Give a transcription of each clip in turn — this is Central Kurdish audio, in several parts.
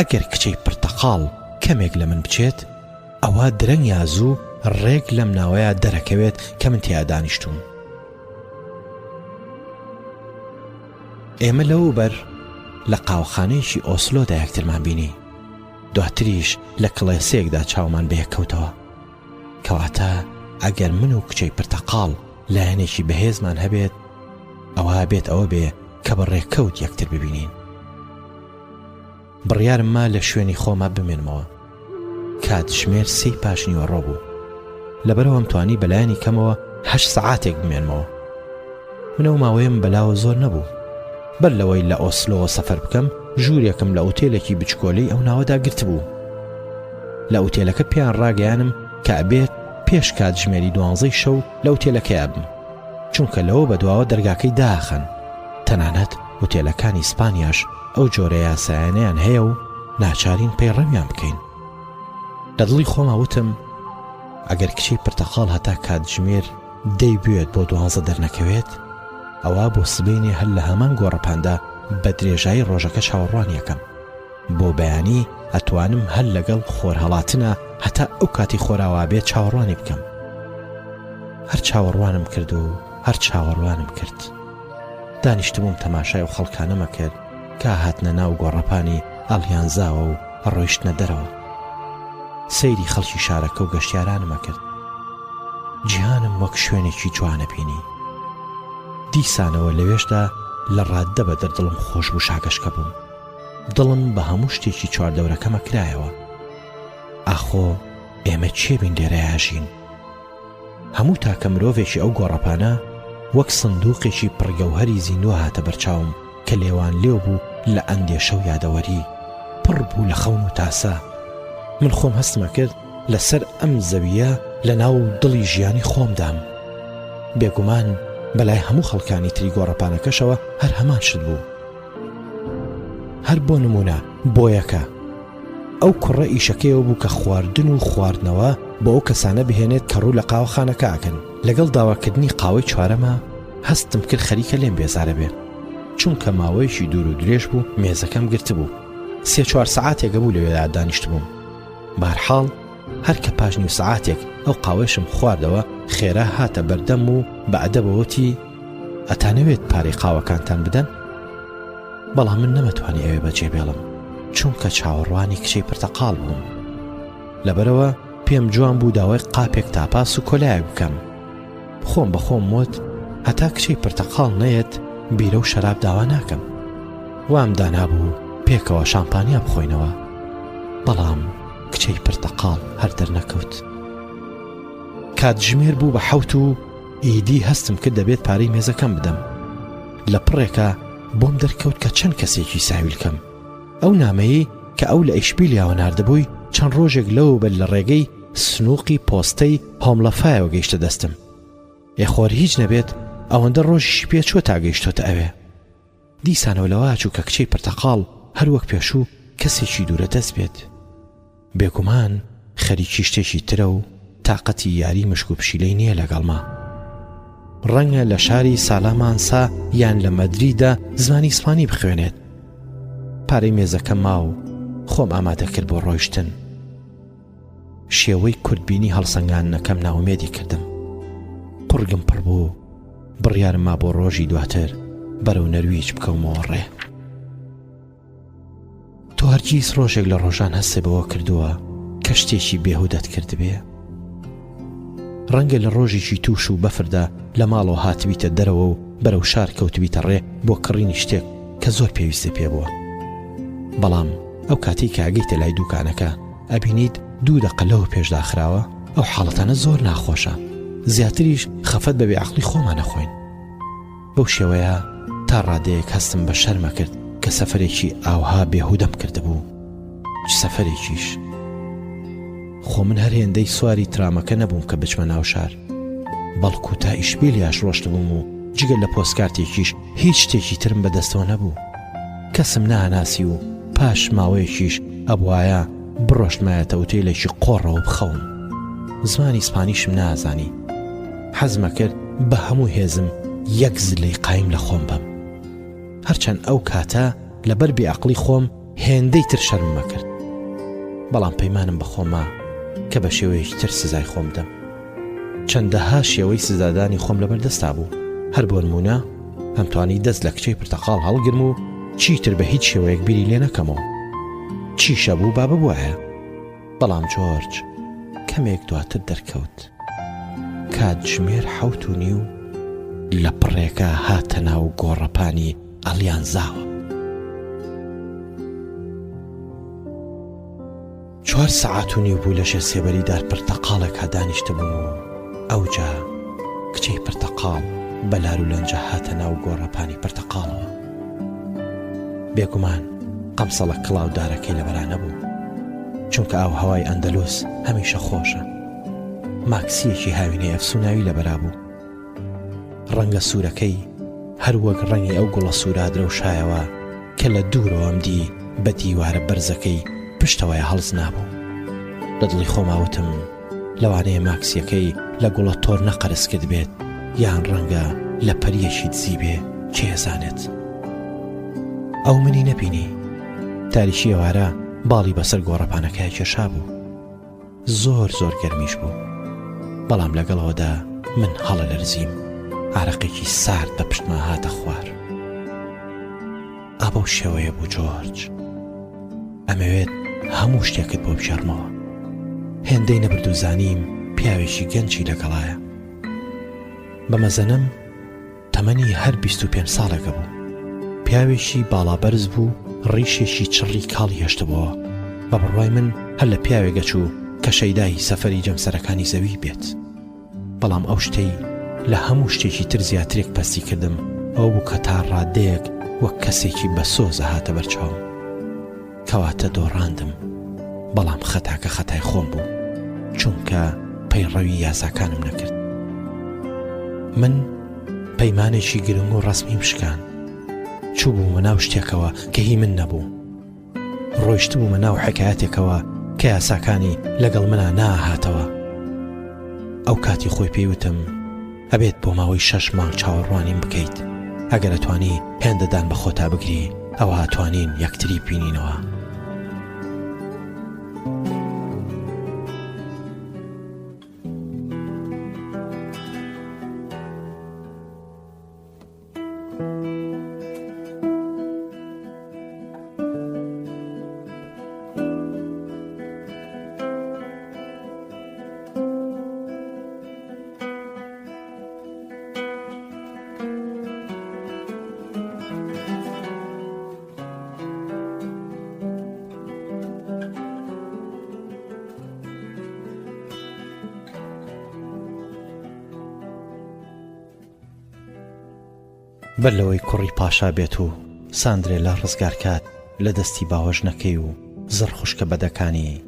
ئەگەر کچەی پرتەقاڵ کەمێک لە من بچێت، ئەوا درەنگ یا زوو ڕێک لەم ناوەیا دەرەکەوێت کە من تێیا دانیشتووم. ئێمە لەوەوبەر لە قاوەخانەیەکی ئۆسلۆدا یەکترمان بینی. دواتریش لە کڵێسەیەکدا چاومان بەیەک کەوتەوە. کەواتە ئەگەر من و کچەی پرتەقاڵ لایەنێکی بەهێزمان هەبێت، ئەوا بێت ئەوە بێ کە بە ڕێکەوت یەکتر ببینین. بڕیارم ما لە شوێنی خۆما بمێنمەوە. کاتژمێر سێی پاشنیوەڕۆ بوو. لەبەرئەوەم توانی بەلایەنی کەمەوە هەشت سەعاتێک بمێنمەوە. من ئەو ماوەیەم بەلاوە زۆر نەبوو. بەر لەوەی لە ئۆسلۆوە سەفەر بکەم، ژوورێکم لە ئوتێلێکی بچکۆلەی ئەو ناوەدا گرتبوو. لە ئوتێلەکە پێیان ڕاگەیانم کە ئەبێت پێش کاتژمێری دوانزەی شەو لە ئوتێلەکەیا بم. چونکە لەوە بەدواوە دەرگاکەی داخەن. تەنانەت ئوتێلەکانی ئیسپانیاش ئەو جۆرە یاسایانەیان هەیە و ناچارین پەیڕەویان بکەین. لە دڵی خۆما وتم ئەگەر کچەی پرتەقاڵ هەتا کاتژمێر دەی بوێت بۆ دوانزە دەرنەکەوێت، ئەوا بۆ سبەینێ هەر لە هەمان گۆڕەپاندا بە درێژایی ڕۆژەکە چاوەڕوانی ئەکەم. بۆ بەیانی ئەتوانم هەر لەگەڵ خۆرهەڵاتنا هەتا ئەو کاتی خۆراوا بێت چاوەڕوانی بکەم. هەر چاوەڕوانم کرد و هەر چاوەڕوانم کرد. دانیشتبووم تەماشای ئەو خەڵکانەمە کرد کە هاتنە ناو گۆڕەپانی ئەڵیانزاوە و ڕۆیشتنە دەرەوە. سەیری خەڵکی شارەکە و گەشتیارانمە کرد. جیهانم وەک شوێنێکی جوانە بینی. دیسانەوە لەوێشدا لە ڕاددە بەدەر دڵم خۆش بوو شاگەشکە بووم. دڵم بە هەموو شتێکی چواردەورەکەمە کرایەوە. ئاخۆ ئێمە کێ بین لێرەیا ژین؟ هەموو تاکە مرۆڤێکی ئەو گۆڕەپانە وەک سندووقێکی پڕ گەوهەری زیندووە هاتە بەرچاوم کە لێوانلێو بوو لە ئەندێشە و یادەوەری، پڕ بوو لە خەون و تاسە. من خۆم هەستم ئەکرد لە سەر ئەم زەوییە لە ناو دڵی ژیانی خۆمدام. بێگومان بە لای هەموو خەڵکانی تری گۆڕەپانەکەشەوە هەر هەمان شت بوو. هەر بۆ نموونە بۆیەکە. ئەو کوڕە ئیشەکەی ئەوە بوو کە خواردن و خواردنەوە بۆ ئەو کەسانە بهێنێت کە ڕوو لە قاوەخانەکە ئەکەن. لەگەڵ داواکردنی قاوەی چوارەما هەستم کرد خەریکە لێم بێزارە بێ. چونکە ماوەیەکی دوور و درێژ بوو مێزەکەم گرتبوو. سێ چوار سەعاتێکە بوو لەوێدا دانیشتبووم. بەهەرحاڵ هەر کە پاش نیو سەعاتێک ئەو قاوەیشم خواردەوە خێرا هاتە بەردەمم و بە ئەدەبەوە وتی، ئەتانەوێت پارەی قاوەکانتان بدەن؟ بەڵام من نەمەتوانی ئەوێ بەجێ بێڵم چونکە چاوەڕوانی کچەی پرتەقاڵ بووم لەبەرەوە پێم جوان بوو داوای قاپێک تاپاس و کۆلایەک بکەم خۆم بە خۆم وت هەتا کچەی پرتەقاڵ نەیەت بیرە و شەراب داوا ناکەم وام دانابوو پێکەوە شامپانیا بخۆینەوە بەڵام کچەی پرتەقاڵ هەر دەرنەکەوت کاتژمێر بوو بە حەوت و ئیدی هەستم کرد دەبێت پارەی مێزەکەم بدەم. لە پڕێکا بۆم دەرکەوت کە چەند کەسێکی ساویلکەم. ئەو نامەیەی کە ئەو لە ئیشبیلیاوە ناردبووی چەند ڕۆژێک لەوەوبەر لە ڕێگەی سنووقی پۆستەی هۆمڵەفایەوە گەیشتە دەستم. ئێ خۆر هیچ نەبێت ئەوەندە ڕۆژیشی پێ چووە تا گەیشتۆتە ئەوێ. دیسانەوە لەوە چوو کە کچەی پرتەقاڵ هەر وەک پێشوو کەسێکی دوورە دەست بێت. بێگومان خەریکی شتێکی ترە و تاقەتی یاری مشک و پشیلەی نییە لەگەڵما. ڕەنگە لە شاری سالامانسا یان لە مەدریدا زمانی ئیسپانی بخوێنێت. پارەی مێزەکەم ما و خۆم ئامادە کرد بۆ ڕۆیشتن. شێوەی کورتبینی هەڵسەنگاندنەکەم نائومێدی کردم. قوڕگم پڕ بوو، بڕیارم ما بۆ ڕۆژی دواتر بەرەو نەرویج بکەومەوە ڕێ. تۆ هەرگیز ڕۆژێک لە ڕۆژان هەستێ بەوە کردووە کە شتێکی بێهودەت کردبێ؟ ڕەنگە لە ڕۆژێکی تووش و بەفردا لە ماڵەوە هاتبیتە دەرەوە و بەرەو شار کەوتبیتە ڕێ بۆ کڕینی شتێک کە زۆر پێویستی پێ بووە. بەڵام ئەو کاتەی کە ئەگەیتە لای دووکانەکە ئەبینیت دوو دەقە لەوە پێش داخراوە، ئەو حاڵەتانە زۆر ناخۆشە. زیاتریش خەفەت بە بێعەقڵی خۆمان ئەخۆین. بەو شێوەیە تا ڕادەیەک هەستم بە شەرمە کرد کە سەفەرێکی ئاوها بێهودەم کردبوو. چ سەفەرێکیش! خۆ من هەر هێندەی سواری ترامەکە نەبووم کە بچمە ناو شار، بەڵکو تا ئیشبیلیاش ڕۆشتبووم و جگە لە پۆستکارتێکیش هیچ شتێکی ترم بە دەستەوە نەبوو. کەسم ناناسی و پاش ماوەیەکیش ئەبوایە بڕۆشتمایەتە ئوتێلێکی قۆڕەوە بخەوم. زمانی ئیسپانیشم نازانی. حەزمە کرد بە هەموو هێزم یەک زلەی قایم لە خۆم بەم. هەرچەند ئەو کاتە لەبەر بێئەقڵی خۆم. هێندەی تر شەرمم ئەکرد. بەڵام پەیمانم بە خۆم ما کە بە شێوەیەکی تر سزای خۆم بدەم. چەندەها شێوەی سزادانی خۆم لەبەر دەستا بوو. هەر بۆ نموونە ئەمتوانی دەست لە کچەی پرتەقاڵ هەڵگرم و چیتر بە هیچ شێوەیەک بیری لێ نەکەمەوە. چیشە بوو با ببوایە. بەڵام جۆرج کەمێک دواتر دەرکەوت. کاتژمێر حەوت و نیو لە پڕێکا هاتە ناو گۆڕەپانی ئەڵیانزاوە. چوار سەعات و نیو بوو لە ژێر سێبەری دار پرتەقاڵێکا دانیشتبووم و ئەوجا کچەی پرتەقاڵ بە لارولەنجە هاتە ناو گۆڕەپانی پرتەقاڵەوە. بێگومان قەمسەڵە کڵاودارەکەی لەبەرا نەبوو، چونکە ئاوهەوای ئەندەلوس هەمیشە خۆشە. ماکسییەکی هاوینەی ئەفسووناوی لەبەرا بوو. ڕەنگە سوورەکەی هەر وەک ڕەنگی ئەو گوڵە سوورە درەوشایەوە کە لە دوورەوەم دی بە دیوارە بەرزەکەی پشتەوەیا هەڵزنابوو. لە دڵی خۆما وتم لەوانەیە ماکسییەکەی لە گوڵە تۆرنە قەرز کردبێت یان ڕەنگە لە پەرییەکی دزی بێ، کێ ئەزانێت. ئەو منی نەبینی. تاریکی ئێوارە باڵی بەسەر گۆڕەپانەکەیا کێشابوو. زۆر زۆر گەرمیش بوو بەڵام لەگەڵ ئەوەدا من هەڵەلەرزیم ئارەقێکی سارد بە پشتما هاتە خوار ئا بەو شێوەیە بوو جۆرج ئەمەوێت هەموو شتێکت بۆ بگێڕمەوە هێندەی نەبرد و زانیم پیاوێکی گەنجی لەگەڵایە بە مەزەنەم تەمەنی هەر 25 ساڵێکە بوو. پیاوێکی باڵابەرز بوو، ڕیشێکی چڕی کاڵی هێشتبۆوە. بە بڕوای من هەر لە پیاوێک ئەچوو کە شەیدای سەفەری جەمسەرەکانی زەوی بێت. بەڵام ئەو شتەی لە هەموو شتێکی تر زیاترێک پەستی کردم ئەوە بوو کە تا ڕادەیەک وەک کەسێکی بەسۆز ئەهاتە بەرچاوم. کەواتە دۆڕاندم، بەڵام خەتاکە خەتای خۆم بوو، چونکە پەیڕەوی یاساکانم نەکرد. من پەیمانێکی گرنگ و ڕەسمیم شکان. چووبوومە ناو شتێکەوە کە هی من نەبوو. ڕۆیشتبوومە ناو حەکایەتێکەوە کە یاساکانی لەگەڵ منا ناهاتەوە. ئەو کاتی خۆی پێی وتم، ئەبێت بۆ ماوەی شەش مانگ چاوەڕوانیم بکەیت، ئەگەر ئەتوانی هێندە دان بە خۆتا بگری ئەوا ئەتوانین یەکتری ببینینەوە. بەر لەوەی کوڕی پاشا بێت و ساندرێلا ڕزگار کات لە دەستی باوەژنەکەی و زڕخوشکە بەدەکانی،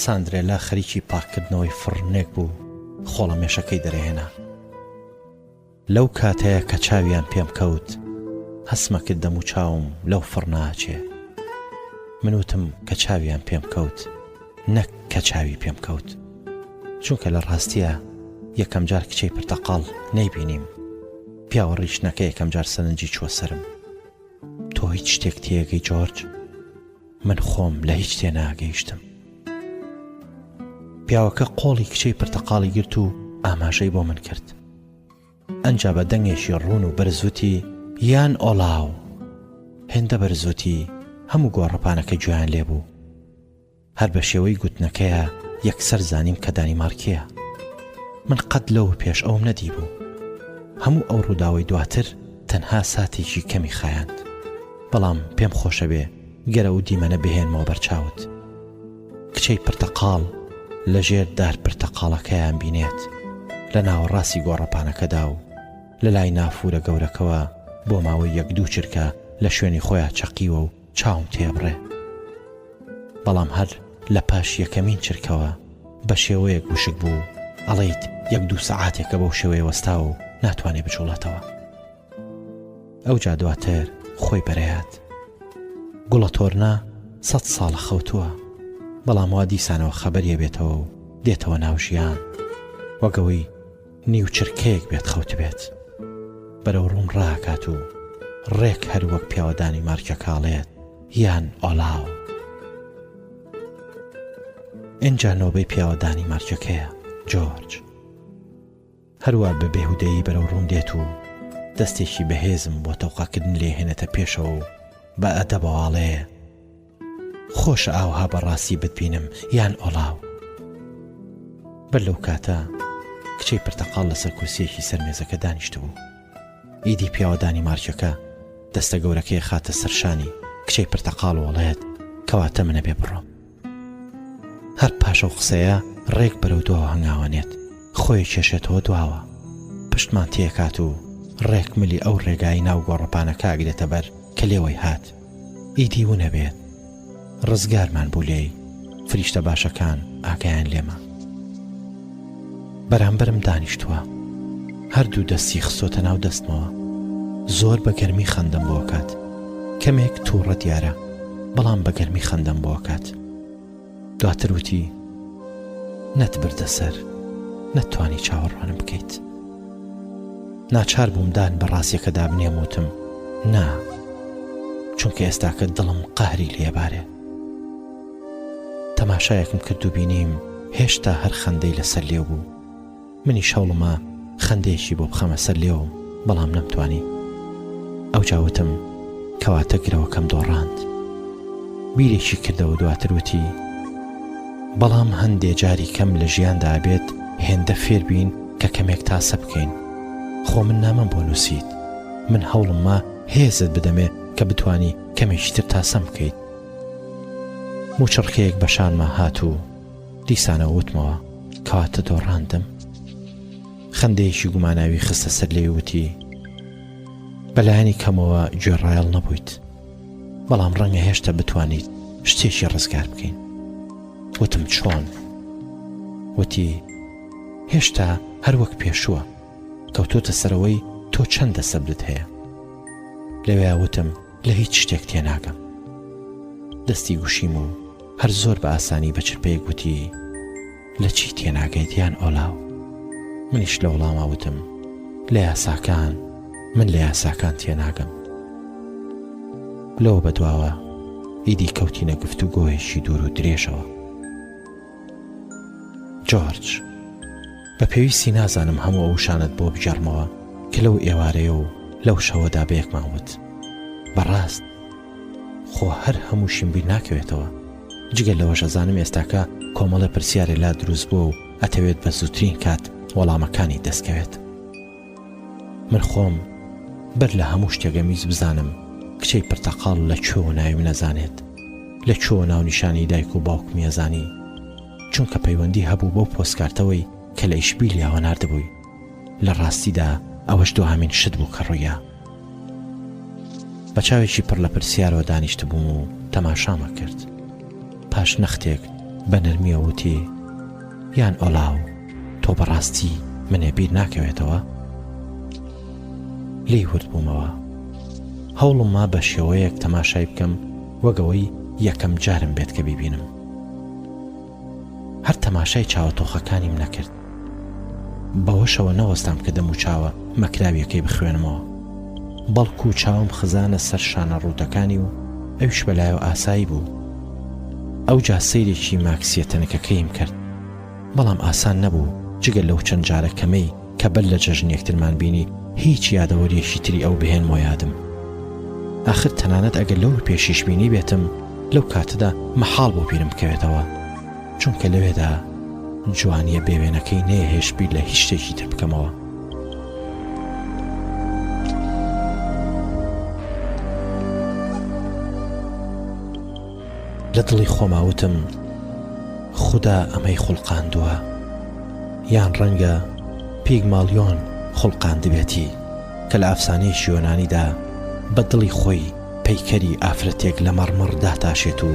ساندرێلا خەریکی پاککردنەوەی فڕنێک بوو خۆڵەمێشەکەی دەرهێنا. لەو کاتەیە کە چاویان پێم کەوت هەستمە کرد دەموچاوم لەو فڕنە ئەچێ. من وتم کە چاویان پێم کەوت نەک کە چاوی پێم کەوت. چونکە لە ڕاستیا یەکەم جار کچەی پرتەقاڵ نەیبینیم. پیاوە ڕیشنەکە یەکەم جار سەرنجی چووە سەرم. تۆ هیچ شتێک تێگەی جۆرج؟ من خۆم لە هیچ تێناگەیشتم. پیاوەکە قۆڵی کچەی پرتەقاڵی گرت و ئاماژەی بۆ من کرد. ئەنجا بە دەنگێکی ڕوون و بەرز وتی، یان ئۆلاو! هێندە بەرز وتی، هەموو گۆڕەپانەکە گوێیان لێ بوو. هەر بە شێوەی گوتنەکەیا یەکسەر زانیم کە دانیمارکییە. من قەت لەوە پێش ئەوم نەدیبوو. هەموو ئەو ڕووداوەی دواتر تەنها ساتێکی کەمی خایاند. بەڵام پێم خۆشە بێ گەر ئەو دیمەنە بهێنمەوە بەرچاوت. کچەی پرتەقاڵ لە ژێر دار پرتەقاڵەکەیان بینێت لە ناوەڕاستی گۆڕەپانەکەدا و لە لای نافوورە گەورەکەوە بۆ ماوەی یەک دوو چرکە لە شوێنی خۆیا چەقیوە و چاوم تێبڕێ. بەڵام هەر لە پاش یەکەمین چرکەوە بە شێوەیەک وشک بوو ئەڵێیت یەک دوو سەعاتێکە بەو شێوەیە وەستاوە و ناتوانێ بجوڵێتەوە. ئەوجا دواتر خۆی بەرەیات. گوڵە تۆرنا سەد ساڵە خەوتووە، بەڵام وا دیسانەوە خەبەری ئەبێتەوە و دێتەوە ناو ژیان، وەک ئەوەی نیو چرکەیەک بێت خەوتبێت. بەرەو ڕووم ڕائەکات و ڕێک هەر وەک پیاوە دانیمارکیەکە ئەڵێت. یان ئۆلاو. ئینجا نۆبەی پیاوە دانیمارکیەکەیە، جۆرج. هەروا بە بێهودەیی بەرەو ڕووم دێت و دەستێکی بەهێزم بۆ تەوقەکردن لێ هێنێتە پێشەوە و بە ئەدەبەوە ئەڵێ، خۆشە ئاوها بە ڕاستی بتبینم یان ئۆلاو. بەر لەو کاتە کچەی پرتەقاڵ لەسەر کورسییەکی سەر مێزەکە دانیشتبوو. ئیدی پیاوە دانیمارکیەکە دەستە گەورەکەی خاتە سەر شانی کچەی پرتەقاڵ و ئەڵێت، کەواتە من ئەبێ بڕۆم. هەر پاش ئەو قسەیە ڕێک بەرەو دواوە هەنگاوەنێت، خۆی کێشێتەوە دواوە. پشتمان تێکات و ڕێک ملی ئەو ڕێگای ناو گۆڕەپانەکە ئەگرێتە بەر کە لێوەی هات. ئیدی ونەبێت. ڕزگارمان بوو لێی، فریشتە باشەکان ئاگایان لێمە. بەرامبەرم دانیشتووە. هەردوو دەستی خستۆتە ناو دەستمەوە. زۆر بە گەرمی خەندەم بۆ ئەکات. کەمێک تووڕە دیارە، بەڵام بە گەرمی خەندەم بۆ ئەکات. دواتر وتی، نەتبردە سەر، نەتتوانی چاوەڕوانم بکەیت. ناچار بووم دان بە ڕاستیەکەدا بنێم وتم، نا، چونکە ئێستاکە دڵم قەهری لێ بارێ. تەماشایەکم کرد و بینیم هێشتا هەر خەندەی لەسەر لێو بوو. منیش هەوڵما خەندەیەکی بۆ بخەمە سەر لێوم، بەڵام نەمتوانی. ئەوجا وتم، کەواتە گرەوەکەم دۆڕاند. بیرێکی کردەوە دواتر وتی، بەڵام هەندێ جاری کەم لە ژیاندا ئەبێت هێندە فێر بین کە کەمێک تاسە بکەین. خۆ من نامەم بۆ نووسیت. من هەوڵم ما هێزت بدەمێ کە بتوانی کەمێکی تر تاسەم بکەیت. موچڕکەیەک بە شانما هات و دیسانەوە وتمەوە، کەواتە دۆڕاندم؟ خەندەیەکی گوماناوی خستە سەر لێوی وتی، بەلایەنی کەمەوە گوێڕایەڵ نەبوویت، بەڵام ڕەنگە هێشتا بتوانیت شتێکی ڕزگار بکەین. وتم چۆن؟ وتی، هێشتا هەر وەک پێشووە، کەوتۆتە سەرەوەی تۆ چەندە سەبرت هەیە. لەوێیا وتم لە هیچ شتێک تێناگەم. دەستی گوشیم و هەر زۆر بە ئاسانی بە چرپەیەک وتی، لە چی تێناگەیت یان ئۆلاو؟ منیش لە وەڵاما وتم، لە یاساکان، من لە یاساکان تێناگەم. لەوە بەدواوە ئیدی کەوتینە گفتوگۆیەکی دوور و درێژەوە. جۆرج، بە پێویستی نازانم هەموو ئەو وشانەت بۆ بگێڕمەوە کە لەو ئێوارەیە و لەو شەوەدا بە یەکمان وت. بەڕاست خۆ هەر هەمووشیم بیر ناکەوێتەوە. جگە لەوەش ئەزانم ئێستاکە کۆمەڵێ پرسیارێ لات دروست بووە و ئەتەوێت بە زووترین کات وەڵامەکانیت دەست کەوێت. من خۆم بەر لە هەموو شتێک ئەمویست بزانم کچەی پرتەقاڵ لە کوێوە ناوی من ئەزانێت، لە کوێوە ناونیشانی دایک و باوکمی ئەزانی، چونکە پەیوەندی هەبوو بەو پۆستکارتەوەی کە لە ئیشبیلیاوە ناردبووی. لە ڕاستیدا ئەوەش دواهەمین شت بوو کە ڕوویا. بە چاوێکی پڕ لە پرسیارەوە دانیشتبووم و تەماشام ئەکرد. پاش نەختێک بە نەرمییەوە وتی، یان ئۆلاو، تۆ بەڕاستی منێ بیر ناکەوێتەوە؟ لێی ورد بوومەوە. هەوڵم ما بە شێوەیەک تەماشای بکەم وەک ئەوەی یەکەم جارم بێت کە بیبینم. هەر تەماشای چاوە تۆخەکانیم نەکرد. بەوەشەوە نەوەستام کە دەموچاوە مەکراویەکەی بخوێنمەوە. بەڵکو چاوم خزانە سەر شانە ڕووتەکانی و ئەویش بەلایەوە ئاسایی بوو. ئەوجا سەیرێکی ماکسیە تەنکەکەیم کرد. بەڵام ئاسان نەبوو، جگە لەو چەند جارە کەمەی کە بەر لە جەژن یەکترمان بینی هیچ یادەوەریەکی تری ئەو بهێنمەوە یادم. ئاخر تەنانەت ئەگەر لەوە پێشیش بینیبێتم لەو کاتەدا مەحاڵ بوو بیرم بکەوێتەوە، چونکە لەوێدا جوانیە بێوێنەکەی نەیەهێشت بیر لە هیچ شتێکی تر بکەمەوە. لە دڵی خۆما وتم خودا ئەمەی خوڵقاندووە یان ڕەنگە پیگمالیۆن خوڵقاندبێتی کە لە ئەفسانەیەکی یۆنانیدا بە دڵی خۆی پەیکەری ئافرەتێک لە مەڕمەڕ داتاشێت و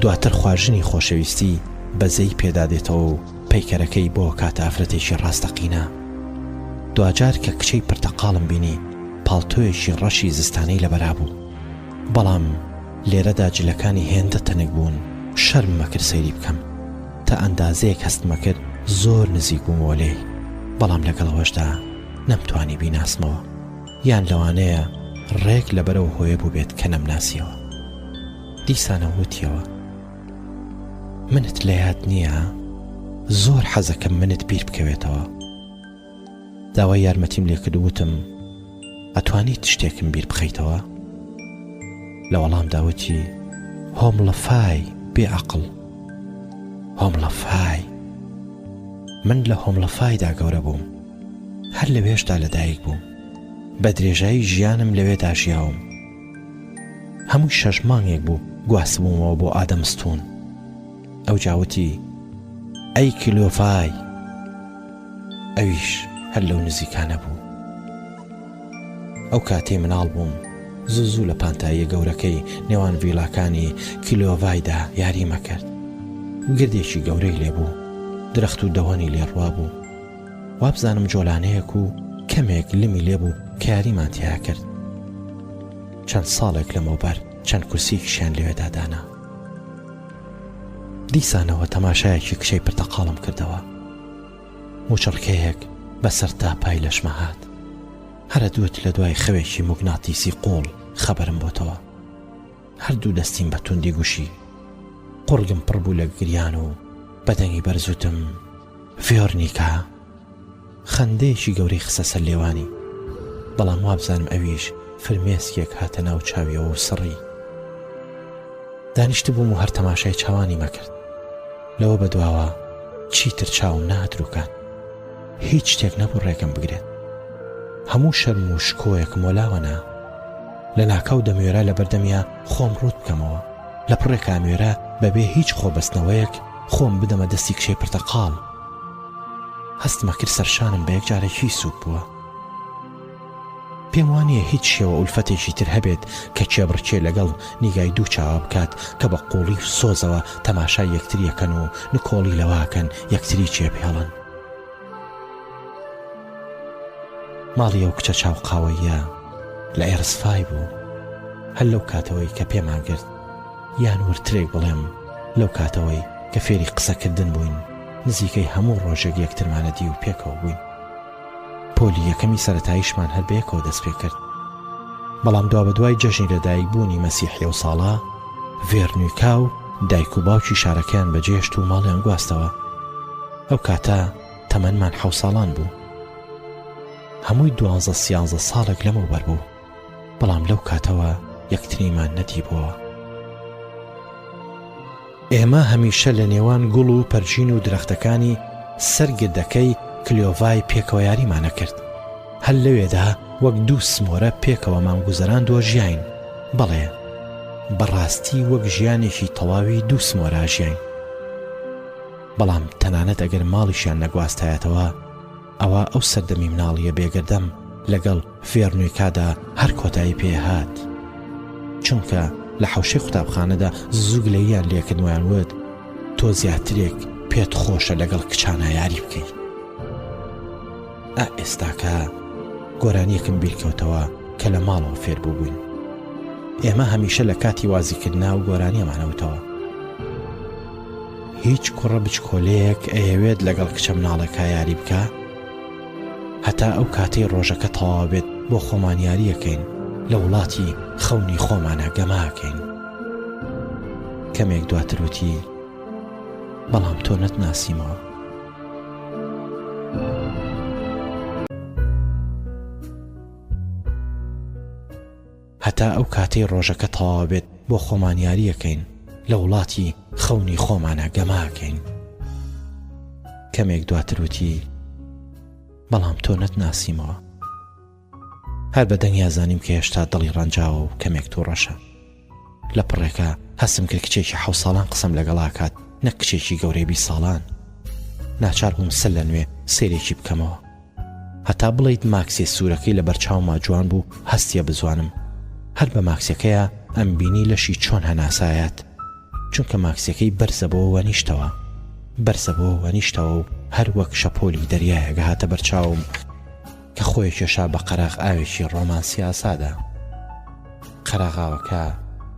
دواتر خواژنی خۆشەویستی بەزەی پێدا دێتەوە و پەیکەرەکەی بۆ کاتە ئافرەتێکی ڕاستەقینە. دواجار کە کچەی پرتەقاڵم بینی پاڵتۆیەکی ڕەشی زستانەی لەبەرا بوو. بەڵام لێرەدا جلەکانی هێندە تەنک بوون شەرممە کرد سەیری بکەم. تا ئەندازەیەک هەستمەکرد زۆر نزیک بوومەوە لێی، بەڵام لەگەڵ ئەوەشدا نەمتوانی بیناسمەوە. یان لەوانەیە ڕێک لەبەر ئەو هۆیە بووبێت کە نەمناسیەوە. دیسانەوە وتیەوە منت لە یاد نییە؟ زۆر حەزەکەم منت بیر بکەوێتەوە. داوای یارمەتیم لێکرد و وتم ئەتوانیت شتێکم بیر بخەیتەوە؟ لە وەڵامدا وتی هۆمڵەفای بێ عەقڵ. هۆمڵەفای. من لە هۆمڵەفایدا گەورە بووم. هەر لەوێشدا لەدایک بووم. بە درێژایی ژیانم لەوێدا ژیاوم. هەمووی شەش مانگێک بوو گواستبوومەوە بۆ ئادەمستوون. ئەوجا وتی، ئەی کلۆڤای! ئەویش هەر لەو نزیکانە بوو. ئەو کاتەی مناڵ بووم، زوو زوو لە پانتاییە گەورەکەی نێوان ڤیلاکانی کلۆڤایدا یاریمە کرد. گردێکی گەورەی لێ بوو، درەخت و دەوەنی لێ ڕوابوو. وابزانم جۆلانەیەک و کەمێک لمی لێ بوو کە یاریمان تیا کرد. چەند ساڵێک لەمەوبەر چەند کورسییەکیشیان لەوێدا دانا. دیسانەوە تەماشایەکی کچەی پرتەقاڵم کردەوە. موچڕکەیەک بە سەرتاپای لەشما هات. هەرە دوت لە دوای خەوێکی موگناتیسی قووڵ خەبەرم بۆتەوە. هەردوو دەستیم بە توندی گوشی. قوڕگم پڕ بوو لە گریان و بە دەنگی بەرز وتم، ڤێرۆنیکا! خەندەیەکی گەورەی خستە سەر لێوانی. بەڵام وابزانم ئەویش فرمێسکێک هاتە ناو چاویەوە و سڕی. دانیشتبووم و هەر تەماشای چاوانیم ئەکرد. لەوە بەدواوە چیتر چاوم نەئەتروکان. هیچ شتێک نەبوو ڕێگەم بگرێت. هەموو شەرم و شکۆیەکم وەلاوە نا. لە ناکاو دەموێرا لەبەردەمیا خۆم ڕووت بکەمەوە. لە پڕێکا ئەموێرا بەبێ هیچ خۆبەستنەوەیەک خۆم بدەمە دەستی کچەی پرتەقاڵ. هەستمە کرد سەرشانم بە یەکجارەکی سووک بووە. پێم وا نییە هیچ شێوە ئولفەتێکی تر هەبێت کە کێبڕکێ لەگەڵ نیگای دوو چاوە بکات کە بە قووڵی و سۆزەوە تەماشای یەکتری ئەکەن و نکۆڵی لەوە ئەکەن یەکتری جێبهێڵن. ماڵی ئەو کچە چاو قاوەییە لە ئێرسفای بوو. هەر لەو کاتەوەی کە پێمان گرت، یان وردترێک بڵێم لەو کاتەوەی کە فێری قسەکردن بووین، نزیکەی هەموو ڕۆژێک یەکترمانە دی و پێکەوە بووین. پۆلی یەکەمی سەرەتاییشمان هەر بەیەکەوە دەست پێ کرد. بەڵام دوابەدوای جەژنی لەدایکبوونی مەسیحی ئەو ساڵە، ڤێرنیکا و دایک و باوکی شارەکەیان بەجێهێشت و ماڵیان گواستەوە. ئەو کاتە تەمەنمان حەو ساڵان بوو. هەمووی دوانزە سیانزە ساڵێک لەمەوبەر بوو. بەڵام لەو کاتەوە یەکتریمان نەدیبۆوە. ئێمە هەمیشە لە نێوان گوڵ و پەرژین و درەختەکانی سەر گردەکەی کلیۆڤای پێکەوە یاریمان ئەکرد. هەر لەوێدا وەک دوو سمۆرە پێکەوەمان گوزەراندووە ژیاین. بەڵێ، بە ڕاستی وەک ژیانێکی تەواوی دوو سمۆرە ئەژیاین. بەڵام تەنانەت ئەگەر ماڵیشیان نەگواستایەتەوە، ئەوا ئەو سەردەمی مناڵییە بێگەردەم لەگەڵ ڤێرنۆیکادا هەر کۆتایی پێ هات. چونکە لە حەوشەی قوتابخانەدا زوو گلەییان لێکردم ویان وت تۆ زیاترێک پێت خۆشە لەگەڵ کچانا یاری بکەی. ئا ئێستاکە گۆرانییەکم بیرکەوتەوە کە لە ماڵەوە فێر بووبووین. ئێمە هەمیشە لە کاتی وازیکردنا ئەو گۆرانییەمان ئەوتەوە. هیچ کوڕە بچکۆلەیەک ئەیەوێت لەگەڵ کچە مناڵێکا یاری بکا؟ هەتا ئەو کاتەی ڕۆژەکە تەواو بێت بۆ خۆمان یاریەکەین لە وڵاتی خەونی خۆمانا گەماکەین. کەمێک دواتر وتی بەڵام تۆ نەتناسیمەوە. هەتا ئەو کاتەی ڕۆژەکە تەواو بێت بۆ خۆمان یاریەکەین لە وڵاتی خەونی خۆمانا گەماکەین. کەمێک دواتر وتی بەڵام تۆ نەتناسیمەوە. هەر بە دەنگیا زانیم کە هێشتا دڵی ڕەنجاوە و کەمێک تووڕەشە. لە پڕێکا هەستم کرد کچێکی حەو ساڵان قسەم لەگەڵا کات نەک کچێکی گەورەی 20 ساڵان. ناچار بووم سەر لە نوێ سەیرێکی بکەمەوە. هەتا بڵێیت ماکسیە سوورەکەی لە بەرچاوما جوان بوو هەستیە بزوانم هەر بە ماکسیەکەیا ئەمبینی لەشی چۆن هەناسایات چونکە ماکسیەکەی بەرزەبۆوە وەنیشتەوە بەرزەبۆوە وەنیشتەوە و هەر وەک شەپۆلی دەریایەک هاتە بەرچاوم کە خۆی کێشا بە قەراغ ئاوێکی ڕۆمانسی ئاسادا قەراغ ئاوەکە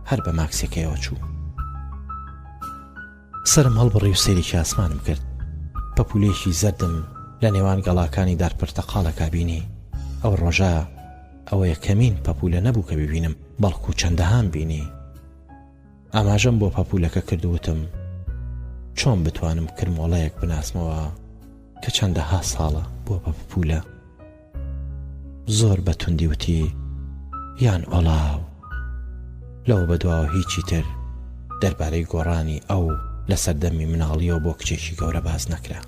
هەر بە ماکسیەکەیەوە چوو. سەرم هەڵبڕی و سەیرێکی ئاسمانم کرد. پەپوولەیەکی زەردم لە نێوان گەڵاکانی دارپرتەقاڵێکا بینی. ئەو ڕۆژە ئەوە یەکەمین پەپوولە نەبوو کە ببینم، بەڵکوو چەندەهام بینی. ئاماژەم بۆ پەپوولەکە کرد و وتم، چۆن بتوانم کرمۆڵەیەک بناسمەوە کە چەندەها ساڵە بووە بە پەپوولە؟ زۆر بە توندی وتی، یان ئۆڵاو. لەوە بەدواوە هیچی تر دەربارەی گۆڕانی ئەو لە سەردەمی مناڵییەوە بۆ کچێکی گەورە باس نەکرا.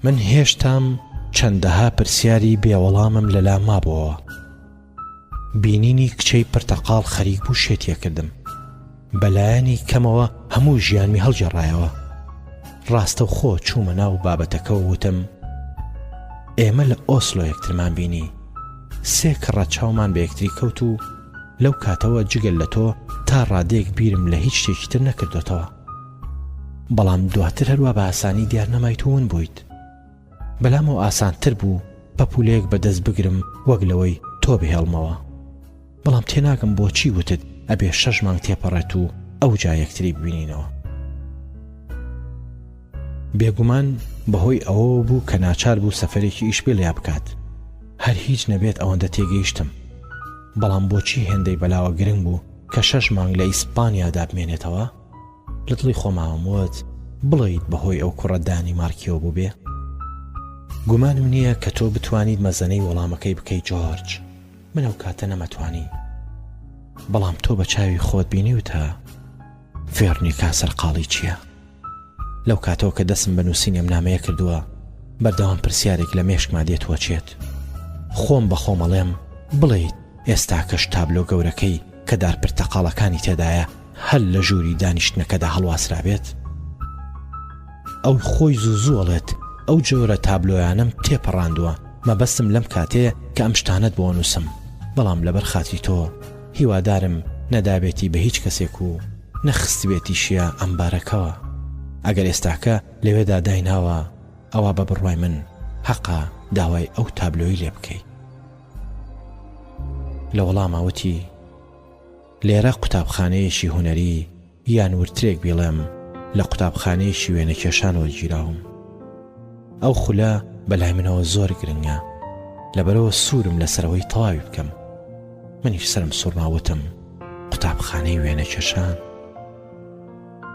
من هێشتام چەندەها پرسیاری بێوەڵامم لەلا مابۆوە. بینینی کچەی پرتەقاڵ خەریک بوو شێتیەکردم. بەلایەنی کەمەوە هەموو ژیانمی هەڵگێڕایەوە. ڕاستەوخۆ چوومە ناو بابەتەکەوە وتم، ئێمە لە ئۆسلۆ یەکترمان بینی. سێ کەڕەت چاومان بە یەکتری کەوت و لەو کاتەوە جگە لە تۆ تا ڕادەیەک بیرم لە هیچ شتێکی تر نەکردۆتەوە. بەڵام دواتر هەروا بە ئاسانی دیار نەمایت و ون بوویت. بەلامەوە ئاسانتر بوو پەپوولەیەک بە دەست بگرم وەک لەوەی تۆ بهێڵمەوە. بەڵام تێناگەم بۆچی وتت ئەبێ شەش مانگ تێپەڕێت و ئەوجا یەکتری ببینینەوە. بێگومان بەهۆی ئەوەوە بوو کە ناچار بوو سەفەرێکی ئیشبیلیا بکات. هەر هیچ نەبێت ئەوەندە تێگەیشتم. بەڵام بۆچی هێندەی بەلاوە گرنگ بوو کە شەش مانگ لە ئیسپانیادا بمێنێتەوە؟ لە دڵی خۆماوەم وت بڵێیت بەهۆی ئەو کوڕە دانیمارکیەوە بووبێ؟ گومانم نییە کە تۆ بتوانیت مەزەنەی وەڵامەکەی بکەی جۆرج. من ئەو کاتە نەمەتوانی. بەڵام تۆ بە چاوی خۆت بینیوتە ڤێرنیکا سەرقاڵی چییە؟ لەو کاتەوە کە دەستم بە نووسینی ئەم نامەیە کردووە، بەردەوام پرسیارێک لە مێشکما دێت و ئەچێت. خۆم بە خۆم ئەڵێم بڵێیت ئێستاکەش تابلۆ گەورەکەی کە دارپرتەقاڵەکانی تێدایە هەر لە ژووری دانیشتنەکەدا هەڵواسرابێت؟ ئەو خۆی زوو زوو ئەڵێت ئەو جۆرە تابلۆیانەم تێپەڕاندووە، مەبەستم لەم کاتەیە کە ئەم شتانەت بۆ ئەنووسم، بەڵام لەبەر خاتری تۆ هیوادارم نەدابێتی بە هیچ کەسێک و نە خستبێتیشیە ئەمبارەکەوە. ئەگەر ئێستاکە لەوێدا دایناوە ئەوا بە بڕوای من هەقە داوای ئەو تابلۆی لێ بکەی. لە وەڵاما وتی، لێرە قوتابخانەیەکی هونەری یان وردترێک بیڵێم لە قوتابخانەیەکی وێنەکێشان وەرگیراوم. ئەو خولە بە لای منەوە زۆر گرنگە، لەبەرئەوە سوورم لەسەر ئەوەی تەواوی بکەم. منیش سەرم سوڕما وتم، قوتابخانەی وێنەکێشان؟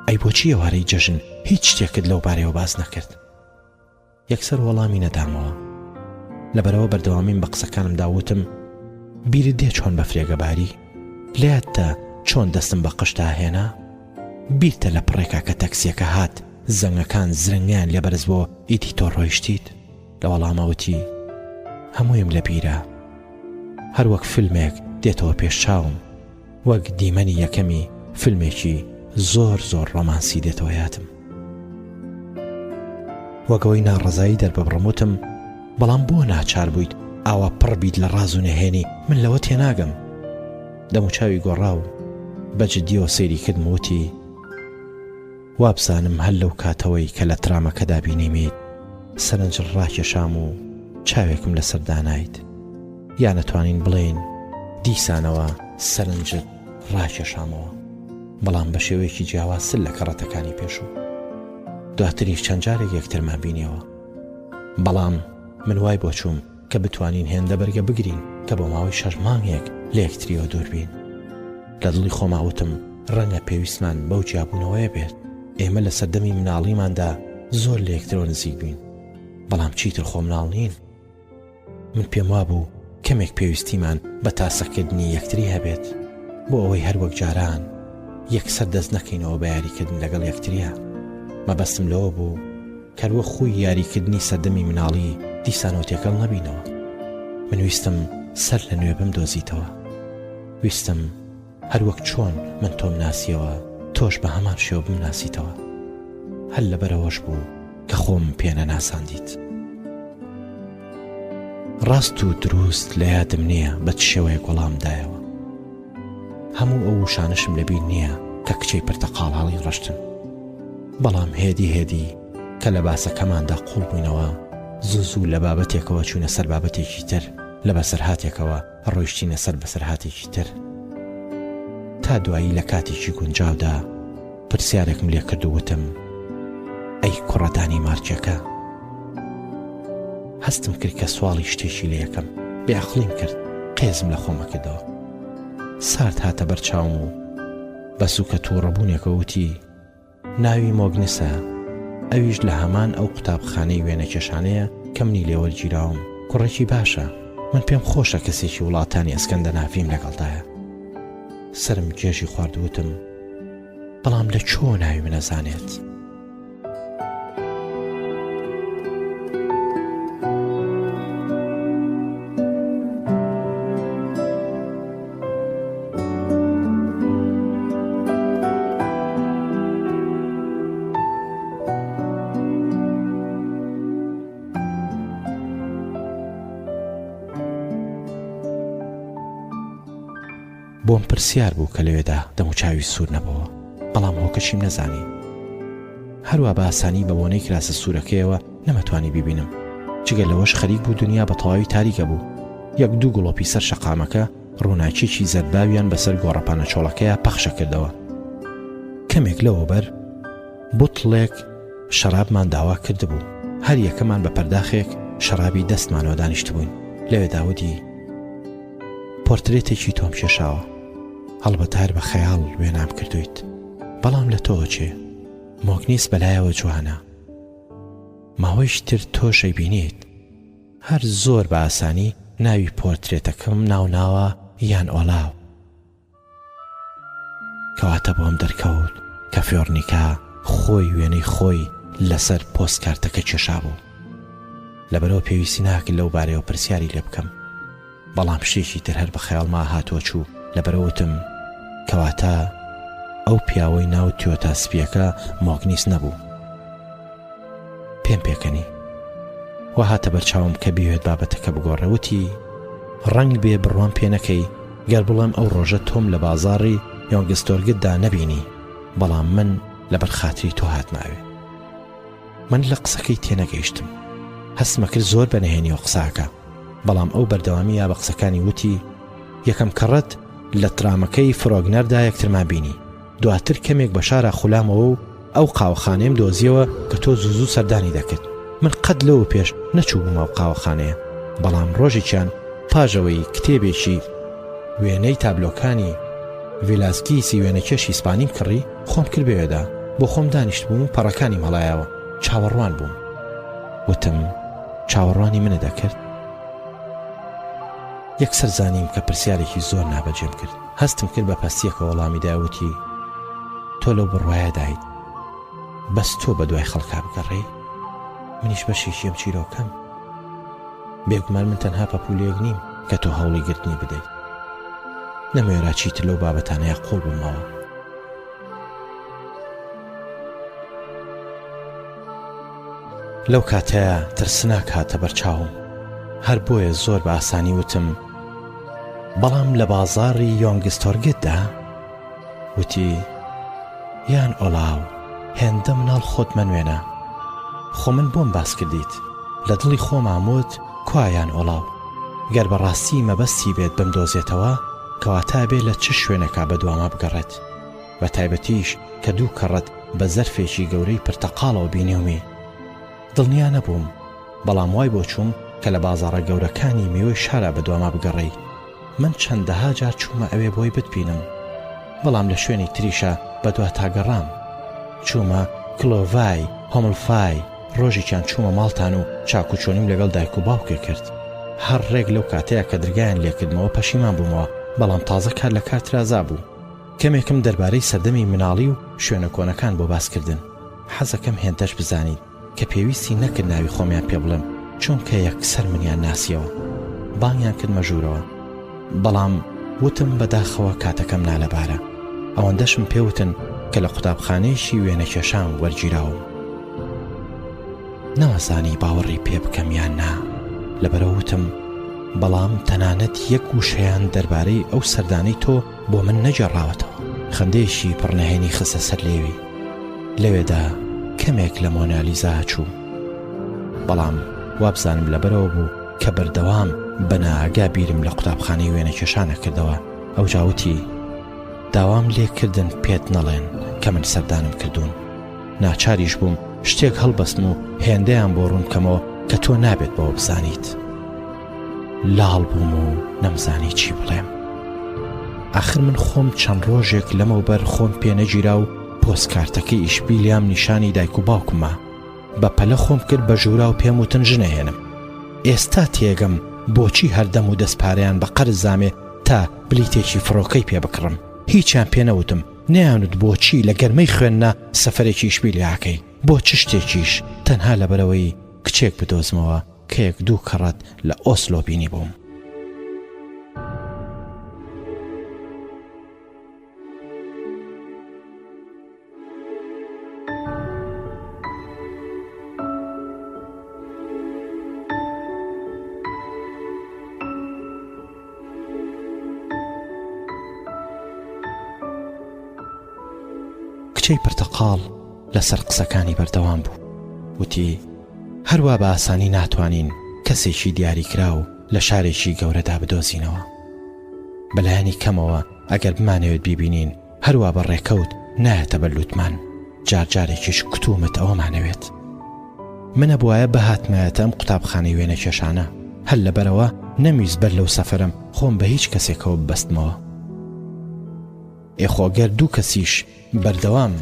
ئەی بۆچی ئێوارەی جەژن هیچ شتێکت لەو بارەیەوە باس نەکرد؟ یەکسەر وەڵامی نەدامەوە. لەبەرئەوە بەردەوامیم بە قسەکانمدا وتم، بیرت دێ چۆن بەفرێگە باری؟ لەیادتە چۆن دەستم بە قژتا هێنا؟ بیرتە لە پڕێکا کە تەکسیەکە هات زەنگەکان زرنگەیان لێ بەرز بۆ ئیدی تۆ ڕۆیشتیت؟ لە وەڵاما وتی، هەموویم لە بیرە. هەر وەک فیلمێک دێتەوە پێش چاوم. وەک دیمەنی یەکەمی فیلمێکی زۆر زۆر ڕۆمانسی دێتەوە یادم. وەک ئەوەی ناڕەزایی دەرببڕم وتم، بەڵام بۆ ناچار بوویت ئاوا پڕ بیت لە ڕاز و نهێنی، من لەوە تێناگەم. دەموچاوی گۆڕا و بە جدییەوە سەیری کردم و وتی، وابزانم هەر لەو کاتەوەی کە لە ترامەکەدا بینیمیت سەرنجت ڕاکێشام و چاوێکم لەسەر دانایت، یان ئەتوانین بڵێین دیسانەوە سەرنجت ڕاکێشامەوە، بەڵام بە شێوەیەکی جیاوازتر لە کەڕەتەکانی پێشوو. دواتریش چەند جارێک یەکترمان بینیەوە. بەڵام من وای بۆ چووم کە بتوانین هێندە بەرگە بگرین کە بۆ ماوەی شەش مانگێک لە یەکتریەوە دوور بین. لە دڵی خۆما وتم ڕەنگە پێویستمان بەو جیابوونەوەیە بێت. ئێمە لە سەردەمی مناڵیماندا زۆر لە یەکترەوە نزیک بووین، بەڵام چیتر خۆ مناڵ نین. من پێم وابوو کەمێک پێویستیمان بە تاسەکردنی یەکتری هەبێت بۆ ئەوەی هەر وەک جاران یەکسەر دەست نەکەینەوە بە یاریکردن لەگەڵ یەکتریا. مەبەستم لەوە بوو کە وەک خووی یاریکردنی سەردەمی مناڵی دیسانەوە تێکەڵ نەبینەوە. من ویستم سەر لە نوێ بمدۆزیتەوە. ویستم هەر وەک چۆن من تۆم ناسیەوە تۆش بە هەمان شێوە بمناسیتەوە. هەر لەبەرئەوەش بوو کە خۆمم پێ نەناساندیت. ڕاست و دروست لە یادم نییە بە چ شێوەیەک وەڵام دایەوە. هەموو ئەو وشانەشم لەبیر نییە کە کچەی پرتەقاڵ هەڵی ڕشتن. بەڵام هێدی هێدی کە لە باسەکەماندا قووڵ بووینەوە. زوو زوو لە بابەتێکەوە چووینە سەر بابەتێکی تر، لە بەسەرهاتێکەوە ڕۆیشتینە سەر بەسەرهاتێکی تر. تا دوایی لە کاتێکی گونجاودا پرسیارێکم لێ کرد و وتم، ئەی کوڕە دانیمارکیەکە؟ هەستم کرد کە سواڵی شتێکی لێ یەکەم، بێ ئەقڵیم کرد، قێزم لە خۆم ئەکردەوە. سارد هاتە بەر چاوم و بە سووکە تووڕەبوونێکەوە وتی، ناوی مۆگنسە، ئەویش لە هەمان ئەو قوتابخانەی وێنەکێشانەیە کە منی لێ وەرگیراوم، کوڕێکی باشە، من پێم خۆشە کەسێکی وڵاتانی ئەسکەندەنافیم لەگەڵدایە. سەرم گێژی خوارد و وتم، بەڵام لە کوێوە ناوی من ئەزانێت؟ بۆم پرسیار بوو کە لەوێدا دەموچاوی سوور نەبەوە، بەڵام هۆکەشیم نەزانی. هەروا بە ئاسانی بە بۆنەی کراسە سوورەکەیەوە نەمەتوانی بیبینم. جگە لەوەش خەریک بوو دونیا بە تەواوی تاریک ئەبوو. یەک دوو گڵۆپی سەر شەقامەکە ڕووناکییەکی زەردباویان بەسەر گۆڕەپانە چۆڵەکەیا پەخشەکردەوە. کەمێک لەوەوبەر بوتڵێک شەرابمان داوا کردبوو. هەر یەکەمان بە پەرداخێک شەرابی دەستمانەوە دانیشتبووین. لەوێدا وتی. پۆرترێتێکی تۆم کێشاوە. هەڵبەتە هەر بە خەیاڵ وێنام کردوویت. بەڵام لە تۆوە چێ؟ مۆگنیس بەلایەوە جوانە. ماوەیەکی تر تۆش ئەیبینیت. هەر زۆر بە ئاسانی ناوی پۆرترێتەکەم ناو ناوە یان ئۆلاو. کەواتە بۆم دەرکەوت کە فیۆرنیکا خۆی وێنەی خۆی لەسەر پۆستکارتەکە کێشابوو. لەبەرئەوە پێویستی ناکرد لەو بارەیەوە پرسیاری لێ بکەم. بەڵام شتێکی تر هەر بە خەیاڵما هاتووە چوو، لەبەرئەوە وتم، کەواتە ئەو پیاوەی ناو تیۆتا سپییەکە مۆگنیس نەبوو. پێم پێکەنی. وا هاتە بەرچاوم کە بیەوێت بابەتەکە بگۆڕێ، وتی، ڕەنگ بێ بڕوام پێ نەکەی گەر بڵێم ئەو ڕۆژە تۆم لە بازاڕی یۆنگستۆرگتدا نەبینی، بەڵام من لەبەر خاتری تۆ هاتمە ئەوێ. من لە قسەکەی تێنەگەیشتم. هەستمەکرد زۆر بە نهێنیەوە قسە ئەکا. بەڵام ئەو بەردەوامی یا بە قسەکانی وتی، یەکەم کەڕەت لە ترامەکەی فرۆگنەردا یەکترمان بینی. دواتر کەمێک بە شارا خولامەوە و ئەو قاوەخانەیەم دۆزیەوە کە تۆ زوو زوو سەردانی دەکرد. من قەت لەوە پێش نەچووبوومە ئەو قاوەخانەیە. بەڵام ڕۆژێکیان پاش ئەوەی کتێبێکی وێنەی تابلۆکانی ڤیلاسکیسی وێنەکێشی ئیسپانیم کڕی، خۆم کرد بەوێدا، بۆ خۆم دانیشتبووم و پەڕەکانیم هەڵایەوە، چاوەڕوان بووم. وتم، چاوەڕوانی منت ئەکرد؟ یەکسەر زانیم کە پرسیارێکی زۆر نابەجێم کرد. هەستم کرد بە پەستییەکە وەڵامی دایە وتی، تۆ لەو بڕوایەدایت بەس تۆ بە دوای خەڵکا بگەڕێی؟ منیش بەشێکی ئەم چیرۆکەم. بێگومان من تەنها پەپوولەیەک نیم کە تۆ هەوڵی گرتنی بدەیت. نەموێرا چیتر لەو بابەتانەیا قووڵ ببمەوە. لەو کاتەیا ترسناک هاتە بەرچاوم، هەر بۆیە زۆر بە ئاسانی وتم، بەڵام لە بازاڕی یۆنگستۆرگتدا؟ وتی، یان ئۆلاو، هێندە مناڵ خۆت مەنوێنە. خۆ من بۆم باس کردیت. لە دڵی خۆمام وت، کوا یان ئۆلاو؟ گەر بە ڕاستی مەبەستی بێت بمدۆزێتەوە، کەواتە ئەبێ لە چ شوێنێکا بەدواما بگەڕێت؟ بە تایبەتیش کە دوو کەڕەت بە زەرفێکی گەورەی پرتەقاڵەوە بینیومی. دڵنیا نەبووم، بەڵام وای بۆ چووم کە لە بازاڕە گەورەکانی میوەی شارا بەدواما بگەڕێی. من چەندەها جار چوومە ئەوێ بۆی بتبینم، بەڵام لە شوێنی تریشا بەدواتا گەڕام. چوومە کلۆڤای، هۆمڵفای، ڕۆژێکیان چوومە ماڵتان و چاکوچۆنیم لەگەڵ دایک و باوکێ کرد. هەر ڕێک لەو کاتەیا کە درگایان لێکردمەوە پەشیمان بوومەوە، بەڵام تازە کار لە کار ترازابوو. کەمێکم دەربارەی سەردەمی مناڵی و شوێنە کۆنەکان بۆ باس کردن. حەزەکەم هێندەش بزانیت کە پێویستی نەکرد ناوی خۆمیان پێ بڵێم چونکە یەکسەر منیان ناسیەوە. بانگیان کردمە ژوورەوە. بەڵام وتم بەداخەوە کاتەکەم نالەبارە. ئەوەندەشم پێ وتن کە لە قوتابخانەیەکی وێنەکێشان وەرگیراوم. نەمەزانی باوەڕی پێ بکەم یان نا، لەبەرئەوە وتم بەڵام تەنانەت یەک وشەیان دەربارەی ئەو سەردانەی تۆ بۆ من نەگێڕاوەتەوە. خەندەیەکی پڕ نهێنی خستە سەر لێوی. لەوێدا کەمێک لە مۆنالیزا چوو. بەڵام. وابزانم لەبەرئەوە بوو کە بەردەوام بە نائاگا بیرم لە قوتابخانەی وێنەکێشان ئەکردەوە، ئەوجا وتی، داوام لێ کردن پێت نەڵێن کە من سەردانم کردوون. ناچاریش بووم شتێک هەڵبەستم و هێندەیان بۆ ڕوون بکەمەوە کە تۆ نابێت بەوە بزانیت. لاڵ بووم و نەمزانی چی بڵێم. ئاخر من خۆم چەند ڕۆژێک لەمەوبەر خۆم پێ نەگیرا و پۆستکارتەکەی ئیشبیلیام نیشانی دایک و باوکمما. بە پەلە خۆم کرد بە ژوورا و پێم وتن ژنەهێنم. ئێستا تێگەم بۆچی هەر دەم و دەست پارەیان بە قەرز زامێ تا بلیتێکی فڕۆکەی پێ بکڕم. هیچیان پێ نەوتم، نەیانوت بۆچی لە گەرمەی خوێندنا سەفەرێکی ئیشبیلیا ئەکەی، بۆ چ شتێکیش، تەنها لەبەرئەوەی کچێک بدۆزمەوە کە یەک دوو کەڕەت لە ئۆسلۆ بینیبووم. کچەی پرتەقاڵ لەسەر قسەکانی بەردەوام بوو وتی هەروا بە ئاسانی ناتوانین کەسێکی دیاریکراو لە شارێکی گەورەدا بدۆزینەوە بەلایەنی کەمەوە ئەگەر بمانەوێت بیبینین هەروا بە ڕێکەوت نایەتە بەر لوتمان، جار جارێکیش کتومت ئەوەمانەوێت. من ئەبوایە بهاتمایەتە ئەم قوتابخانەی وێنەکێشانە، هەر لەبەرئەوە نەمویست بەر لەو سەفەرەم خۆم بە هیچ کەسێکەوە ببەستمەوە. ئێ خۆ گەر دوو کەسیش بەردەوام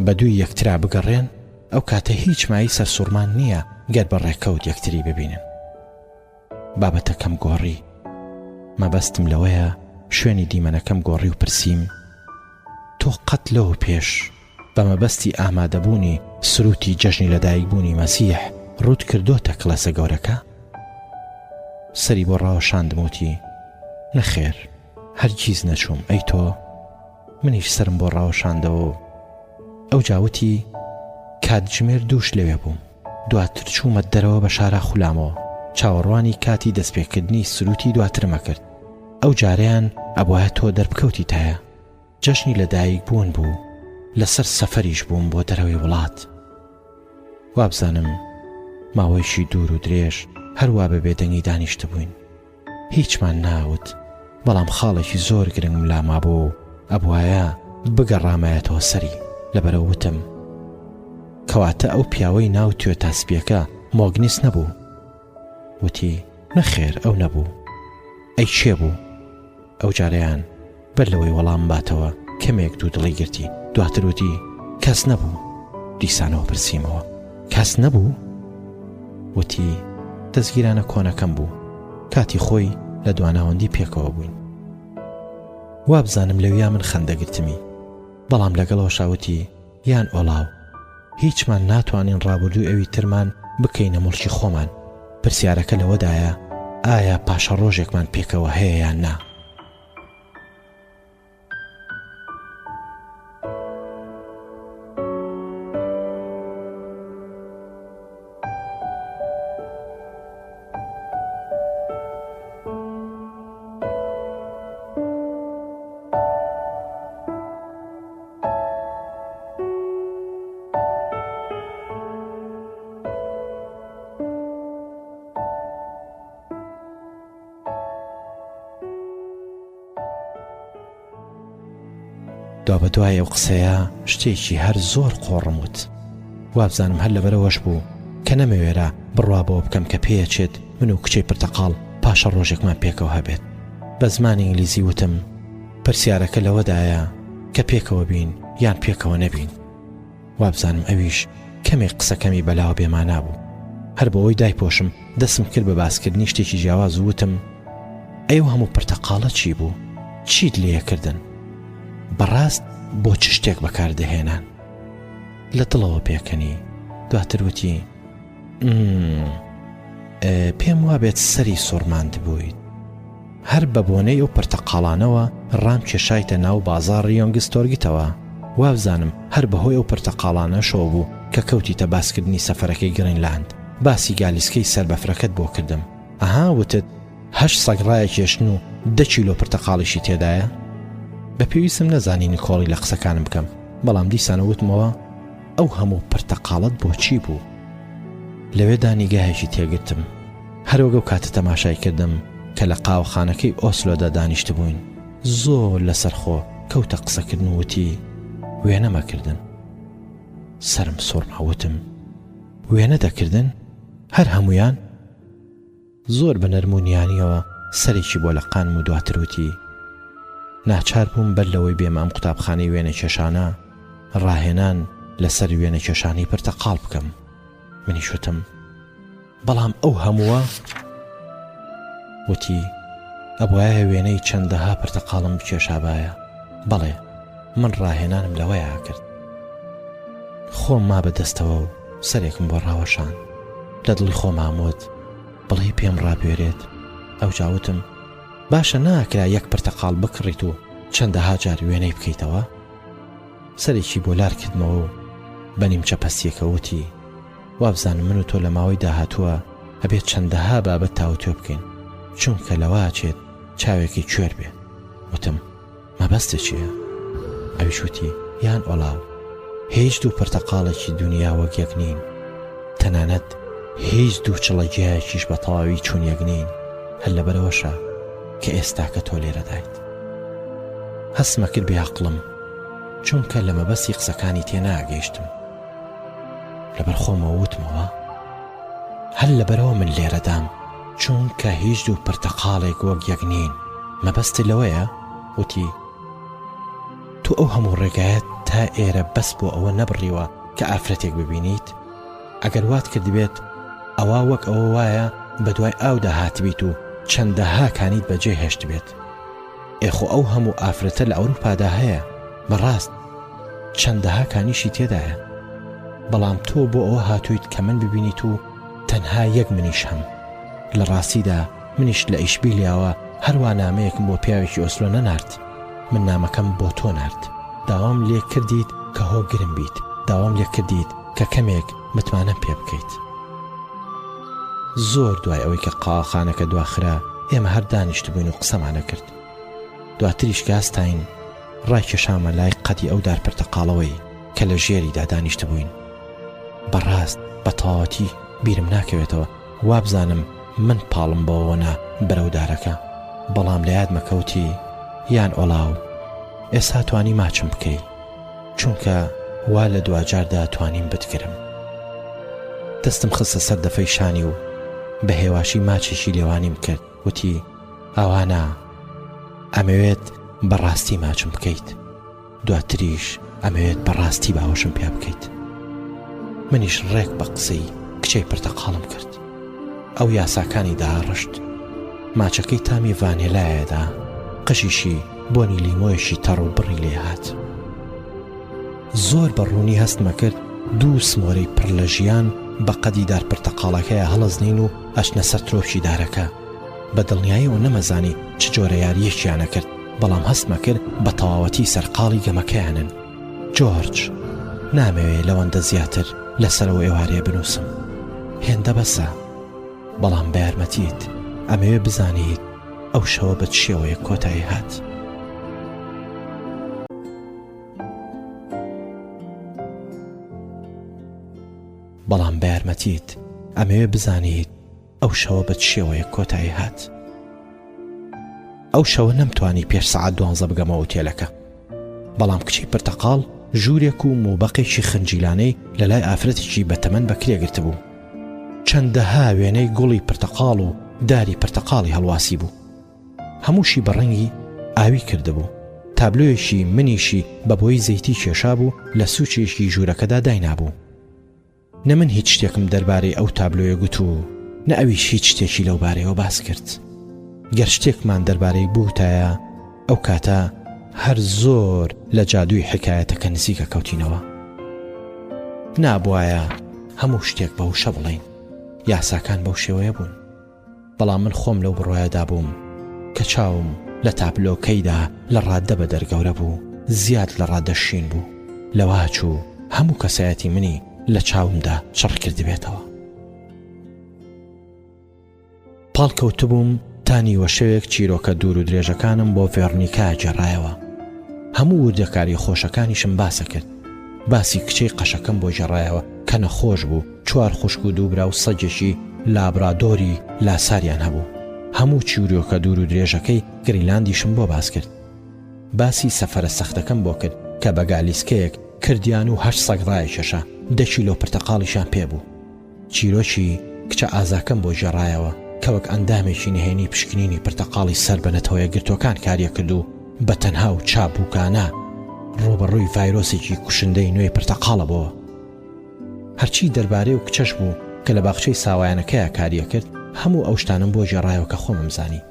بە دووی یەکترا بگەڕێن، ئەو کاتە هیچ مایەی سەرسوڕمان نییە گەر بە ڕێکەوت یەکتری ببینن. بابەتەکەم گۆڕی. مەبەستم لەوەیە شوێنی دیمەنەکەم گۆڕی و پرسیم، تۆ قەت لەوە پێش بە مەبەستی ئامادەبوونی سرووتی جەژنی لەدایکبوونی مەسیح ڕووت کردۆتە کڵێسە گەورەکە؟ سەری بۆ ڕاوەشاندم وتی، نەخێر، هەرگیز نەچووم، ئەی تۆ؟ منیش سەرم بۆ ڕاوەشاندەوە و ئەوجا وتی، کاتژمێر دووش لەوێ بووم. دواتر چوومە دەرەوە بە شارا خولامەوە، چاوەڕوانی کاتی دەستپێکردنی سرووتی دواترم ئەکرد. ئەو جارەیان ئەبوایە تۆ دەربکەوتیتایە. جەژنی لەدایک بوون بوو، لەسەر سەفەریش بووم بۆ دەرەوەی وڵات. وابزانم ماوەیەکی دوور و درێژ هەروا بە بێدەنگی دانیشتبووین. هیچمان ناوت، بەڵام خاڵێکی زۆر گرنگم لا مابوو و ئەبوایە بگەڕامایەتەوە سەری، لەبەرئەوە وتم، کەواتە ئەو پیاوەی ناو توێتا سپیەکە مۆگنیس نەبوو؟ وتی، نەخێر ئەو نەبوو. ئەی کێ بوو؟ ئەوجارەیان بەر لەوەی وەڵام باتەوە کەمێک دوودڵی گرتی، دواتر وتی، کەس نەبوو. دیسانەوە پرسیمەوە، کەس نەبوو؟ وتی، دەزگیرانە کۆنەکەم بوو، کاتی خۆی لە دواناوەندی پێکەوە بووین. وابزانم لەویا من خەندە گرتمی. بەڵام لەگەڵەوەشا وتی، یان ئۆڵاو، هیچمان ناتوانین ڕابردووی ئەوی ترمان بکەینە موڵکی خۆمان، پرسیارەکە لەوەدایە ئایا پاشەڕۆژێکمان پێکەوە هەیە یان نا؟ دوابەدوای ئەو قسەیە شتێکی هەر زۆر قۆڕم وت. وابزانم هەر لەبەرئەوەش بوو کە نەمەوێرا بڕوا بەوە بکەم کە پێیەچێت من و کچەی پرتەقاڵ پاشە ڕۆژێکمان پێکەوە هەبێت. بە زمانی ئینگلیزی وتم، پرسیارەکە لەوەدایە کە پێکەوە بین یان پێکەوە نەبین. وابزانم ئەویش کەمێک قسەکەمی بەلاوە بێمانا بوو. هەر بۆ ئەوەی دایپۆشم دەستم کرد بە باسکردنی شتێکی جیاواز و وتم، ئەی ئەو هەموو پرتەقاڵە چی بوو؟ چیت لێکردن؟ بەڕاست بۆ چ شتێک بەکار دەهێنان؟ لە دڵەوە پێکەنی، دواتر وتی، ئمم، پێم وابێت سەری سوڕماندبوویت. هەر بە بۆنەی ئەو پرتەقاڵانەوە ڕامکێشایتە ناو بازاڕی یۆنگستۆرگتەوە. وابزانم هەر بەهۆی ئەو پرتەقاڵانەشەوە بوو کە کەوتیتە باسکردنی سەفەرەکەی گرینلاند. باسی گالیسکەی سەر بەفرەکەت بۆ کردم. ئەها وتت هەشت سەگ ڕایەکێشن و دە کیلۆ پرتەقاڵیشی تێدایە؟ بە پێویستم نەزانی نکۆڵی لە قسەکانم بکەم، بەڵام دیسانەوە وتمەوە ئەو هەموو پرتەقاڵەت بۆ چی بوو؟ لەوێدا نیگایەکی تێگرتم. هەر وەک ئەو کاتە تەماشای کردم کە لە قاوەخانەکەی ئۆسلۆدا دانیشتبووین. زۆر لەسەرخۆ کەوتە قسەکردن و وتی، وێنەم ئەکردن. سەرم سوڕما وتم، وێنە دەکردن؟ هەر هەموویان؟ زۆر بە نەرم و نیانیەوە سەرێکی بۆ لەقانم و دواتر وتی، ناچار بووم بەر لەوەی بێمە ئەم قوتابخانەی وێنەکێشانە، ڕاهێنان لەسەر وێنەکێشانی پرتەقاڵ بکەم. منیش وتم، بەڵام ئەو هەمووە؟ وتی، ئەبوایە وێنەی چەندەها پرتەقاڵم بکێشابایە. بەڵێ، من ڕاهێنانم لەوەیا کرد. خۆم ما بە دەستەوە و سەرێکم بۆ ڕاوەشاند. لە دڵی خۆمام وت، بڵێی پێم ڕابوێرێت؟ ئەوجا وتم، باشە ناکرا یەک پرتەقاڵ بکڕیت و چەندەها جار وێنەی بکەیتەوە؟ سەرێکی بۆ لار کردمەوە و بە نیمچە پەستییەکە وتی، وابزانم من و تۆ لە ماوەی داهاتووە ئەبێت چەندەها بابەت تاوتوێ بکەین، چونکە لەوە ئەچێت چاوێکی کوێر بێ. وتم، مەبەستت چییە؟ ئەویش وتی، یان ئۆلاو، هیچ دوو پرتەقاڵێکی دونیا وەک یەک نین، تەنانەت هیچ دوو چڵە گیایەکیش بە تەواوی چون یەک نین، هەر لەبەرئەوەشە کە ئێستاکە تۆ لێرەدایت. هەستمەکرد بێ ئەقڵم، چونکە لە مەبەستی قسەکانی تێناگەیشتم. لەبەر خۆمەوە وتمەوە، هەر لەبەرئەوە من لێرەدام، چونکە هیچ دوو پرتەقاڵێک وەک یەک نین. مەبەستت لەوەیە؟ وتی، تۆ ئەو هەموو ڕێگایەت تا ئێرە بەس بۆ ئەوە نەبڕیوە کە ئافرەتێک ببینیت؟ ئەگەر وات کردبێت، ئەوا وەک ئەوە وایە بەدوای ئاودا هاتبیت و چەندەها کانیت بەجێ هێشتبێت. ئێ خۆ ئەو هەموو ئافرەتە لە ئەوروپادا هەیە، بەڕاست چەندەها کانیشی تێدایە. بەڵام تۆ بۆ ئەوە هاتوویت کە من ببینیت و تەنها یەک منیش هەم. لە ڕاستیدا منیش لە ئیشبیلیاوە هەروا نامەیەکم بۆ پیاوێکی ئۆسلۆ نەنارد. من نامەکەم بۆ تۆ نارد. داوام لێ کردیت کە هۆگرم بیت، داوام لێ کردیت کە کەمێک متمانەم پێ بکەیت. زۆر دوای ئەوەی کە قاوەخانەکە دواخرا، ئێمە هەر دانیشتبووین و قسەمان ئەکرد. دواتریش کە هەستاین، ڕایکێشامە لای قەدی ئەو دار پرتەقاڵەوەی کە لە ژێریدا دانیشتبووین. بەڕاست بە تەواوەتی بیرم ناکەوێتەوە، وابزانم من پاڵم بەوەوە نا بەرەو دارەکە، بەڵام لە یادمە کەوتی، یان ئۆلاو، ئێستا توانی ماچم بکەی، چونکە وا لە دواجاردا توانیم بتگرم. دەستم خستە سەر دەفەی شانی و بە هێواشی ماچێکی لێوانیم کرد، وتی، ئاوا نا، ئەمەوێت بە ڕاستی ماچم بکەیت. دواتریش ئەمەوێت بە ڕاستی باوەشم پیا بکەیت. منیش ڕێک بە قسەی کچەی پرتەقاڵم کرد. ئەو یاساکانی داڕشت. ماچەکەی تامی ڤانێلایەدا، قژیشی بۆنی لیمۆیەکی تەڕ و بڕی لێ هات. زۆر بە ڕوونی هەستمە کرد دوو سمۆرەی پڕ لە ژیان بە قەدی دار پرتەقاڵەکەیا هەڵەزنین و ئەچنە سەر ترۆپکی دارەکە. بە دڵنیایەوە نەمەزانی چ جۆرە یارییەکیان ئەکرد، بەڵام هەستمەکرد بە تەواوەتی سەرقاڵی گەمەکەیانن. جۆرج، نامەوێ لەوەندە زیاتر لەسەر ئەو ئێوارەیە بنووسم. هێندە بەسە. بەڵام بە یارمەتیت، ئەمەوێ بزانیت ئەو شەوە بە چ شێوەیەک کۆتایی هات. بەڵام بە یارمەتیت، ئەمەوێ بزانیت ئەو شەوە بە چ شێوەیەک کۆتایی هات. ئەو شەوە نەمتوانی پێش سەعات دوانزە بگەمە ئوتێلەکە. بەڵام کچی پرتەقاڵ ژوورێک و موبەقێکی خنجیلانەی لە لای ئافرەتێکی بەتەمەن بە کرێ گرتبوو. چەندەها وێنەی گوڵی پرتەقاڵ و داری پرتەقاڵی هەڵواسی بوو. هەمووشی بە ڕەنگی ئاوی کردبوو. تابلۆیەکی منیشی بە بۆی زەیتی کێشابوو لە سوچێکی ژوورەکەدا داینابوو. نە من هیچ شتێکم دەربارەی ئەو تابلۆیە گوت و نە ئەویش هیچ شتێکی لەو بارەیەوە باس کرد. گەر شتێکمان دەربارەی بوتایە ئەو کاتە هەر زۆر لە جادووی حیکایەتەکە نزیک ئەکەوتینەوە. نابوایە هەموو شتێک بە وشە بڵێین. یاساکان بەو شێوەیە بوون. بەڵام من خۆم لەو بڕوایەدا بووم کە چاوم لە تابلۆکەیدا لە ڕاددە بەدەر گەورە بوو، زیاد لە ڕاددە شین بوو، لەوە چوو هەموو کەسایەتی منی لە چاومدا چڕ کردبێتەوە. پاڵ کەوتبووم تا نیوەشەوێک چیرۆکە دوور و درێژەکانم بۆ ڤێرۆنیکا گێڕایەوە. هەموو وردەکارییە خۆشەکانیشم باسە کرد. باسی کچەی قەشەکەم بۆ گێڕایەوە کە نەخۆش بوو. چوار خوشک و دوو برا و سەگێکی لابرادۆری لاساریان هەبوو. هەموو چیرۆکە دوور و درێژەکەی گرینلاندیشم بۆ باس کرد. باسی سەفەرە سەختەکەم بۆ کرد کە بە گالیسکەیەک کردیان و هەشت سەگ ڕایکێشا، دە کیلۆ پرتەقاڵیشیان پێ بوو. چیرۆکی کچە ئازاکەم بۆ گێڕایەوە کە وەک ئەندامێکی نهێنی پشکنینی پرتەقاڵی سەر بە نەتەوەیەکگرتووەکان کاریەکرد و بە تەنها و چابووکانە ڕووبەڕووی ڤایرۆسێکی کوشندەی نوێی پرتەقاڵە بۆوە. هەرچی دەربارەی ئەو کچەش بوو کە لە باخچەی ساوایانەکەیا کاریەکرد، هەموو ئەو شتانەم بۆ گێڕایەوە کە خۆمم زانی.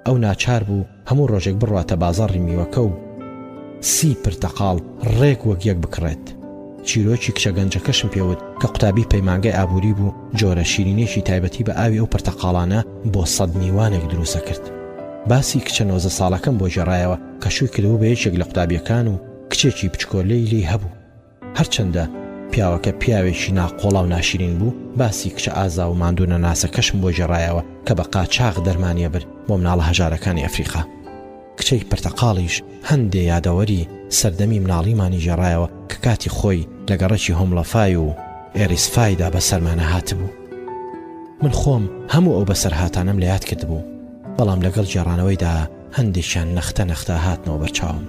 ئەو ناچار بوو هەموو ڕۆژێک بڕواتە بازاڕی میوەکە و سی پرتەقاڵ ڕێک وەک یەک بکڕێت. چیرۆکی کچە گەنجەکەشم پێ وت کە قوتابی پەیمانگای ئابووری بوو، جۆرە شیرینییەکی تایبەتی بە ئاوی ئەو پرتەقاڵانە بۆ سەد میوانێک دروستەکرد. باسی کچە 19 ساڵەکەم بۆ گێڕایەوە کە شووی کردبوو بە یەکێک لە قوتابییەکان و کچێکی بچکۆلەی لێی هەبوو. هەرچەندە پیاوەکە پیاوێکی ناقۆڵا و ناشیرین بوو، باسی کچە ئازا و ماندوونەناسەکەشم بۆ گێڕایەوە کە بە قاچاخ دەرمانی ئەبرد بۆ مناڵە هەژارەکانی ئەفریقا. کچەی پرتەقاڵیش هەندێ یادەوەری سەردەمی مناڵیمانی گێڕایەوە کە کاتی خۆی لە گەڕەکی هۆمڵەفای و ئێریسفایدا بەسەرمانا هاتبوو. من خۆم هەموو ئەو بەسەرهاتانەم لە یاد کردبوو، بەڵام لەگەڵ گێڕانەوەیدا هەندێکیان نەختە نەختە هاتنەوە بەرچاوم.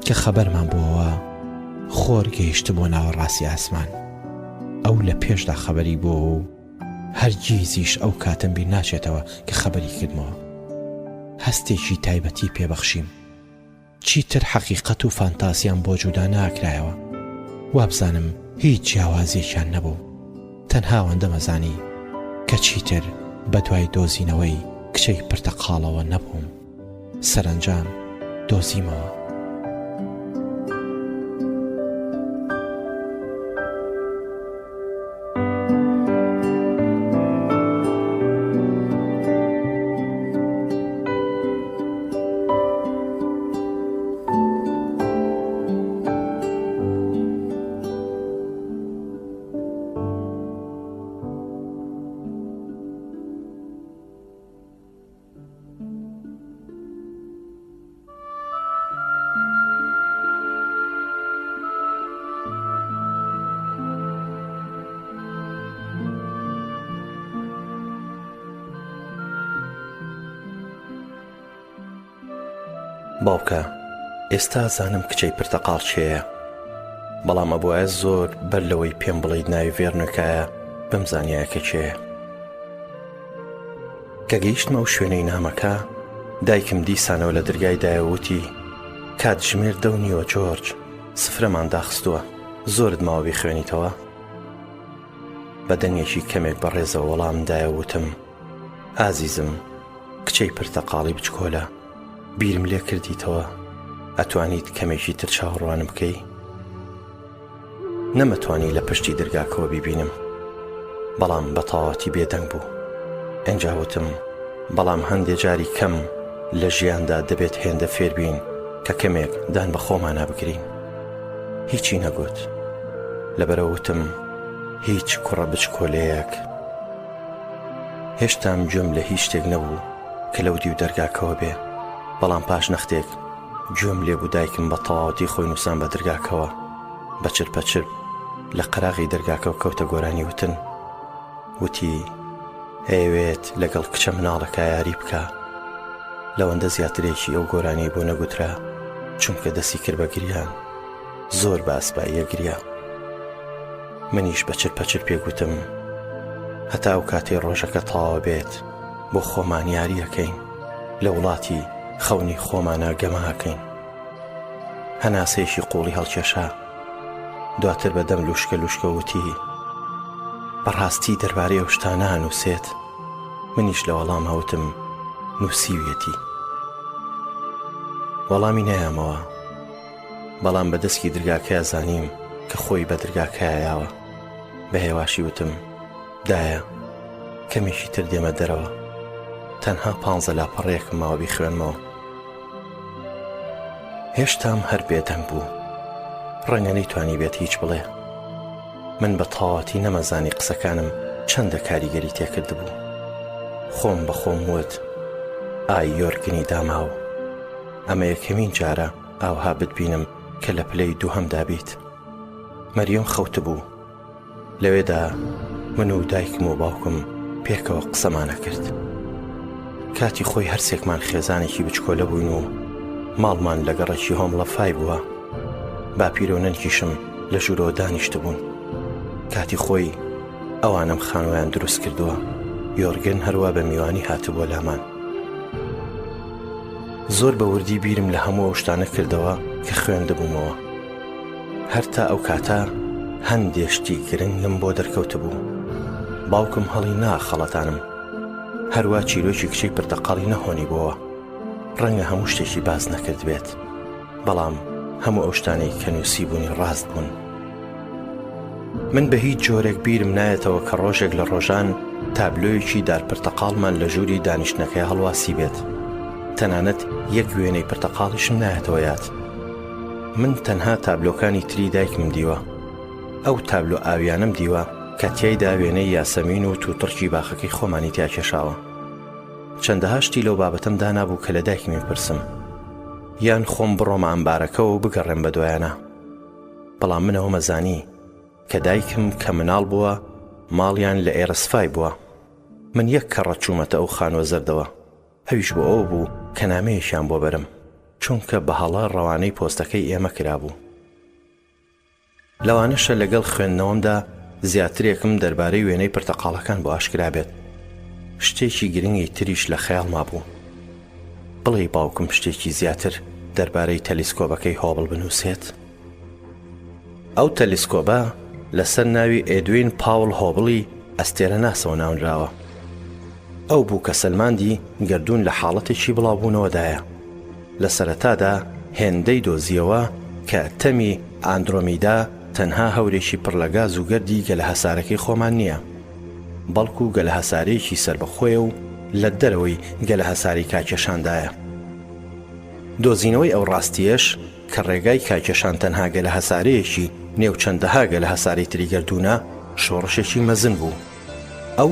کە خەبەرمان بووەوە خۆر گەیشتبووە ناوەڕاستی ئاسمان. ئەو لە پێشدا خەبەری بووەوە و هەرگیزیش ئەو کاتەم بیر ناچێتەوە کە خەبەری کردمەوە. هەستێکی تایبەتی پێ بەخشیم. چیتر حەقیقەت و فانتازیام بۆ جودا ناکرایەوە. وابزانم هیچ جیاوازییەکیان نەبوو. تەنها ئەوەندەم ئەزانی کە چیتر بەدوای دۆزینەوەی کچەی پرتەقاڵەوە نەبووم. سەرەنجام دۆزیمەوە. باوکە ئێستا زانم کچەی پرتەقاڵ کێیە بەڵام ئەبواە زۆر بەر لەوەی پێم بڵیت ناوی ڤێرنۆکایە بمزانیایە کە کێیە کە گەیشتمە ئەو شوێنەی نامەکە، دایکم دیسانەوە لە درگای دایەوە وتی، کاتژمێر دە و نیوە جۆرج، سفرەمان داخستووە، زۆرت ماوە بیخوێنیتەوە؟ بە دەنگێکی کەمێک بە ڕێزەوە وەڵامم دایەوە وتم، ئازیزم، کچەی پرتەقاڵی بچکۆلە، بیرم لێ کردیتەوە، ئەتوانیت کەمێکی تر چاوەڕوانم بکەی؟ نەمەتوانی لە پشتی درگاکەوە بیبینم بەڵام بە تەواوەتی بێدەنگ بوو ئەنجا وتم بەڵام هەندێ جاری کەم لە ژیاندا دەبێت هێندە فێربین کە کەمێک دان بە خۆمانا بگرین هیچی نەگوت لەبەرە وتم هیچ کوڕە بچکۆلەیەک هێشتام گوێم لە هیچ شتێک نەبوو کە لەو دیو دەرگاکەوە بێ بەڵام پاش نەختێک گوێم لێ بوو دایکم بە تەواوەتی خۆی نووسان بە دەرگاکەوە بە چرپە چرپ لە قەراغی دەرگاکەوە کەوتە گۆرانی وتن وتی ئەیەوێت لەگەڵ کچە مناڵەکە یاری بکە لەوەندە زیاترێکی ئەو گۆرانی بۆ نەگوترا چونکە دەستی کرد بە گریان زۆر بە ئەسپاییە گریا منیش بە چرپە چرپێ گوتم هەتا ئەو کاتەی ڕۆژەکە تەواو بێت بۆ خۆمان یاریەکەین لە وڵاتی خەونی خۆمانە گەمە ئەکەین. هەناسەیەکی قوڵی هەڵکێشا. دواتر بە دەم لوشکە لوشکە وتی، بەڕاستی دەربارەی ئەو شتانە ئەنووسێت؟ منیش لە وەڵاما وتم، نووسیویەتی. وەڵامی نەیامەوە. بەڵام بە دەسکی درگاکەیا زانیم کە خۆی بە درگاکەیا یاوە. بە هێواشی وتم، دایە، کەمێکی تر دێمە دەرەوە. تەنها پانزە لاپەڕەیەکم ماوە بیخوێنمەوە. هێشتام هەر بێدەنگ بوو. ڕەنگە نەیتوانیبێت هیچ بڵێ. من بە تەواوەتی نەمەزانی قسەکانم چەندە کاریگەری تێکردبوو. خۆم بە خۆم وت، ئای یۆرگنی داماو، ئەمە یەکەمین جارە ئاوها بتبینم کە لە پلەی دووهەمدا بیت. مەریەم خەوتبوو. لەوێدا من و دایکم و باوکم پێکەوە قسەمانە کرد. کاتی خۆی هەرسێکمان خێزانێکی بچکۆلە بووین و ماڵمان لە گەڕەکی هۆمڵەفای بووە. باپیرە و نەنکیشم لە ژوورەوە دانیشتبوون. کاتی خۆی ئەوانم خانوویان دروست کردووە. یۆرگن هەروا بە میوانی هاتبووە لامان. زۆر بە وردی بیرم لە هەموو ئەو شتانە کردەوە کە خوێندبوومەوە. هەر تا ئەو کاتە هەندێ شتی گرنگم بۆ دەرکەوتبوو. باوکم هەڵی ناخەڵەتانم. هەروا چیرۆکی کچەی پرتەقاڵی نەهۆنیبۆوە. ڕەنگە هەموو شتێکی باس نەکردبێت. بەڵام هەموو ئەو شتانەی کە نووسیبوونی ڕاست بوون. من بە هیچ جۆرێک بیرم نایەتەوە کە ڕۆژێک لە ڕۆژان تابلۆیەکی دار پرتەقاڵمان لە ژووری دانیشتنەکەی هەڵواسی بێت. تەنانەت یەک وێنەی پرتەقاڵیشم نایەتەوە یاد. من تەنها تابلۆکانی تری دایکمم دیوە. ئەو تابلۆ ئاویانەم دیوە کە تیایدا وێنەی یاسەمین و تووتڕکی باخەکەی خۆمانی تیا کێشاوە. چەندەها شتی لەو بابەتەم دانابوو کە لە دایکمی بپرسم. یان خۆم بڕۆمە ئەمبارەکەوە و بگەڕێم بە دوایانا. بەڵام من ئەوەم ئەزانی کە دایکم کە مناڵ بووە ماڵیان لە ئێرسفای بووە. من یەک کەڕەت چوومەتە ئەو خانووە زەردەوە. ئەویش بۆ ئەوە بوو کە نامەیەکیان بۆ بەرم، چونکە بە هەڵە ڕەوانەی پۆستەکەی ئێمە کرابوو. لەوانەشە لەگەڵ خوێندنەوەمدا زیاترێکم دەربارەی وێنەی پرتەقاڵەکان بۆ ئاشکرا بێت. شتێکی گرنگی تریش لە خەیاڵما بوو. بڵێی باوکم شتێکی زیاتر دەربارەی تەلیسکۆبەکەی هۆبڵ بنووسێت؟ ئەو تەلیسکۆبە لەسەر ناوی ئێدوین پاوڵ هۆبڵی ئەستێرەناسەوە ناونراوە. ئەو بوو کە سەلماندی گەردوون لە حاڵەتێکی بڵاوبوونەوەدایە. لە سەرەتادا هێندەی دۆزییەوە کە تەمی ئاندرۆمیدا تەنها هەورێکی پڕ لە گاز و گەردی گەلەهەسارەکەی خۆمان نییە، بەڵکو گەلەهەسارەیەکی سەربەخۆیە و لە دەرەوەی گەلەهەسارەی کاکێشاندایە. دۆزینەوەی ئەو ڕاستییەش کە ڕێگای کاکێشان تەنها گەلەهەسارەیەکی نێو چەندەها گەلەهەسارەی تری گەردوونە، شۆڕشێکی مەزن بوو. ئەو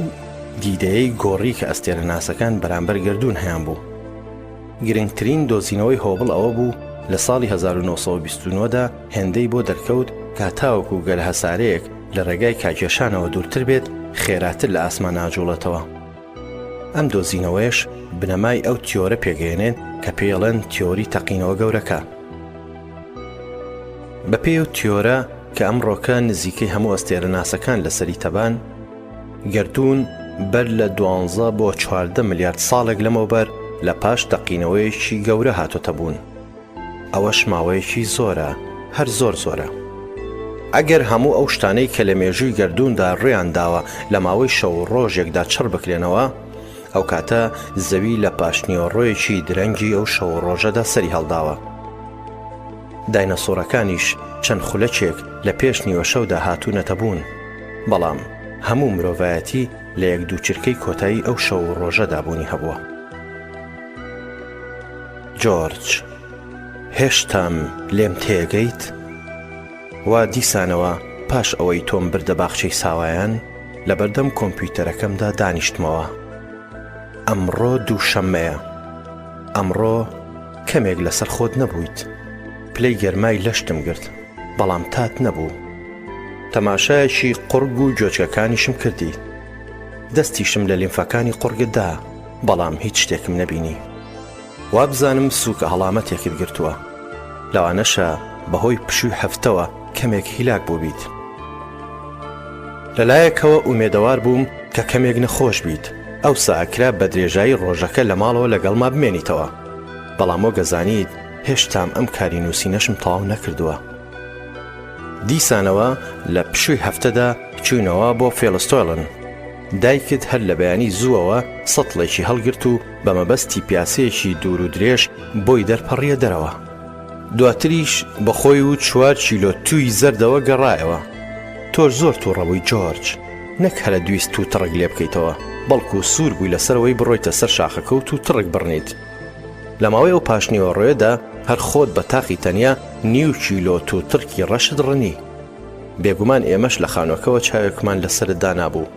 دیدەیەی گۆڕی کە ئەستێرەناسەکان بەرامبەر گەردوون هەیانبوو. گرنگترین دۆزینەوەی هۆبڵ ئەوە بوو لە ساڵی 1929 دا هێندەی بۆ دەرکەوت کە تاوەکو گەلەهەسارەیەک لە ڕێگای کاکێشانەوە دوورتر بێت خێراتر لە ئاسمان ئاجوڵێتەوە. ئەم دۆزینەوەیەش بنەمای ئەو تیۆرە پێگەیەنێن کە پێیڵێن تیۆری تەقینەوە گەورەکە. بەپێی ئەو تیۆرە کە ئەمڕۆکە نزیکەی هەموو ئەستێرەناسەکان لەسەری تەبان، گەردوون بەر لە دوانزە بۆ 14 ملیارد ساڵێک لەمەوبەر لە پاش تەقینەوەیەکی گەورە هاتۆتە بوون. ئەوەش ماوەیەکی زۆرە، هەر زۆر زۆرە. ئەگەر هەموو ئەو شتانەی کە لە مێژووی گەردووندا ڕوویان داوە لە ماوەی شەو و ڕۆژێکدا چڕ بکرێنەوە، ئەو کاتە زەوی لە پاشنیوەڕۆیەکی درەنگی ئەو شەو و ڕۆژەدا سەری هەڵداوە. داینەسۆڕەکانیش چەند خولەکێک لە پێش نیوەشەودا هاتوونەتە بوون، بەڵام هەموو مرۆڤایەتی لە یەک دوو چرکەی کۆتایی ئەو شەو و ڕۆژەدا بوونی هەبووە. جۆرج، هێشتام لێم تێگەیت؟ وا دیسانەوە پاش ئەوەی تۆم بردە باخچەی ساوایان، لەبەردەم کۆمپیوتەرەکەمدا دانیشتمەوە. ئەمڕۆ دووشەممەیە. ئەمڕۆ کەمێک لەسەر خۆت نەبوویت. پلەی گەرمای لەشتم گرت، بەڵام تات نەبوو. تەماشایەکی قوڕگ و گوێچکەکانیشم کردی. دەستیشم لە لیمفەکانی قوڕگت دا، بەڵام هیچ شتێکم نەبینی. وابزانم سووکە هەڵامەتێکت گرتووە. لەوانەشە بەهۆی پشووی هەفتەوە کەمێک هیلاک بووبیت. لەلایەکەوە ئومێدەوار بووم کە کەمێک نەخۆش بیت، ئەوسا ئەکرا بە درێژایی ڕۆژەکە لە ماڵەوە لەگەڵما بمێنیتەوە. بەڵام وەک ئەزانیت هێشتام ئەم کاری نووسینەشم تەواو نەکردووە. دیسانەوە لە پشووی هەفتەدا چووینەوە بۆ فێڵستۆیڵن. دایکت هەر لە بەیانی زووەوە سەتڵێکی هەڵگرت و بە مەبەستی پیاسەیەکی دوور و درێژ بۆی دەرپەڕییە دەرەوە. دواتریش بە خۆی و چوار کیلۆ تووی زەردەوە گەڕایەوە. تۆش زۆر تووڕە بووی جۆرج. نەک هەرە دویست تووتڕک لێ بکەیتەوە، بەڵکو سوور بووی لەسەر ئەوەی بڕۆیتە سەر شاخەکە و تووتڕک بڕنیت. لە ماوەی ئەو پاشنیوەڕۆیەدا هەر خۆت بە تاقی تەنیا نیو کیلۆ تووتڕکی ڕەشت ڕنی. بێگومان ئێمەش لە خانووەکەوە چاوێکمان لەسەرت دانابوو.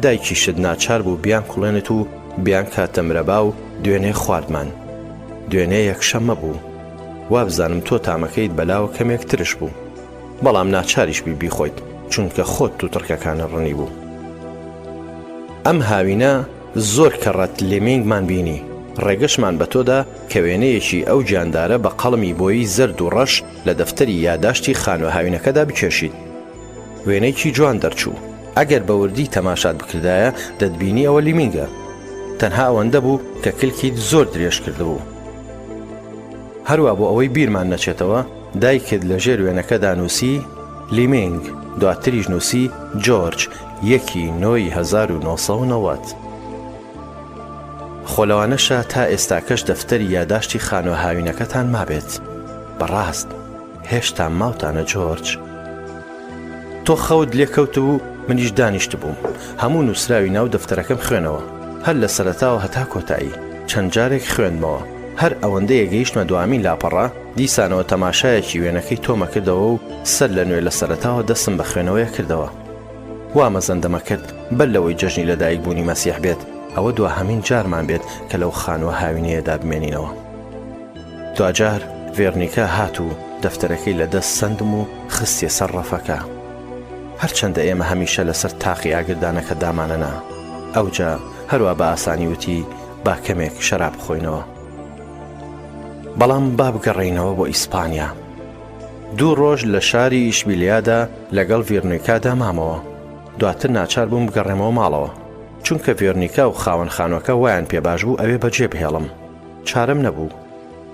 دایکیشت ناچار بوو بیانکوڵێنێت و بیانکاتە مرەبا و دوێنێ خواردمان. دوێنێ یەکشەممە بوو. وابزانم تۆ تامەکەیت بەلاوە کەمێک ترش بوو. بەڵام ناچاریش بووی بیخۆیت. چونکە خۆت توتڕکەکانت ڕنی بوو. ئەم هاوینە زۆر کەڕەت لێمینگمان بینی، ڕێگەشمان بە تۆ دا کە وێنەیەکی ئەو گیاندارە بە قەڵەمی بۆیی زەرد و ڕەش لە دەفتەری یاداشتی خانووە هاوینەکەدا بکێشیت. وێنەیەکی جوان دەرچوو. ئەگەر بە وردی تەماشات بکردایە دەتبینی ئەوە لیمینگە. تەنها ئەوەندە بوو کە کلکیت زۆر درێژ کردبوو. هەروا بۆ ئەوەی بیرمان نەچێتەوە، دایکت لە ژێر وێنەکەدا نووسی، لیمینگ، دواتریش نووسی، جۆرج، یەکی نۆی 1990. خۆ لەوانەشە تا ئێستاکەش دەفتەری یاداشتی خانووە هاوینەکەتان مابێت. بەڕاست هێشتا ماوتانە جۆرج؟ تۆ خەوت لێ کەوتبوو، منیش دانیشتبووم. هەموو نووسراوی ناو دەفتەرەکەم خوێنەوە. هەر لە سەرەتاوە هەتا کۆتایی. چەند جارێک خوێندمەوە. هەر ئەوەندەیە گەیشتمە دوامین لاپەڕە، دیسانەوە تەماشایەکی وێنەکەی تۆمە کردەوە و سەر لە نوێ لە سەرەتاوە دەستم بە خوێنەوەیە کردەوە. وا مەزەندەمە کرد بەر لەوەی جەژنی لەدایکبوونی مەسیح بێت، ئەوە دواهەمین جارمان بێت کە لەو خانووە هاوینەیەدا بمێنینەوە. دواجار ڤێرنیکا هات و دەفتەرەکەی لە دەست سەندم و خستیە سەر ڕەفەکە. هەرچەندە ئێمە هەمیشە لەسەر تاقی ئاگردانەکە دامانەنا. ئەوجا هەروا بە ئاسانی وتی با کەمێک شەراب بخۆینەوە. بەڵام با بگەڕێینەوە بۆ ئیسپانیا. دوو ڕۆژ لە شاری ئیشبیلیادا لەگەڵ ڤیرنیکادا مامەوە. دواتر ناچار بووم بگەڕێمەوە ماڵەوە. چونکە ڤێرنیکا و خاوەن خانووەکە وایان پێ باش بوو ئەوێ بەجێ بهێڵم. چارەم نەبوو.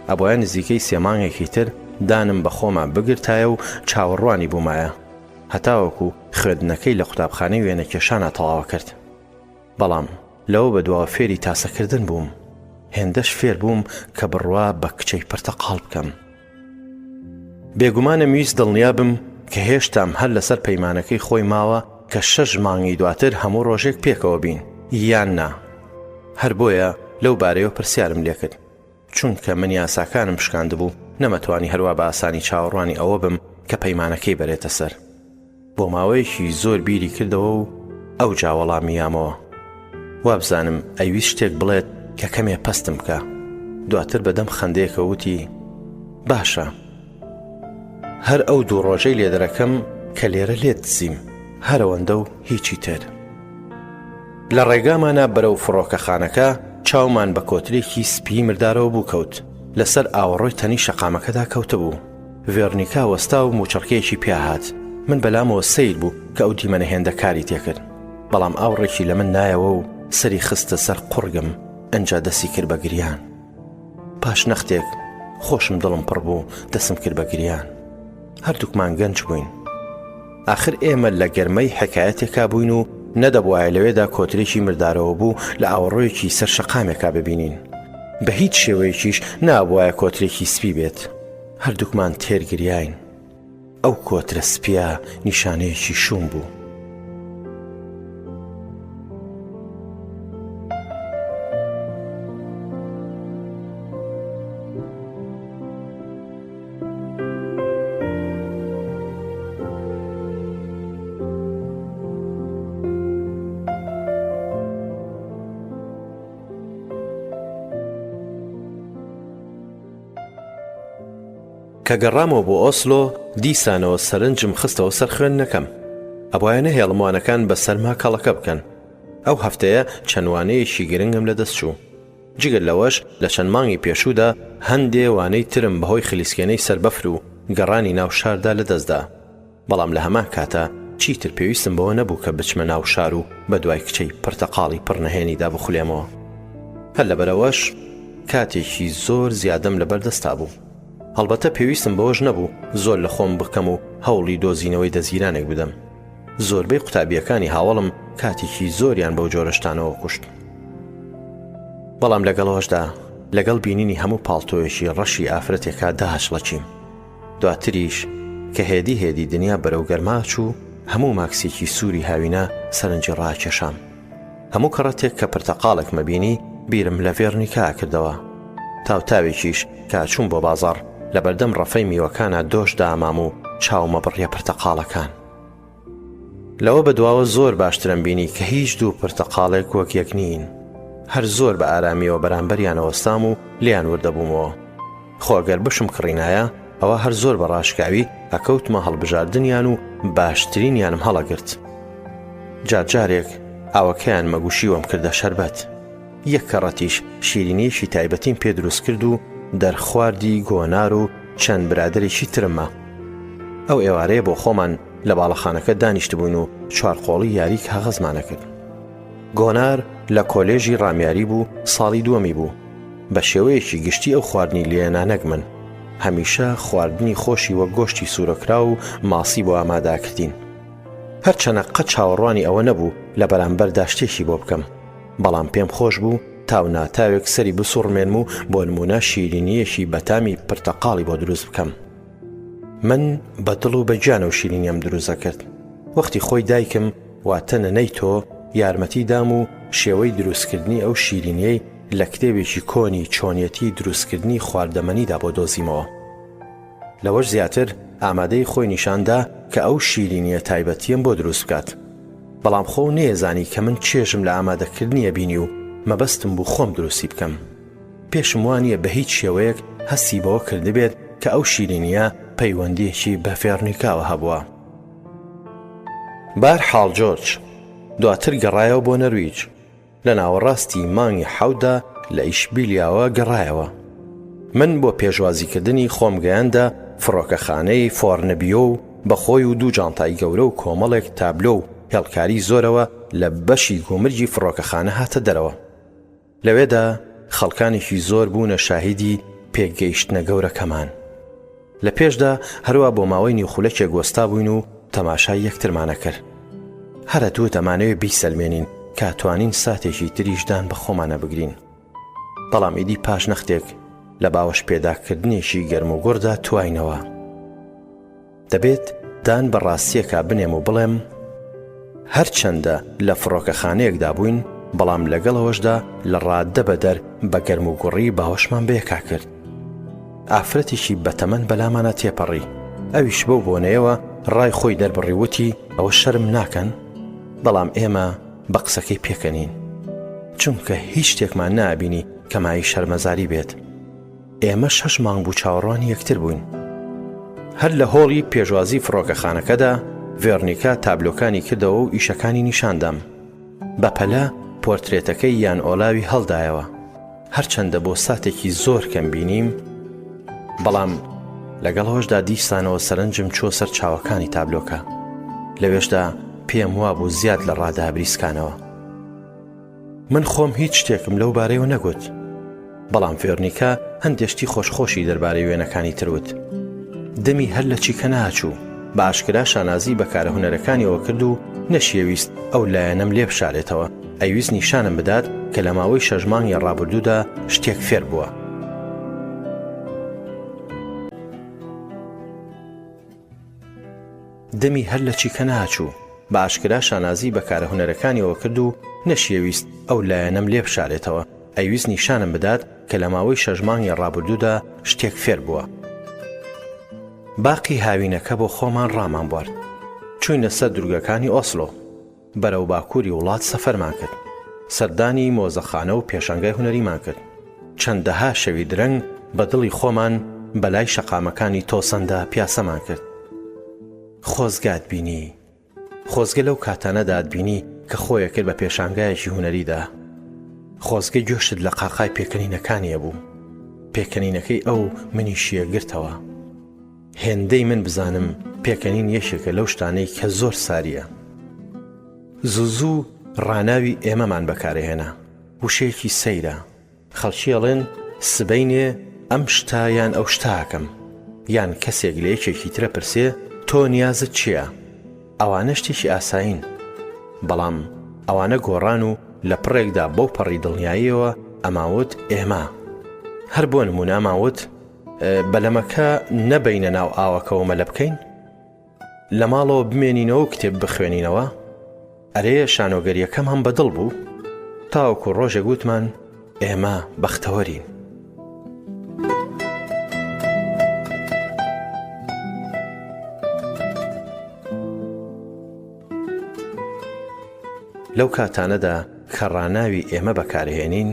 ئەبوایە نزیکەی سێ مانگێکی تر دانم بە خۆما بگرتایە و چاوەڕوانی بوومایە. هەتاوەکو خوێندنەکەی لە قوتابخانەی وێنەکێشانا تەواوە کرد. بەڵام لەوە بەدواوە فێری تاسەکردن بووم. هێندەش فێر بووم کە بڕوا بە کچەی پرتەقاڵ بکەم. بێگومان ئەمویست دڵنیا بم کە هێشتام هەر لەسەر پەیمانەکەی خۆی ماوە کە شەش مانگی دواتر هەموو ڕۆژێک پێکەوە بین یان نا. هەر بۆیە لەو بارەیەوە پرسیارم لێکرد. چونکە من یاساکانم شکاندبوو، نەمەتوانی هەروا بە ئاسانی چاوەڕوانی ئەوە بم کە پەیمانەکەی بەرێتە سەر. بۆ ماوەیەکی زۆر بیری کردەوە و ئەوجا وەڵامی یامەوە. وابزانم ئەیویست شتێک بڵێت کە کەمێ پەستم بکا. دواتر بە دەم خەندەیەکەوە وتی، باشە. هەر ئەو دوو ڕۆژەی لێدەرەکەم کە لێرە لێت دزیم، هەر ئەوەندە و هیچی تر. لە ڕێگامانا بەرەو فڕۆکەخانەکە چاومان بە کۆترێکی سپیی مردارەوە بوو کەوت. لەسەر ئاوەڕۆی تەنی شەقامەکەدا کەوتبوو. ڤێرنیکا وەستا و موچڕکەیەکی پیا هات. من بەلامەوە سەیر بوو کە ئەو دیمەنە هێندە کاری تێکرد. بەڵام ئاوڕێکی لە من نایەوە و سەری خستە سەر قوڕگم، ئەنجا دەستی کرد بە گریان. پاش نەختێک خۆشم دڵم پڕ بوو، دەسم کرد بە گریان. هەردووکمان گەنج بووین. ئاخر ئێمە لە گەرمەی حەکایەتێکا بووین و نەدەبوایە لەوێدا کۆترێکی مردارەوەبوو لە ئاوەڕۆیەکی سەر شەقامێکا ببینین. بە هیچ شێوەیەکیش نابوایە کۆترێکی سپی بێت. هەردووکمان تێر گریاین. ئەو کۆترە سپییە نیشانەیەکی شووم بوو. کە گەڕامەوە بۆ ئۆسلۆ، دیسانەوە سەرنجم خستەوە سەر خوێندنەکەم. ئەبوایە نەهێڵم وانەکان بە سەرما کەڵەکە بکەن. ئەو هەفتەیە چەند وانەیەکی گرنگم لەدەست چوو. جگە لەوەش لە چەند مانگی پێشوودا هەندێ وانەی ترم بەهۆی خلیسکێنەی سەر بەفر و گەڕانی ناو شاردا لەدەستدا. بەڵام لە هەمان کاتا چیتر پێویستم بەوە نەبوو کە بچمە ناو شار و بەدوای کچەی پرتەقاڵی پڕ نەهێنیدا بخولێمەوە. هەر لەبەرئەوەش کاتێکی زۆر زیادەم لەبەر دەستا بوو. هەڵبەتە پێویستم بەوەش نەبوو زۆر لە خۆم بکەم و هەوڵی دۆزینەوەی دەزگیرانێک بدەم. زۆربەی قوتابییەکانی هاوەڵم کاتێکی زۆریان بەو جۆرە شتانەوە کوشت. بەڵام لەگەڵەوەشدا لەگەڵ بینینی هەموو پاڵتۆیەکی ڕەشی ئافرەتێکا داهەچڵەکیم. دواتریش کە هێدی هێدی دنیا بەرەو گەرما چوو، هەموو ماکسێکی سووری هاوینە سەرنجی ڕاکێشام. هەموو کەڕەتێک کە پرتەقاڵێکمە بینی، بیرم لە ڤێرنیکا ئەکردەوە. تاوتاوێکیش کە ئەچووم بۆ بازاڕ، لەبەردەم ڕەفەی میوەکانا دۆش دامام و چاومە بڕیە پرتەقاڵەکان. لەوە بەدواوە زۆر باشترم بینی کە هیچ دوو پرتەقاڵێک وەک یەک نین. هەر زۆر بە ئارامییەوە بەرامبەریان ئەوەستام و لێیان وردەبوومەوە. خۆ گەر بشم کڕینایە، ئەوا هەر زۆر بە ڕاشکاوی ئەکەوتمە هەڵبژاردنیان و باشترینیانم هەڵەگرت. جار جارێک ئاوەکەیان مەگوشیوەم کردە شەربەت. یەک کەڕەتیش شیرینییەکی تایبەتیم پێ دروست کرد و دەرخواردی گۆنار و چەند برادەرێکی ترم ما. ئەو ئێوارەیە بۆ خۆمان لە باڵەخانەکە دانیشتبووین و چوارقۆڵی یاری کاغەزمان ئەکرد. گۆنار لە کۆلێژی ڕامیاری بوو ساڵی دووەمی بوو. بە شێوەیەکی گشتی ئەو خواردنی لێنا نەک من. هەمیشە خواردنی خۆشی وەک گۆشتی سوورەکراو و ماسی بۆ ئامادە ئەکردین. هەرچەنە قەت چاوەڕوانی ئەوە نەبوو لە بەرامبەردا شتێکی بۆ بکەم. بەڵام پێم خۆش بوو تاو نا تاوێک سەری بسوڕمێنم و بۆ نموونە شیرینییەکی بەتامی پرتەقاڵی بۆ دروست بکەم. من بە دڵ و بە گیانەوە شیرینیەم دروست ئەکرد. وەختی خۆی دایکم واتە نەنەی تۆ یارمەتی دام و شێوەی دروستکردنی ئەو شیرینیەی لە کتێبێکی کۆنی چۆنیەتی دروستکردنی خواردەمەنیدا بۆ دۆزیمەوە. لەوەش زیاتر ئامادەی خۆی نیشان دا کە ئەو شیرینیە تایبەتیەم بۆ دروست بکات. بەڵام خۆو نەیەزانی کە من چێژم لە ئامادەکردنیە بینی و مەبەستم بوو خۆم دروستی بکەم. پێشم وانیە بە هیچ شێوەیەک هەستی بەوە کردبێت کە ئەو شیرینیە پەیوەندیەکی بە ڤێرنیکاوە هەبووە. بەهەرحاڵ جۆرج دواتر گەڕایەوە بۆ نەرویج. لە ناوەڕاستی مانگی حەوتدا لە ئیشبیلیاوە گەڕایەوە. من بۆ پێشوازیکردنی خۆم گەیاندە فڕۆکەخانەی فۆرنبیۆ و بە خۆی و دوو جانتای گەورە و کۆمەڵێک تابلۆ و هێڵکاری زۆرەوە لە بەشی گومرگی فڕۆکەخانە هاتە دەرەوە. لەوێدا خەڵکانێکی زۆر بوونە شاهیدی پێکگەیشتنە گەورەکەمان. لە پێشدا هەروا بۆ ماوەی نیو خولەکێک وەستابووین و تەماشای یەکترمان ئەکرد. هەر ئەتوت ئەمانەوێ بیسەلمێنین کە ئەتوانین ساتێکی تریش دان بە خۆمانا بگرین. بەڵام ئیدی پاش نەختێک لە باوەش پێداکردنێکی گەرموگوڕدا تواینەوە. دەبێت دان بە ڕاستییەکا بنێم و بڵێم، هەرچەندە لە فڕۆکەخانەیەکدا بووین، بەڵام لەگەڵ ئەوەشدا لە ڕاددە بەدەر بە گەرموگوڕی باوەشمان بەیەکا کرد. ئافرەتێکی بەتەمەن بەلامانا تێپەڕی، ئەویش بەو بۆنەیەوە ڕای خۆی دەربڕی وتی، ئەوە شەرم ناکەن؟ بەڵام ئێمە بە قسەکەی پێکەنین، چونکە هیچ شتێکمان نابینی کە مایەی شەرمەزاری بێت. ئێمە شەش مانگ بوو چاوەڕوانی یەکتر بووین. هەر لە هۆڵی پێشوازی فڕۆکەخانەکەدا، ڤێرنیکا تابلۆکانی کردەوە و ئیشەکانی نیشاندام. بە پەلە پۆرترێتەکەی یان ئۆلاوی هەڵدایەوە. هەرچەندە بۆ ساتێکی زۆر کەم بینیم، بەڵام لەگەڵ ئەوەشدا دیسانەوە سەرنجم چووە سەر چاوەکانی تابلۆکە. لەوێشدا پێم وابوو زیاد لە ڕادە بریسکانەوە. من خۆم هیچ شتێکم لەو بارەیەوە نەگوت. بەڵام ڤێرنیکا هەندێ شتی خۆشخۆشی دەربارەی وێنەکانی تر وت. دەمی هەر لە چیکە ناچوو، بە ئاشکرا شانازی بە کارە هونەرەکانیەوە کرد و نەشیەویست ئەو لایەنەم لێ بشارێتەوە، ئەیویست نیشانم بدات کە لە ماوەی شەش مانگی ڕابردوودا شتێک فێر بووە. دەمی هەر لە چیکە ناچوو، بە ئاشکرا شانازی بە کارە هونەرەکانیەوە کرد و نەشیەویست ئەو لایەنەم لێ بشارێتەوە، ئەیویست نیشانم بدات کە لە ماوەی شەش مانگی ڕابردوودا شتێک فێر بووە. باقی هاوینەکە بۆ خۆمان ڕامانبوارد. چووینە سەر دوورگەکانی ئۆسلۆ. بەرەو باکووری وڵات سەفەرمان کرد. سەردانی مۆزەخانە و پێشانگای هونەریمان کرد. چەندەها شەوی درەنگ بە دڵی خۆمان بە لای شەقامەکانی تۆسەندا پیاسەمان کرد. خۆزگات بینی. خۆزگە لەو کاتانەدا ئەتبینی کە خۆی ئەکرد بە پێشانگایەکی هونەریدا. خۆزگە گوێشت لە قاقای پێکەنینەکانی ئەبوو. پێکەنینەکەی ئەو منیشی ئەگرتەوە. هێندەی من بزانم پێکەنین یەکێکە لەو شتانەی کە زۆر سارییە. زوو زوو ڕاناوی ئێمەمان بەکارەهێنا. وشەیەکی سەیرە. خەڵکی ئەڵێن سبەینێ ئەم شتە یان ئەو شتە ئەکەم. یان کەسێک لە یەکێکی ترە پرسێ تۆ نیازت چییە؟ ئەوانە شتێکی ئاسایین. بەڵام ئەوانە گۆڕان و لە پڕێکدا بەو پەڕی دڵنیاییەوە ئەمانوت ئێمە. هەر بۆ نموونە ئەمانوت بەلەمەکە نەبەینە ناو ئاوەکەوە مەلە بکەین؟ لە ماڵەوە بمێنینەوە و کتێب بخوێنینەوە؟ ئەرێ شانۆگەرییەکەم هەم بەدڵ بوو؟ تاوەکو ڕۆژێک وتمان ئێمە بەختەوەرین. لەو کاتانەدا کە ڕاناوی ئێمە بەکارهێنین،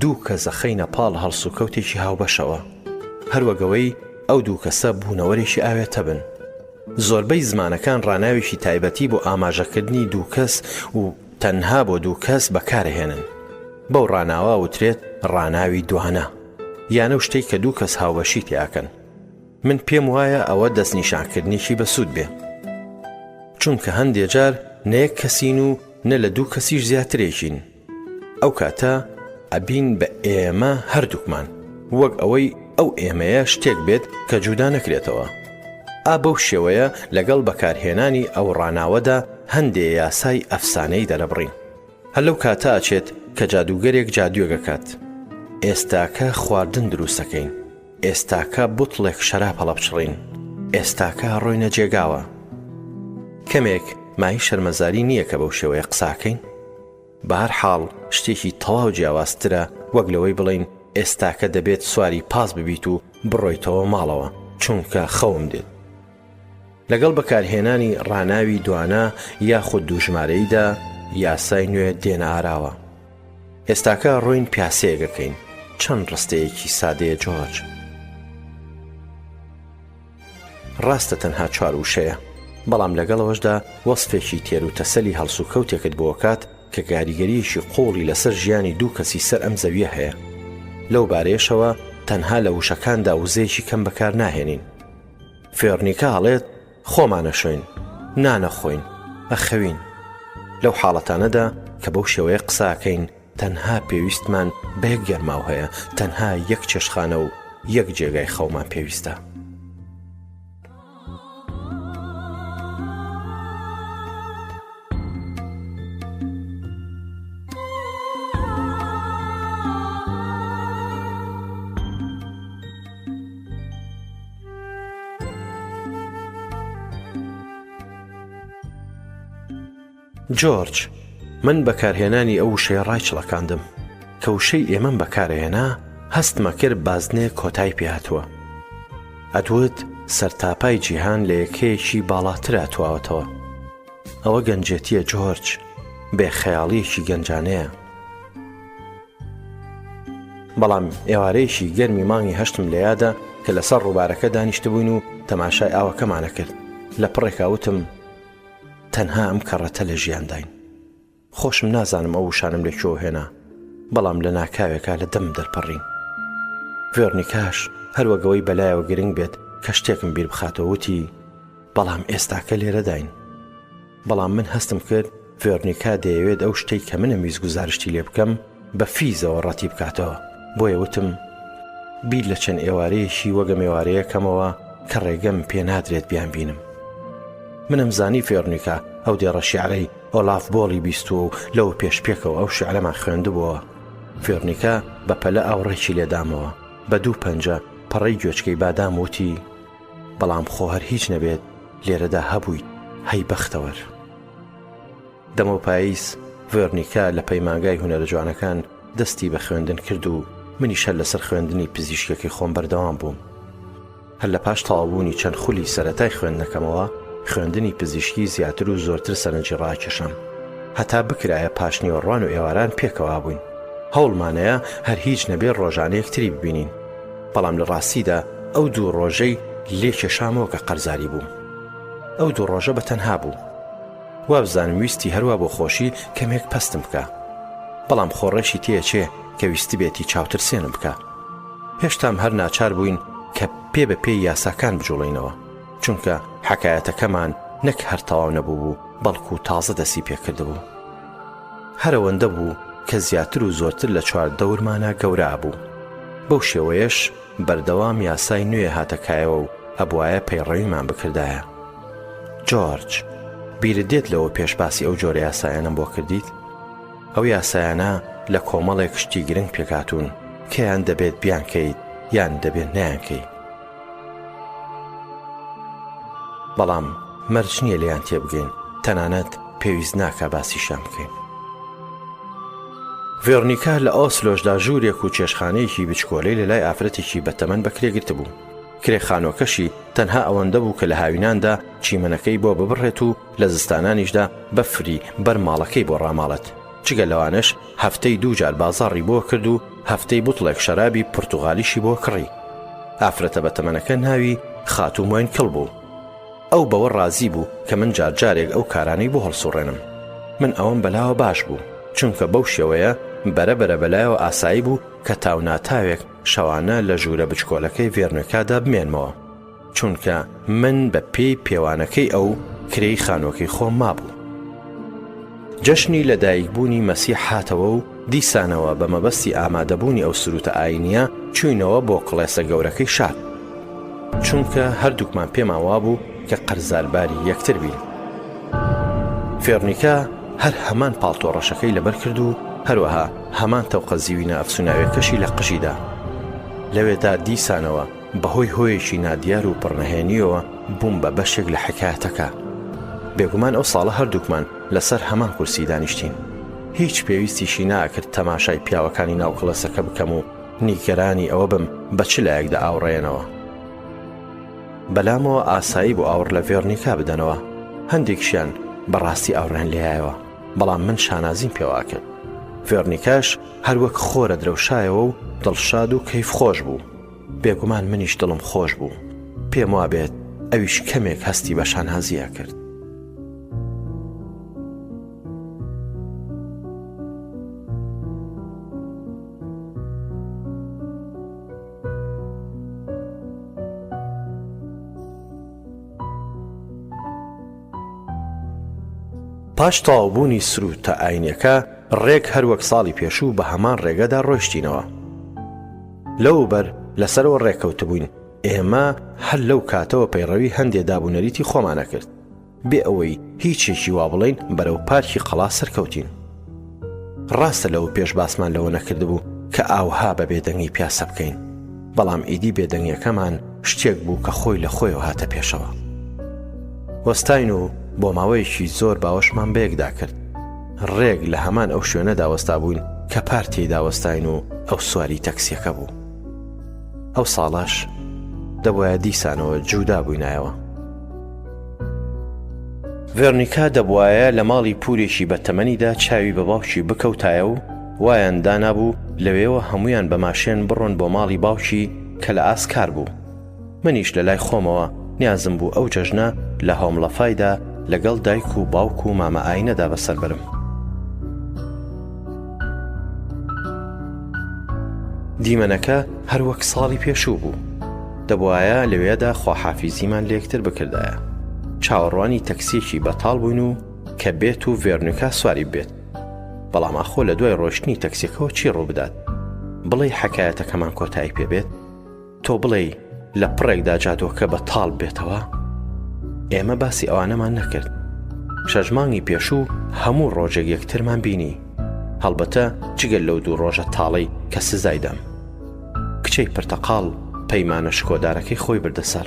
دوو کەس ئەخەینە پاڵ هەڵسوکەوتێکی هاوبەشەوە. هەروەک ئەوەی. ئەو دوو کەسە بوونەوەرێکی ئاوێتە بن. زۆربەی زمانەکان ڕاناوێکی تایبەتی بۆ ئاماژەکردنی دوو کەس و تەنها بۆ دوو کەس بەکارەهێنن. بەو ڕاناوە ئەوترێت ڕاناوی دوانە. یان ئەو شتەی کە دوو کەس هاوبەشی تێئەکەن. من پێم وایە ئەوە دەستنیشانکردنێکی بەسوود بێ. چونکە هەندێ جار نە یەک کەسین و نە لە دوو کەسیش زیاترێکین. ئەو کاتە ئەبین بە ئێمە هەردووکمان، وەک ئەوەی ئەو ئێمەیە شتێک بێت کە جودا نەکرێتەوە. ئا بەو شێوەیە لەگەڵ بەکارهێنانی ئەو ڕاناوەدا هەندێ یاسای ئەفسانەیی دەرەبڕین. هەر لەو کاتە ئەچێت کە جادووگەرێک جادووێک ئەکات. ئێستاکە خواردن دروست ئەکەین. ئێستاکە بوتڵێک شەراب هەڵەبچڕین. ئێستاکە ڕۆینە جێگاوە. کەمێک مایەی شەرمەزاری نییە کە بەو شێوەیە قسە ئەکەین؟ بەهەرحاڵ شتێکی تەواو جیاوازترە وەک لەوەی بڵێین ئێستاکە دەبێت سواری پاس ببیت و بڕۆیتەوە ماڵەوە چونکە خەوم دێت. لەگەڵ بەکارهێنانی ڕاناوی دوانە یاخود دووژمارەییدا یاسای نوێ دێنە ئاراوە. ئێستاکە ڕۆین پیاسەیەک ئەکەین. چەند ڕستەیەکی سادەیە جۆرج. ڕاستە تەنها چوار وشەیە، بەڵام لەگەڵ ئەوەشدا وەسفێکی تێروتەسەلی هەڵسوکەوتێکت بۆ ئەکات کە کاریگەرییەکی قووڵی لەسەر ژیانی دوو کەسی سەر ئەم زەوییە هەیە. لەو بارەیەشەوە تەنها لە وشەکاندا وزەیەکی کەم بەکار ناهێنین. فێرنیکا ئەڵێت خۆمان ئەشۆین، نان ئەخۆین، ئەخەوین. لەو حاڵەتانەدا کە بەو شێوەیە قسە ئەکەین تەنها پێویستمان بە یەک گەرماو هەیە، تەنها یەک چێشتخانە و یەک جێگای خەومان پێویستە. جۆرج، من بەکارهێنانی ئەو وشەیە ڕایچڵەکاندم. کە وشەی ئێمەم بەکارهێنا، هەستمەکرد بازنەیەک کۆتای پێهاتووە. ئەتوت سەرتاپای جیهان لە یەکەیەکی باڵاترا تواوەتەوە. ئەوە گەنجێتییە جۆرج، بێ خەیاڵییەکی گەنجانەیە. بەڵام ئێوارەیەکی گەرمی مانگی هەشتم لە یادە کە لەسەر ڕووبارەکە دانیشتبووین و تەماشای ئاوەکەمانە کرد. لە پڕێکا وتم، تەنها ئەم کەڕەتە لە ژیانداین. خۆشم نازانم ئەو وشانەم لە کوێوە هێنا، بەڵام لە ناکاوێکا لە دەمم دەرپەڕین. ڤێرنیکاش هەر وەک ئەوەی بەلایەوە گرنگ بێت کە شتێکم بیر بخاتەوە وتی، بەڵام ئێستاکە لێرەداین. بەڵام من هەستم کرد ڤێرنیکا دەیەوێت ئەو شتەی کە منم ویست گوزارشتی لێ بکەم بە فیزەوە ڕەتی بکاتەوە، بۆیە وتم، بیر لە چەند ئێوارەیەکی وەک ئەم ئێوارەیە کەمەوە کە ڕێگەم پێ نادرێت بیانبینم. منم زانی ڤێرنیکا ئەو دێڕە شیعرەی ئۆلاف بۆڵی بیستووە و لەوە پێش پێکەوە ئەو شیعرەمان خوێندبۆوە. ڤێرنیکا بە پەلە ئاوڕێکی لێدامەوە، بە دوو پەنجە پەڕەی گوێچکەی بادام وتی، بەڵام خۆ هەر هیچ نەبێت لێرەدا هەبوویت، هەی بەختەوەر. دەمەو پاییز، ڤێرنیکا لە پەیمانگای هونەرە جوانەکان دەستی بە خوێندن کرد و منیش هەر لەسەر خوێندنی پزیشکیەکەی خۆم بەردەوام بووم. هەر لە پاش تەواوبوونی چەند خولی سەرەتای خوێندنەکەمەوە، خوێندنی پزیشکی زیاتر و زۆرتر سەرنجی ڕاکێشام. هەتا بکرایە پاشنیوەڕوان و ئێواران پێکەوە بووین. هەوڵمانەیا هەر هیچ نەبێ ڕۆژانە یەکتری ببینین. بەڵام لە ڕاستیدا ئەو دوو ڕۆژەی لێ کێشامەوە کە قەرزاری بووم. ئەو دوو ڕۆژە بە تەنها بوو. وابزانم ویستی هەروا بۆ خۆشی کەمێک پەستم بکا. بەڵام خۆ ڕێشی تێئەچێ کە ویستبێتی چاوترسێنم بکا. هێشتام هەر ناچار بووین کە پێ بە پێی یاساکان بجوڵێینەوە. چونکە حەکایەتەکەمان نەک هەر تەواو نەبووبوو، بەڵکو تازە دەستی پێ کردبوو. هەر ئەوەندە بوو کە زیاتر و زۆرتر لە چواردەورمانا گەورە ئەبوو. بەو شێوەیەش بەردەوام یاسای نوێ هاتە کایەوە و ئەبوایە پەیڕەویمان بکردایە. جۆرج، بیرت دێت لەوە پێش باسی ئەو جۆرە یاسایانەم بۆ کردیت؟ ئەو یاسایانە لە کۆمەڵێک شتی گرنگ پێکهاتوون کە یان دەبێت بیانکەیت یان دەبێت نەیانکەی. بەڵام مەرج نییە لێیان تێبگەین، تەنانەت پێویست ناکا باسیشیان بکەین. ڤێرنیکا لە ئۆسلۆشدا ژوورێک و چێشتخانەیەکی بچکۆلەی لە لای ئافرەتێکی بەتەمەن بەکرێ گرتبوو. کرێ خانووەکەشی تەنها ئەوەندە بوو کە لە هاویناندا چیمەنەکەی بۆ ببڕێت و لە زستانانیشدا بەفری بەر ماڵەکەی بۆ ڕاماڵێت. جگە لەوانەش هەفتەی دوو جار بازاڕی بۆ کرد و هەفتەی بوتڵێک شەرابی پرتوغالیشی بۆ کڕی. ئافرەتە بەتەمەنەکە ناوی خاتوو مۆینکڵ بوو. ئەو بەوە ڕازی بوو کە من جار جارێک ئەو کارانەی بۆ هەڵسوڕێنم. من ئەوەم بەلاوە باش بوو، چونکە بەو شێوەیە بەرە بەرە بەلایەوە ئاسایی بوو کە تاوناتاوێک شەوانە لە ژوورە بچکۆلەکەی ڤێرنۆکادا بمێنمەوە. چونکە من بە پێی پێوانەکەی ئەو کرێی خانووەکەی خۆم مابوو. جەژنی لە دایکبوونی مەسیح هاتەوە و دیسانەوە بە مەبەستی ئامادەبوونی ئەو سروتە ئاینییە چووینەوە بۆ کڵێسە گەورەکەی شار. چونکە هەردووکمان پێمان وابوو کە قەرزارباری یەکتر بین. فێرنیکا هەر هەمان پاڵتۆ ڕەشەکەی لەبەر کرد و هەروەها هەمان تەوقە زیوینە ئەفسوناویەکەشی لە قژی دا. لەوێدا دیسانەوە بەهۆی هۆیەکی نادیار و پڕنهێنییەوە بووم بە بەشێک لە حەکایەتەکە. بێگومان ئەو ساڵە هەردووکمان لەسەر هەمان کورسی دانیشتین. هیچ پێویستیشی ناکرد تەماشای پیاوەکانی ناو کڵێسەکە بکەم و نیگەرانی ئەوە بم بە چ لایەکدا ئاوڕێنەوە. بەلامەوە ئاسایی بوو ئاوڕ لە ڤێرنیکا بدەنەوە. هەندێکیشیان بەڕاستی ئاوڕیان لێیایەوە، بەڵام من شانازیم پێوە ئەکرد. ڤێرنیکاش هەر وەک خۆرە درەوشایەوە و دڵشاد و کەیفخۆش بوو. بێگومان منیش دڵم خۆش بوو. پێم وابێت ئەویش کەمێک هەستی بە شانازی ئەکرد. پاش تەواوبوونی سرووتە ئاینیەکە، ڕێک هەر وەک ساڵی پێشوو بە هەمان ڕێگەدا ڕۆیشتینەوە. لەوبەر لەسەرەوە ڕێکەوتبووین، ئێمە هەر لەو کاتەوە پەیڕەوی هەندێ دابونەریتی خۆمان ئەکرد. بێ ئەوەی هیچێکی وا بڵێین بەرەو پارکی قەڵا سەرکەوتین. ڕاستە لەوە پێش باسمان لەوە نەکردبوو کە ئاوها بە بێدەنگی پیاسە بکەین، بەڵام ئیدی بێدەنگیەکەمان شتێک بوو کە خۆی لە خۆیەوە هاتە پێشەوە. وەستاین و بۆ ماوەیەکی زۆر باوەشمان بەیەکدا کرد. ڕێک لە هەمان ئەو شوێنەدا وەستابووین کە پار تێیدا وەستاین و ئەو سواری تەکسیەکە بوو. ئەو ساڵەش دەبوایە دیسانەوە جودا بووینایەوە. ڤێرنیکا دەبوایە لە ماڵی پوورێکی بە تەمەنیدا چاوی بە باوکی بکەوتایە و وایان دانابوو لەوێوە هەموویان بە ماشێن بڕۆن بۆ ماڵی باوکی کە لە ئاسکار بوو. منیش لە لای خۆمەوە نیازم بوو ئەو جەژنە لە هۆمڵەفایدا لەگەڵ دایک و باوک و مامە ئاینەدا بەسەر بەرم. دیمەنەکە هەر وەک ساڵی پێشوو بوو. دەبوایە لەوێدا خواحافیزیمان لێکتر بکردایە. چاوەڕوانی تەکسییەکی بەتاڵ بووین و کە بێت و ڤێرنیکا سواری ببێت. بەڵام ئاخۆ لە دوای ڕۆیشتنی تەکسیەکەوە چی ڕووبدات؟ بڵێی حەکایەتەکەمان کۆتایی پێ بێت؟ تۆ بڵێی لە پڕێکدا جادۆکە بە تاڵ بێتەوە؟ ئێمە باسی ئەوانەمان نەکرد. شەش مانگی پێشوو هەموو ڕۆژێک یەکترمان بینی. هەڵبەتە جگە لەو دوو ڕۆژە تاڵەی کە سزای دام. کچەی پرتەقاڵ پەیمانە شکۆدارەکەی خۆی بردە سەر.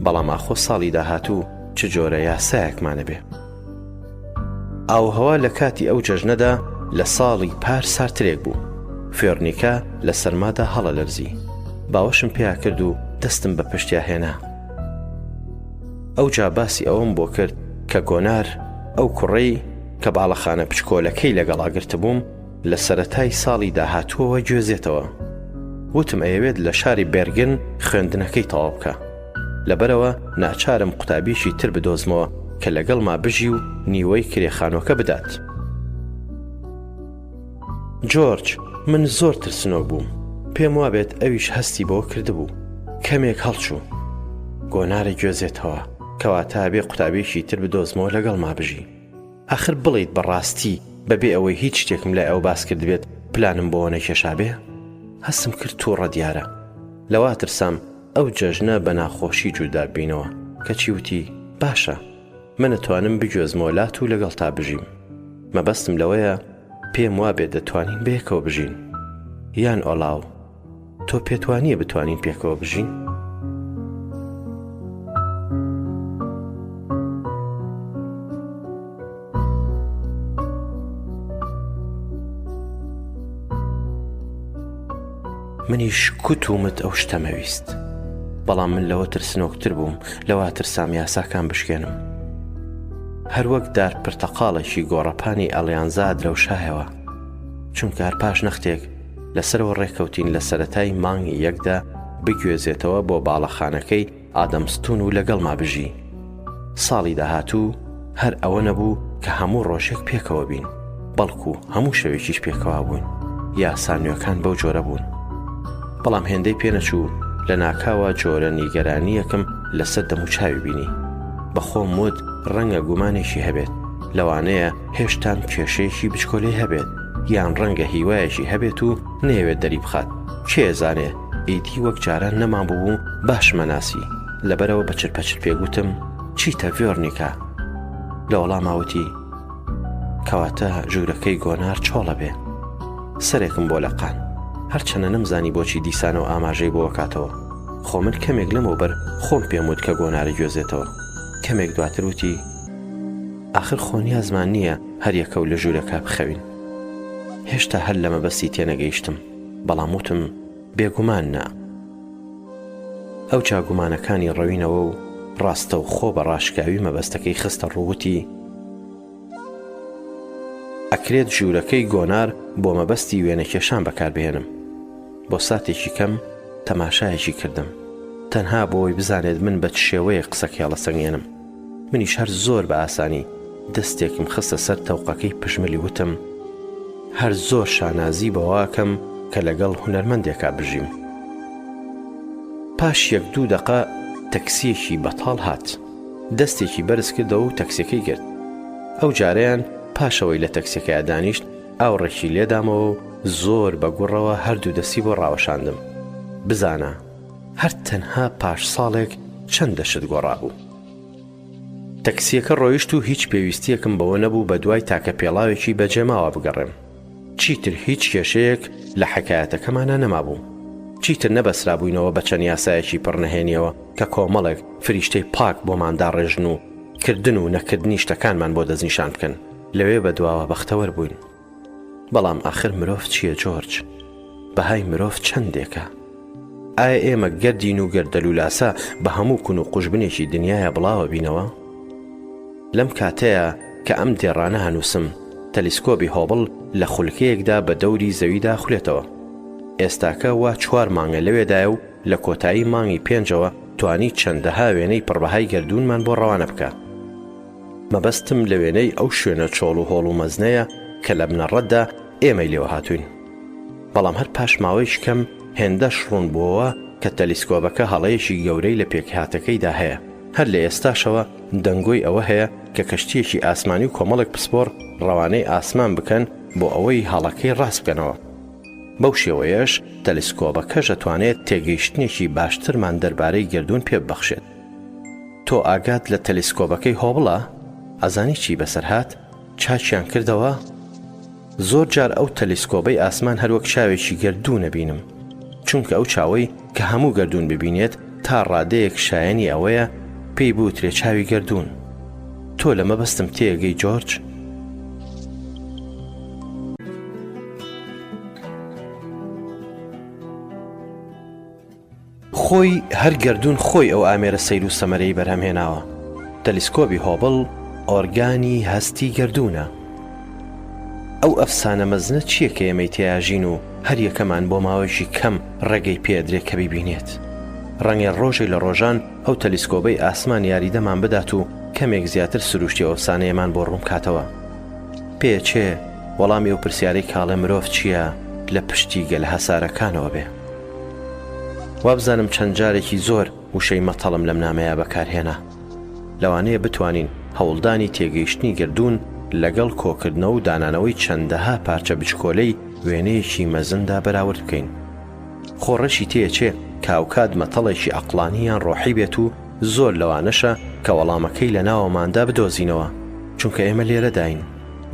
بەڵام ئاخۆ ساڵی داهاتوو چ جۆرە یاسایەکمان ئەبێ؟ ئاووهەوا لە کاتی ئەو جەژنەدا لە ساڵی پار ساردترێک بوو. فێرنیکا لە سەرمادا هەڵەلەرزی. باوەشم پیا کرد و دەستم بە پشتیا هێنا. ئەوجا باسی ئەوەم بۆ کرد کە گۆنار، ئەو کوڕەی کە باڵەخانە بچکۆلەکەی لەگەڵا گرتبووم، لە سەرەتای ساڵی داهاتووەوە گوێزێتەوە. وتم ئەیەوێت لە شاری بێرگن خوێندنەکەی تەواو بکا. لەبەرئەوە ناچارم قوتابیەکی تر بدۆزمەوە کە لەگەڵما بژی و نیوەی کرێ خانوەکە بدات. جۆرج، من زۆر ترسنۆک بووم. پێم وابێت ئەویش هەستی بەوە کردبوو. کەمێک هەڵچوو. گۆنارە گوێزێتەوە، کەواتە ئەبێ قوتابیەکی تر بدۆزمەوە لەگەڵما بژی. ئاخر بڵێیت بە ڕاستی بەبێ ئەوەی هیچ شتێکم لای ئەو باس کردبێت پلانم بۆوە نەکێشابێ؟ هەستم کرد تووڕە دیارە. لەوە ترسام ئەو جەژنە بە ناخۆشی جودا ببینەوە، کەچی وتی، باشە، من ئەتوانم بگوێزمەوە لات و لەگەڵتا بژیم. مەبەستم لەوەیە پێم وابێ دەتوانین بەیەکەوە بژین. یان ئۆلاو، تۆ پێت وانییە بتوانین پێکەوە بژین؟ منیش کوت و مت ئەو شتەمەویست. بەڵام من لەوە ترسنۆکتر بووم، لەوە ترسام یاساکان بشکێنم. هەروەک دار پرتەقاڵێکی گۆڕەپانی ئەڵیانزا درەوشایەوە. چونکە هەر پاش نەختێک لەسەرەوە ڕێککەوتین لە سەرەتای مانگی یەکدا. بگوێزێتەوە بۆ باڵەخانەکەی ئادەمستون و لەگەڵما بژی. ساڵی داهاتوو هەر ئەوە نەبوو کە هەموو ڕۆژێک پێکەوە بین، بەڵکو هەموو شەوێکیش پێکەوە بووین. یاسا نوێکان بەو جۆرە بوون. بەڵام هێندەی پێنەچوو لە ناکاوە جۆرە نیگەرانییەکم لەسەر دەموچاوی بینی. بە خۆم وت ڕەنگە گومانێکی هەبێت، لەوانەیە هێشتان کێشەیەکی بچکۆلەی هەبێت، یان ڕەنگە هیوایەکی هەبێت و نەیەوێت دەریبخات. کێ ئەزانێ؟ ئیدی وەک جاران نەمابوو و باشم ئەناسی. لەبەرئەوە بە چرپەچرپێک وتم، چیتە ڤێرۆنیکا؟ لە وەڵاما وتی، کەواتە ژوورەکەی گۆنار چۆڵە بێ. سەرێکم بۆ لەقان. هەرچەنە نەمزانی بۆچی دیسانەوە ئاماژەی بۆ ئەکاتەوە. خۆ من کەمێک لەمەوبەر خۆم پێم وت کە گۆنار ئەگوێزێتەوە. کەمێک دواتر وتی، ئاخر خۆ نیازمان نییە هەر یەکەو لە ژوورەکە بخەوین. هێشتا هەر لە مەبەستی تێنەگەیشتم، بەڵام وتم، بێگومان نا. ئەوجا گومانەکانی ڕەوینەوە و ڕاستەوخۆ بە ڕاشکاوی مەبەستەکەی خستە ڕوو وتی، ئەکرێت ژوورەکەی گۆنار بۆ مەبەستی وێنەکێشان بەکاربهێنم. بۆ ساتێکی کەم تەماشایەکی کردم، تەنها بۆوەی بزانێت من بە چ شێوەیەک قسەکەی هەڵەسەنگێنم. منیش هەر زۆر بە ئاسانی دەستێکم خستە سەر تەوقەکەی پشملی وتم، هەر زۆر شانازی بەوەکەم کە لەگەڵ هونەرمەندێکا بژیم. پاش یەک دوو دەقە تەکسییەکی بەتاڵ هات. دەستێکی بەرز کردەوە و تەکسیەکەی گرت. ئەو جارەیان پاشەوەی لە تەکسیەکەیا دانیشت، ئاوڕێکی لێدامەوە و زۆر بە گوڕەوە هەردوو دەستی بۆ ڕاوەشاندم. بزانە هەر تەنها پاش ساڵێک چەندە شت گۆڕابوو. تەکسییەکە ڕۆیشت و هیچ پێویستییەکم بەوە نەبوو بە دوای تاکە پێڵاوێکی بەجێماوە بگەڕێم. چیتر هیچ کێشەیەک لە حەکایەتەکەمانا نەمابوو. چیتر نەبەسترابووینەوە بە چەند یاسایەکی پڕ نهێنییەوە کە کۆمەڵێک فریشتەی پاک بۆمان داڕێژن و کردن و نەکردنی شتەکانمان بۆ دەستنیشان بکەن. لەوێ بەدواوە بەختەوەر بووین. بەڵام ئاخر مرۆڤ چییە جۆرج؟ بەهای مرۆڤ چەندێکە؟ ئایا ئێمە گەردین و گەردەلوولاسا بە هەموو کون و قوژبنێکی دنیایا بڵاوە بینەوە؟ لەم کاتەیا کە ئەم دێڕانە هەنووسم، تەلیسکۆبی هۆبڵ لە خولکەیەکدا بە دەوری زەویدا خولێتەوە. ئێستاکە وا چوار مانگە لەوێدایە و لە کۆتایی مانگی پێنجەوە توانی چەندەها وێنەی پڕبەهای گەردوونمان بۆ ڕەوانە بکا. مەبەستم لە وێنەی ئەو شوێنە چۆڵ و هۆڵ و مەزنەیە کە لە بنەڕەتدا ئێمەی لێوە هاتووین. بەڵام هەر پاش ماوەیەکی کەم هێندەش ڕوون بووەوە کە تەلیسکۆبەکە هەڵەیەکی گەورەی لە پێکهاتەکەیدا هەیە. هەر لە ئێستاشەوە دەنگۆی ئەوە هەیە کە کەشتییەکی ئاسمانی و کۆمەڵێک پسپۆڕ ڕەوانەی ئاسمان بکەن بۆ ئەوەی هەڵەکەی ڕاست بکەنەوە. بەو شێوەیەش تەلیسکۆبەکەش ئەتوانێت تێگەیشتنێکی باشترمان دەربارەی گەردوون پێ ببەخشێت. تۆ ئاگات لە تەلیسکۆبەکەی هۆبڵە؟ ئەزانی چی بەسەر هات؟ چاکیان کردەوە؟ زۆر جار ئەو تەلیسکۆبەی ئاسمان هەروەک چاوێکی گەردوون ئەبینم. چونکە ئەو چاوەی کە هەموو گەردوون ببینێت تا ڕادەیەک شایەنی ئەوەیە پێی بوترێ چاوی گەردوون. تۆ لە مەبەستم تێئەگەی جۆرج؟ خۆی هەر گەردوون خۆی ئەو ئامێرە سەیر و سەمەرەی بەرهەم هێناوە. تەلیسکۆبی هۆبڵ ئۆرگانی هەستی گەردوونە. ئەو ئەفسانە مەزنە چییە کە ئێمەی تێیا ژین و هەر یەکەمان بۆ ماوەیەکی کەم ڕێگەی پێ ئەدرێ کە بیبینێت؟ ڕەنگە ڕۆژێ لە ڕۆژان ئەو تەلیسکۆبەی ئاسمان یاریدەمان بدات و کەمێک زیاتر سروشتی ئەو ئەفسانەیەمان بۆ ڕوون بکاتەوە. پێچێ وەڵامی ئەو پرسیارەی کاڵێ مرۆڤ چییە لە پشتی گەلە هەسارەکانەوە بێ. وابزانم چەند جارێکی زۆر وشەی مەتەڵم لەم نامەیە بەکارهێنا. لەوانەیە بتوانین هەوڵدانی تێگەیشتنی گەردوون لەگەڵ کۆکردنەوە و دانانەوەی چەندەها پارچە بچکۆلەی وێنەیەکی مەزندا بەراورد بکەین. خۆ ڕەشی تێچێ کە هاوکات مەتەڵێکی عەقڵانی یان ڕۆحی بێت و زۆر لەوانەشە کە وەڵامەکەی لە ناوەماندا بدۆزینەوە، چونکە ئێمە لێرەداین،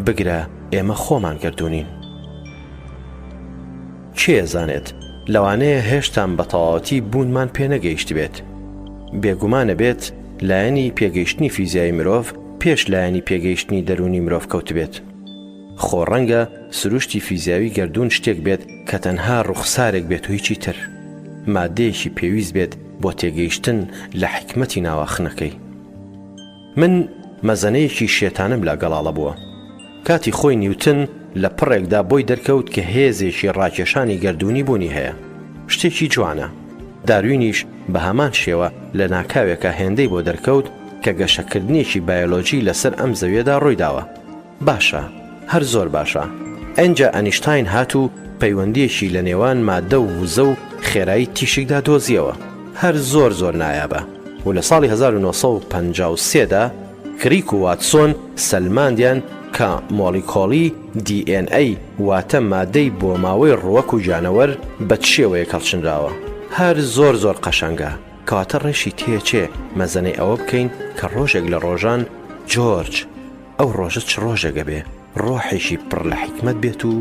بگرە ئێمە خۆمان گەردوونین. کێ ئەزانێت، لەوانەیە هێشتان بە تەواوەتی بوونمان پێ نەگەیشتبێت. بێگومان ئەبێت لایەنی پێگەیشتنی فیزیایی مرۆڤ پێش لایەنی پێگەیشتنی دەروونی مرۆڤ کەوتبێت. خۆ ڕەنگە سروشتی فیزیاوی گەردوون شتێک بێت کە تەنها ڕوخسارێک بێت و هیچی تر. مادەیەکی پێویست بێت بۆ تێگەیشتن لە حیکمەتی ناواخنەکەی. من مەزەنەیەکی شێتانەم لا گەڵاڵە بووە. کاتی خۆی نیوتن لە پڕێکدا بۆی دەرکەوت کە هێزێکی ڕاکێشانی گەردوونی بوونی هەیە. شتێکی جوانە. داروینیش بە هەمان شێوە لە ناکاوێکا هێندەی بۆ دەرکەوت کە گەشەکردنێکی بایۆلۆجی لەسەر ئەم زەویەدا ڕوویداوە. باشە، هەر زۆر باشە. ئنجا ئەنیشتاین هات و پەیوەندییەکی لە نێوان ماددە و وزە و خێرایی تیشکدا دۆزییەوە. هەر زۆر زۆر نایابە. و لە ساڵی 1953 دا کریک و واتسۆن سەلماندیان کە مۆڵیکۆڵی دی ئێن ئەی واتە مادەی بۆماوەی ڕووەک و گیانەوەر بە چ شێوەیەک هەڵچنراوە. هەر زۆر زۆر قەشەنگە. کەواتە ڕێشی تێچێ مەزەنەی ئەوە بکەین کە ڕۆژێک لە ڕۆژان جۆرج ئەو ڕۆژە چ ڕۆژێک ئەبێ ڕۆحێکی پڕ لە حیکمەت بێت و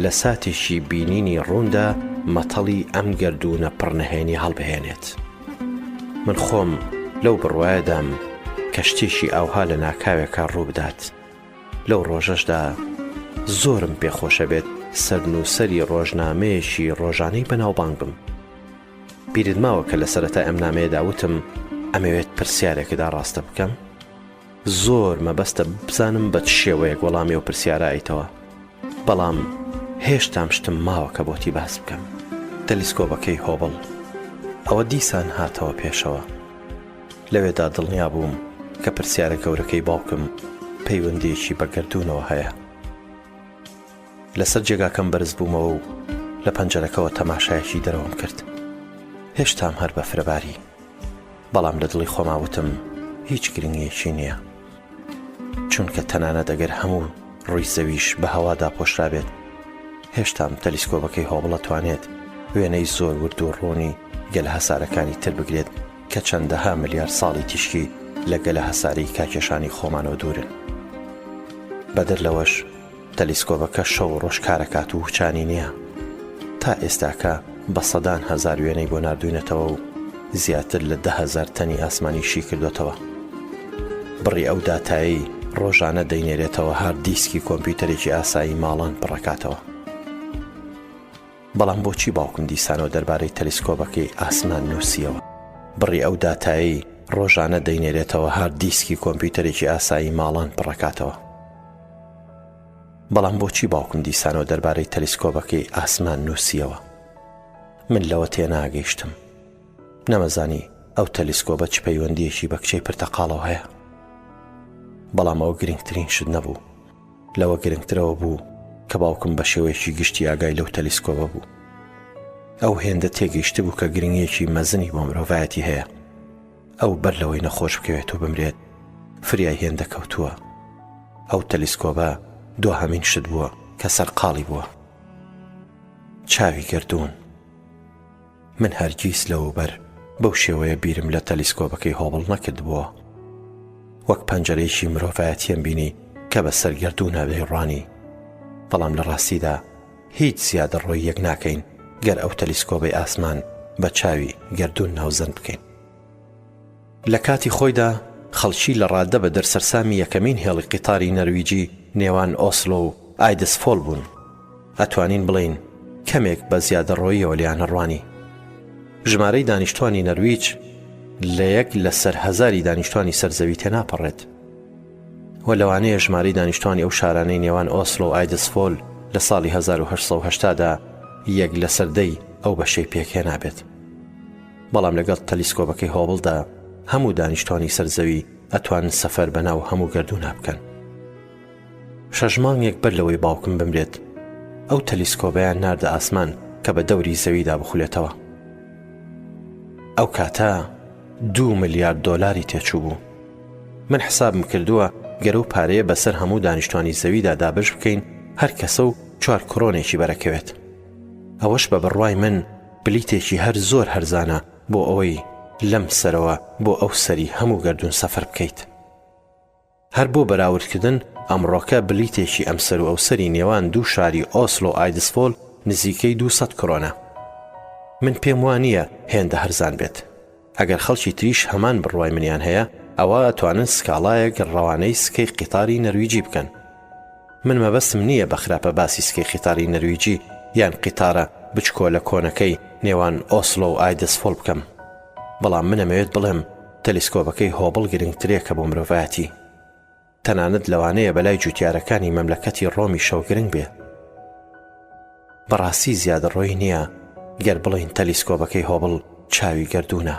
لە ساتێکی بینینی ڕووندا مەتەڵی ئەم گەردوونە پڕ نهێنی هەڵبهێنێت. من خۆم لەو بڕوایەدام کە شتێکی ئاوها لە ناکاوێکا ڕوو بدات. لەو ڕۆژەشدا زۆرم پێ خۆشە بێت سەرنووسەری ڕۆژنامەیەکی ڕۆژانەی بەناوبانگ بم. بیرت ماوە کە لە سەرەتای ئەم نامەیەدا وتم ئەمەوێت پرسیارێکت ئاڕاستە بکەم؟ زۆر مەبەستە بزانم بە چ شێوەیەک وەڵامی ئەو پرسیارە ئەیتەوە بەڵام هێشتام شتم ماوە کە بۆتی باس بکەم. تەلیسکۆبەکەی هۆبڵ ئەوە دیسان هاتەوە پێشەوە. لەوێدا دڵنیا بووم کە پرسیارە گەورەکەی باوکم پەیوەندییەکی بە گەردوونەوە هەیە. لەسەر جێگاکەم بەرز بوومەوە و لە پەنجەرەکەوە تەماشایەکی دەرەوەم کرد. هێشتام هەر بەفرەباری. بەڵام لە دڵی خۆما وتم هیچ گرنگیەکی نییە چونکە تەنانەت ئەگەر هەموو ڕووی زەویش بە هەوا داپۆشرابێت هێشتام تەلیسکۆبەکەی هۆبڵ ئەتوانێت وێنەی زۆر ورد و ڕوونی گەلە هەسارەکانی تر بگرێت کە چەندەها ملیار ساڵی تیشکی لە گەلە هەسارەی کاکێشانی خۆمانەوە دوورن بەدەر لەوەش تەلیسکۆبەکە شەو و ڕۆژ کارەکات و وچانی نییە. تا ئێستاکە بە سەدان هەزار وێنەی بۆ ناردووینەتەوە و زیاتر لە 10,000 تەنی ئاسمانی شی کردۆتەوە. بڕی ئەو داتایەی ڕۆژانە دەینێرێتەوە هارد دیسکی کۆمپیوتەرێکی ئاسایی ماڵان پڕەکاتەوە. بەڵام بۆچی باوکم دیسانەوە دەربارەی تەلیسکۆبەکەی ئاسمان نووسییەوە؟ بڕی ئەو داتایەی ڕۆژانە دەینێرێتەوە هارد دیسکی کۆمپیوتەرێکی ئاسایی ماڵان پڕەکاتەوە. بەڵام بۆچی باوکم دیسانەوە دەربارەی تەلیسکۆبەکەی ئاسمان نووسییەوە؟ من لەوە تێناگەیشتم. نەمەزانی ئەو تەلیسکۆبە چ پەیوەندییەکی بە کچەی پرتەقاڵەوە هەیە. بەڵام ئەوە گرنگترین شت نەبوو. لەوە گرنگترەوە بوو کە باوکم بە شێوەیەکی گشتی ئاگای لەو تەلیسکۆبە بوو. ئەو هێندە تێگەیشتبوو کە گرنگییەکی مەزنی بۆ مرۆڤایەتی هەیە. ئەو بەر لەوەی نەخۆش بکەوێت و بمرێت فریای هێندە کەوتووە. ئەو تەلیسکۆبە دواهەمین شت بووە کە سەرقاڵی بووە. چاوی گەردوون. من هەرگیز لەوەوبەر بەو شێوەیە بیرم لە تەلیسکۆبەکەی هۆبڵ نەکردبووە. وەک پەنجەرەیەکی مرۆڤایەتیم بینی کە بەسەر گەردوونا دەیڕوانی. بەڵام لە ڕاستیدا هیچ زیادەڕۆییەک ناکەین گەر ئەو تەلیسکۆبەی ئاسمان بە چاوی گەردوون ناوزەند بکەین. لە کاتی خۆیدا خەڵکی لە ڕادە بەدەر سەرسامی یەکەمین هێڵی قیتاری نەرویجی نێوان ئۆسلۆ و ئایدسفۆل بوون. ئەتوانین بڵێین کەمێک بە زیادەڕۆییەوە لێیان ئەڕوانی. ژمارەی دانیشتوانی نەرویج لە یەک لەسەر هەزاری دانیشتوانی سەر زەوی تێناپەڕێت. و لەوانەیە ژمارەی دانیشتوانی ئەو شارانەی نێوان ئۆسلۆ و ئایدسفۆل لە ساڵی 1880 دا یەک لەسەر دەی ئەو بەشەی پێکهێنابێت. بەڵام لەگەڵ تەلیسکۆبەکەی هۆبڵدا هەموو دانیشتوانی سەر زەوی ئەتوانن سەفەر بە ناو هەموو گەردوونا بکەن. شەش مانگێک بەر لەوەی باوکم بمرێت ئەو تەلیسکۆبەیان ناردە ئاسمان کە بە دەوری زەویدا بخولێتەوە. ئەو کاتە دوو ملیارد دۆلاری تێچوو بوو. من حسابم کردووە گەر ئەو پارەیە بەسەر هەموو دانیشتوانی زەویدا دابەش بکەین هەر کەسە و چوار کرۆنێکی بەرەکەوێت. ئەوەش بە بڕوای من بلیتێکی هەر زۆر هەرزانە بۆ ئەوەی لەم سەرەوە بۆ ئەو سەری هەموو گەردوون سەفەر بکەیت. هەر بۆ بەراوردکردن ئەمڕۆکە بلیتێکی ئەمسەر و ئەوسەری نێوان دوو شاری ئۆسلۆ و ئایدسفۆل نزیکەی 200 کرۆنە. من پێم وا نییە هێندە هەرزان بێت. ئەگەر خەڵکی تریش هەمان بڕوای منیان هەیە ئەوا ئەتوانن سکاڵایەک ڕەوانەی سکەی قیتاری نەرویجی بکەن. من مەبەستم نییە بە خراپە باسی سکەی قیتاری نەرویجی یان قیتارە بچکۆلە کۆنەکەی نێوان ئۆسلۆ و ئایدسفۆل بکەم. بەڵام من ئەمەوێت بڵێم تەلیسکۆبەکەی هۆبڵ گرنگترێکە بۆ مرۆڤایەتی. تەنانەت لەوانەیە بەلای جوتیارەکانی مەملەکەتی ڕۆمیشەوە گرنگ بێ. بەڕاستی زیادەڕۆیی نییە گەر بڵێین تەلیسکۆبەکەی هۆبڵ. چاوی گەردوونە.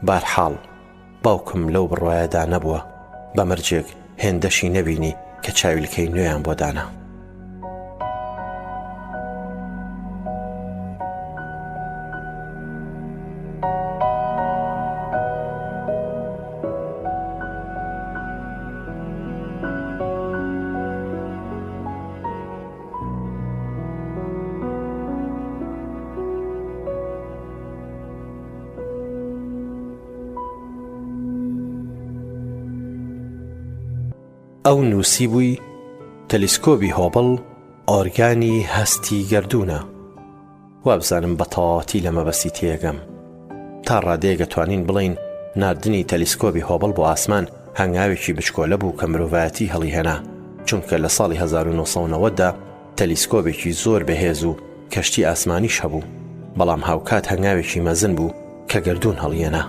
بارحاڵ باوکم لەو بڕوایەدا نەبووە، بە مەرجێک هێندەشی نەبینی کە چاویلکەی نوێیان بۆ دانا. ئەو نووسیبووی تەلیسکۆبی هۆبڵ ئۆرگانی هەستی گەردوونە. وابزانم بە تەواوەتی لە مەبەستی تێگەم. تا ڕادەیەک ئەتوانین بڵێین ناردنی تەلیسکۆبی هۆبڵ بۆ ئاسمان هەنگاوێکی بچکۆلە بوو کە مرۆڤایەتی هەڵیهێنا، چونکە لە ساڵی 1990 دا تەلیسکۆبێکی زۆر بەهێز و کەشتی ئاسمانیش هەبوو، بەڵام هاوکات هەنگاوێکی مەزن بوو کە گەردوون هەڵیهێنا.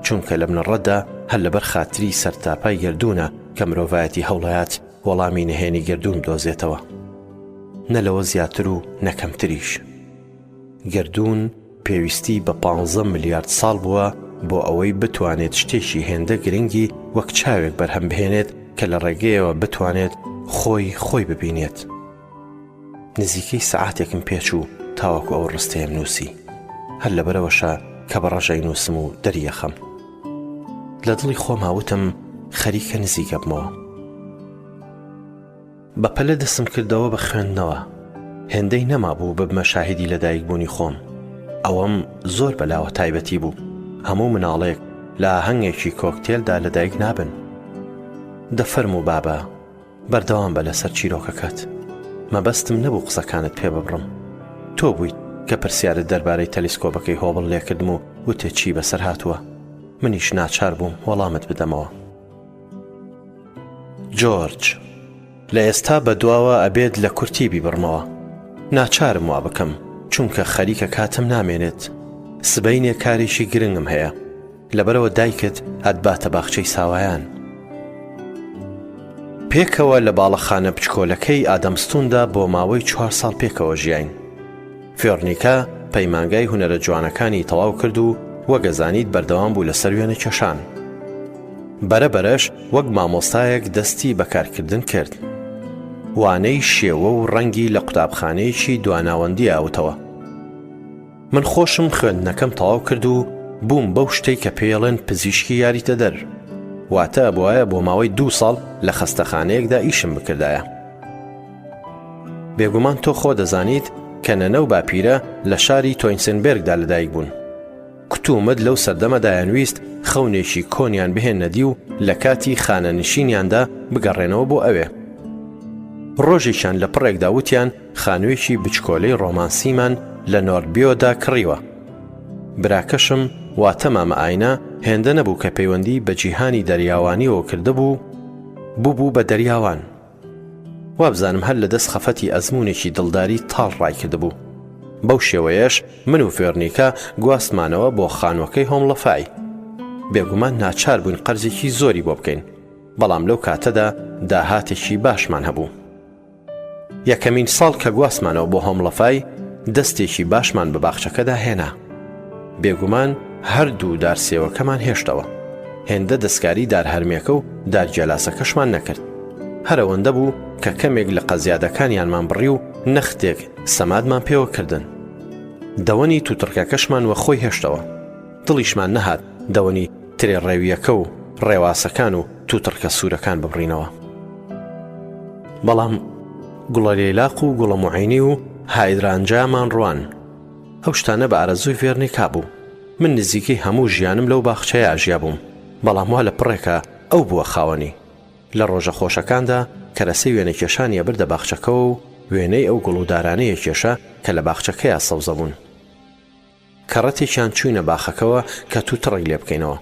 چونکە لە بنەڕەتدا هەر لەبەر خاتری سەرتاپای گەردوونە کە مرۆڤایەتی هەوڵەیات وەڵامی نهێنی گەردوون بدۆزێتەوە. نە لەوە زیاتر و نە کەمتریش. گەردوون پێویستی بە پانزە ملیارد ساڵ بووە بۆ ئەوەی بتوانێت شتێکی هێندە گرنگی وەک چاوێک بەرهەم بهێنێت کە لە ڕێگەیەوە بتوانێت خۆی خۆی ببینێت. نزیکەی سەعاتێکم پێچوو تاوەکو ئەو ڕستەیەم نووسی. هەر لەبەرئەوەشە کە بە ڕەش ئەینووسم و دەریەخەم. لە دڵی خۆما وتم خەریکە نزیک ئەبمەوە. بە پەلە دەستم کردەوە بە خوێندنەوە. هێندەی نەمابوو ببمە شاهیدی لەدایکبوونی خۆم. ئەوەم زۆر بەلاوە تایبەتی بوو. هەموو مناڵێک لە ئاهەنگێکی کۆکتێلدا لەدایک نابن. دە فەرموو بابە، بەردەوام بە لەسەر چیرۆکەکەت. مەبەستم نەبوو قسەکانت پێ ببڕم. تۆ بوویت کە پرسیارت دەربارەی تەلیسکۆبەکەی هۆبڵ لێکردم و وتت چی بەسەر هاتووە. منیش ناچار بووم وەڵامت بدەمەوە. جۆرج، لە ئێستا بە دواوە ئەبێت لە کورتی بیبڕمەوە. ناچارم وا بکەم، چونکە خەریکە کاتم نامێنێت. سبەینێ کارێکی گرنگم هەیە. لەبەرئەوە دایکت ئەتباتە باخچەی ساوایان. پێکەوە لە باڵەخانە بچکۆلەکەی ئادەمستوندا بۆ ماوەی چوار ساڵ پێکەوە ژیاین. ڤێرنیکا پەیمانگای هونەرە جوانەکانی تەواو کرد و وەک ئەزانیت بەردەوام بوو لەسەر وێنەکێشان. بەرە بەرەش وەک مامۆستایەک دەستی بە کارکردن کرد. وانەی شێوە و ڕەنگی لە قوتابخانەیەکی دواناوەندی ئاوتەوە. من خۆشم خوێندنەکەم تەواو کرد و بووم بەو شتەی کە پێیەڵێن پزیشکی یاریدەدەر. واتە ئەبوایە بۆ ماوەی دوو ساڵ لە خەستەخانەیەکدا ئیشم بکردایە. بێگومان تۆ خۆ دەزانیت کە نەنە و باپیرە لە شاری تۆینسنبێرگدا لەدایک بوون. کتومت لەو سەردەمە دایانویست خەونێکی کۆنیان بهێننە دی و لە کاتی خانەنشینیاندا بگەڕێنەوە بۆ ئەوێ. ڕۆژێکیان لە پڕێکدا وتیان خانوویەکی بچکۆلەی ڕۆمانسیمان لە نۆردبیۆدا کڕیوە. براکەشم، واتە مامە ئاینا، هێندە نەبوو کە پەیوەندی بە جیهانی دەریاوانییەوە کردبوو، بووبوو بە دەریاوان. وابزانم هەر لە دەست خەفەتی ئەزموونێکی دڵداری تاڵ ڕایکردبوو. بەو شێوەیەش من و ڤێرنیکا گواستمانەوە بۆ خانووەکەی هۆمڵەفای. بێگومان ناچار بووین قەرزێکی زۆری بۆ بکەین، بەڵام لەو کاتەدا داهاتێکی باشمان هەبوو. یەکەمین ساڵ کە گواستمانەوە بۆ هۆمڵەفای، دەستێکی باشمان بە باخچەکەدا هێنا. بێگومان هەردوو دار سێوەکەمان هێشتەوە. هێندە دەستکاری دار هەرمێکە و دار گێلاسەکەشمان نەکرد. هەر ئەوەندە بوو کە کەمێک لقە زیادەکانیانمان بڕی و نەختێک سەمادمان پێوە کردن. دەوەنی تووتڕکەکەشمان وەخۆی هێشتەوە. دڵیشمان نەهات دەوەنی ترێ ڕێوییەکە و ڕێواسەکان و تووتڕکە سوورەکان ببڕینەوە. بەڵام گوڵە لەیلاق و گوڵە موعینی و هایدرانجامان ڕوان. ئەو شتانە بە ئارەزووی ڤێرنیکا بوو. من نزیکەی هەموو ژیانم لەو باخچەیە ئەژیابووم، بەڵام وا لە پڕێکا ئەو بووە خاوەنی. لە ڕۆژە خۆشەکاندا کەرەسەی وێنەکێشانی ئەبردە باخچەکەوە و وێنەی ئەو گوڵ و دارانەی ئەکێشا کە لە باخچەکەیا سەوزە بوون. کەڕەتێکیان چووینە باخەکەوە کە تووتڕێک لێ بکەینەوە.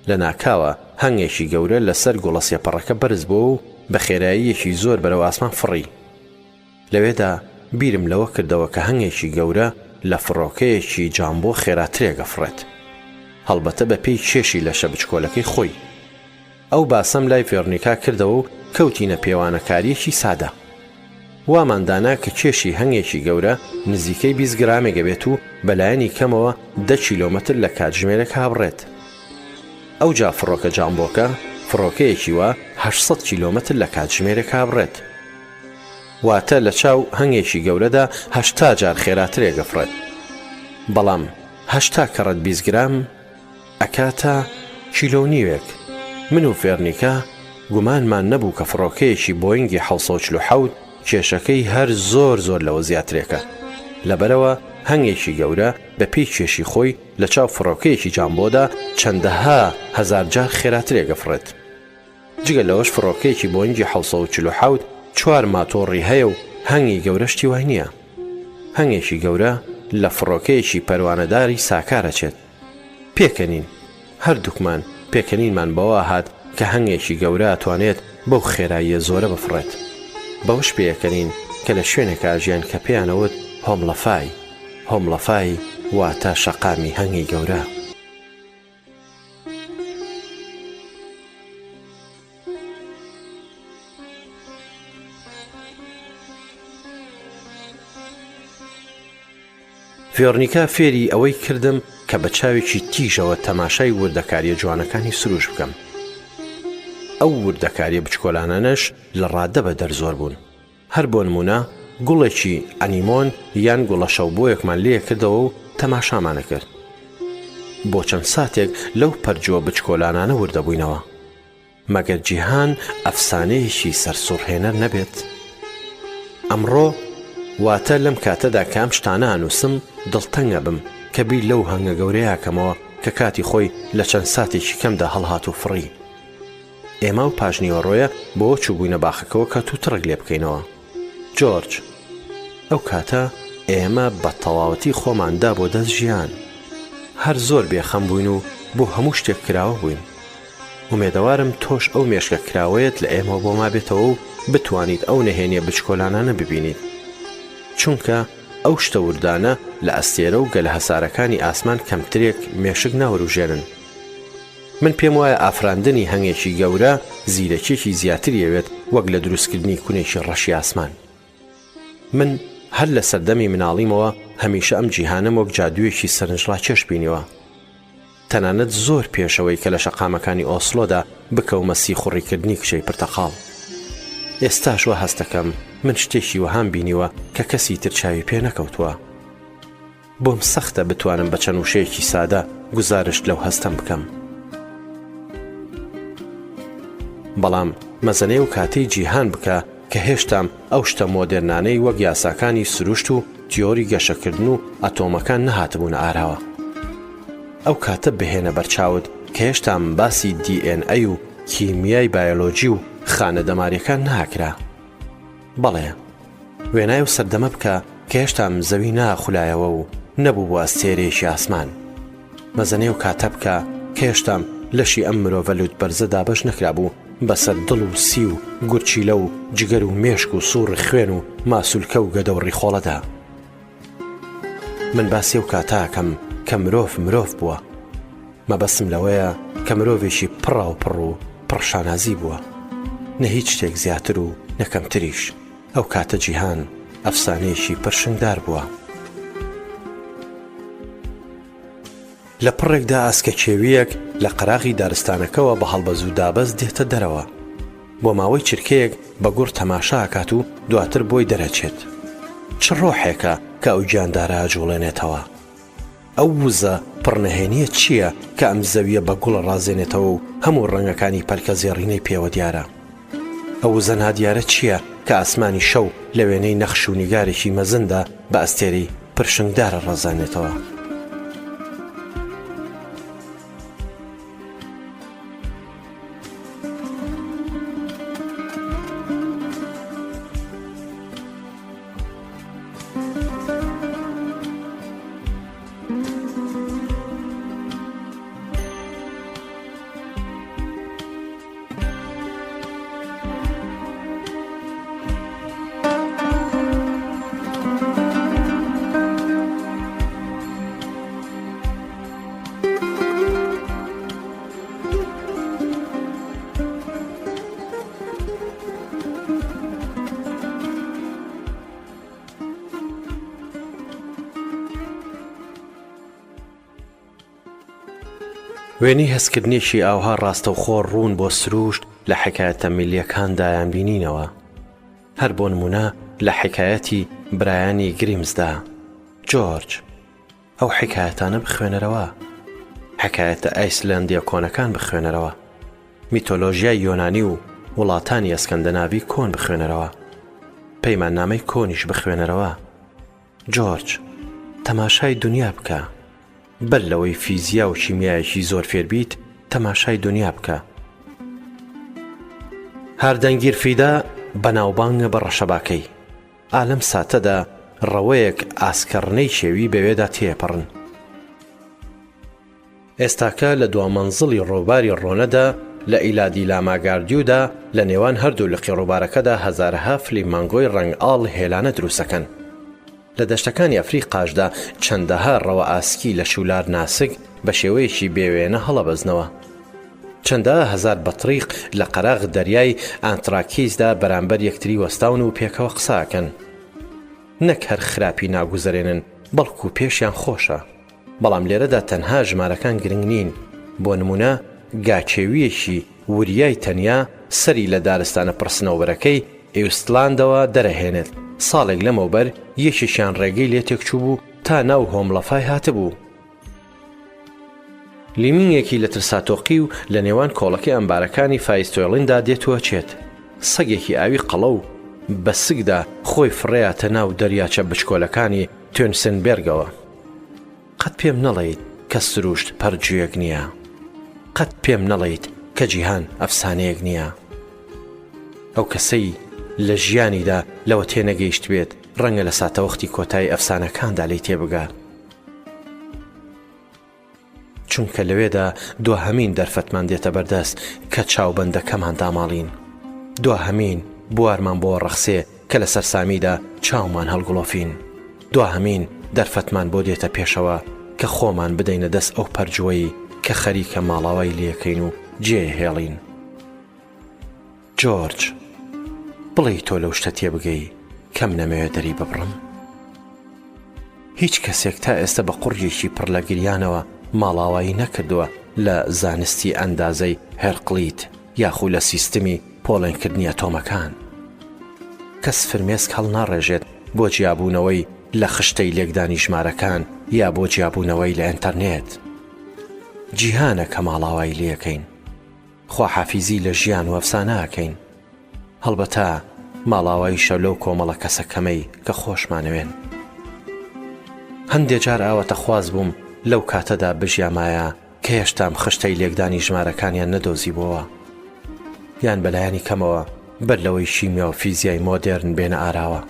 لە ناکاوە هەنگێکی گەورە لەسەر گوڵە سێپەڕەکە بەرز بۆوە و بە خێراییەکی زۆر بەرەو ئاسمان فڕی. لەوێدا بیرم لەوە کردەوە کە هەنگێکی گەورە لە فڕۆکەیەکی جامبۆ خێراترێک ئەفڕێت. هەڵبەتە بە پێی کێشی لەشە بچکۆلەکەی خۆی. ئەو باسەم لای ڤێرنیکا کردەوە و کەوتینە پێوانەکارییەکی سادە. وامان دانا کە کێشی هەنگێکی گەورە نزیکەی 20 گرامێک ئەبێت و بەلایەنی کەمەوە دە کیلۆمەتر لە کاتژمێرێک هابڕێت. ئەوجا فڕۆکە جامبۆکە فڕۆکەیەکی وا 800 کیلۆمەتر لە کاتژمێرێک هابڕێت. واتە لە چاو هەنگێکی گەورەدا 80 جار خێراترێک ئەفڕێت. بەڵام 80 کەڕەت 20 گرام ئەکاتە کیلۆ و نیوێک. من و ڤێرنیکا گومانمان نەبوو کە فڕۆکەیەکی بۆینگی 747 کێشەکەی هەر زۆر زۆر لەوە زیاترێکە. لەبەرئەوە هەنگێکی گەورە بە پێی کێشی خۆی لە چاو فڕۆکەیەکی جامبۆدا چەندەها هەزارجار خێراترێک ئەفڕێت. جگە لەوەش فڕۆکەیەکی بۆینگی 747 چوار ماتۆڕی هەیە و هەنگی گەورە شتی وای نییە. هەنگێکی گەورە لە فڕۆکەیەکی پەروانەداری ساکار ئەچێت. پێکەنین. هەردووکمان پێکەنینمان بەوە هات کە هەنگێکی گەورە ئەتوانێت بەو خێراییە زۆرە بفڕێت. بەوەش پێئەکەنین کە لە شوێنێکا ئەژیان کە پێیان ئەوت هۆمڵەفای. هۆمڵەفای واتە شەقامی هەنگی گەورە. ڤێرۆنیکا فێری ئەوەی کردم کە بە چاوێکی تیژەوە تەماشای وردەکارییە جوانەکانی سروش بکەم. ئەو وردەکارییە بچکۆلانانەش لە ڕادە بەدەر زۆر بوون. هەر بۆ نموونە گوڵێکی ئەنیمۆن یان گوڵە شەوبۆیەکمان لێ کردەوە و تەماشامان ئەکرد. بۆ چەند ساتێک لەو پەرجووە بچکۆلانانە وردەبووینەوە. مەگەر جیهان ئەفسانەیەکی سەرسوڕهێنەر نەبێت؟ ئەمڕۆ، واتە لەم کاتەدا کە ئەم شتانە ئەنووسم، دڵتەنگ ئەبم کە بیر لەو هەنگە گەورەیە ئەکەمەوە کە کاتی خۆی لە چەند ساتێکی کەمدا هەڵهات و فڕی. ئێمە ئەو پاشنیوەڕۆیە بەوە چووبووینە باخەکەوە کە تووتڕک لێ بکەینەوە. جۆرج، ئەو کاتە ئێمە بە تەواوەتی خۆمان دا بۆ دەست ژیان. هەر زۆر بێخەم بووین و بۆ هەموو شتێک کراوە بووین. ئومێدەوارم تۆش ئەو مێشکە کراوەیەت لە ئێمەوە بۆ مابێتەوە و بتوانیت ئەو نەهێنیە بچکۆلانانە ببینیت. چونکە ئەو شتە وردانە لە ئەستێرە و گەلە هەسارەکانی ئاسمان کەمترێک مێشک ناوروژێنن. من پێم وایە ئافراندنی هەنگێکی گەورە زیرەکیەکی زیاتری ئەوێت وەک لە دروستکردنی کونێکی ڕەشی ئاسمان. من هەر لە سەردەمی مناڵیمەوە هەمیشە ئەم جیهانەم وەک جادوویەکی سەرنجڕاکێش بینیوە. تەنانەت زۆر پێشەوەی کە لە شەقامەکانی ئۆسلۆدا بکەومە سیخوڕیکردنی کچەی پرتەقاڵ. ئێستاش وا هەستەکەم من شتێکی وەهام بینیوە کە کەسی تر چاوی پێ نەکەوتووە. بۆم سەختە بتوانم بە چەند وشەیەکی سادە گوزارشت لەو هەستەم بکەم. بەڵام مەزەنەی ئەو کاتەی جیهان بکە کە هێشتام ئەو شتە مۆدێرنانەی وەک یاساکانی سروشت و تیۆری گەشەکردن و ئەتۆمەکان نەهاتبوونە ئاراوە. ئەو کاتە بهێنە بەرچاوت کە هێشتام باسی دی ئێن ئەی و کیمیای بایۆلۆجی و خانە دەماریەکان نەئەکرا. بەڵێ، وێنای ئەو سەردەمە بکە کە هێشتام زەوی نەئەخولایەوە و نەبووبووە ئەستێرەیەکی ئاسمان. مەزەنەی ئەو کاتە بکە کە هێشتام لەشی ئەم مرۆڤە لووتبەرزە دابەش نەکرابوو بەسەر دڵ و سی و گورچیلە و جگەر و مێشک و سووڕی خوێن و ماسوولکە و گەدە و ڕیخۆڵەدا. من باسی ئەو کاتە ئەکەم کە مرۆڤ مرۆڤ بووە. مەبەستم لەوەیە کە مرۆڤێکی پڕاوپڕ و پڕ شانازی بووە. نە هیچ شتێک زیاتر و نە کەمتریش. ئەو کاتە جیهان ئەفسانەیەکی پرشنگدار بووە. لە پڕێکدا ئاسکە کێوییەک لە قەراغی دارستانەکەوە بە هەڵبەز و دابەز دێتە دەرەوە. بۆ ماوەی چرکەیەک بە گوڕ تەماشا ئەکات و دواتر بۆی دەرەچێت. چ ڕۆحێکە کە ئەو گیاندارە ئەجوڵێنێتەوە؟ ئەو وزە پڕ نەهێنییە چییە کە ئەم زەوییە بە گوڵ ئەڕازێنێتەوە و هەموو ڕەنگەکانی پەلکە زێڕینەی پێوە دیارە؟ ئەو وزە نادیارە چییە کە ئاسمانی شەو لە وێنەی نەخش و نیگارێکی مەزندا بە ئەستێرەی پرشنگدار ئەڕازێنێتەوە؟ وێنەی هەستکردنێکی ئاوها ڕاستەوخۆ ڕوون بۆ سرووشت لە حەکایەتە میللییەکاندا دەیانبینینەوە. هەر بۆ نموونە لە حەکایەتی برایانی گریمزدا، جۆرج، ئەو حیکایەتانە بخوێنەرەوە. حەکایەتە ئایسلەندییە کۆنەکان بخوێنەرەوە. میتۆلۆژیای یۆنانی و وڵاتانی ئەسکەندەناڤی کۆن بخوێنەرەوە. پەیماننامەی کۆنیش بخوێنەرەوە. جۆرج، تەماشای دونیا بکە. بەر لەوەی فیزیا و کیمیایەکی زۆر فێر بیت، تەماشای دونیا بکە. هاردەنگیرفیدا بەناوبانگە بە ڕەشەباکەی. ئا لەم ساتەدا ڕەوەیەک ئاسکەڕنەی کێوی بەوێدا تێپەڕن. ئێستاکە لە دوامەنزڵی ڕووباری ڕۆنەدا لە ئیلادی لاماگاردیودا لە نێوان هەردوو لقی ڕووبارەکەدا هەزارەها فلیمانگۆی ڕەنگ ئاڵ هێلانە دروستەکەن. لە دەشتەکانی ئەفریقاشدا چەندەها ڕەوە ئاسکی لە شولار ناسک بە شێوەیەکی بێ وێنە هەڵەبەزنەوە. چەندەها هەزار بەتریق لە قەراغ دەریای ئانتراکیسدا بەرامبەر یەکتری وەستاون و پێکەوە قسە ئەکەن. نەک هەر خراپی ناگوزەرێنن بەڵکو پێشیان خۆشە. بەڵام لێرەدا تەنها ژمارەکان گرنگ نین، بۆ نموونە گاکێوییەکی وریای تەنیا سەری لە دارستانە پڕ سنەوبەرەکەی ئیوستلاندەوە دەرەهێنێت، ساڵێک لەمەوبەر یەکێکیان ڕێگەی لێ تێکچووبوو تا ناو هۆمڵەفای هاتبوو. لیمینگێکی لە ترساتۆقیو لە نێوان کۆڵەکەی ئەمبارەکانی فایستۆیڵیندا دێت و ئەچێت. سەگێکی ئاوی قەڵەو بە سگدا خۆی فڕێیاتە ناو دەریاچە بچکۆلەکانی تۆنسنبێرگەوە. قەت پێم نەڵێیت کە سروشت پەرجوویەک نییە. قەت پێم نەڵێیت کە جیهان ئەفسانەیەک نییە. ئەو کەسەی لە ژیانیدا لەوە تێنەگەیشتبێت، ڕەنگە لە ساتەوەختی کۆتایی ئەفسانەکاندا لێی تێبگات. چونکە لەوێدا دواهەمین دەرفەتمان دێتە بەردەست کە چاوبەندەکەمان داماڵین. دواهەمین بوارمان بۆ ڕەخسێ کە لە سەرسامیدا چاومان هەڵگڵۆفین. دواهەمین دەرفەتمان بۆ دێتە پێشەوە کە خۆمان بدەینە دەست ئەو پەرجووەی کە خەریکە ماڵاوای لێکەین و جێیهێڵین. جۆرج، بڵێی تۆ لەو شتە تێبگەی کەم نەمەوێ دەری ببڕم؟ هیچ کەسێک تا ئێستە بە قوڕگێکی پڕ لە گریانەوە ماڵاوایی نەکردووە لە زانستی ئەندازەی هێرقلیت یاخو لە سیستمی پۆڵێنکردنی ئەتۆمەکان. کەس فرمێسک هەڵناڕێژێت بۆ جیابوونەوەی لە خشتەی لێکدانی ژمارەکان یا بۆ جیابوونەوەی لە ئینتەرنێت. جیهانە کە ماڵاوایی لێکەین. خواحافیزی لە ژیان و ئەفسانە ئەکەین. هەڵبەتە ماڵاواییشە لەو کۆمەڵە کەسە کەمەی کە خۆشمانەوێن. هەندێ جار ئاواتەخواز بووم لەو کاتەدا بژیامایە کە هێشتام خشتەی لێکدانی ژمارەکانیان نەدۆزیبۆوە. یان بەلایەنی کەمەوە بەر لەوەی شیمیا و فیزیای مۆدێرن بێنە ئاراوە.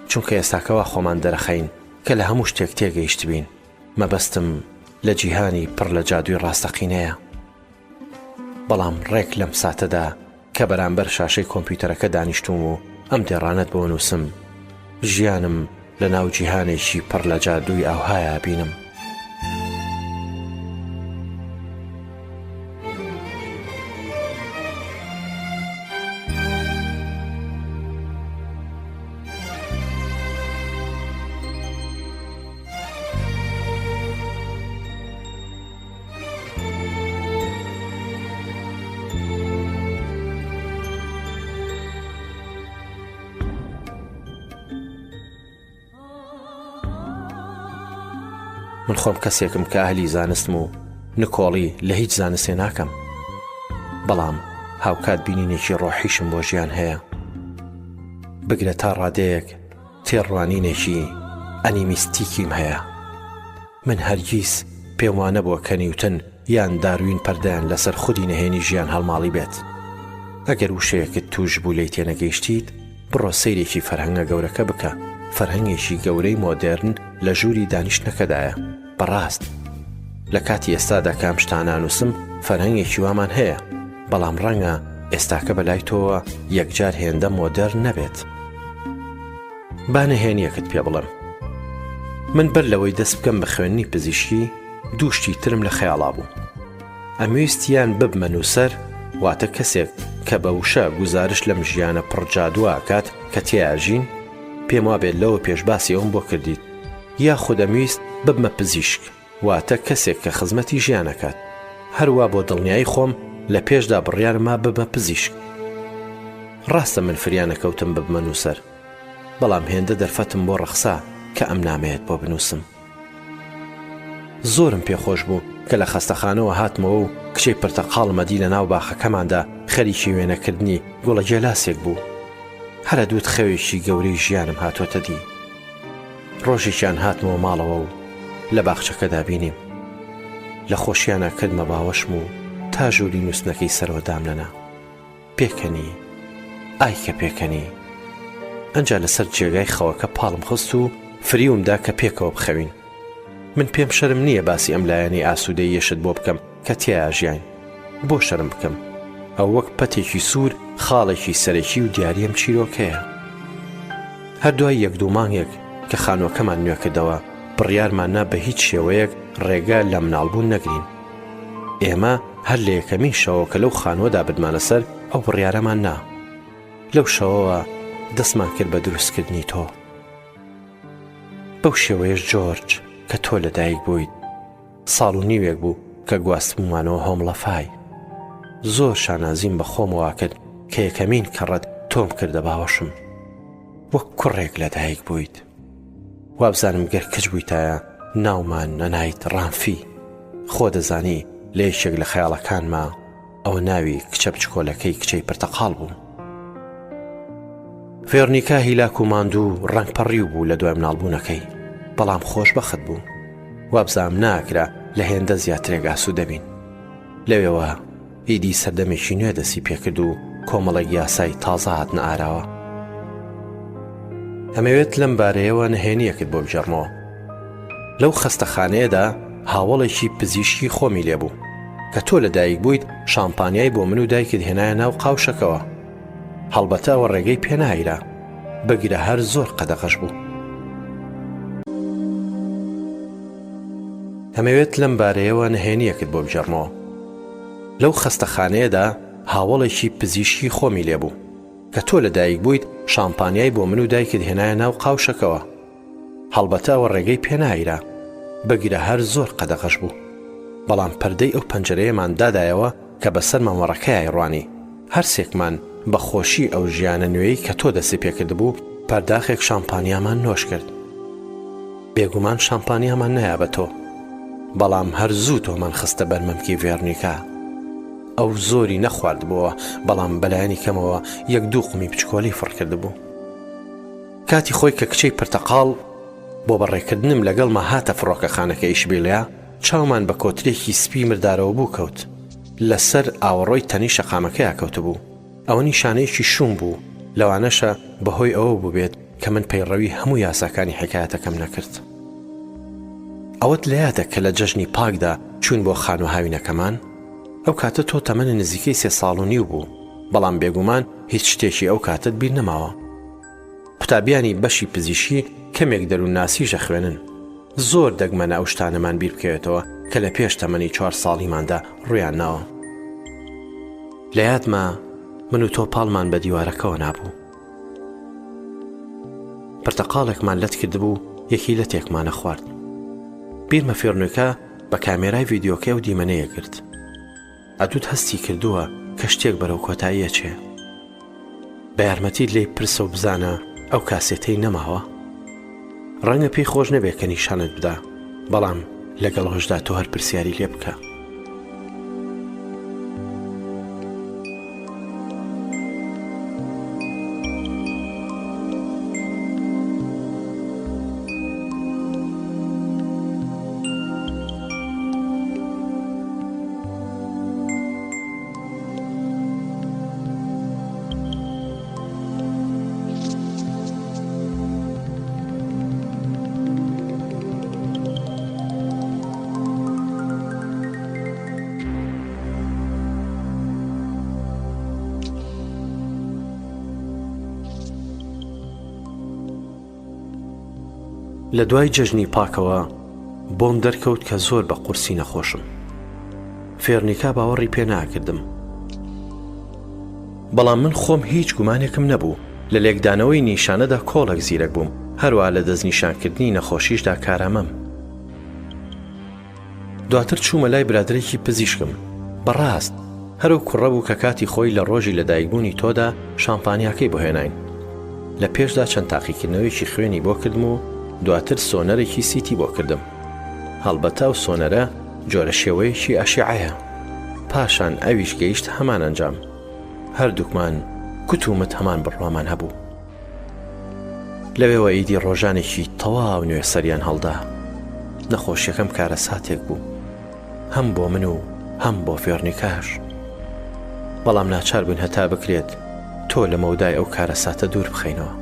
چونکە ئێستاکە وا خۆمان دەرەخەین کە لە هەموو شتێک تێگەیشتبین. مەبەستم لە جیهانی پڕ لە جادووی ڕاستەقینەیە. بەڵام ڕێک لەم ساتەدا کە بەرامبەر شاشەی کۆمپیوتەرەکە دانیشتووم و ئەم دێڕانەت بۆ نووسم، ژیانم لە ناو جیهانێکی پڕ لە جادووی ئاوهایا بینم. من خۆم کەسێکم کە ئەهلی زانستم و نکۆڵی لە هیچ زانستێ ناکەم بەڵام هاوکات بینینێکی ڕۆحیشم بۆ ژیان هەیە بگرە تا ڕادەیەک تێڕوانینێکی ئەنیمیستیکیم هەیە. من هەرگیز پێم وانەبووە کە نیوتن یان داروین پەردەیان لەسەر خودی نهێنی ژیان هەڵماڵیبێت. ئەگەر وشەیەکت تووش بوو لێی تێنەگەیشتیت، بڕۆ سەیرێکی فەرهەنگە گەورەکە بکە، فەرهەنگێکی گەورەی مۆدێرن لە ژووری دانیشتنەکەدایە. بەڕاست. لە کاتی ئێستادا کە ئەم شتانە ئەنووسم، فەرهەنگێکی وامان هەیە، بەڵام ڕەنگە ئێستاکە بە لای تۆوە یەکجار هێندە مۆدێرن نەبێت. با نهێنییەکت پێ بڵێم. من بەر لەوەی دەست بکەم بە خوێندنی پزیشکی، دوو شتی ترم لە خەیاڵا بوو. ئەمویست یان ببمە نووسەر، واتە کەسێک کە بە وشە گوزارشت لەم ژیانە پڕ جادووە ئەکات کە تێیا ئەژین، پێم وابێت لەوە پێش باسی ئەوم بۆ کردیت، یاخود ئەمویست ببمە پزیشک، واتە کەسێک کە خزمەتی ژیان ئەکات. هەروا بۆ دڵنیایی خۆم لە پێشدا بڕیارما ببمە پزیشک. ڕاستە من فریا نەکەوتم ببمە نووسەر، بەڵام هێندە دەرفەتم بۆ ڕەخسا کە ئەم نامەیەت بۆ بنووسم. زۆرم پێ خۆش بوو کە لە خەستەخانەوە هاتمەوە و کچەی پرتەقاڵم ئەدی لە ناو باخەکەماندا خەریکی وێنەکردنی گوڵە گێلاسێک بوو. هەر ئەدوت خەوێکی گەورەی ژیانم هاتۆتە دی. ڕۆژێکیان هاتمەوە ماڵەوە و لە باخچەکەدا بینیم. لە خۆشیانا کردمە باوەشم و تا ژووری نووستنەکەی سەرەوە دامنەنا. پێکەنی، ئای کە پێکەنی. ئەنجا لەسەر جێگای خەوەکە پاڵم خست و فریوم دا کە پێکەوە بخەوین. من پێم شەرم نییە باسی ئەم لایەنەی ئاسوودەییەشت بۆ بکەم کە تیایا ژیاین. بۆ شەرم بکەم؟ ئەو وەک پەتێکی سوور خاڵێکی سەرەکی و دیاری ئەم چیرۆکەیە. هەر دوای یەک دوو مانگێک کە خانووەکەمان نوێ کردەوە، بڕیارمان نا بە هیچ شێوەیەک ڕێگە لە مناڵبوون نەگرین. ئێمە هەر لە یەکەمین شەوەوە کە لەو خانووەدا بردمانە سەر، ئەو بڕیارەمان نا. لەو شەوەوە دەستمان کرد بە دروستکردنی تۆ. بەو شێوەیەش جۆرج کە تۆ لەدایک بوویت، ساڵ و نیوێک بوو کە گواستبوومانەوە هۆمڵەفای. زۆر شانازیم بە خۆمەوە کرد کە یەکەمین کەڕەت تۆم کردە باوەشم. وەک کوڕێک لەدایک بوویت. وابزانم گەر کچ بوویتایە ناومان نەنایت ڕامفی. خۆ دەزانی لە یەکێک لە خەیاڵەکانما ئەوە ناوی کچە بچکۆلەکەی کچەی پرتەقاڵ بوو. ڤێرنیکا هیلاک و ماندوو ڕەنگ پەڕیو بوو لە دوای مناڵبوونەکەی، بەڵام خۆشبەخت بوو. وابزانم ناکرا لە هێندە زیاترێک ئاسوودە بین. لەوێوە ئیدی سەردەمێکی نوێ دەستی پێکرد و کۆمەڵێک یاسای تازە هاتنە ئاراوە. ئەمەوێت لەم بارەیەوە نهێنییەکت بۆ بگێڕمەوە. لەو خەستەخانەیەدا هاوەڵێکی پزیشکی خۆمی لێبوو. کە تۆ لەدایک بوویت شامپانیای بۆ من و دایکت هێنایە ناو قاوشەکەوە. هەڵبەتە ئەوە ڕێگەی پێنایرا، بگرە هەر زۆر قەدەغەش بوو. ئەمەوێت لەم بارەیەوە نهێنییەکت بۆ بگێڕمەوە. لەو خەستەخانەیەدا هاوەڵێکی پزیشکی خۆمی لێبوو. کە تۆ لەدایک بوویت شامپانیای بۆ من و دایکت هێنایە ناو قاوشەکەوە. هەڵبەتە ئەوە ڕێگەی پێنایرا، بگرە هەر زۆر قەدەغەش بوو. بەڵام پەردەی ئەو پەنجەرەیەمان دادایەوە کە بەسەر مەمەڕەکەیای ڕوانی. هەرسێکمان بە خۆشی ئەو ژیانە نوێی کە تۆ دەستی پێکردبوو، پەرداخێک شامپانیامان نۆش کرد. بێگومان شامپانیامان نەیا بە تۆ، بەڵام هەر زوو تۆمان خستە بەر مەمکی ڤێرنیکا. ئەو زۆری نەخواردبۆوە، بەڵام بەلایەنی کەمەوە یەک دوو قومی بچکۆلەی فڕ کردبوو. کاتی خۆی کە کچەی پرتەقاڵ بۆ بەڕێکردنم لەگەڵما هاتە فڕۆکەخانەکە ئیشبیلیا، چاومان بە کۆترێکی سپی مردارەوەبوو کەوت. لەسەر ئاوەڕۆی تەنی شەقامەکەیا کەوتبوو. ئەوە نیشانەیەکی شووم بوو، لەوانەشە بەهۆی ئەوە بووبێت کە من پەیڕەوی هەموو یاساکانی حیکایەتەکەم نەکرد. ئەوەت لە یادە کە لە جەژنی پاکدا چووین بۆ خانوو هاوینەکەمان؟ ئەو کاتە تۆ تەمەنت نزیکەی سێ ساڵ و نیو بوو، بەڵام بێگومان هیچ شتێکی ئەو کاتەت بیر نەماوە. قوتابیانی بەشی پزیشکی کەمێک دەروونناسیش ئەخوێنن. زۆر دەگمەنە ئەو شتانەمان بیر بکەوێتەوە کە لە پێش تەمەنی چوار ساڵیماندا ڕوویان ناوە. لە یادمە من و تۆ پاڵمان بە دیوارەکەوە نابوو. پرتەقاڵێکمان لەت کردبوو، یەکی لەتێکمانە خوارد. بیرمە فێرنوکە بە کامێرای ڤیدیۆکەی ئەو دیمەنەیە گرت. ئەدوت هەستی کردووە کە شتێک بەرەو کۆتایی ئەچێ. بە یارمەتیت لێی بپرسە و بزانە ئەو کاسێتەی نەماوە؟ ڕەنگە پێی خۆش نەبێ کە نیشانت بدا، بەڵام لەگەڵ ئەوەشدا تۆ هەر پرسیاری لێ بکە. لە دوای جەژنی پاکەوە بۆم دەرکەوت کە زۆر بە قورسی نەخۆشم. فێرنیکا باوەڕی پێ ناکردم. بەڵام من خۆم هیچ گومانێکم نەبوو، لە لێکدانەوەی نیشانەدا کۆڵێک زیرەک بووم، هەروەها لە دەستنیشانکردنی نەخۆشیشدا کارامەم. دواتر چوومە لای برادەرێکی پزیشکم. بەڕاست، هەر ئەو کوڕە بوو کە کاتی خۆی لە ڕۆژی لەدایکبوونی تۆدا شامپانیاکەی بۆ هێناین. لە پێشدا چەند تاقیکردنەوەیەکی خوێنی بۆ کردم و دواتر سۆنەرێکی سیتی بۆ کردم. هەڵبەتە ئەو سۆنەرە جۆرە شێوەیەکی ئەشیعەیە. پاشان ئەویش گەیشت هەمان ئەنجام. هەردووکمان کوت و مت هەمان بڕوامان هەبوو. لەوێوە ئیدی ڕۆژانێکی تەواو نوێ سەریان هەڵدا. نەخۆشیەکەم کارەساتێک بوو. هەم بۆ من و هەم بۆ ڤێرنیکاش. بەڵام ناچار بووین هەتا بکرێت تۆ لە مەودای ئەو کارەساتە دوور بخەینەوە.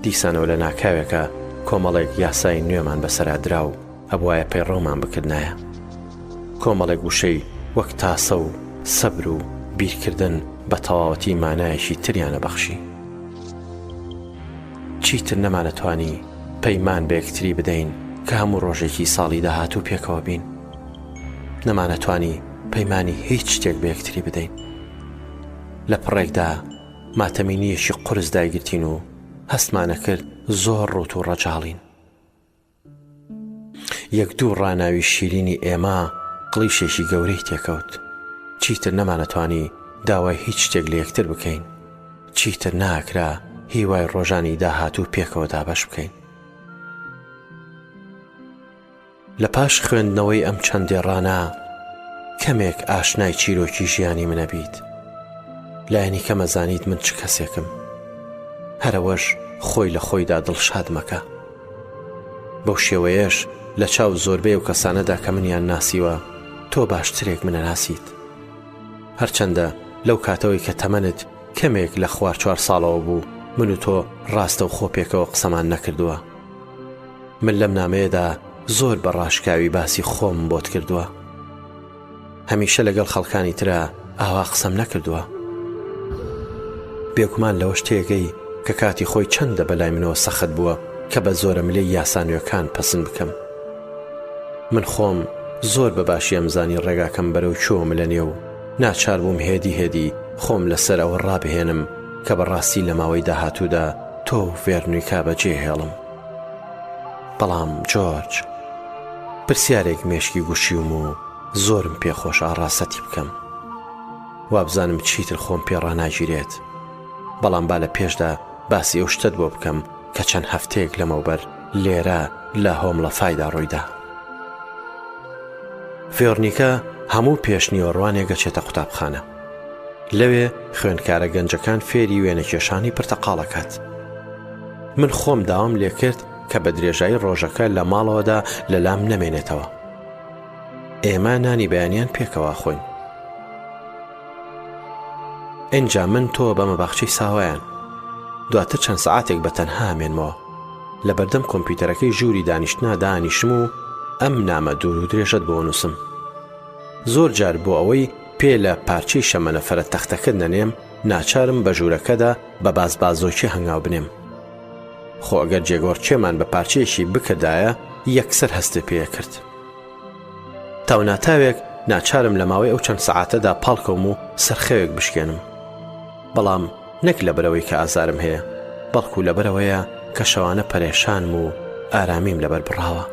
دیسانەوە لە ناکاوێکا کۆمەڵێک یاسای نوێمان بەسەرا درا و ئەبوایە پەیڕەومان بکردنایە. کۆمەڵێک وشەی وەک تاسە و سەبر و بیرکردن بە تەواوەتی مانایەکی تریان ئەبەخشی. چیتر نەمانەتوانی پەیمان بە یەکتری بدەین کە هەموو ڕۆژێکی ساڵی داهاتوو پێکەوە بین. نەمانەتوانی پەیمانی هیچ شتێک بە یەکتری بدەین. لە پڕێکدا ماتەمینییەکی قورس دایگرتین و هەستمانەکرد زۆر ڕووت و ڕەجاڵین. یەک دوو ڕاناوی شیرینی ئێمە قڵیشێکی گەورەی تێکەوت. چیتر نەمانەتوانی داوای هیچ شتێک لە یەکتر بکەین. چیتر ناکرا هیوای ڕۆژانی داهاتوو پێکەوە دابەش بکەین. لە پاش خوێندنەوەی ئەم چەند دێڕانە کەمێک ئاشنای چیرۆکی ژیانی منە بیت. لایەنی کەم ئەزانیت من چ کەسێکم. هەرەوەش خۆی لە خۆیدا دڵشادمەکە. بەو شێوەیەش لە چاو زۆربەی ئەو کەسانەدا کە منیان ناسیوە تۆ باشترێک منەناسیت. هەرچەندە لەو کاتەوەی کە تەمەنت کەمێک لە خوار چوار ساڵەوە بوو من و تۆ ڕاستەوخۆ پێکەوە قسەمان نەکردووە. من لەم نامەیەدا زۆر بە ڕاشکاوی باسی خۆمم بۆت کردووە. هەمیشە لەگەڵ خەڵکانی ترا ئاوا قسەم نەکردووە. بێگومان لەوەش تێگەی کە کاتی خۆی چەندە بەلای منەوە سەخت بووە کە بە زۆرەملێی یاسا نوێکان پەسند بکەم. من خۆم زۆر بە باشی ئەمزانی ڕێگاکەم بەرەو کوێوە ملەنێ و ناچار بووم هێدی هێدی خۆم لەسەر ئەوە ڕابهێنم کە بەڕاستی لە ماوەی داهاتوودا تۆ و ڤێرنیکا بەجێهێڵم. بەڵام جۆرج، پرسیارێک مێشکی گوشیوم و زۆرم پێ خۆشە ئاڕاستەتی بکەم. وابزانم چیتر خۆم پێ ڕاناگیرێت. بەڵام با لە پێشدا باسی ئەو شتەت بۆ بکەم کە چەند هەفتەیەک لەمەوبەر لێرە لە هۆمڵەفایدا ڕوویدا. ڤێرنیکا هەموو پێشنیوەڕوانێک ئەچێتە قوتابخانە. لەوێ خوێندکارە گەنجەکان فێری وێنەکێشانی پرتەقاڵ ئەکات. من خۆم داوام لێکرد کە بە درێژایی ڕۆژەکە لە ماڵەوەدا لەلام نەمێنێتەوە. ئێمە نانی بەیانیان پێکەوە خۆین. ئینجا من تۆ بەمە باخچەی ساوایان. دواتر چەند سەعاتێک بە تەنها ئەمێنمەوە. لە بەردەم کۆمپیوتەرەکەی ژووری دانیشتنا دانیشم و ئەم نامە دوور و درێژەت بۆ نووسم. زۆر جار بۆ ئەوەی پێ لە پارچەی شەمەنەفەرە تەختەکەت نەنێم، ناچارم بە ژوورەکەدا بە بازبازۆکی هەنگاو بنێم. خۆ ئەگەر جێگۆڕکێمان بە پارچەیەکی بکردایە یەکسەر هەستت پێ ئەکرد. تاوناتاوێک ناچارم لە ماوەی ئەو چەند سەعاتەدا پاڵکەوم و سەرخەوێک بشکێنم. بەڵام نەک لەبەرئەوەی کە ئازارم هەیە، بەڵکو لەبەرئەوەیە کە شەوانە پەرێشانم و ئارامیم لەبەر بڕاوە.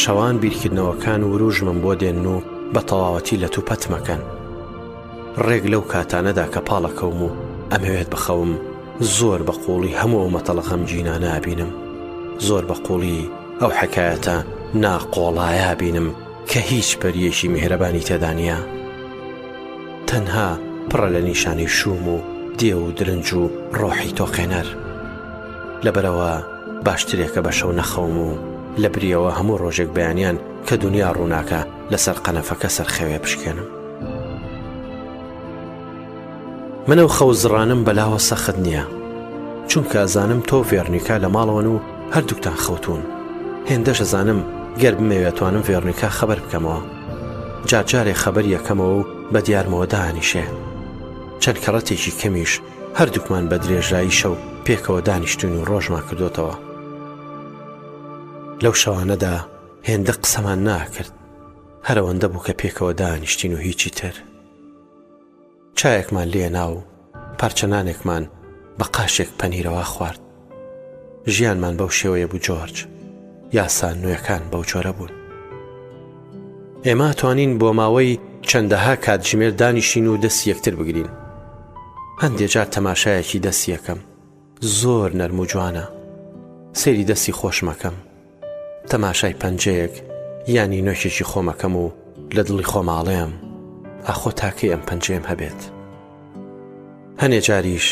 شەوان بیرکردنەوەکان وروژمم بۆ دێن و بە تەواوەتی لە تو پەتمەکەن. ڕێک لەو کاتانەدا کە پاڵەکەوم و ئەمەوێت بخەوم زۆر بە قوڵی هەموو ئەو مەتەڵە غەمگینانە ئەبینم زۆر بە قوڵی ئەو حەکایەتە ناقۆڵایە ئەبینم کە هیچ پەریەکی میهرەبانی تێدا نییە تەنها پڕە لە نیشانەی شوم و دێو و درنج و ڕۆحی تۆقێنەر لەبەرەوە باشترێکە بە شەو نەخەوم و لە بریەوە هەموو ڕۆژێک بەیانیان کە دنیا ڕووناکە لەسەر قەنەفەکە سەرخەوێ بشکێنم من ئەو خەو زڕانم بەلاوە سەخت نییە چونکە ئەزانم تۆ ڤێرنیکا لە ماڵەوەن و هەردووکتان خەوتون هێندەش ئەزانم گەر بمەوێ توانم ڤێرنیکا خەبەر بکەمەوە جار جارێ خەبەر یەکەمەوە و بە دیارمەوە دانیشێ چەند کەڕەتێکی کەمیش هەردووکمان بە درێژایی شەو پێکەوە دانیشتوین و ڕۆژمان کردوتەوە لەو شەوانەدا هێندە قسەمان ناکرد. هەرەوەندە بوو کە پێکەوە دانیشتین و هیچی تر. چایەکمان لێنا و پارچە نانێکمان بە قاشێک پەنیرەوە خوارد. ژیانمان بەو شێوەیە بوو جۆرج. یاسا نوێکان بەو جۆرە بوون. ئێمە توانین بۆ ماوەی چەندەها کاتژمێر دانیشین و دەستی یەکتر بگرین. هەندێ جار تەماشایەکی دەستی یەکەم. زۆر نەرم و جوانە. سەیری دەستی خۆشمەکەم. تەماشای پەنجەیەک یانی نۆکێکی خۆمەکەم و لە دڵی خۆماڵێم ئاخۆ تاکەی ئەم پەنجەیەم هەبێت. هەنێ جاریش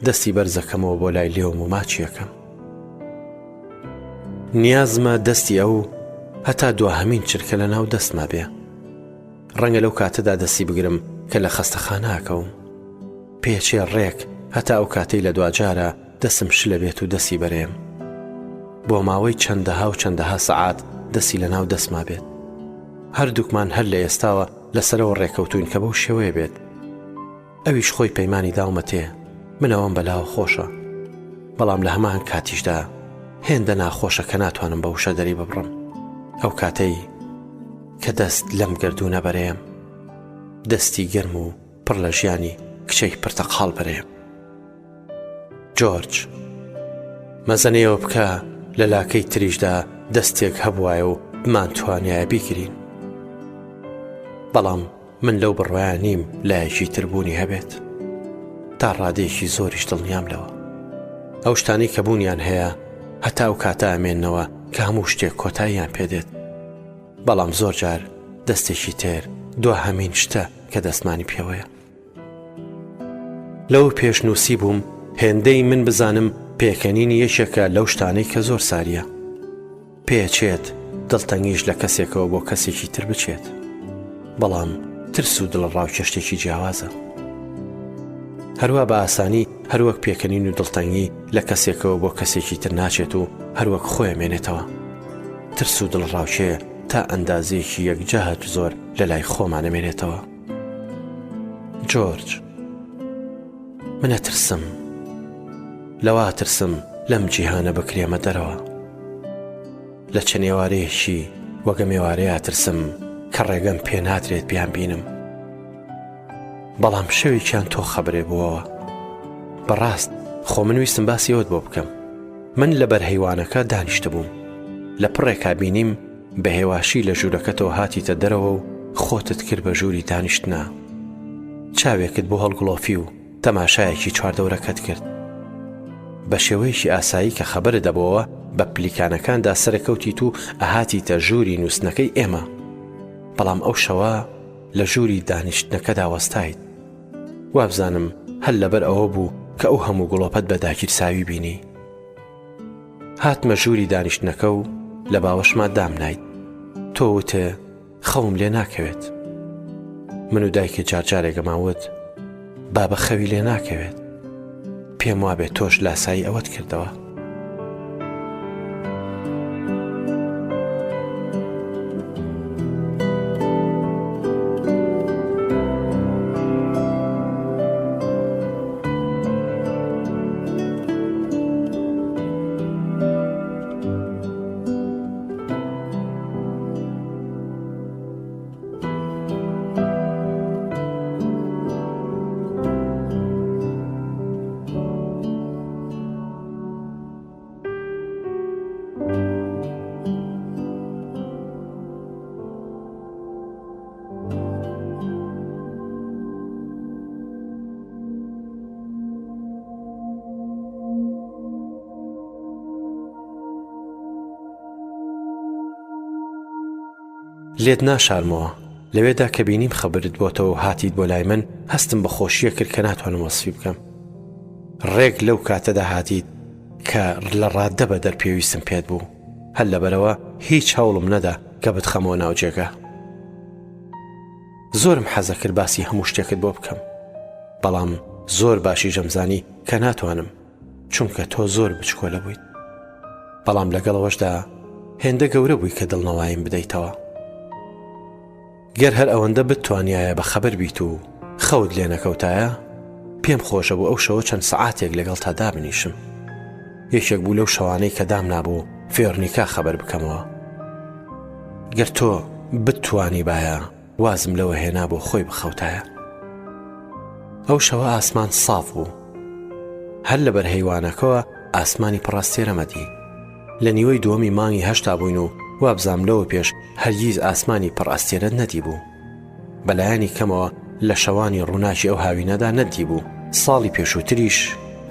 دەستی بەرزەکەمەوە بۆ لای لێوم و ماچیەکەم. نیازمە دەستی ئەو هەتا دواهەمین چرکە لە ناو دەستما بێ. ڕەنگە لەو کاتەدا دەستی بگرم کە لە خەستەخانە ئەکەوم. پێچێ ڕێک هەتا ئەو کاتەی لە دواجارە دەسم شلە بێت و دەسی بەرێم. بۆ ماوەی چەندەها و چەندەها سەعات دەسی لە ناو دەسما بێت. هەردووکمان هەر لە ئێستاوە لەسەرەوە ڕێکەوتوین کە بەو شێوەیە بێت. ئەویش خۆی پەیمانی داومەتێ، من ئەوەم بەلاوە خۆشە. بەڵام لە هەمان کاتیشدا هێندە ناخۆشە کە ناتوانم بە وشە دەری ببڕم. ئەو کاتەی کە دەست لەم گەردوونە بەرێم، دەستی گەرم و پڕ لە ژیانی کچەی پرتەقاڵ بەرێم. جۆرج، مەزەنەیەوە بکە لە لاکەی تریشدا دەستێک هەبوایە و بمانتوانیایە بیگرین. بەڵام من لەو بڕوایە نیم لایەکی تر بوونی هەبێت. تا ڕادەیەکی زۆریش دڵنیام لەوە. ئەو شتانەی کە بوونیان هەیە هەتا ئەو کاتە ئەمێنەوە کە هەموو شتێک کۆتاییان پێدێت. بەڵام زۆر جار دەستێکی تر دواهەمین شتە کە دەستمانی پێوەیە. لەو پێش نووسی بووم هێندەی من بزانم پێکەنینی یەکێکە لەو شتانەی کە زۆر ساریە. پێچێت دڵتەنگیش لە کەسێکەوە بۆ کەسێکی تر بچێت. بەڵام ترس و دڵەڕاوکێ شتێکی جیاوازە. هەروا بە ئاسانی هەروەک پێکەنین و دڵتەنگی لە کەسێکەوە بۆ کەسێکی تر ناچێت و هەروەک خۆی مێنێتەوە. ترس و دڵەڕاوکێ تا ئەندازەیەکی یەکجار زۆر لە لای خۆمان ئەمێنێتەوە. جۆرج، من ئەترسم. لەوە ئەترسم لەم جیهانە بکرێمە دەرەوە. لە چەند ئێوارەیەکی وەک ئەم ئێوارەیە ئەترسم کە ڕێگەم پێ نادرێت بیانبینم. بەڵام شەوێکیان تۆ خەبرێ بووەوە. بەڕاست خۆ من ویستم باسی ئەوت بۆ بکەم. من لە بەرهەیوانەکە دانیشتبووم. لە پڕێکا بینیم بە هێواشی لە ژوورەکەتەوە هاتیتە دەرەوە و خۆتت کرد بە ژووری دانیشتنا. چاوێکت بۆ هەڵگڵۆفی و تەماشایەکی چواردەورەکەت کرد. بە شێوەیەکی ئاسایی کە خەبەرت دەبۆوە بە پلیکانەکاندا سەرەکەوتیت و ئەهاتیتە ژووری نووستنەکەی ئێمە. بەڵام ئەو شەوە لە ژووری دانیشتنەکەدا وەستایت. وابزانم هەر لەبەر ئەوە بوو کە ئەو هەموو گڵۆپەت بە داگیرساوی بینی. هاتمە ژووری دانیشتنەکە و لە باوەشما دامنایت. تۆ وتێ خەوم لێ ناکەوێت. من و دایکت جارجارێک ئەمان وت بابە خەوی لێ ناکەوێت. پێم وابێت تۆش لاسایی ئەوەت کردەوە. لێت ناشارمەوە لەوێدا کە بینیم خەبرت بۆتەوە و هاتیت بۆ لای من هەستم بە خۆشیە کرد کە ناتوانم وەسفی بکەم ڕێک لەو کاتەدا هاتیت کە لە ڕاددە بە دەر پێویستم پێت بوو هەر لەبەرەوە هیچ هەوڵم نەدا کە بتخەمەوە ناو جێگا زۆرم حەزە کرد باسی هەموو شتێکت بۆ بکەم بەڵام زۆر باشی ژەمزانی کە ناتوانم چونکە تۆ زۆر بچکۆلە بوویت بەڵام لەگەڵەوەشدا هێندە گەورە بووی کە دڵنەواییم بدەیتەوە گەر هەر ئەوەندە بتتوانیایە بە خەبەر بیت و خەوت لێ نەکەوتایە، پێم خۆشە بوو ئەو شەوە چەند سەعاتێک لەگەڵتا دابنیشم. یەکێک بوو لەو شەوانەی کە دامنابوو ڤێرنیکا خەبەر بکەمەوە. گەر تۆ. بتوانیبایە وازم لەوە هێنا بۆ خۆی بخەوتایە. ئەو شەوە ئاسمان ساف بوو. هەر لەبەر هەیوانەکەوە ئاسمانی پڕ ئەستێرەمە دی. لە نیوەی دووەمی مانگی هەشتا بووین و وابزانم لەوە پێش هەرگیز ئاسمانی پڕ ئەستێرەت نەدیبوو. بەلایەنی کەمەوە لە شەوانی ڕووناکی ئەو هاوینەدا نەتدیبوو. ساڵی پێشووتریش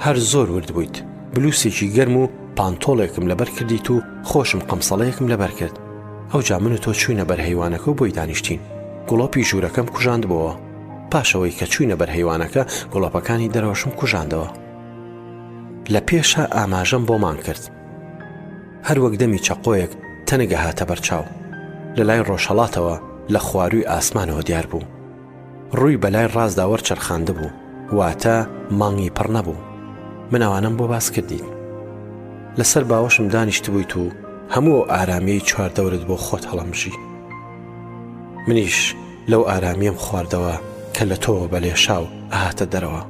هەر زۆر ورد بوویت، بلووسێکی گەرم و پانتۆڵێکم لەبەر کردیت و خۆشم قەمسەڵەیەکم لەبەر کرد. ئەوجا من و تۆ چووینە بەر هەیوانەکە و بۆی دانیشتین. گڵۆپی ژوورەکەم کوژاندبۆوە. پاش ئەوەی کە چووینە بەر هەیوانەکە، گڵۆپەکانی دەرەوەشم کوژاندەوە. لە پێشا ئاماژەم بۆ مانگ کرد. هەر وەک دەمی چەقۆیەک تەنک ئەهاتە بەر چاو. لە لای ڕۆژهەڵاتەوە لە خوارووی ئاسمانەوە دیار بوو. ڕووی بە لای ڕاستدا وەرچەرخاندبوو، واتە مانگی پڕ نەبوو. من ئەوانەم بۆ باس کردیت. لەسەر باوەشم دانیشتبوویت و هەموو ئەو ئارامییەی چواردەورت بۆ خۆت هەڵەمژی. منیش لەو ئارامییەم خواردەوە کە لە تۆوە بە لێشاو ئەهاتە دەرەوە.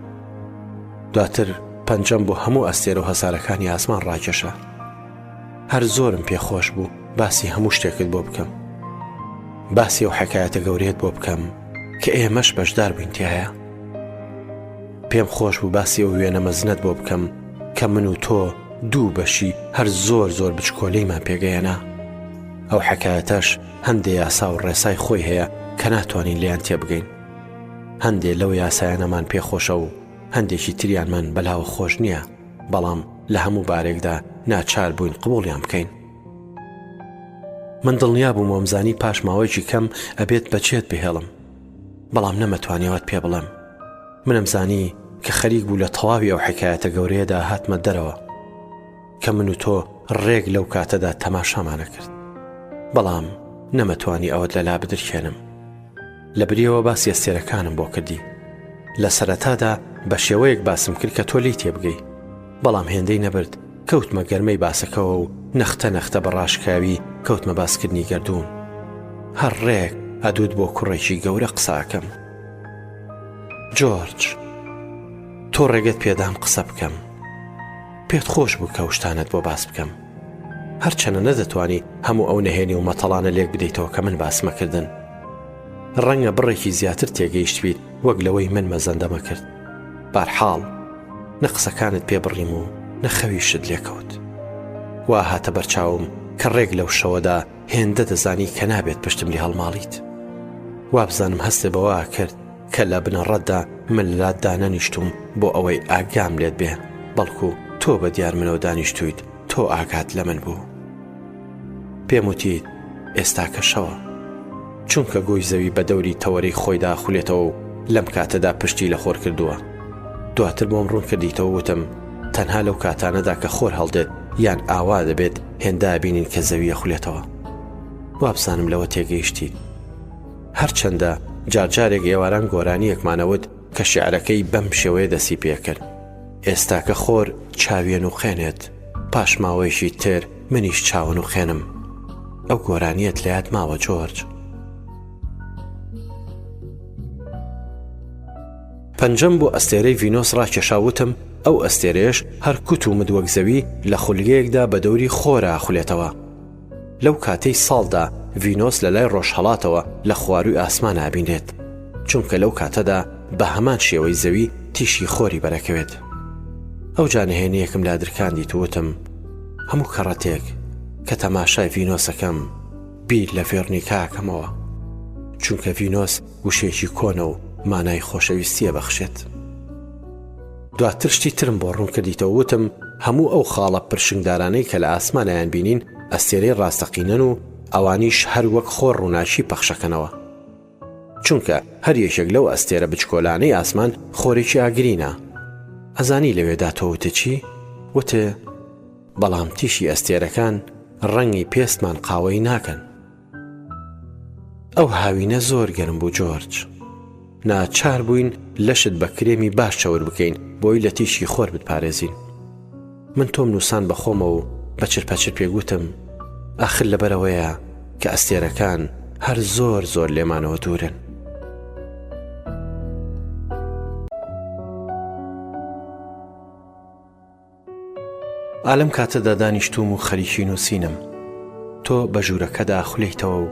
دواتر پەنجەم بۆ هەموو ئەستێرە و هەسارەکانی ئاسمان ڕاکێشا. هەر زۆرم پێ خۆش بوو باسی هەموو شتێکت بۆ بکەم. باسی ئەو حەکایەتە گەورەیەت بۆ بکەم کە ئێمەش بەشدار بووین تیایا. پێم خۆش بوو باسی ئەو وێنە مەزنەت بۆ بکەم کە من و تۆ دوو بەشی هەر زۆر زۆر بچکۆلەیمان پێگەیەنا. ئەو حەکایەتەش هەندێ یاسا و ڕێسای خۆی هەیە کە ناتوانین لێیان تێبگەین. هەندێ لەو یاسایانەمان پێ خۆشە و هەندێکی تریانمان بەلاوە خۆش نییە، بەڵام لە هەموو بارێکدا ناچار بووین قبوڵیان بکەین. من دڵنیا بووم وامزانی پاش ماوەیەکی کەم ئەبێت بەجێت بهێڵم، بەڵام نەمەتوانی ئەوەت پێ بڵێم. منم زانی کە خەریک بوو لە تەواوی ئەو حیکایەتە گەورەیەدا هاتمە دەرەوە کە من و تۆ ڕێک لەو کاتەدا تەماشامانە کرد. بەڵام نەمەتوانی ئەوەت لەلا بدرکێنم. لە بریەوە باسی ئەستێرەکانم بۆ کردی. لە سەرەتادا بە شێوەیەک باسم کرد کە تۆ لێی تێبگەی. بەڵام هێندەی نەبرد کەوتمە گەرمەی باسەکەوە و نەختە نەختە بە ڕاشکاوی کەوتمە باسکردنی گەردوون. هەر ڕێک ئەدوت بۆ کوڕێکی گەورە قسە ئەکەم. جۆرج، تۆ ڕێگەت پێدام قسە بکەم. پێت خۆش بوو کە ئەو شتانەت بۆ باس بکەم. هەرچەنە نەدەتوانی هەموو ئەو نەهێنی و مەتەڵانە لێک بدەیتەوە کە من باسمەکردن. ڕەنگە بڕێکی زیاتر تێگەیشتبیت وەک لەوەی من مەزەندەمە کرد. بارحاڵ نە قسەکانت پێ بڕیم و نە خەویشت لێکەوت. وا هاتە بەرچاوم کە ڕێک لەو شەوەدا هێندە دەزانی کە نابێت پشتم لێ هەڵماڵیت. وابزانم هەستێ بەوە کرد کە لە بنەڕەتدا من لات دانەنیشتووم بۆ ئەوەی ئاگام لێت بێ، بەڵکو تۆ بە دیار منەوە دانیشتوویت، تۆ ئاگات لە من بوو. پێم وتیت ئێستاکە شەوە. چونکە گۆی زەوی بە دەوری تەوەرەی خۆیدا خولێتەوە و لەم کاتەدا پشتی لە خۆر کردووە. دواتر بۆم ڕوون کردیتەوە وتم تەنها لەو کاتانەدا کە خۆر هەڵدێت یان ئاوا دەبێت هێندە بینین کە زەوی ئەخولێتەوە. وابزانم لەوە تێگەیشتیت. هەرچەندە جارجارێک ئێواران گۆرانییەکمان ئەوت کە شیعرەکەی بەم شێوەیە دەستی پێکرد. ئێستاکە خۆر چاویە نوقێنێت، پاش ماوەیەکی تر منیش چاوەنوقێنم. ئەو گۆرانییەت لە یاد ماوە جۆرج؟ پەنجەم بۆ ئەستێرەی ڤینۆس ڕاکێشا وتم، ئەو ئەستێرەیەش هەر کوت و مت وەک زەوی لە خولگەیەکدا بە دەوری خۆرا ئەخولێتەوە. لەو کاتەی ساڵدا ڤینۆس لە لای ڕۆژهەڵاتەوە لە خوارووی ئاسمان ئابینرێت، چونکە لەو کاتەدا بە هەمان شێوەی زەوی تیشکی خۆری بەرەکەوێت. ئەوجا نهێنییەکم لا درکاندیت و وتم، هەموو کەڕەتێک کە تەماشای ڤینۆسەکەم بیر لە ڤێرنیکا ئەکەمەوە، چونکە ڤینۆس وشەیەکی کۆنە و مانای خۆشەویستی ئەبەخشێت. دواتر شتی ترم بۆ ڕوون کردیتەوە وتم هەموو ئەو خاڵە پرشنگدارانەی کە لە ئاسمانایان بینین ئەستێرەی ڕاستەقینەن و ئەوانیش هەر وەک خۆر ڕووناکی پەخشەکەنەوە چونکە هەر یەکێک لەو ئەستێرە بچکۆلانەی ئاسمان خۆرێکی ئاگرینە ئەزانی لەوێدا تۆ وتت چی؟ وتێ بەڵام تیشی ئەستێرەکان ڕەنگی پێستمان قاوەیی ناکەن. ئەو هاوینە زۆر گەرم بوو جۆرج. ناچار بووین لەشت بە کرێمی باش چەور بکەین بۆی لە تیشکی خۆر بتپارێزین. من تۆم نووسان بە خۆمەوە و بە چرپەچرپێک وتم، ئاخر لەبەرئەوەیە کە ئەستێرەکان هەر زۆر زۆر لێمانەوە دوورن. ئا لەم کاتەدا دانیشتووم و خەریکی نووسینم. تۆ بە ژوورەکەدا خولێیتەوە و.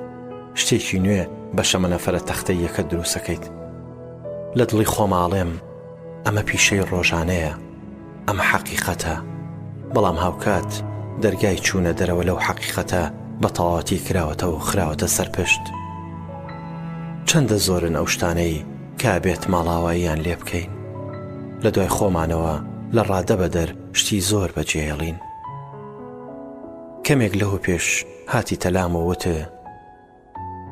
شتێکی نوێ بە شەمەنەفەرە تەختەییەکە دروستەکەیت. لە دڵی خۆما ئەڵێم ئەمە پیشەی ڕۆژانەیە، ئەمە حەقیقەتە، بەڵام هاوکات دەرگای چوونە دەرەوە لەو حەقیقەتە بە تەواوەتی کراوەتەوە و خراوەتە سەر پشت. چەندە زۆرن ئەو شتانەی کە ئەبێت ماڵاواییان لێ بکەین. لە دوای خۆمانەوە لە ڕادەبەدەر شتی زۆر بەجێهێڵین. کەمێک لەوە پێش هاتیتە لام و وت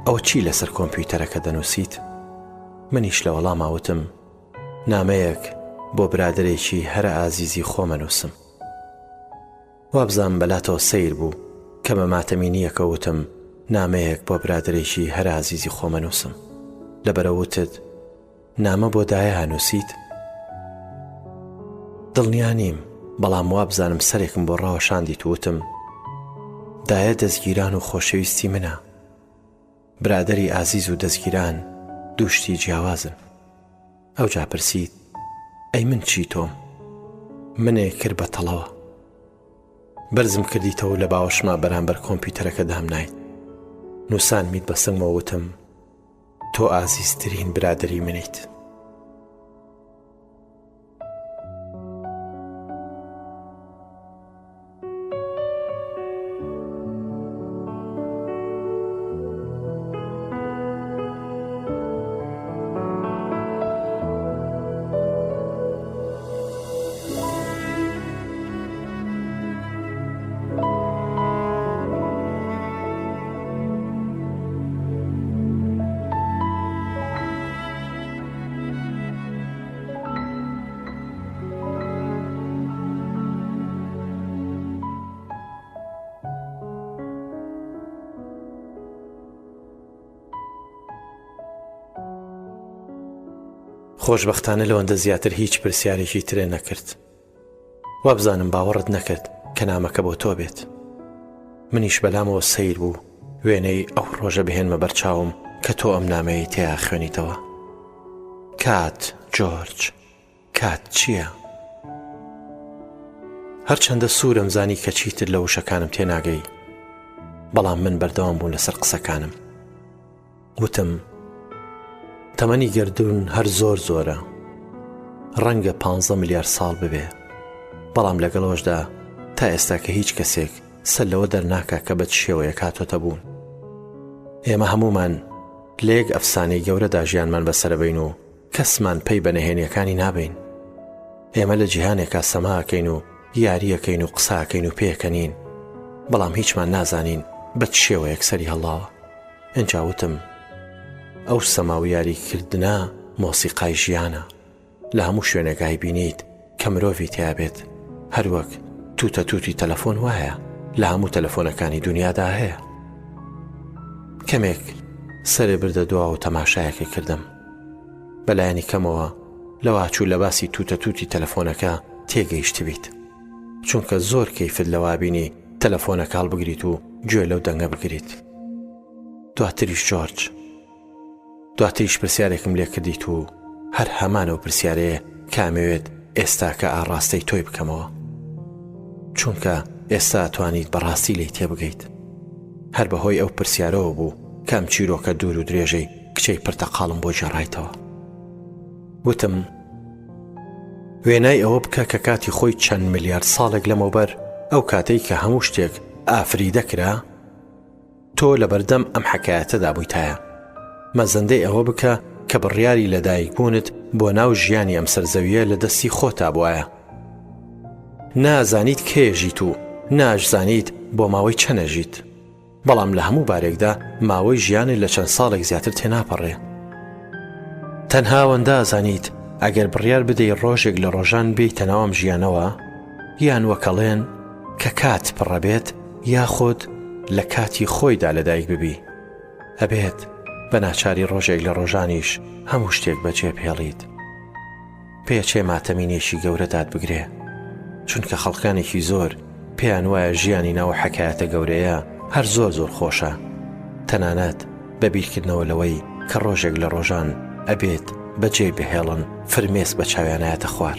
ئەوە چی لەسەر کۆمپیوتەرەکە دەنووسیت؟ منیش لە وەڵاما وتم نامەیەک بۆ برادەرێکی هەرە ئازیزی خۆم ئەنووسم. وابزانم بەلاتەوە سەیر بوو کە بە ماتەمینییەکە وتم نامەیەک بۆ برادەرێکی هەرە ئازیزی خۆم ئەنووسم. لەبەرە وتت نامە بۆ دایە ئەنووسیت؟ دڵنیا نیم، بەڵام وابزانم سەرێکم بۆ ڕاوەشاندیت و وتم، دایە دەزگیران و خۆشەویستی منە. برادەری ئازیز و دەزگیران دوو شتی جیاوازن. ئەوجا پرسیت، ئەی من چی تۆم؟ منێ کرد بە تەڵەوە. بەرزم کردیتەوە و لە باوەشما بەرامبەر کۆمپیوتەرەکە دامنایت. نووسانمیت بە سنگمەوە وتم، تۆ ئازیزترین برادەری منیت. خۆشبەختانە لەوەندە زیاتر هیچ پرسیارێکی ترێ نەکرد. وابزانم باوەڕت نەکرد کە نامەکە بۆ تۆ بێت. منیش بەلامەوە سەیر بوو وێنەی ئەو ڕۆژە بهێنمە بەرچاوم کە تۆ ئەم نامەیەی تێیا خوێنیتەوە. کات جۆرج، کات چییە؟ هەرچەندە سوورم زانی کە چیتر لە وشەکانم تێناگەی، بەڵام من بەردەوام بووم لەسەر قسەکانم. وتم، تەمەنی گەردوون هەر زۆر زۆرە، ڕەنگە پانزە ملیار ساڵ ببێ، بەڵام لەگەڵەوەشدا تا ئێستا کە هیچ کەسێک سەر لەوە دەرناکا کە بە چ شێوەیەک هاتۆتە بوون. ئێمە هەموومان لە یەک ئەفسانەی گەورەدا ژیانمان بەسەرەبەین و کەسمان پەی بە نەهێنیەکانی نابەین. ئێمە لە جیهانێکا سەما ئەکەین و یاری ئەکەین و قسە ئەکەین و پێکەنین، بەڵام هیچمان نازانین بە چ شێوەیەک سەری هەڵاوە. ئینجا وتم، ئەو سەما و یاریکردنە مۆسیقای ژیانە. لە هەموو شوێنێک ئایبینیت کە مرۆڤی تیا بێت، هەروەک تووتە تووتی تەلەفۆن وایە لە هەموو تەلەفۆنەکانی دونیادا هەیە. کەمێک سەرێ بردە دوا و تەماشایەکی کردم. بەلایەنی کەمەوە لەواچوو لە باسی تووتە تووتی تەلەفۆنەکە تێگەیشتبیت. چونکە زۆر کەیفت لەوابینی تەلەفۆنەکە هەڵبگریت و گوێ لەو دەنگە بگریت. دواتریش جۆرج. دواتریش پرسیارێکم لێ کردیت و هەر هەمان ئەو پرسیارەیە کە ئەمەوێت ئێستاکە ئاڕاستەی تۆی بکەمەوە. چونکە ئێستا ئەتوانیت بەڕاستی لێی تێبگەیت. هەر بەهۆی ئەو پرسیارەوە بوو کە ئەم چیرۆکە دوور و درێژەی کچەی پرتەقاڵم بۆ گێڕایتەوە. وتم، وێنای ئەوە بکە کە کاتی خۆی چەند ملیارد ساڵێک لەمەوبەر، ئەو کاتەی کە هەموو شتێک ئافریدە کرا، تۆ لەبەردەم ئەم حەکایەتەدا بوویتایە. مەزەندەی ئەوە بکە کە بڕیاری لەدایکبوونت بۆ ناو ژیانی ئەم سەرزەوییە لە دەستی خۆتا بوایە. نە ئەزانیت کەی ئەژیت و نە ئەشزانیت بۆ ماوەی چەند ئەژیت. بەڵام لە هەموو بارێکدا ماوەی ژیانت لە چەند ساڵێک زیاتر تێناپەڕێ. تەنها ئەوەندە ئەزانیت ئەگەر بڕیار بدەی ڕۆژێک لە ڕۆژان بێیتە ناو ئەم ژیانەوە، یان وەکەڵێن کە کات پڕەبێت یاخود لە کاتی خۆیدا لەدایک ببی، ئەبێت بە ناچاری ڕۆژێک لە ڕۆژانیش هەموو شتێک بەجێ بهێڵیت. پێچێ ماتەمینێکی گەورە داتبگرێ، چونکە خەڵکانێکی زۆر پێیان وایە ژیانی ناو حەکایەتە گەورەیە هەر زۆر زۆر خۆشە، تەنانەت بە بیرکردنەوە لەوەی کە ڕۆژێک لە ڕۆژان ئەبێت بەجێی بهێڵن فرمێسک بە چاویانایەتە خوار.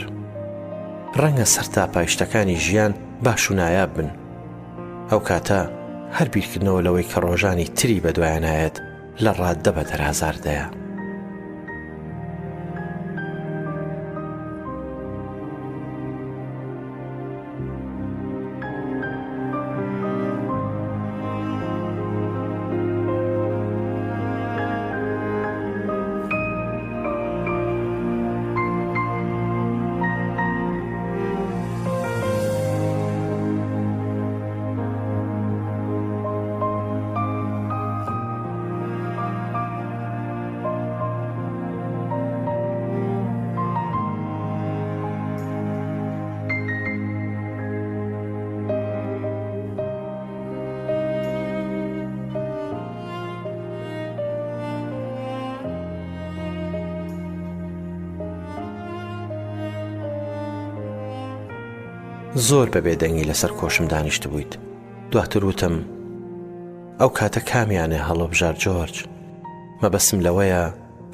ڕەنگە سەرتاپای شتەکانی ژیان باش و نایاب بن. ئەو کاتە هەر بیرکردنەوە لەوەی کە ڕۆژانی تری بەدوایانایەت. لە ڕاددە بە دەرازاردەیە. زۆر بە بێدەنگی لەسەر کۆشم دانیشتبوویت دواتر وتم ئەو کاتە کامیانێ هەڵبژار جۆرج مەبەسم لەوەیە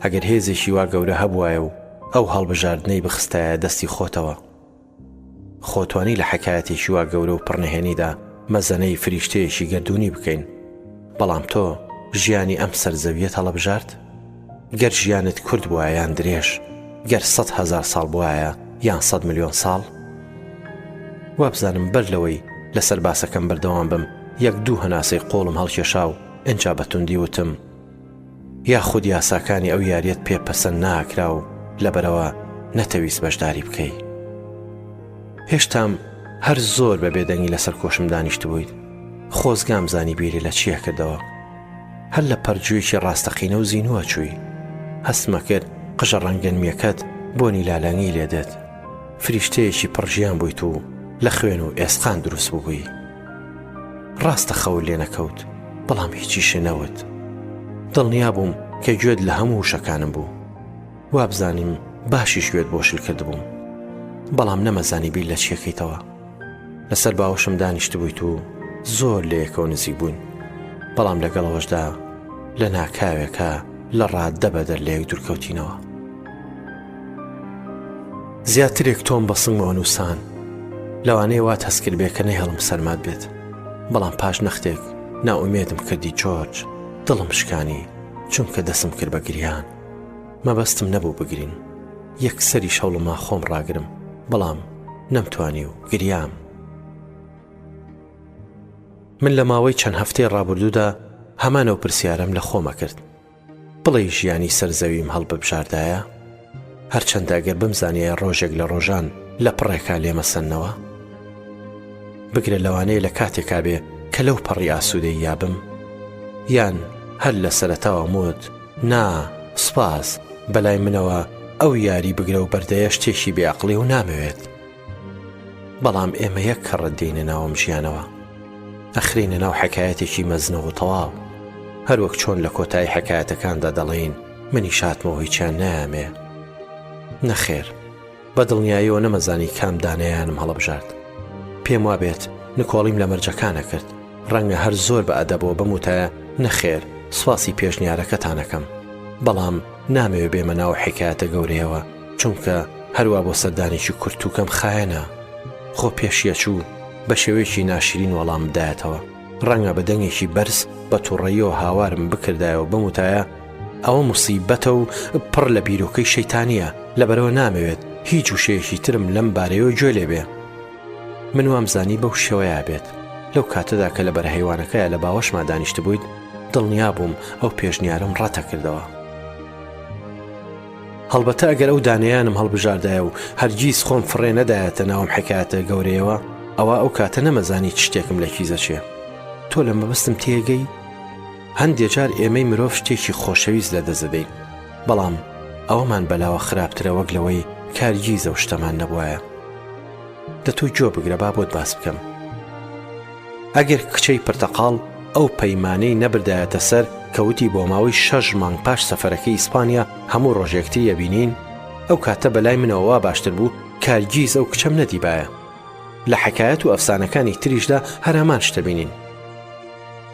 ئەگەر هێزێکی وا گەورە هەبوایە و ئەو هەڵبژاردنەی بخستایە دەستی خۆتەوە خۆ توانی لە حەکایەتێکی وا گەورە و پڕنهێنیدا مەزەنەی فریشتەیەکی گەردوونی بکەین بەڵام تۆ ژیانی ئەم سەرزەویەت هەڵەبژارد؟ گەر ژیانت کورت بوایە یان درێژ، گەر 100 هەزار ساڵ بوایە یان 100 ملیۆن ساڵ؟ وابزانم بەر لەوەی لەسەر باسەکەم بەردەوام بم یەک دوو هەناسەی قۆڵم هەڵکێشا و ئینجا بە توندی وتم یاخود یاساکانی ئەو یاریەت پێ پەسەند ناکرا و لەبەرەوە نەتەویست بەشداری بکەی. هێشتام هەر زۆر بە بێدەنگی لەسەر کۆشم دانیشتبوویت. خۆزگام زانی بیری لە چییە کردەوە. هەر لە پەرجوویەکی ڕاستەقینە و زینووە چووی. هەستمە کرد قژە ڕەنگەنمیەکەت بۆنی لالەنگی لێ دێت. فریشتەیەکی پڕژیان بوویت و لە خوێن و ئێسقان دروست بووبووی. ڕاستە خەوت لێ نەکەوت، بەڵام هیچیشێ نەوت. دڵنیا بووم کە گوێت لە هەموو وشەکانم بوو. وابزانیم باشیش گوێت بۆ شل کردبووم. بەڵام نەمەزانی بیر لە چیەکەیتەوە. لەسەر باوەشم دانیشتبوویت و زۆر لە یەکەوە نزیک بووین. بەڵام لەگەڵ ئەوەشدا لە ناکاوێکا لە ڕاددە بەدەر لە یەک دوورکەوتینەوە. زیاترێک تۆم بە سنگمەوە نووسان. لەوانەیە وات هەست کردبێ کە نەهێڵم سەرمات بێت. بەڵام پاش نەختێک نائومێدم کردی جۆرج، دڵم شکانی، چونکە دەسم کرد بە گریان. مەبەستم نەبوو بگرین. یەکسەریش هەوڵما خۆم ڕاگرم، بەڵام نەمتوانی و گریام. من لە ماوەی چەند هەفتەی ڕابردوودا هەمان ئەو پرسیارەم لە خۆمە کرد. بڵێی ژیانی سەر زەویم هەڵببژاردایە؟ هەرچەندە ئەگەر بمزانیایە ڕۆژێک لە ڕۆژان لە پڕێکا لێمەسەننەوە؟ بگرە لەوانەیە لە کاتێکا بێ کە لەو پەڕی ئاسوودەییا بم؟ یان هەر لە سەرەتاوە موت نا سوپاس بەلای منەوە ئەو یاری بگرە و بەردەیە شتێکی بێ ئەقڵی و نامەوێت. بەڵام ئێمە یەک کەڕەت دێینە ناو ئەم ژیانەوە ئەخرینە ناو حەکایەتێکی مەزنەوە و تەواو هەروەک چۆن لە کۆتایی حەکایەتەکاندا دەڵێین منیش هاتمەوە هیچیان نایامێ نەخێر بە دڵنیاییەوە نەمەزانی کام دانەیانم هەڵەبژارد پێم وابێت نکۆڵیم لە مەرجەکانە کرد ڕەنگە هەر زۆر بە ئەدەبەوە بموتایە نەخێر سواسی پێشنیارەکەتانەکەم بەڵام نامەوێ بێمە ناو حکایەتە گەورەیەوە چونکە هەروا بۆ سەردانێکی کورت و کەم خایەنە. خۆ پێشیەچوو بە شێوەیەکی ناشرین وەڵامم دایەتەوە. ڕەنگە بە دەنگێکی بەرز بە توڕەییەوە هاوارم بکردایە و بموتایە، ئەوە موسیبەتە و پڕ لە بیرۆکەی شەیتانییە، لەبەرئەوە نامەوێت هیچ وشەیەکی ترم لەم بارەیەوە گوێ لێ بێ. من وامزانی بەو شێوەیە بێت. لەو کاتەدا کە لە بەرهەیوانەکەیا لە باوەشما دانیشتبوویت، دڵنیا بووم ئەو پێشنیارەم ڕەتەکردەوە. هەڵبەتە ئەگەر ئەو دانەیانم هەڵبژاردایە و هەرگیز خۆم فڕێ نەدایەتە ناو ئەم حەکایەتە گەورەیەوە، ئەوا ئەو کاتە نەمەزانی چ شتێکم لە کیس ئەچێ. تۆ لە مەبەستم تێگەی؟ هەندێ جار ئێمەی مرۆڤ شتێکی خۆشەویست لە دەست دەدەین، بەڵام ئەوەمان بەلاوە خراپترە وەک لەوەی کارگیز ئەو شتەمان نەبوایە. دە تۆ گوێ بگرە با بۆت باس بکەم. ئەگەر کچەی پرتەقاڵ ئەو پەیمانەی نەبردایەتە سەر کە وتی بۆ ماوەی شەش مانگ پاش سەفەرەکەی ئیسپانیا هەموو ڕۆژ یەکتری ئەبینین، ئەو کاتە بەلای منەوە وا باشتر بوو کارگیز ئەو کچەم نەدیبایە. لە حەکایەت و ئەفسانەکانی تریشدا هەر هەمان شت ئەبینین.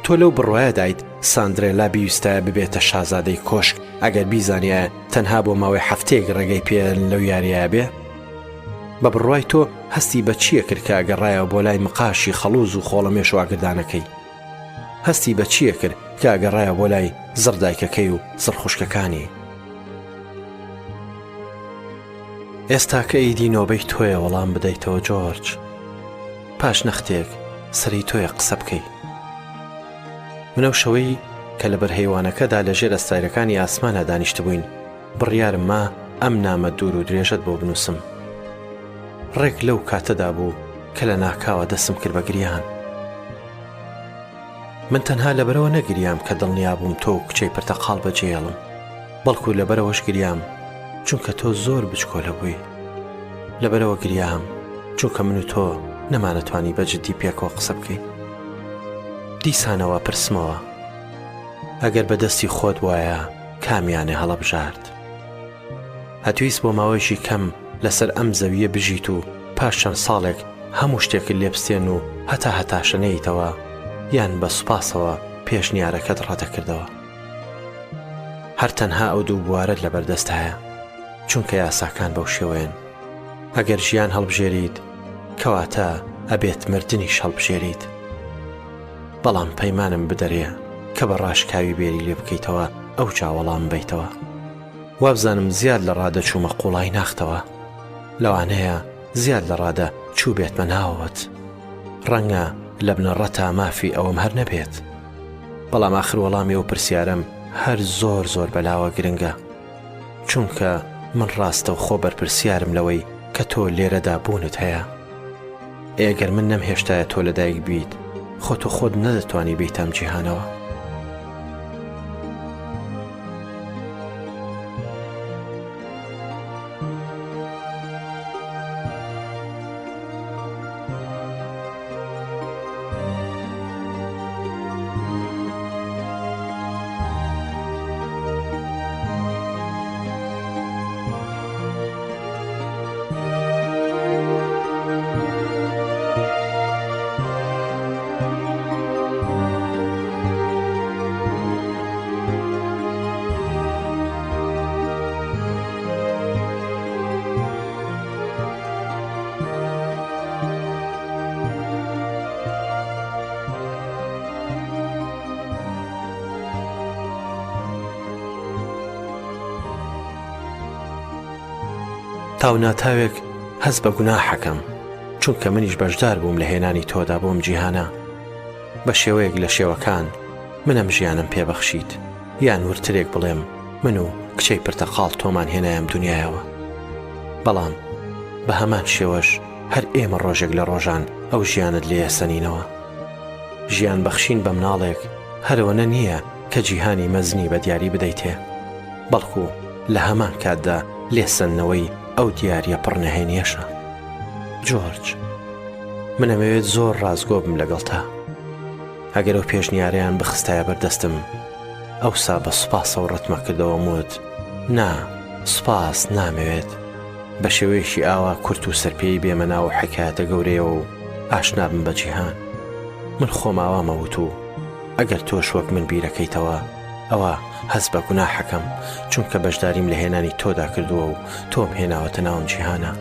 تۆ لەو بڕوایەدایت ساندرێلا بیویستایە ببێتە شازادەی کۆشک ئەگەر بیزانیایە تەنها بۆ ماوەی هەفتەیەک ڕێگەی پێ لەو یاریایە بێ؟ بە بڕوای تۆ هەستی بە چییە کرد کە گەڕایەوە بۆ لای مقاشی خەڵوز و خۆڵەمێش و ئاگردانەکەی؟ هەستی بە چییە کرد کە ئەگەڕایە بۆ لای زڕدایکەکەی و زڕخوشکەکانی. ئێستا کە ئیدی نۆبەی تۆیە وەڵام بدەیتەوە جۆرج. پاش نەختێک سەری تۆیە قسە بکەی. من ئەو شەوەی کە لە بەرهەیوانەکەدا لە ژێر ئەستایرەکانی ئاسمانا دانیشتبووین، بڕیارم ما ئەم نامە دوور و درێژەت بۆ بنووسم. ڕێک لەو کاتەدا بوو کە لە ناکاوە دەستم کرد بە گریان. من تەنها لەبەرەوە نەگریام کە دڵنیا بووم تۆ و کچەی پرتەقاڵ بەجێیەڵم، بەڵکو لەبەرەوەش گریام چونکە تۆ زۆر بچکۆلە بووی. لەبەرەوە گریام چونکە من و تۆ نەمانەتوانی بە جددی پێکەوە قسە بکەین. دیسانەوە پرسمەوە، ئەگەر بە دەستی خۆت وایە کامیانێ هەڵەبژارد؟ ئەتویست بۆ ماوەیەکی کەم لەسەر ئەم زەوییە بژیت و پاش چەند ساڵێک هەموو شتێکت لێ بستێن و هەتا هەتاشە نەیتەوە، یان بە سوپاسەوە پێشنیارەکەت ڕەتەکردەوە؟ هەر تەنها ئەو دوو بوارەت لەبەردەستایە، چونکە یاساکان بەو شێوەیەن. ئەگەر ژیان هەڵبژێریت، کەواتە ئەبێت مردنیش هەڵبژێریت. بەڵام پەیمانم بدەرێ کە بە ڕاشکاوی بێری لێ بکەیتەوە ئەوجا وەڵام بەیتەوە. وابزانم زیاد لە ڕادە چوومە قوڵای ناختەوە. لەوانەیە زیاد لە ڕادە چووبێتمە ناوەوەت. ڕەنگە لە بنەڕەتا مافی ئەوەم هەر نەبێت. بەڵام ئاخر وەڵامی ئەو پرسیارەم هەر زۆر زۆر بەلاوە گرنگە. چونکە من ڕاستەوخۆ بەرپرسیارم لەوەی کە تۆ لێرەدا بوونت هەیە. ئێ گەر من نەمهێشتایە تۆ لەدایک بیت، خۆ تۆ خۆت نەدەتوانی بێیتە ئەم جیهانەوە. تاوناتاوێک هەست بە گوناحەکەم چونکە منیش بەشدار بووم لە هێنانی تۆدا بۆم جیهانە بە شێوەیەک لە شێوەکان منم ژیانم پێبەخشیت یان ورترێک بڵێم من و کچەی پرتەقاڵ تۆمان هێنایم دنیایەوە بەڵام بە هەمان شێوەش هەر ئێمە ڕۆژێک لە ڕۆژان ئەو ژیانت لێ سەنینەوە. ژیان بەخشین بە مناڵێک هەرەوەنە نییە کە جیهانی مەزنی بە دیاری بدەیتێ، بەڵکو لە هەمان کاتدا لێسەندنەوەی ئەو دیارییە پڕ نهێنییەشە. جۆرج، من ئەمەوێت زۆر ڕاستگۆ بم لەگەڵتا. ئەگەر ئەو پێشنیارەیان بخستایە بەردەستم، ئەوسا بە سوپاسەوە ڕەتمەکردەوەم وت، نا، سوپاس، نامەوێت. بە شێوەیەکی ئاوا کورت و سەرپێی بێمە ناو حەکایەتە گەورەیەوە و ئاشنا بم بە جیهان. من خۆم ئاوامە وت و ئەگەر تۆش وەک من بیرەکەیتەوە، ئەوا هەست بە گوناحەکەم، چونکە بەشداریم لە هێنانی تۆدا کردووە و تۆم هێناوەتە ناو ئەم جیهانە.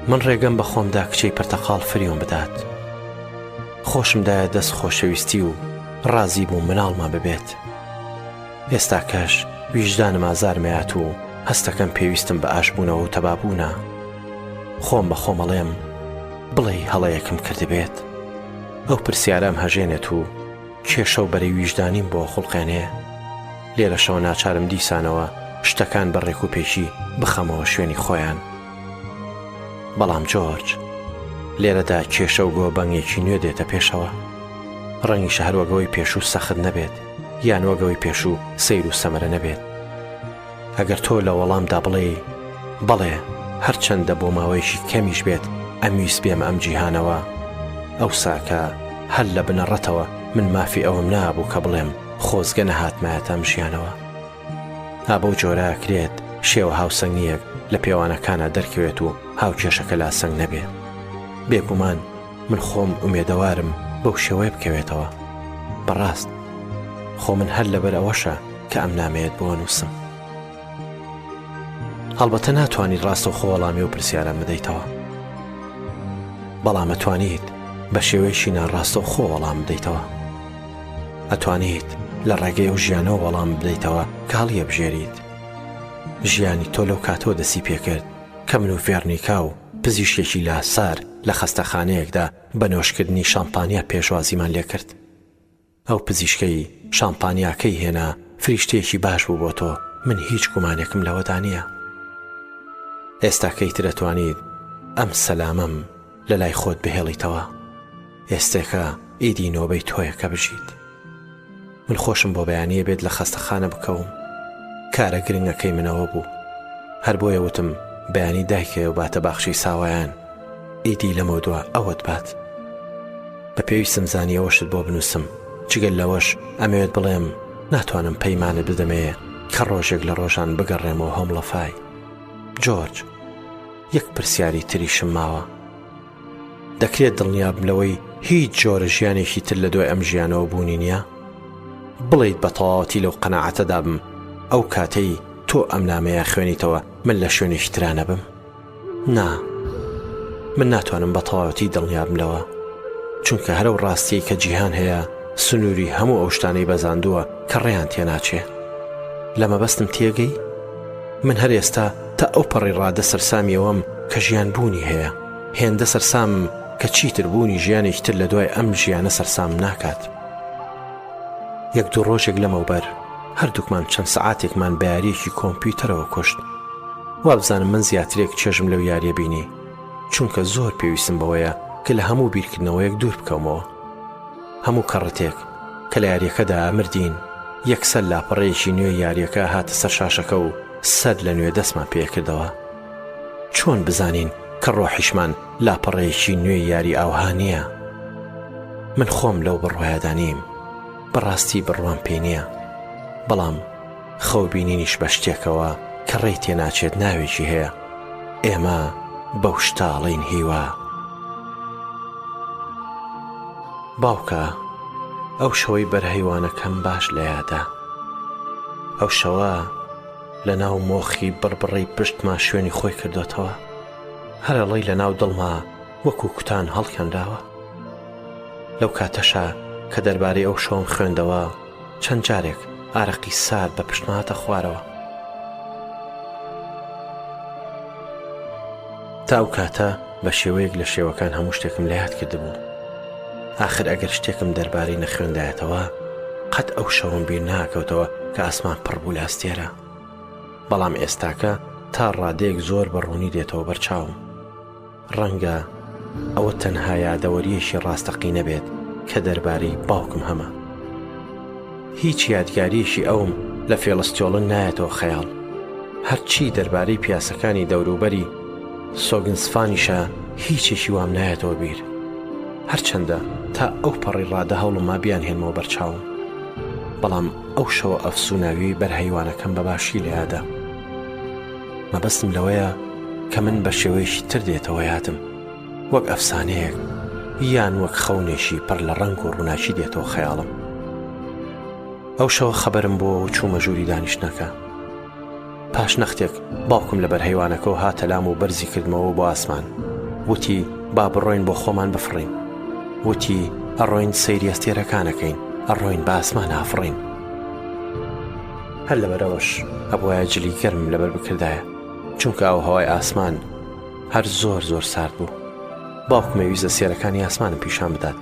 من ڕێگەم بە خۆم دا کچەی پرتەقاڵ فریوم بدات. خۆشم دایە دەست خۆشەویستی و ڕازی بووم مناڵمان ببێت. ئێستاکەش ویژدانم ئازارمەیات و هەستەکەم پێویستم بە ئاشبوونەوە و تەبابوونە. خۆم بە خۆم ئەڵێم بڵێی هەڵەیەکم کردبێت؟ ئەو پرسیارە ئەمهەژێنێت و کێشە و بەرەی ویژدانیم بۆ ئەخوڵقێنێ. لێرەشەوە ناچارم دیسانەوە شتەکان بە ڕێکوپێکی بخەمەوە شوێنی خۆیان. بەڵام جۆرج، لێرەدا کێشە و گۆبەنگێکی نوێ دێتە پێشەوە. ڕەنگیشە هەر وەک ئەوەی پێشوو سەخت نەبێت، یان وەک ئەوەی پێشوو سەیر و سەمەرە نەبێت. ئەگەر تۆ لە وەڵامدا بڵێی، بەڵێ، هەرچەندە بۆ ماوەیەکی کەمیش بێت ئەمویست بێمە ئەم جیهانەوە، ئەوساکە هەر لە بنەڕەتەوە من مافی ئەوەم نابوو کە بڵێم خۆزگە نەهاتمایەتە ئەم ژیانەوە. ئا بەو جۆرە ئەکرێت شێوە هاوسەنگییەک لە پێوانەکانا دەرکەوێت و هاوکێشەکە لاسەنگ نەبێ. بێگومان من خۆم ئومێدەوارم بەو شێوەیە بکەوێتەوە. بەڕاست خۆ من هەر لەبەر ئەوەشە کە ئەم نامەیەت بۆ ئەنووسم. هەڵبەتە ناتوانیت ڕاستەوخۆ وەڵامی ئەو پرسیارەم بدەیتەوە. بەڵام ئەتوانیت. بە شێوەیەکی ناڕاستەوخۆ وەڵام بدەیتەوە. ئەتوانیت لە ڕێگەی ئەو ژیانەوە وەڵام بدەیتەوە کە هەڵیەبژێریت. ژیانی تۆ لەو کاتەوە دەستی پێکرد کە من و ڤێرنیکا و پزیشکێکی لاسار لە خەستەخانەیەکدا بە نۆشکردنی شامپانیا پێشوازیمان لێکرد. ئەو پزیشکەی شامپانیاکەی هێنا فریشتەیەکی باش بوو بۆ تۆ، من هیچ گومانێکم لەوەدا نییە. ئێستاکە ئیتر ئەتوانیت ئەم سەلامەم لە لای خۆت بهێڵیتەوە. ئێستێکە ئیدی نۆبەی تۆیە کە بژیت. من خۆشم بۆ بەیانییە بێت لە خەستەخانە بکەوم. کارە گرنگەکەی من ئەوە بوو. هەر بۆیە وتم بەیانی دایکەیەو باتە باخچەی ساوایان. ئیدی لەمەودوا ئەوەت بات. بە پێویستم زانی ئەوەشت بۆ بنووسم. جگە لەوەش ئەمەوێت بڵێم ناتوانم پەیمانت بدەمێ کە ڕۆژێک لە ڕۆژان بگەڕێمەوە هۆمڵەفای. جۆرج، یەک پرسیاری تریشم ماوە. دەکرێت دڵنیابم لەوەی هیچ جۆرە ژیانێکی تر لە دوای ئەم ژیانەوە بوونی نییە؟ بڵێیت بە تەواوەتی لەو قەناعەتەدا بم ئەو کاتەی تۆ ئەم نامەیە خوێنیتەوە من لە شوێنێکی ترا نەبم؟ نا، من ناتوانم بە تەواوەتی دڵنیابم لەوە، چونکە هەر ئەو ڕاستیەی کە جیهان هەیە سنووری هەموو ئەو شتانەی بەزاندووە کە ڕێیان تێناچێ. لە مەبەستم تێگەی؟ من هەر ئێستا تا ئەو پەڕی ڕادە سەرسامی ئەوەم کە ژیان بوونی هەیە، هێندە سەرسامم کە چیتر بوونی ژیانێکی تر لە دوای ئەم ژیانە سەرسامم ناکات. یەک دوو ڕۆژێک لەمەوبەر هەردووکمان چەند سەعاتێکمان بە یارییەکی کۆمپیوتەرەوە کوشت. وابزانم من زیاترێک چێژم لەو یارییە بینی، چونکە زۆر پێویستم بەوەیە کە لە هەموو بیرکردنەوەیەک دوور بکەومەوە. هەموو کەڕەتێک کە لە یارییەکەدا مردین، یەکسەر لاپەڕەیەکی نوێی یارییەکە هاتە سەر شاشەکە و سەر لە نوێ دەستمان پێکردەوە. چۆن بزانین کە ڕۆحیشمان لاپەڕەیەکی نوێی یاری ئاوها نییە؟ من خۆم لەو بڕوایەدا نیم. بەڕاستی بڕوام پێی نییە. بەڵام خەو بینینیش بە شتێکەوە کە ڕێی تێناچێت ناوێکی هەیە. ئێمە بەو شتە ئەڵێین هیوا. باوکە، ئەو شەوەی بەر هەیوانەکەم باش لە یادە. ئەو شەوە لە ناو مۆخی بڕبڕەی پشتما شوێنی خۆی کردۆتەوە. هەر ئەڵێی لە ناو دڵما وەکوو کوتان هەڵکەنراوە. لەو کاتەشا کە دەربارەی ئەو شەوەم خوێندەوە، چەند جارێک ئارەقی سارد بە پشتما هاتە خوارەوە. تا ئەو کاتە بە شێوەیەک لە شێوەکان هەموو شتێکم لە یاد کردبوو. ئاخر ئەگەر شتێکم دەربارەی نەخوێندایەتەوە، قەت ئەو شەوەم بیر ناکەوتەوە کە ئاسمان پڕ بوو لە ئەستێرە. بەڵام ئێستاکە تا ڕادەیەک زۆر بە ڕوونی دێتەوە بەرچاوم. ڕەنگە ئەوە تەنها یادەوەرییەکی ڕاستەقینە بێت کە دەربارەی باوکم هەمە. هیچ یادگارییەکی ئەوم لە فێڵستیۆڵن نایەتەوە خەیاڵ. هەرچی دەربارەی پیاسەکانی دەوروبەری سۆگنسفانیشە هیچێکی وام نایەتەوە بیر. هەرچەندە تا ئەو پەڕی ڕادە هەوڵم ما بیانهێنمەوە بەرچاوم. بەڵام ئەو شەوە ئەفسووناویەی بەر هەیوانەکەم بە باشی لە یادە. مەبەستم لەوەیە کە من بە شێوەیەکی تر دێتەوە یادم، وەک ئەفسانەیەک یان وەک خەونێکی پڕ لە ڕەنگ و ڕووناکی دێتەوە خەیاڵم. ئەو شەوە خەبەرم بووەوە و چوومە ژووری دانیشتنەکە. پاش نەختێک باوکم لە بەر هەیوانەکەوە هاتە لام و بەرزی کردمەوە بۆ ئاسمان. وتی با بڕۆین بۆ خۆمان بفڕین. وتی ئەڕۆین سەیری ئەستێرەکان ئەکەین، ئەڕۆین بە ئاسمانا ئەفڕین. هەر لەبەرئەوەش ئەبوایە جلی گەرمم لەبەر بکردایە، چونکە ئاووهەوای ئاسمان هەر زۆر زۆر سارد بوو. باوکم ئەیویست ئەستێرەکانی ئاسمانم پیشان بدات.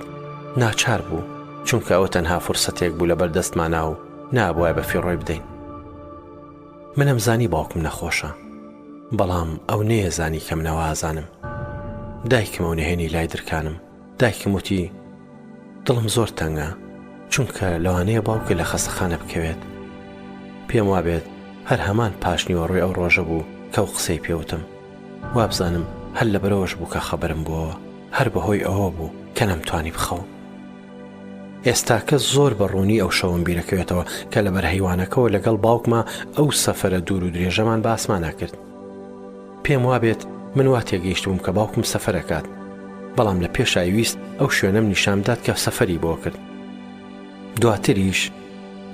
ناچار بوو، چونکە ئەوە تەنها فرسەتێک بوو لەبەر دەستمانا و نابوایە بە فیڕۆی بدەین. من ئەمزانی باوکم نەخۆشە، بەڵام ئەو نەیەزانی کە من ئەوە ئازانم. دایکم ئەو نهێنی لای درکانم. دایکم وتی، دڵم زۆر تەنگە، چونکە لەوانەیە باوکت لە خەستەخانە بکەوێت. پێم وابێت هەر هەمان پاشنیوەڕۆی ئەو ڕۆژە بوو کە ئەو قسەی پێ وتم. وابزانم هەر لەبەرئەوەش بوو کە خەبەرم بووەوە، هەر بەهۆی ئەوە بوو کە نەمتوانی بخەوم. ئێستاکە زۆر بە ڕوونی ئەو شەوەم بیرەکەوێتەوە کە لەبەر هەیوانەکەوە لەگەڵ باوکما ئەو سەفەرە دوور و درێژەمان بە ئاسمانا کرد. پێم وابێت من وا تێگەیشتبووم کە باوکم سەفەر ئەکات، بەڵام لە پێشا ئەیویست ئەو شوێنەم نیشان بدات کە سەفەری بۆ کرد. دواتریش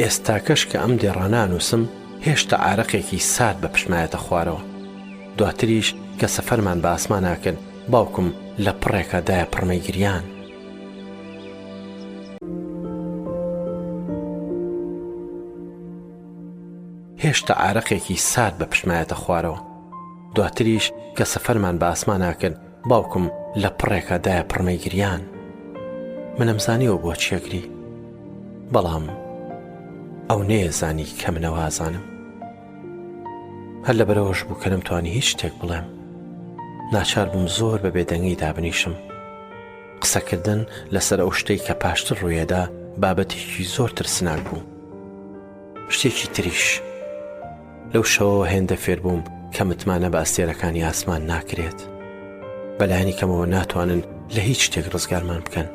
ئێستاکەش کە ئەم دێڕانە ئەنووسم هێشتا ئارەقێکی سارد بە پشتمایەتە خوارەوە. دواتریش کە سەفەرمان بە ئاسمانا کرد باوکم لە پڕێکا دایە پڕمەی گریان. هێشتا ئارەقێکی سارد بە پشتمایەتە خوارەوە. دواتریش کە سەفەرمان بە ئاسمانا کرد، باوکم لە پڕێکا دایە پڕمەی گریان. منم زانیەوە بۆچی ئەگری. بەڵام ئەو نەیەزانی کە من ئەوە ئەزانم. هەر لەبەرئەوەش بوو کە نەمتوانی هیچ شتێک بڵێم. ناچار بووم زۆر بە بێدەنگی دابنیشم. قسەکردن لەسەر ئەو شتەی کە پاشتر ڕوویەدا بابەتێکی زۆر ترسناک بوو. شتێکی تریش. لەو شەوەوە هێندە فێربووم کە متمانە بە ئەستێرەکانی ئاسمان ناکرێت. بەلایەنی کەمەوە ناتوانن لە هیچ شتێک ڕزگارمان بکەن.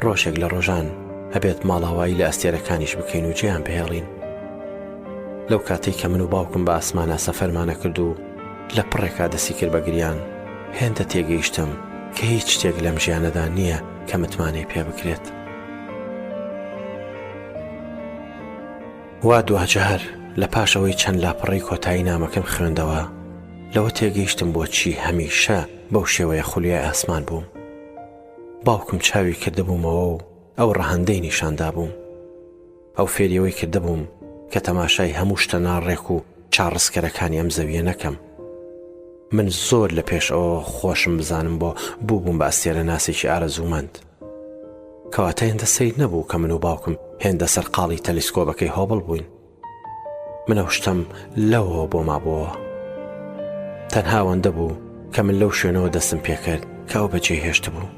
ڕۆژێک لە ڕۆژان ئەبێت ماڵاوایی لە ئەستێرەکانیش بکەین و جێیان بهێڵین. لەو کاتەی کە من و باوکم بە ئاسمانا سەفەرمانە کرد و لە پڕێکا دەستی کرد بە گریان، هێندە تێگەیشتم کە هیچ شتێک لەم ژیانەدا نییە کە متمانەی پێ بکرێت. وا دواجار لە پاش ئەوەی چەند لاپەڕەی کۆتایی نامەکەم خوێندەوە، لەوە تێگەیشتم بۆچی هەمیشە بەو شێوەیە خولیای ئاسمان بووم. باوکم چاوی کردبوومەوە و ئەو ڕەهەندەی نیشان دابووم. ئەو فێری ئەوەی کردبووم کە تەماشای هەموو شتە ناڕێک و چاڕسکەرەکانی ئەم زەوییە نەکەم. من زۆر لە پێش ئەوەوە خۆشم بزانم بۆ بووبووم بە ئەستێرەناسێکی ئارەزوومەند. کەواتە هێندە سەیر نەبوو کە من و باوکم هێندە سەرقاڵی تەلیسکۆبەکەی هۆبڵ بووین. من ئەو شتەم لەوەوە بۆ مابۆوە. تەنها ئەوەندە بوو کە من لەو شوێنەوە دەستم پێکرد کە ئەو بەجێی هێشتبوو.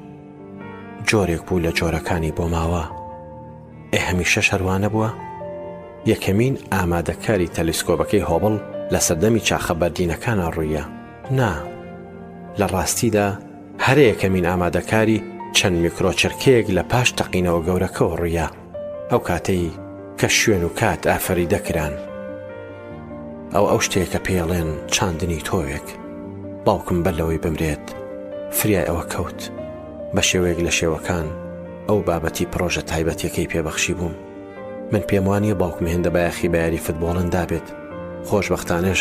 جۆرێک بوو لە جۆرەکانی بۆماوە. ئێ هەمیشەش هەر وا نەبووە؟ یەکەمین ئامادەکاری تەلیسکۆبەکەی هۆبڵ لە سەردەمی چاخە بەردینەکانا ڕوویە. نا. لە ڕاستیدا هەرە یەکەمین ئامادەکاری چەند میکرۆچرکەیەک لە پاش تەقینەوە گەورەکەوە ڕوویا، ئەو کاتەی کە شوێن و کات ئافەریدە کران. ئەو ئەو شتەیە کە پێیەڵێن چاندنی تۆوێک. باوکم بەر لەوەی بمرێت فریای ئەوە کەوت. بە شێوەیەک لە شێوەکان ئەو بابەتی پڕۆژە تایبەتیەکەی پێ بەخشیبووم. من پێم وانیە باوکم هێندە بایەخی بە یاری فتبۆڵن دابێت. خۆشبەختانەش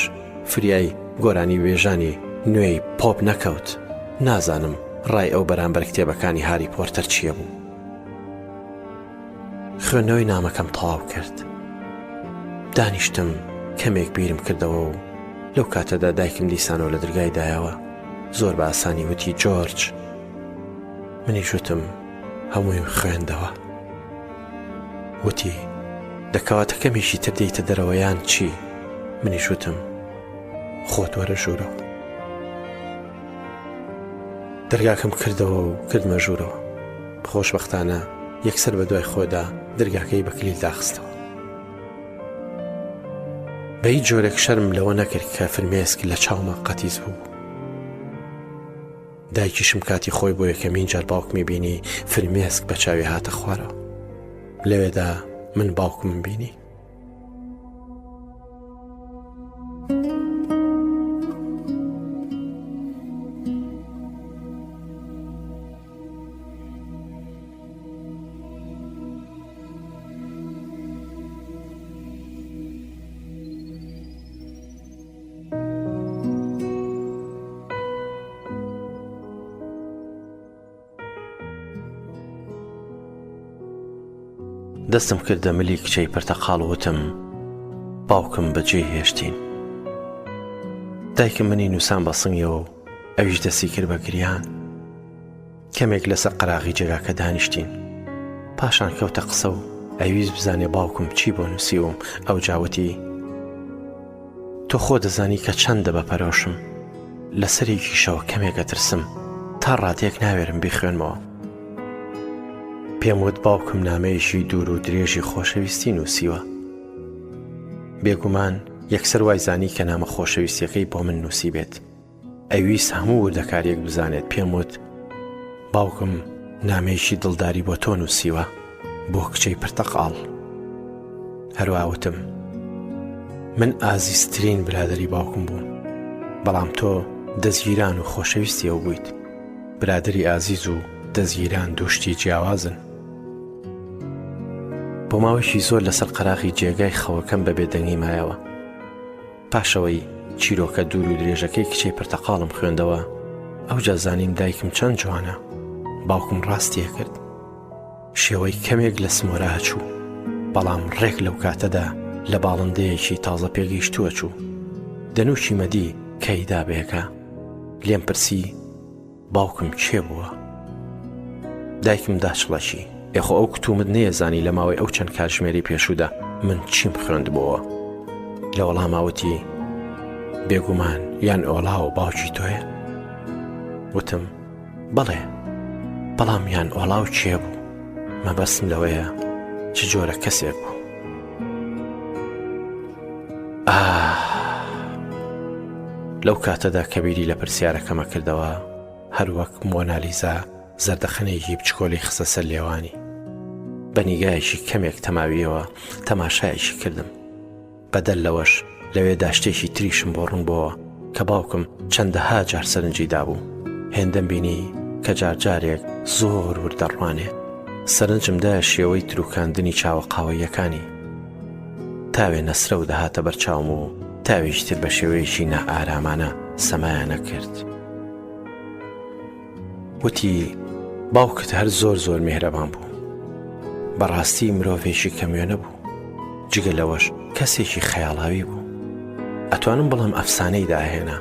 فریای گۆرانیبێژانی نوێی پۆپ نەکەوت. نازانم ڕای ئەو بەرامبەر کتێبەکانی هاری پۆرتەر چییە بوو. خوێندنەوەی نامەکەم تەواو کرد. دانیشتم کەمێک بیرم کردەوە و لەو کاتەدا دایکم دیسانەوە لە درگای دایەوە. زۆر بە ئاسانی وتی جۆرج. منیش وتم هەموویم خوێندەوە. وتی دەکەواتە کەمێکی تر دێیتە دەرەوە یان چی؟ منیش وتم خۆت وەرە ژوورەوە. دەرگاکەم کردەوە و کردمە ژوورەوە. خۆشبەختانە یەکسەر بە دوای خۆدا دەرگاکەی بە کلیل داخستەوە. بە هیچ جۆرێک شەرم لەوە نەکرد کە فرمێسک لە چاوما قەتیس بوو. دایکیشم کاتی خۆی بۆ یەکەمین جار باوکمی بینی فرمێسک بە چاوی هاتە خوارەوە. لەوێدا من باوکمم بینی. دەستم کردە ملی کچەی پرتەقاڵ وتم باوکم بەجێی هێشتین. دایکم منی نووسان بە سنگیەوە و ئەویش دەستی کرد بە گریان. کەمێک لەسەر قەراغی جێگاکە دانیشتین. پاشان کەوتە قسە و ئەیویست بزانێ باوکم چی بۆ نووسیوم ئەوجا وتی تۆ خۆ دەزانی کە چەندە بە پەرۆشم لەسەرێکیشەوە کەمێک ئەترسم تا ڕادەیەک ناوێرم بیخوێنمەوە. پێم وت باوکم نامەیەکی دوور و درێژی خۆشەویستی نووسیوە. بێگومان یەکسەر وای زانی کە نامە خۆشەویستیەکەی بۆ من نووسیبێت. ئەویست هەموو وردەکاریەک بزانێت پێم وت باوکم نامەیەکی دڵداری بۆ تۆ نووسیوە بۆ کچەی پرتەقاڵ. هەروە وتم من ئازیزترین برادری باوکم بووم بەڵام تۆ دەستگیران و خۆشەویستی ئەو بوویت برادری ئازیز و دەستگیران دوو شتی جیاوازن بۆ ماوەیەکی زۆر لەسەر قەراغی جێگای خەوەکەم بە بێدەنگی مایەوە پاشەوەی چیرۆکە دوور و درێژەکەی کچەی پرتەقاڵم خوێندەوە ئەوجا زانیم دایکم چەند جوانە باوکم ڕاستیە کرد شێوەی کەمێک لە سمۆرا چوو بەڵام ڕێک لەو کاتەدا. لە باڵندەیەکی تازە پێگەیشتووە چوو. دەنووکی مەدی کەی دابێکە. لێم پرسی باوکم کێ بووە؟ دایکم داچڵەکی، ئێ خۆ ئەو کتومت نەیەزانی لە ماوەی ئەو چەند کاتژمێرەی پێشوودا من چیم خوێندبۆوە. لە وەڵاما وتی، بێگومان یان ئۆڵاو باوکی تۆیە؟ وتم، بەڵێ، بەڵام یان ئۆڵاو کێ بوو؟ مەبەستم لەوەیە چ جۆرە کەسێک بوو؟ ئاه! لەو کاتەدا کە بیری لە پرسیارەکەمە کردەوە، هەروەک مۆنالیزا زەردەخەنەیەکی بچکۆلەی خستە سەر لێوانی. بە نیگایەکی کەمێک تەماوییەوە تەماشایەکی کردم. بەدەر لەوەش لەوێدا شتێکی تریشم بۆ ڕوون بۆوە کە باوکم چەندەها جار سەرنجی دابوو. هێندەم بینی کە جارجارێک زۆر ورد دەڕوانێ. سەرنجم دایە شێوەی تروکاندنی چاوە قاوەییەکانی. تاوێ نەسرەو دەهاتە بەر چاوم و تاوێکی تر بە شێوەیەکی نائارامانە سەمایان ئەکرد. وتی، باوکت هەر زۆر زۆر میهرەبان بوو. بەڕاستی مرۆڤێکی کەموێنە بوو. جگە لەوەش کەسێکی خەیاڵاوی بوو. ئەتوانم بڵێم ئەفسانەی داهێنا.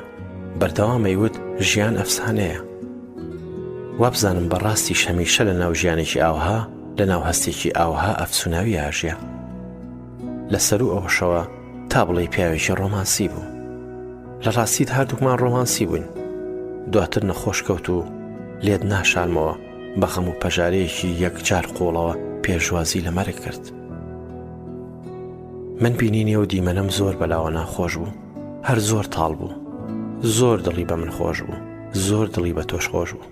بەردەوام ئەیوت ژیان ئەفسانەیە. وابزانم بەڕاستیش هەمیشە لە ناو ژیانێکی ئاوها، لە ناو هەستێکی ئاوها ئەفسوناوی ئاژیا. لە سەروو ئەوەشەوە تا بڵێی پیاوێکی ڕۆمانسی بوو. لە ڕاستید هەردووکمان ڕۆمانسی بووین. دواتر نەخۆش کەوت و لێت ناشارمەوە بە غەم و پەژارەیەکی یەکجار قووڵەوە پێشوازی لە مەرگ کرد. من بینینی ئەو دیمەنەم زۆر بەلاوە ناخۆش بوو. هەر زۆر تاڵ بوو. زۆر دڵی بە من خۆش بوو. زۆر دڵی بە تۆش خۆش بوو.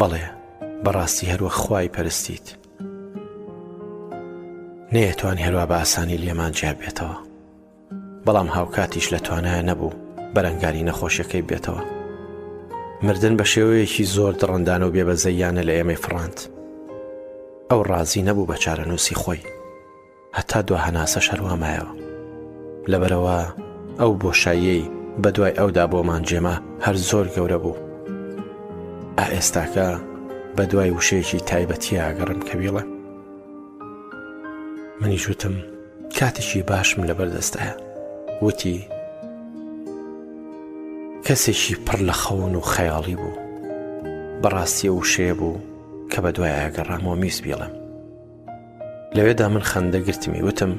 بەڵێ بەڕاستی هەروە خوای پەرستیت نەیەتوانی هەروە بە ئاسانی لێمان جیا بێتەوە بەڵام هاوکاتیش لە توانایە نەبوو بەرەنگاری نەخۆشیەکەی بێتەوە مردن بە شێوەیەکی زۆر دڕندانە و بێبەزەیانە لە ئێمەی فڕاند ئەو ڕازی نەبوو بە چارەنووسی خۆی هەتا دوا هەناسەش هەروا مایەوە. لەبەرئەوە ئەو بۆشاییەی بەدوای ئەودا بۆمان جێما هەر زۆر گەورە بوو. ئا ئێستاکە بەدوای وشەیەکی تایبەتییا ئەگەڕێم کە بیڵێم. منیش وتم کاتێکی باشم لەبەردەستایە. وتی کەسێکی پڕ لە خەون و خەیاڵی بوو. بەڕاستی ئەو وشەیە بوو کە بەدوای ئەگەڕامەوە میست بیڵێم. لەوێدا من خەندە گرتمی وتم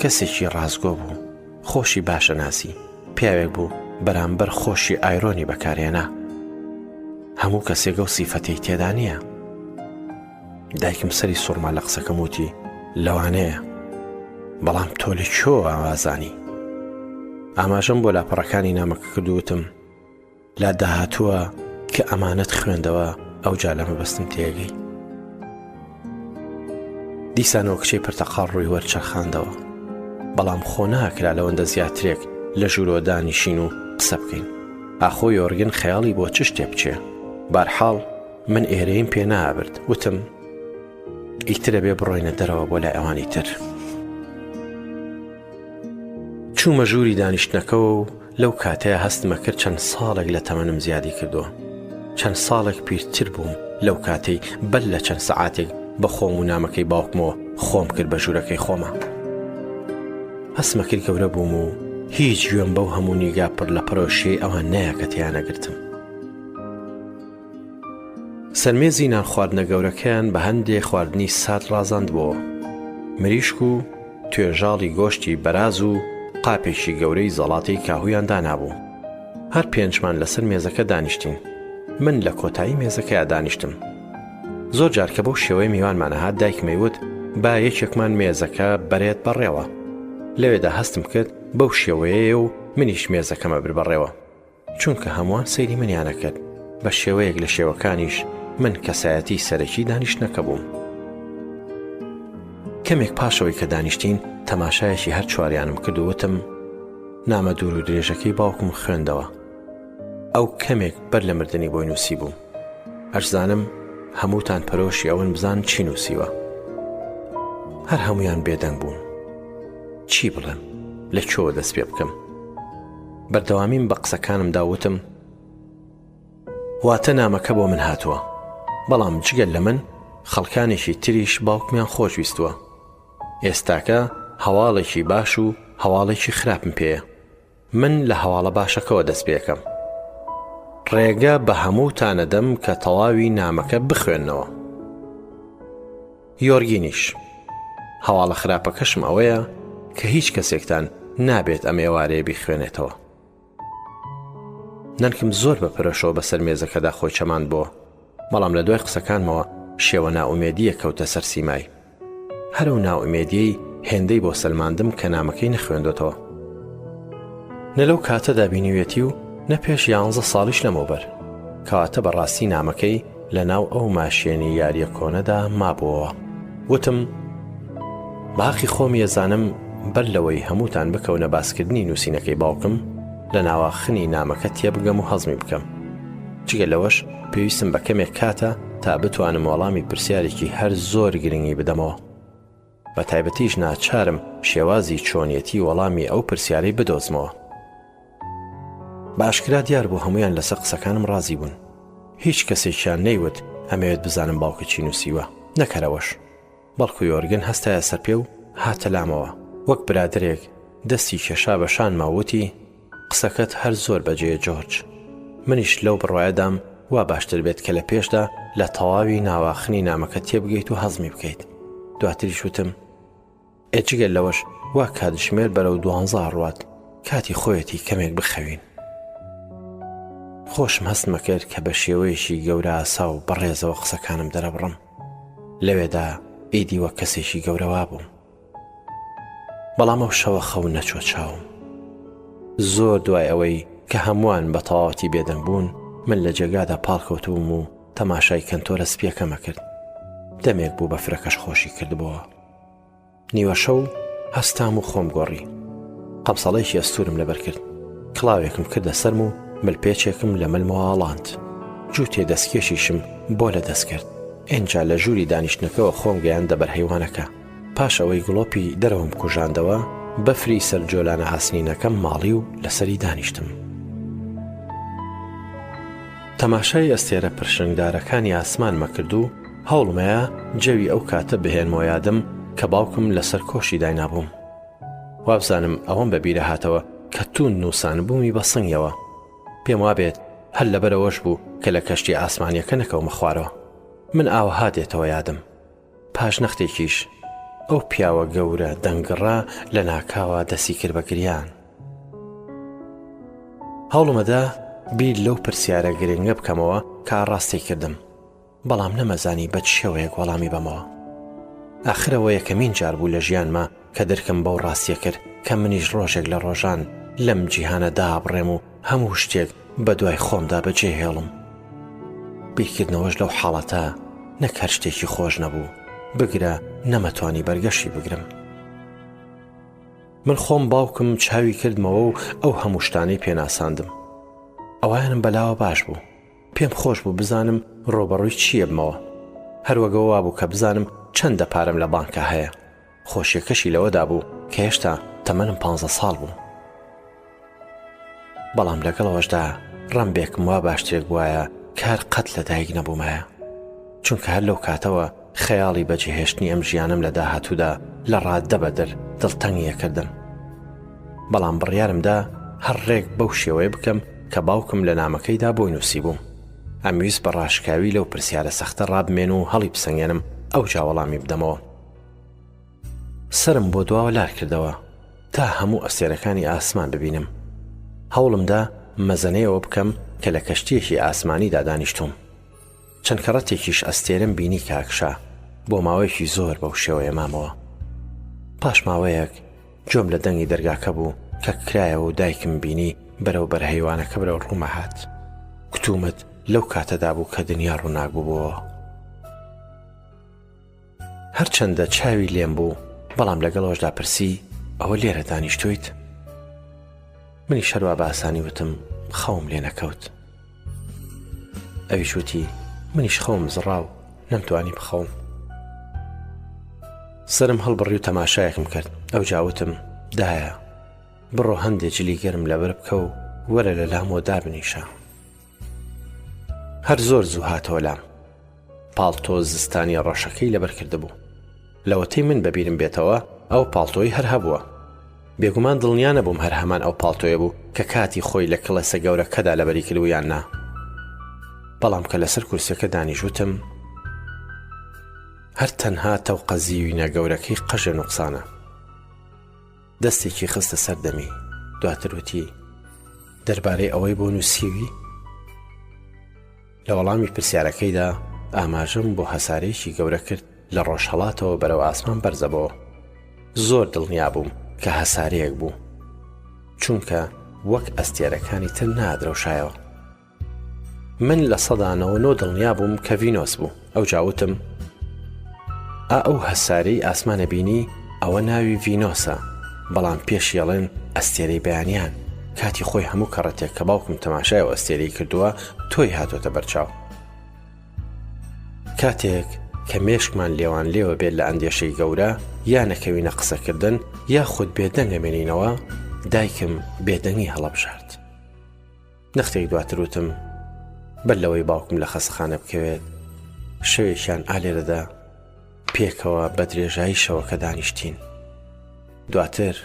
کەسێکی ڕاستگۆ بوو خۆشی باشە ناسی پیاوێک بوو بەرامبەر خۆشی ئایرۆنی بەکارێنا هەموو کەسێک ئەو سیفەتەی تێدا نییە دایکم سەری سوڕما لە قسەکەم وتی لەوانەیە بەڵام تۆ لە کۆ ئاوازانی ئاماژەم بۆ لاپەڕەکانی نامەکە کردوتم لە داهاتووە کە ئەمانەت خوێندەوە ئەوجا لە مەبەستم تێگەی. دیسانەوە کچەی پرتەقاڵ ڕووی وەرچەرخاندەوە. بەڵام خۆ ناکرا لەوەندە زیاترێک لە ژوورەوە دانیشین و قسە بکەین. ئاخۆ یۆرگن خەیاڵی بۆ چ شتێ بچێ؟ بارحاڵ من ئێرەیم پێ نابرد. وتم ئیترە بێ بڕۆینە دەرەوە بۆ لای ئەوانی تر. چوومە ژووری دانیشتنەکەوە و لەو کاتەیا هەستمە کرد چەند ساڵێک لە تەمەنم زیادی کردووە. چەند ساڵێک پیرتر بووم لەو کاتەی بەر لە چەند سەعاتێک بە خۆم و نامەکەی باوکمەوە خۆم کرد بە ژوورەکەی خۆما. هەستمە کرد گەورە بووم و هیچ گوێم بەو هەموو نیگا پڕ لە پەرۆشیەی ئەوان نەیا کە تێیانەگرتم. سەرمێزی نانخواردنە گەورەکەیان بە هەندێ خواردنی سارد ڕازاندبۆوە. مریشک و توێژاڵی گۆشتی بەراز و قاپێکی گەورەی زەڵاتەی کاهوویان دانابوو. هەر پێنجمان لەسەر مێزەکە دانیشتین. من لە کۆتایی مێزەکەیا دانیشتم. زۆر جار کە بەو شێوەیە میوانمان ئەهات دایکم ئەیوت با یەکێکمان مێزەکە بەرێت بەڕێوە. لەوێدا هەستم کرد بەو شێوەیەیە و منیش مێزەکەم ئەبرد بەڕێوە. چونکە هەمووان سەیری منیان ئەکرد، بە شێوەیەک لە شێوەکانیش من کەسایەتی سەرەکی دانیشتنەکە بووم. کەمێک پاشەوەی کە دانیشتین تەماشایەکی هەر چواریانم کرد و وتم نامە دوور و درێژەکەی باوکم خوێندەوە. ئەو کەمێک بەر لە مردنی بۆی نووسیبووم. ئەشزانم هەمووتان پەرۆشی ئەوەن بزان چی نووسیوە. هەر هەمویان بێدەنگ بوون. چی بڵێم؟ لە کوێوە دەست پێ بکەم؟ بەردەوامیم بە قسەکانمدا وتم واتە نامەکە بۆ من هاتووە بەڵام جگەل لە من خەڵکانێکی تریش باوکمیان خۆشویستووە ئێستاکە هەواڵێکی باش و هەواڵێکی خراپم پێیە من لە هەواڵە باشەکەوە دەست پێکەم ڕێگە بە هەمووتانەدەم کە تەواوی نامەکە بخوێنەوە یۆرگینیش هەواڵە خراپەکەشم ئەوەیە کە هیچ کەسێکتان نابێت ئەم ئێوارەیە بیخوێنێتەوە نەنکم زۆر بە پەرۆشەوە بەسەر مێزەکەدا خۆی چەماند بۆ بەڵام لە دوای قسەکانمەوە شێوە نائومێدییەک کەوتە سەر سیمای. هەر ئەو نائومێدیەی هێندەی بۆ سەلماندم کە نامەکەی نەخوێندۆتەوە. نە لەو کاتەدا بینیویەتی و نە پێش یانزە ساڵیش لەمەوبەر. کەواتە بە ڕاستی نامەکەی لە ناو ئەو ماشێنی یارییە کۆنەدا مابووەوە. وتم، بە هەقی خۆم یەزانم بەر لەوەی هەمووتان بکەونە باسکردنی نووسینەکەی باوکم، لە ناواخنی نامەکە تێبگەم و هەزمی بکەم. جگە لەوەش پێویستم بە کەمێک کاتە تا بتوانم وەڵامی پرسیارێکی هەر زۆر گرنگی بدەمەوە. بە تایبەتیش ناچارم شێوازی چۆنیەتی وەڵامی ئەو پرسیارەی بدۆزمەوە. بە ئاشکرا دیار بوو هەموویان لەسەر قسەکانم ڕازی بوون. هیچ کەسێکیان نەیوت ئەمەوێت بزانم باوکت چی نووسیوە، نەک هەر ئەوەش. بەڵکو یۆرگن هەستایە سەر پێ و هاتە لامەوە، وەک برادەرێک دەستی کێشا بە شانما و وتی، قسەکەت هەر زۆر بەجێیە جۆرج. منیش لەو بڕوایەدام وا باشتر بێت کە لە پێشدا لە تەواوی ناواخنی نامەکە تێبگەیت و هەزمی بکەیت. دواتریش وتم، ئێ جگە لەوەش وا کاتژمێر بەرەو دوانزە ئەڕوات، کاتی خۆیەتی کەمێک بخەوین. خۆشم هەستمە کرد کە بە شێوەیەکی گەورەئاسا و بەڕێزەوە قسەکانم دەرەبڕم. لەوێدا ئیدی وەک کەسێکی گەورە وابووم. بەڵام ئەو شەوە خەو نەچوە چاوم. زۆر دوای ئەوەی کە هەمووان بە تەواوەتی بێدەنگ بوون، من لە جێگادا پاڵکەوتبووم و تەماشای کەنتۆرە سپییەکەمە کرد. دەمێک بوو بەفرەکەش خۆشی کردبۆوە. نیوەشەو هەستام و خۆم گۆڕی. قەمسەڵەیەکی ئەستوورم لەبەر کرد. کڵاوێکم کردە سەرم و ملپێچێکم لە ملمەوە ئاڵاند. جووتێ دەستکێشیشم بۆ لە دەست کرد. ئینجا لە ژووری دانیشتنەکەوە خۆم گەیاندە بەر هەیوانەکە. پاش ئەوەی گڵۆپی دەرەوەم کوژاندەوە، بەفری سەر جۆلانە ئاسنینەکەم ماڵی و لەسەری دانیشتم. تەماشای ئەستێرە پرشنگدارەکانی ئاسمانمە کرد و هەوڵمەیا جەوی ئەو کاتە بهێنمەوە یادم کە باوکم لەسەر کۆشی داینابووم. وابزانم ئەوەم بە بیرە هاتەوە کە توند نووسانبوومی بە سنگیەوە. پێم وابێت هەر لەبەرئەوەش بوو کە لە کەشتیە ئاسمانیەکە نەکەومە خوارەوە. من ئاوەها دێتەوە یادم. پاش نەختێکیش ئەو پیاوە گەورە دەنگڕە لە ناکاوە دەستی کرد بە گریان. هەوڵمەدا بیر لەو پرسیارە گرنگە بکەمەوە کە ئاڕاستەی کردم، بەڵام نەمەزانی بە چ شێوەیەک وەڵامی بەمەوە. ئاخر ئەوە یەکەمین جار بوو لە ژیانما کە درکم بەو ڕاستیە کرد کە منیش ڕۆژێک لە ڕۆژان لەم جیهانە دابڕێم و هەموو شتێک بە دوای خۆمدا بەجێ هێڵم. بیرکردنەوەش لەو حاڵەتە نەک هەر شتێکی خۆش نەبوو، بگرە نەمەتوانی بەرگەشی بگرم. من خۆم باوکم چاوی کردمەوە و ئەو هەموو شتانەی پێناساندم. ئەوایانم بەلاوە باش بوو. پێم خۆش بوو بزانم ڕووبەڕووی چی ئەبمەوە. هەر وەک ئەوە وابوو کە بزانم چەندە پارەم لە بانکا هەیە. خۆشیەکەشی لەوەدا بوو کە هێشتا تەمەنم پانزە ساڵ بوو. بەڵام لەگەڵ ئەوەشدا ڕەمبێکم وا باشترێک بوایە کار قەت لە دایک نەبوومایە. چونکە هەر لەو کاتەوە خەیاڵی بەجێهێشتنی ئەم ژیانەم لە داهاتوودا لە ڕاددە بەدەر دڵتەنگی ئەکردم. بەڵام بڕیارم دا هەر ڕێک بەو شێوەیە بکەم کە باوکم لە نامەکەیدا بۆی نووسیبووم. ئەمویست بە ڕاشکاوی لەو پرسیارە سەختە ڕابمێن و هەڵیبسەنگێنم ئەوجا وەڵامی بدەمەوە. سەرم بۆ دواوە لار کردەوە تا هەموو ئەستێرەکانی ئاسمان ببینم. هەوڵم دا مەزەنەی ئەوە بکەم کە لە کەشتییەکی ئاسمانیدا دانیشتووم. چەند کەڕەتێکیش ئەستێرەم بینی کاک شا بۆ ماوەیەکی زۆر بەو شێوەیە مامەوە. پاش ماوەیەک گوێم لە دەنگی دەرگاکە بوو کە کرایەوە و دایکم بینی بەرەو بەرهەیوانەکە بەرەو ڕوومە هات. کتومت لەو کاتەدا بوو کە دنیا ڕووناک ببووەوە. هەرچەندە چاوی لێم بوو، بەڵام لەگەڵ ئەوەشدا پرسی، ئەوە لێرە دانیشتوویت؟ منیش هەروا بە ئاسانی وتم، خەوم لێ نەکەوت. ئەویش وتی، منیش خەوم زڕا و نەمتوانی بخەوم. سەرم هەڵبڕی و تەماشایەکم کرد، ئەوجا وتم، دایە، بڕۆ هەندێ جلی گەرم لەبەر بکە و وەرە لە لامەوە دابنیشە. هەر زۆر زوو هاتەوە لام. پاڵتۆ زستانیە ڕەشەکەی لەبەر کردبوو. لەوەتەی من بەبیرم بێتەوە ئەو پاڵتۆی هەر هەبووە. بێگومان دڵنیا نەبووم هەر هەمان ئەو پاڵتۆیە بوو کە کاتی خۆی لە کڵێسە گەورەکەدا لەبەری کردبوو یان نا. بەڵام کە لەسەر کورسیەکە دانیشت وتم، هەر تەنها تەوقە زیوینە گەورەکەی قەژە نوقسانە. دەستێکی خستە سەر دەمی، دواتر وتی، دەربارەی ئەوەی بۆ نووسیوی؟ لە وەڵامی پرسیارەکەیدا ئاماژەم بۆ هەسارەیەکی گەورە کرد لە ڕۆژهەڵاتەوە بەرەو ئاسمان بەرزەبەوە. زۆر دڵنیا بووم کە هەسارەیەک بوو، چونکە وەک ئەستێرەکانی تر نادرەوشایەوە. من 99% دڵنیا بووم کە ڤینۆس بوو. ئەوجا وتم، ئا ئەو هەسارەی ئاسمانە بینی ئەوە ناوی ڤینۆسە، بەڵام پێشی ئەڵێن ئەستێرەی بەیانیان، کاتی خۆی هەموو کەڕەتێک کە باوکم تەماشای ئەو ئەستێرەی کردووە تۆی هاتۆتە بەرچاو. کاتێک کە مێشکمان لێوان لێوە بێت لە ئەندێشەی گەورە یا نەکەوینە قسەکردن یاخود بێدەنگ ئەمێنینەوە، دایکم بێدەنگی هەڵەبژارد. نەختێک دواتر وتم، بەر لەوەی باوکم لە خەستەخانە بکەوێت، شەوێکیان ئا لێرەدا پێکەوە بە درێژایی شەوەکە دانیشتین. دواتر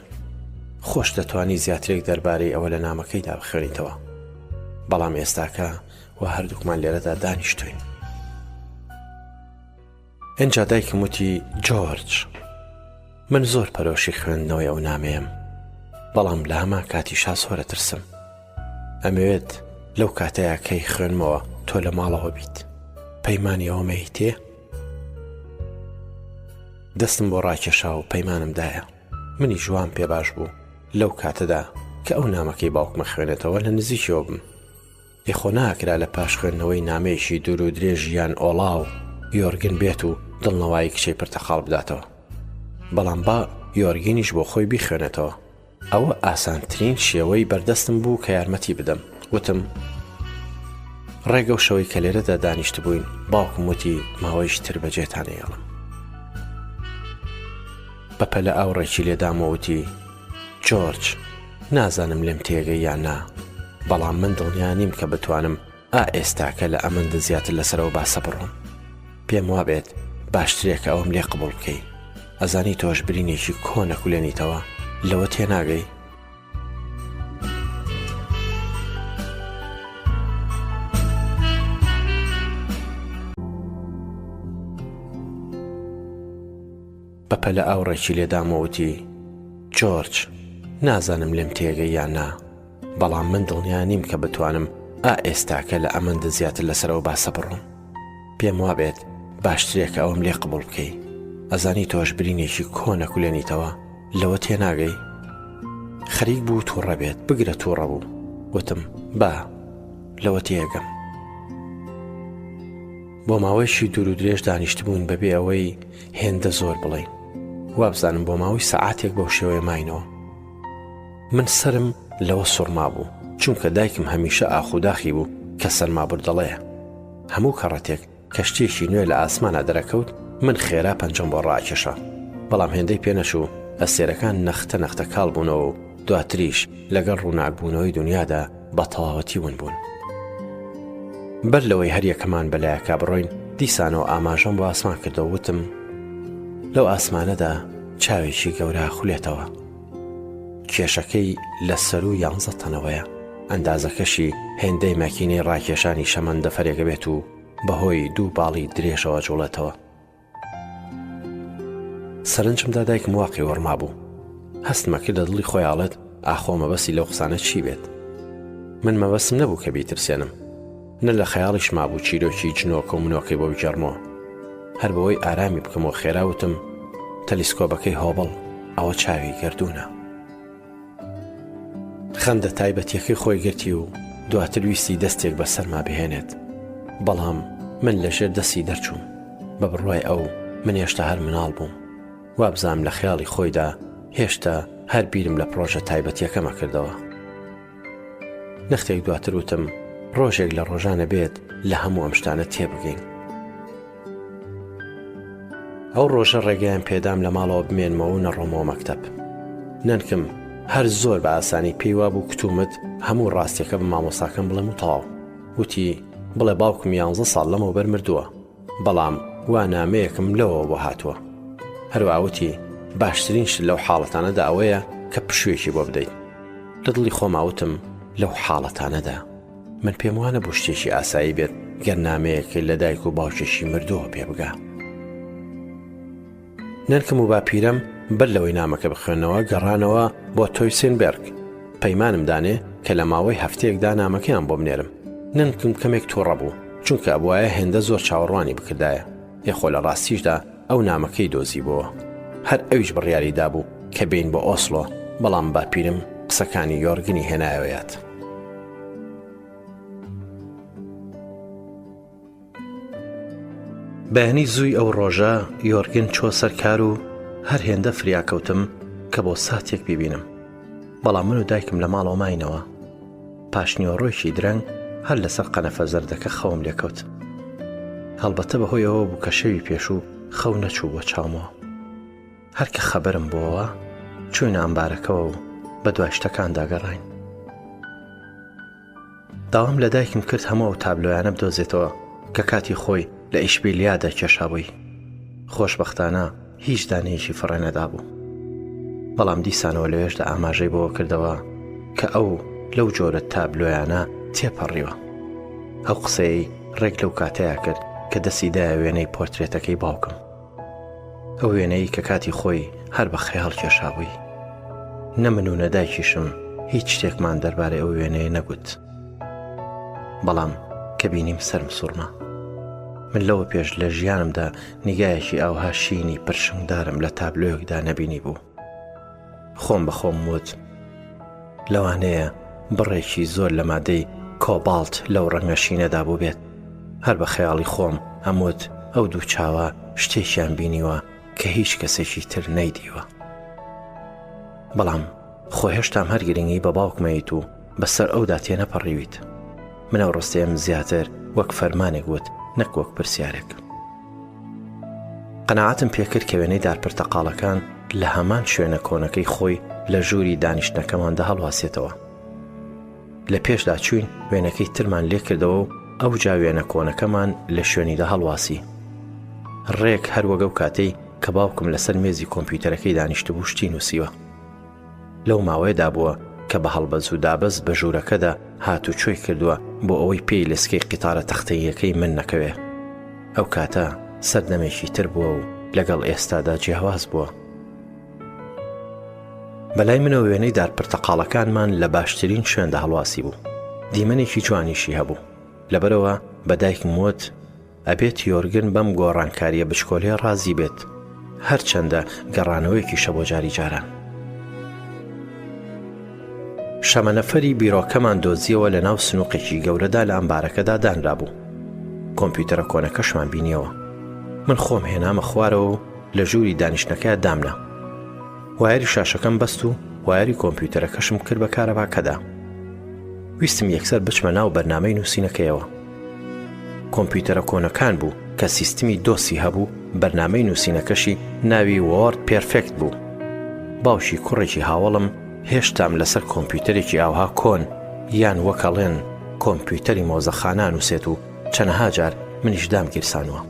خۆش دەتوانی زیاترێک دەربارەی ئەوە لە نامەکەیدا بخوێنیتەوە. بەڵام ئێستاکە و هەردووکمان لێرەدا دانیشتوین. ئینجا دایکم وتی جۆرج من زۆر پەرۆشی خوێندنەوەی ئەو نامەیەم بەڵام لە هەمان کاتیشا زۆرە ترسم ئەمەوێت لەو کاتەیە کەی خوێنمەوە تۆ لە ماڵەوە بیت پەیمانی ئەوە مەیتێ دەستم بۆ ڕاکێشا و پەیمانم دایە منی ژوان پێ باش بوو لەو کاتەدا کە ئەو نامەکەی باوکمە خوێنێتەوە لە نزیکیەوە بم ئێ خۆ ناکرا لە پاش خوێندنەوەی نامەیەکی دوور و درێژ یان ئۆڵاو یۆرگن بێت و دڵنەوایی کچەی پرتەقاڵ بداتەوە. بەڵام با یۆرگینیش بۆ خۆی بیخوێنێتەوە. ئەوە ئاسانترین شێوەی بەردەستم بوو کە یارمەتی بدەم. وتم، ڕێک ئەو شەوەی کە لێرەدا دانیشتبووین، باوکم وتی ماوەیەکی تر بەجێتان ئەیەڵم. بەپەلە ئاوڕێکی لێدام و وتی، جۆرج، نازانم لێم تێگەی یان نا، بەڵام من دڵنیا نیم کە بتوانم ئا ئێستاکە لە ئەمەندە زیاتر لەسەر ئەو باسە بڕۆم. پێم وابێت باشترە کە ئەوەم لێ قبوڵ بکەی. ئەزانی تۆش برینێکی کۆن ئەکولێنیتەوە، لەوە تێناگەی؟ بەپەلە ئاوڕێکی لێدام و وتی، جۆرج، نازانم لێم تێگەی یان نا، بەڵام من دڵنیا نیم کە بتوانم ئا ئێستاکە لە ئەمەندە زیاتر لەسەر ئەو باسە بڕۆم. پێم وابێت باشترە کە ئەوەم لێ قبوڵ بکەی. ئەزانی تۆش برینێکی کۆن ئەکولێنیتەوە، لەوە تێناگەی؟ خەریک بوو تووڕە بێت، بگرە تووڕە بوو. وتم، با، لەوە تێگەم. بۆ ماوەیەکی دوور و درێژ دانیشتبووین بەبێ ئەوەی هێندە زۆر بڵێین. وابزانم بۆ ماوەی سەعاتێک بەو شێوەیە ماینەوە. من سەرم لەوە سوڕمابوو، چونکە دایکم هەمیشە ئاخوداخی بوو کە سەرمابردەڵەیە. هەموو کەڕەتێک کە شتێکی نوێ لە ئاسمانا دەرەکەوت، من خێرا پەنجەم بۆ ڕاکێشا. بەڵام هێندەی پێنەچوو ئەستێرەکان نەختە نەختە کاڵ بوونەوە و دواتریش لەگەڵ ڕووناکبوونەوەی دونیادا بە تەواوەتی ون بوون. بەر لەوەی هەر یەکەمان بە لایەکا بڕۆین، دیسانەوە ئاماژەم بۆ ئاسمان کردەوە وتم، لەو ئاسمانەدا چاوێکی گەورە ئەخولێتەوە. کێشەکەی لە سەروو یانزە تەنەوەیە، ئەندازەکەشی هێندەی ماکینەی ڕاکێشانی شەمەندەفەرێک ئەبێت و بەهۆی دوو باڵی درێژەوە ئەجوڵێتەوە. سەرنجم دا دایکم واقی وەڕمابوو. هەستمە کرد لە دڵی خۆی ئاڵێت ئاخۆ مەبەستی لەو قسانە چی بێت. من مەبەستم نەبوو کە بیترسێنم. نە لە خەیاڵیش مابوو چیرۆکی جنۆکە و منۆکەی بۆ بگێڕمەوە. هەر بەوەی ئارامی بکەمەوە خێرا وتم تەلیسکۆبەکەی هۆبڵ ئەوە چاوی گەردوونە. خەندە تایبەتیەکەی خۆی گرتی و دواتر ویستی دەستێک بە سەرما بهێنێت بەڵام من لەژێر دەستی دەرچووم بە بڕوای ئەو. من هێشتا هەر مناڵ بووم. وابزانم لە خەیاڵی خۆیدا هێشتا هەر بیرم لە پڕۆژە تایبەتیەکەمە کردەوە. نەختێک دواتر وتم ڕۆژێک لە ڕۆژانە بێت لە هەموو ئەم شتانە تێبگەین. ئەو ڕۆژە ڕێگەیان پێدام لە ماڵەوە بمێنمەوە و نەڕۆمەوە مەکتەب. نەنکم هەر زۆر بە ئاسانی پێی وابوو کتومت هەموو ڕاستیەکە بە مامۆستاکەم بڵێم و تەواو. وتی بڵێ باوکم یانزە ساڵ لەمەوبەر مردووە. بەڵام وا نامەیەکم لەوەوە بۆ هاتووە. هەروەها وتی باشترین شت لەو حاڵەتانەدا ئەوەیە کە پشوویەکی بۆ بدەیت. لە دڵی خۆما وتم لەو حاڵەتانەدا. من پێم وا نەبوو شتێکی ئاسایی بێت گەر نامەیەک لە دایک و باوکێکی مردووە پێ بگا. نەنکم و باپیرەم بەر لەوەی نامەکە بخوێنەوە گەڕانەوە بۆ تۆیسێنبێرگ. پەیمانم دانێ کە لە ماوەی هەفتەیەکدا نامەکەیان بۆ بنێرم. نەنکم کەمێک تووڕە بوو، چونکە ئەبوایە هێندە زۆر چاوەڕوانی بکردایە. ئێ خۆ لە ڕاستیشدا ئەو نامەکەی دۆزیبۆوە. هەر ئەویش بڕیاری دابوو کە بێین بۆ ئۆسلۆ، بەڵام باپیرم قسەکانی یۆرگنی هێنایەوە یاد. بەیانی زووی ئەو ڕۆژە یۆرگن چووە سەر کار و هەر هێندە فریا کەوتم کە بۆ ساتێک بیبینم. بەڵام من و دایکم لە ماڵەوە ماینەوە. پاشنیوەڕۆیەکی درەنگ هەر لەسەر قەنەفە زەردەکە خەوم لێکەوت. هەڵبەتە بەهۆی ئەوە بوو کە شەوی پێشوو خەو نەچوو بۆ چاومەوە. هەر کە خەبەرم بۆوە چووینە ئەمبارەکەوە و بە دوای شتەکاندا گەڕاین. داوام لە دایکم کرد هەموو ئەو تابلۆیانە بدۆزێتەوە کە کاتی خۆی لە ئیشبیلیادا کێشابووی. خۆشبەختانە هیچ دانەیەکی فڕێ نەدابوو. بەڵام دیسانەوە لەوێشدا ئاماژەی بەوە کردەوە کە ئەو لەو جۆرە تابلۆیانە تێپەڕیوە. ئەو قسەیەی ڕێک لەو کاتەیا کرد کە دەستی دایە وێنەی پۆرترێتەکەی باوکم. ئەو وێنەی کە کاتی خۆی هەر بە خەیاڵ کێشابووی. نە من و نە دایکیشم هیچ شتێکمان دەربارەی ئەو وێنەیە نەگوت. بەڵام کە بینیم سەرم سوڕما. من لەوە پێش لە ژیانمدا نیگایەکی ئاوها شینی پرشنگدارم لە تابلۆیەکدا نەبینی بوو. خۆم بە خۆم وت لەوانەیە بڕێکی زۆر لە مادەی کۆباڵت لەو ڕەنگە شینەدا بووبێت. هەر بە خەیاڵی خۆم ئەموت ئەو دوو چاوە شتێکیان بینیوە کە هیچ کەسێکی تر نەیدیوە. بەڵام خۆ هێشتام هەر گرنگی بە باوکمەیت و بەسەر ئەودا تێنەپەڕیویت. من ئەو ڕستەیەم زیاتر وەک فەرمانێک وت نەک وەک پرسیارێک. قەناعەتم پێکرد کە وێنەی دارپرتەقاڵەکان لە هەمان شوێنە کۆنەکەی خۆی لە ژووری دانیشتنەکەماندا هەڵواسێتەوە. لە پێشدا چوین وێنەکەی ترمان لێکردەوە و ئەوجا وێنە کۆنەکەمان لە شوێنیدا هەڵواسی. ڕێک هەر وەک ئەو کاتەی کە باوکم لەسەر مێزی کۆمپیوتەرەکەی دانیشتبوو شتی نووسیوە. لەو ماوەیەدا بووە کە بە هەڵبەز و دابەز بە ژوورەکەدا هاتوچۆی کردووە بۆ ئەوەی پێی لە سکەی قیتارە تەختەییەکەی من نەکەوێ. ئەو کاتە سەردەمێکی تر بووە و لەگەڵ ئێستادا جیاواز بووە. بەلای منەوە وێنەی دارپرتەقاڵەکانمان لە باشترین شوێندا هەڵواسی بوو. دیمەنێکی جوانیشی هەبوو. لەبەرئەوە بە دایکم وت، ئەبێت یۆرگن بەم گۆڕانکارییە بچکۆلەیە ڕازی بێت، هەرچەندە گەڕانەوەیەکیشە بۆ جاری جاران. شەمەنەفەری بیرۆکەمان دۆزییەوە لە ناو سنووقێکی گەورەدا لە ئەمبارەکەدا دانرابوو. کۆمپیوتەرە کۆنەکەشمان بینییەوە. من خۆم هێنامە خوارەوە و لە ژووری دانیشتنەکەیا دامنا. وایەری شاشەکەم بەست و وایەری کۆمپیوتەرەکەشم کرد بە کارەباکەدا. ویستم یەکسەر بچمە ناو بەرنامەی نووسینەکەیەوە. کۆمپیوتەرە کۆنەکان بوو کە سیستمی دۆسی هەبوو، بەرنامەی نووسینەکەشی ناوی وۆرد پێرفێکت بوو. باوکی کوڕێکی هاوەڵم هێشتام لەسەر کۆمپیوتەرێکی ئاوها کۆن یان وەک ئەڵێن کۆمپیوتەری مۆزەخانە ئەنووسێت و چەنەها جار منیش دامگیرسانووە.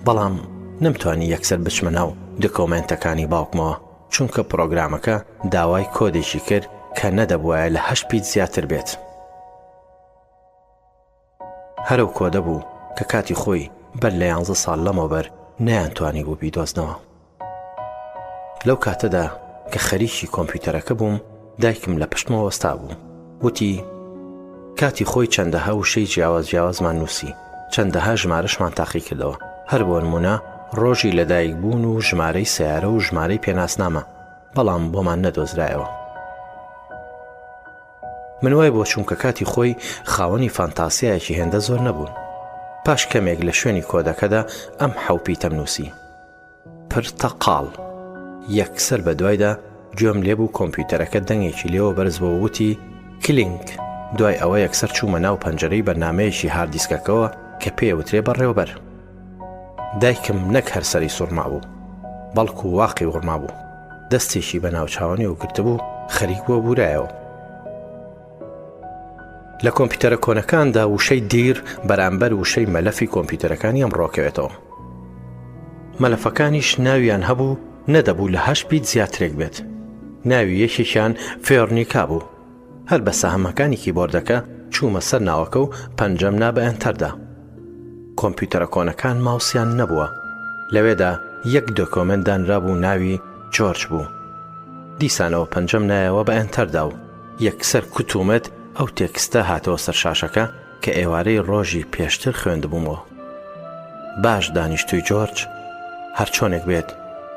بەڵام نەمتوانی یەکسەر بچمە ناو دکۆمێنتەکانی باوکمەوە، چونکە پڕۆگرامەکە داوای کۆدێکی کرد کە نەدەبوایە لە هەشت پیت زیاتر بێت. هەر ئەو کۆدە بوو کە کاتی خۆی بەر لە یانزە ساڵ لەمەوبەر نەیانتوانیبوو بیدۆزنەوە. لەو کاتەدا کە خەریکی کۆمپیوتەرەکە بووم، دایکم لە پشتمەوە وەستابوو. وتی، کاتی خۆی چەندەها وشەی جیاواز جیاوازمان نووسی، چەندەها ژمارەشمان تاقی کردەوە، هەر بۆ نموونە ڕۆژی لەدایکبوون و ژمارەی سەیارە و ژمارەی پێناسنامە، بەڵام بۆمان نەدۆزرایەوە. من وای بۆ چووم کە کاتی خۆی خاوەنی فانتاسیایەکی هێندە زۆر نەبوون. پاش کەمێک لە شوێنی کۆدەکەدا ئەم حەو پیتەم نووسی. پرتەقاڵ. یەکسەر بە دوایدا گوێم لێ بوو کۆمپیوتەرەکە دەنگێکی لێوە بەرز بۆوە وتی، کلینک، دوای ئەوە یەکسەر چوومە ناو پەنجەرەی بەرنامەیەکی هاردیسکەکەوە کە پێی ئەوترێ بەڕێوەبەر. دایکم نەک هەر سەری سوڕمابوو، بەڵکو واقی وڕمابوو. دەستێکی بە ناوچاوانیەوە گرتبوو، خەریک بووە بوورایەوە. لە کۆمپیوتەرە کۆنەکاندا وشەی دیر بەرامبەر وشەی مەلەفی کۆمپیوتەرەکانی ئەمڕۆ کەوێتەوە. مەلەفەکانیش ناویان هەبوو نەدەبوو لە هەشت پیت زیاترێک بێت. ناوی یەکێکیان فێرنیکا بوو. هەر بە سەهمەکانی کیبۆردەکە چوومە سەر ناوەکە و پەنجەم نا بە ئێنتەردا. کۆمپیوتەرە کۆنەکان ماوسیان نەبووە. لەوێدا یەک دۆکۆمێنت دانرابوو ناوی جۆرج بوو. دیسانەوە پەنجەم نایەوە بە ئێنتەردا و یەکسەر کوتومت ئەو تێکستە هاتەوە سەر شاشەکە کە ئێوارەی ڕۆژی پێشتر خوێندبوومەوە. باش دانیشتووی جۆرج؟ هەرچۆنێک بێت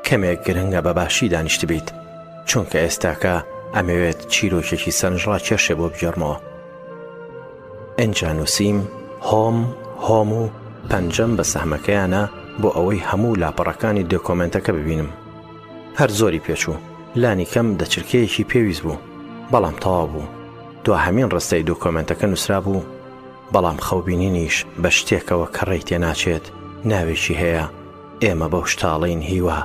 کەمێک گرنگە بە باشی دانیشتبیت، چونکە ئێستاکە ئەمەوێت چیرۆکێکی سەرنجڕاکێشێ بۆ بگێڕمەوە. ئنجا نووسیم هۆم هۆم و پەنجەم بە سەهمەکەیانا بۆ ئەوەی هەموو لاپەڕەکانی دۆکۆمێنتەکە ببینم. هەر زۆری پێچوو، لانی کەم دە چرکەیەکی پێویست بوو، بەڵام تەواو بوو. دواهەمین ڕستەی دۆکۆمێنتەکە نووسرابوو، بەڵام خەوبینینیش بە شتێکەوە کە ڕێی تێناچێت، ناوێکی هەیە، ئێمە بەو شتاڵەین هیوا.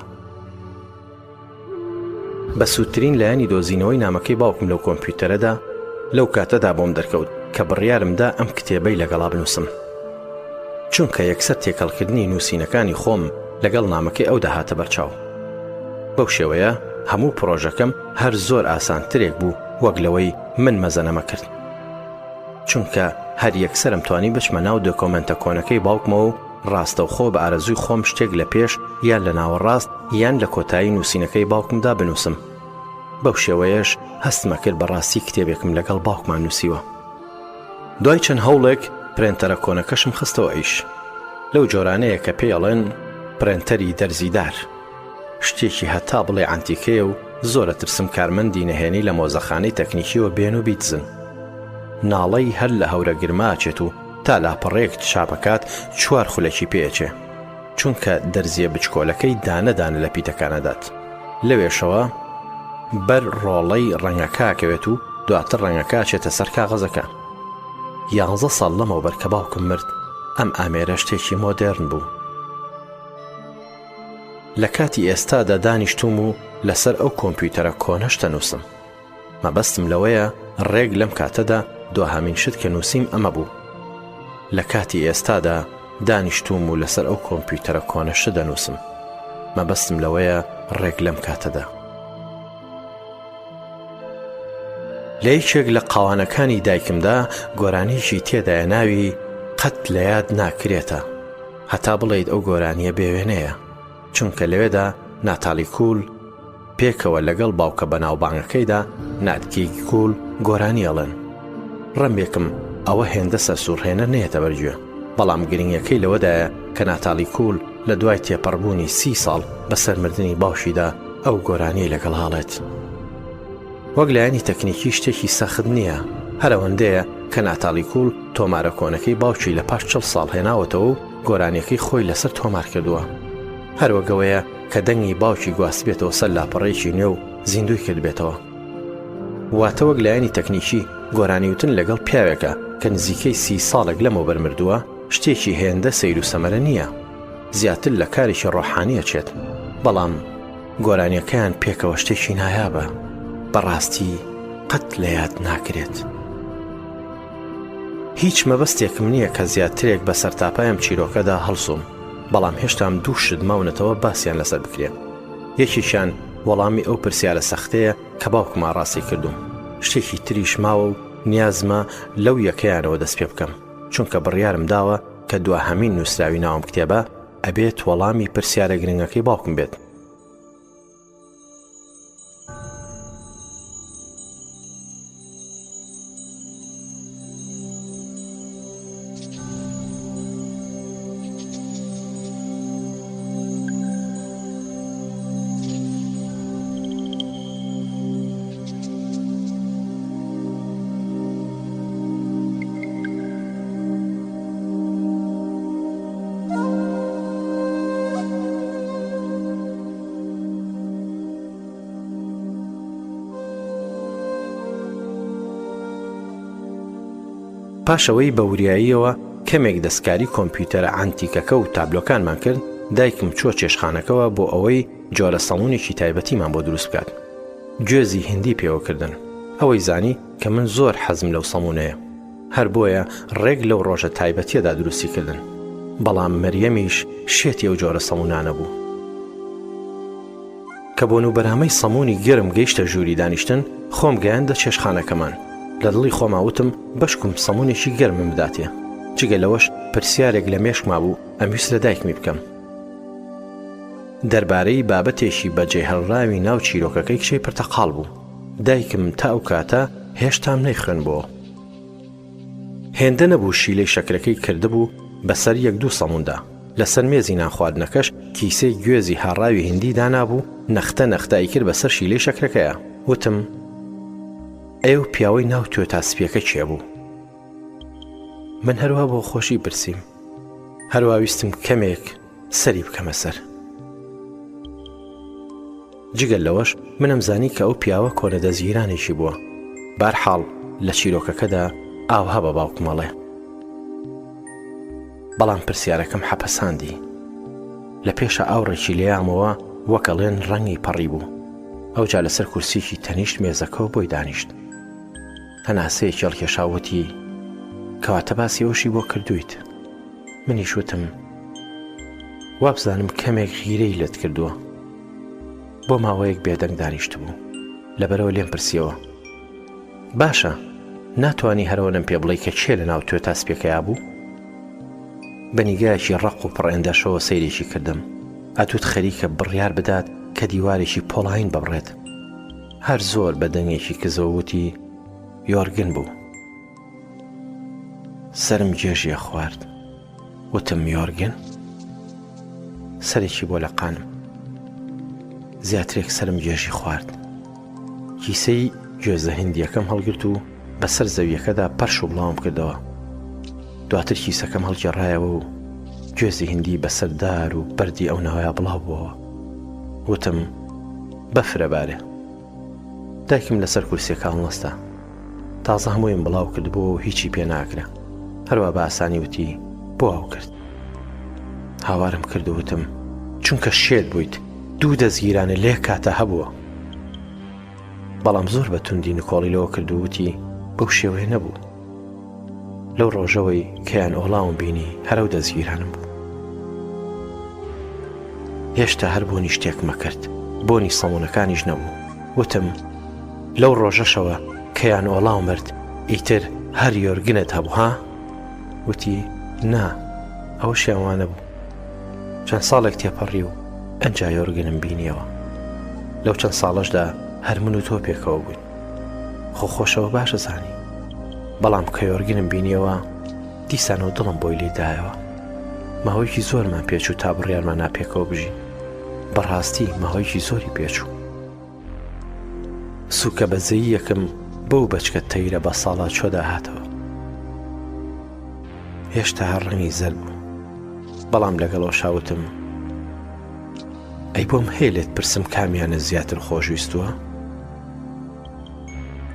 بەسوودترین لایەنی دۆزینەوەی نامەکەی باوکم لەو کۆمپیوتەرەدا لەو کاتەدا بۆم دەرکەوت کە بڕیارم دا ئەم کتێبەی لەگەڵا بنووسم. چونکە یەکسەر تێکەڵکردنی نووسینەکانی خۆم لەگەڵ نامەکەی ئەودا هاتە بەرچاو. بەو شێوەیە هەموو پڕۆژەکەم هەر زۆر ئاسانترێک بوو وەک لەوەی من مەزەنەمە کرد. چونکە هەر یەکسەرم توانی بچمە ناو دۆکۆمێنتە کۆنەکەی باوکمەوە و ڕاستەوخۆ بە ئارەزووی خۆم شتێک لە پێش یان لە ناوەڕاست یان لە کۆتایی نووسینەکەی باوکمدا بنووسم. بەو شێوەیەش هەستمەکرد بەڕاستی کتێبێکم لەگەڵ باوکما نووسیوە. دوای چەند هەوڵێک پرێنتەرە کۆنەکەشم خستەوە ئیش. لەو جۆرانەیە کە پێی ئەڵێن پرێنتەری دەرزیدار. شتێکی هەتا بڵێ عەنتیکەیە و زۆر ئەترسم کارمەندی نەهێنی لە مۆزەخانەی تەکنیکیەوە بێن و بیدزن. ناڵەی هەر لە هەورە گرمە ئەچێت و تا لاپەڕەیەک چاپەکات چوار خولەکی پێ ئەچێ. چونکە دەرزیە بچکۆلەکەی دانە دانە لە پیتەکان ئەدات. لەوێشەوە بەر ڕۆڵەی ڕەنگەکە ئەکەوێت و دواتر ڕەنگەکە ئەچێتە سەر کاغەزەکە. یانزە ساڵ لەمەوبەر کە باوکم مرد ئەم ئامێرە شتێکی مۆدێرن بوو. لە کاتی ئێستادا دانیشتووم و لەسەر ئەو کۆمپیوتەرە کۆنەش دەنووسم. مەبەستم لەوەیە ڕێک لەم کاتەدا دواهەمین شت کە نووسیم ئەمە بوو. لە کاتی ئێستادا دانیشتووم و لەسەر ئەو کۆمپیوتەرە کۆنە شت دەنووسم. مەبەستم لەوەیە ڕێک لەم کاتەدا. لە یەکێک لە قاوانەکانی دایکمدا گۆرانییەکی تێدایە ناوی قەت لە یاد ناکرێتە. هەتا بڵێیت ئەو گۆرانییە بێوێنەیە، چونکە لەوێدا ناتالی کول پێکەوە لەگەڵ باوکە بەناوبانگەکەیدا نات کینگ کول گۆرانی ئەڵێن. ڕەنبێکم ئەوە هێندە سەرسوڕهێنەر نەیەتە بەرگوێ، بەڵام گرنگیەکەی لەوەدایە کە ناتالی کول لە دوای تێپەڕبوونی سی ساڵ بەسەر مردنی باوکیدا ئەو گۆرانیەی لەگەڵ ئەڵێت. وەک لایەنی تەکنیکی شتێکی سەخت نییە، هەر ئەوەندەیە کە ناتالی کول تۆمارە کۆنەکەی باوکی لە پاش چڵ ساڵ هێناوەتەوە و گۆرانیەکەی خۆی لەسەر تۆمار کردووە. هەر وەک ئەوەیە کە دەنگی باوکی گواستبێتەوە سەر لاپەڕەیەکی نوێ و زیندووی کردبێتەوە. واتە وەک لایەنی تەکنیکی گۆرانیوتن لەگەڵ پیاوێکە کە نزیکەی سی ساڵێک لەمەوبەر مردووە شتێکی هێندە سەیر و سەمەرە نییە. زیاتر لە کارێکی ڕۆحانی ئەچێت. بەڵام گۆرانیەکەیان پێکەوە شتێکی نایابە بەڕاستی قەت لە یاد ناکرێت. هیچ مەبەستێکم نییە کە زیاترێک بە سەرتاپای ئەم چیرۆکەدا هەڵسوم، بەڵام هێشتام دوو شت ماونەتەوە باسیان لەسەر بکرێ. یەکێکیان وەڵامی ئەو پرسیارە سەختەیە کە باوکم ئاڕاستەی کردووم. شتێکی تریش ماوە و نیازمە لەو یەکەیانەوە دەست پێ بکەم، چونکە بڕیارم داوە کە دواهەمین نووسراوی ناو ئەم کتێبە ئەبێت وەڵامی پرسیارە گرنگەکەی باوکم بێت. پاش ئەوەی بە وریاییەوە کەمێک دەستکاری کۆمپیوتەرە عەنتیکەکە و تابلۆکانمان کرد، دایکم چووە چێشتخانەکەوە بۆ ئەوەی جۆرە سەموونێکی تایبەتیمان بۆ دروست بکات. گوێزی هیندی پێوە کردن. ئەوەی زانی کە من زۆر حەزم لەو سەموونەیە. هەر بۆیە ڕێک لەو ڕۆژە تایبەتیەدا دروستی کردن. بەڵام مەریەمیش شێتی ئەو جۆرە سەموونانە بوو. کە بۆنوبەرامەی سەموونی گەرم گەیشتە ژووری دانیشتن، خۆم گەیاندە چێشتخانەکەمان. لە دڵی خۆما وتم بەشکم سەموونێکی گەرمم بداتێ. جگە لەوەش پرسیارێک لە مێشکما بوو ئەمویست لە دایکمی بکەم. دەربارەی بابەتێکی بەجێهێڵراوی ناو چیرۆکەکەی کچەی پرتەقاڵ بوو. دایکم تا ئەو کاتە هێشتام نەیخوێندبۆوە. هێندە نەبوو شیلەی شەکرەکەی کردبوو بەسەر یەک دوو سەموندا، لەسەر مێزی نانخواردنەکەش کیسەی گوێزی هاڕاوی هیندی دانابوو، نەختە نەختە ئەیکرد بەسەر شیلەی شەکرەکەیا. وتم، ئەی ئەو پیاوەی ناو تۆیۆتا سپییەکە کێ بوو؟ من هەروا بۆ خۆشی پرسیم، هەروا ویستم کەمێک سەری بکەمە سەر. جگە لەوەش منم زانی کە ئەو پیاوە کۆنە دەزگیرانێکی بووە. بارحاڵ لە چیرۆکەکەدا ئاوها بە باوکم ئەڵێ. بەڵام پرسیارەکەم حەپەساندی. لە پێشا ئاوڕێکی لێیامەوە وەک ئەڵێن ڕەنگی پەڕی بوو. ئەوجا لەسەر کورسییەکی تەنیشت مێزەکەوە بۆی دانیشت. هەناسەیەکی هەڵکێشا وتی، کەواتە باسی ئەوشی بۆ کردوویت. منیش وتم، وابزانم کەمێک غیرەی لێت کردووە. بۆ ماوەیەک بێدەنگ دانیشتبوو. لەبەرەوە لێم پرسیەوە. باشە، ناتوانی هەرەوەنەم پێ بڵێی کە کێ لەناو تۆیۆتا سپیەکەیا بوو؟ بە نیگایەکی ڕەق و پڕ ئەندەشەوە سەیرێکی کردم. ئەتوت خەریکە بڕیار بدات کە دیوارێکی پۆڵایین ببڕێت. هەر زۆر بە دەنگێکی کزەوە وتی، یۆرگن بوو. سەرم گێژیە خوارد. وتم یۆرگن؟ سەرێکی بۆ لەقانم. زیاترێک سەرم گێژی خوارد. کیسەی گوێزە هندیەکەم هەڵگرت و بەسەر زەویەکەدا پەرش و بڵاوم کردەوە. دواتر کیسەکەم هەڵگێڕایەوە و گوێزی هندی بەسەر دار و بەردی ئەو ناوەیا بڵاو بووەوە. وتم بەفرە بارێ. دایکم لەسەر کورسیەکە هەڵنەستا. تازە هەموویم بڵاو کردبووەوە و هیچی پێ ناکرا. هەروا بە ئاسانی وتی، بۆ ئاو کرد؟ هاوارم کرد و وتم، چونکە شێت بوویت، دوو دەزگیرانە لە یەک کاتا هەبووە. بەڵام زۆر بە توندی نکۆڵی لەوە کرد و وتی، بەو شێوەیە نەبوو. لەو ڕۆژەوەی کە یان ئۆڵاوم بینی هەر ئەو دەزگیرانم بوو. هێشتا هەر بۆنی شتێکمە کرد، بۆنی سەمونەکانیش نەبوو. وتم، لەو ڕۆژەشەوە کە یان ئۆڵاو مرد، ئیتر هەر یۆرگنت هەبوو ها؟ وتی، نا، ئەوەشیان وا نەبوو. چەند ساڵێک تێپەڕی و ئەنجا یۆرگنم بینیەوە. لەو چەند ساڵەشدا هەر من و تۆ پێکەوە بووین. خۆ خۆشەوە باش ئەزانی. بەڵام کە یۆرگنم بینیەوە، دیسانەوە دڵم بۆی لێی دایەوە. ماوەیەکی زۆرمان پێچوو تا بڕیارمان نا پێکەوە بژین. بەڕاستی ماوەیەکی زۆری پێچوو. سووکە بەزەییەکم بەو بەچکە تەیرە بەساڵاچۆدا هاتەوە. هێشتا هەر ڕەنگی زەرد بوو. بەڵام لەگەڵەوەشا وتم، ئەی بۆم هەیە لێت پرسم کامیانت زیاتر خۆشویستووە؟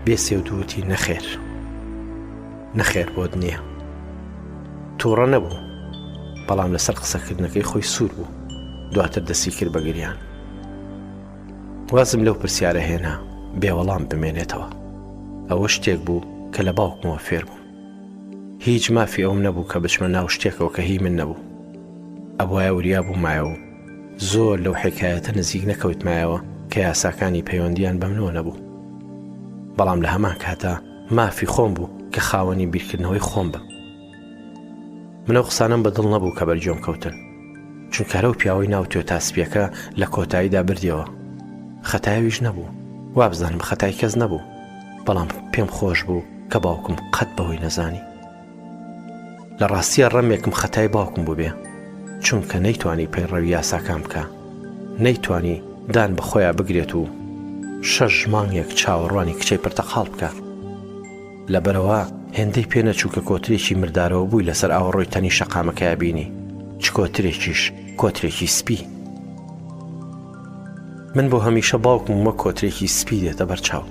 بێ سێودوو وتی نەخێر. نەخێر بۆت نییە. تووڕە نەبوو، بەڵام لەسەر قسەکردنەکەی خۆی سوور بوو. دواتر دەستی کرد بە گریان. وازم لەو پرسیارە هێنا بێ وەڵام بمێنێتەوە. ئەوە شتێک بوو کە لە باوکمەوە فێر بووم. هیچ مافی ئەوم نەبوو کە بچمە ناو شتێکەوە کە هی من نەبوو. ئەبوایە وریا بوومایە و زۆر لەو حیکایەتە نزیک نەکەوتمایەوە کە یاساکانی پەیوەندییان بە منەوە نەبوو. بەڵام لە هەمان کاتا مافی خۆم بوو کە خاوەنی بیرکردنەوەی خۆم بم. من ئەو قسانەم بە دڵ نەبوو کە بەرگوێم کەوتن. چونکە هەر ئەو پیاوەی ناو تۆیۆتا سپیەکە لە کۆتاییدا بردیەوە. خەتای ئەویش نەبوو. وابزانم خەتای کەس نەبوو. بەڵام پێم خۆش بوو کە باوکم قەت بەوەی نەزانی. لە ڕاستیا ڕەمێکم خەتای باوکم بووبێ. چونکە نەیتوانی پەیڕەوی یاساکان بکا. نەیتوانی دان بە خۆیا بگرێت و شەش مانگێک چاوەڕوانی کچەی پرتەقاڵ بکا. لەبەرئەوە هێندەی پێ نەچوو کە کۆترێکی مردارەوەبووی لەسەر ئاوەڕۆی تەنی شەقامەکەیا بینی، چ کۆترێکیش، کۆترێکی سپی. من بۆ هەمیشە باوکم وەک کۆترێکی سپی دێتە بەر چاو.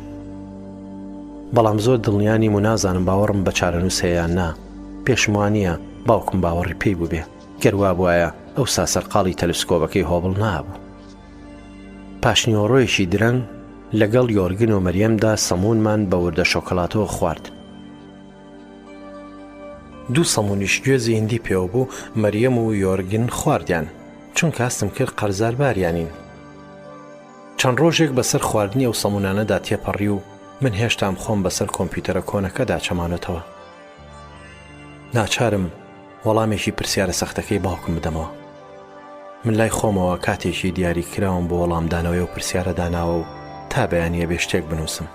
بەڵام زۆر دڵنیا نیم و نازانم باوەڕم بە چارەنووس هەیە یان نا. پێشم وا نییە باوکم باوەڕی پێی بووبێ. گەر وا بوایە ئەوسا سەرقاڵی تەلسکۆبەکەی هۆبڵ نابوو. پاشنیوەڕۆیەکی درەنگ لەگەڵ یۆرگن و مەریەمدا سەموونمان بە وردە شۆکۆلاتەوە خوارد. دوو سەموونیش گوێزی هیندی پێوە بوو، مەریەم و یۆرگن خواردیان، چونکە هەستم کرد قەرزارباریانین. چەند ڕۆژێک بەسەر خواردنی ئەو سەموونانەدا تێپەڕی و من هێشتام خۆم بەسەر کۆمپیوتەرە کۆنەکەدا چەمانۆتەوە. ناچارم وەڵامێکی پرسیارە سەختەکەی باوکم بدەمەوە. من لای خۆمەوە کاتێکی دیاری کراوم بۆ وەڵامدانەوەی ئەو پرسیارە داناوە و تا بەیانییە بێ شتێک بنووسم.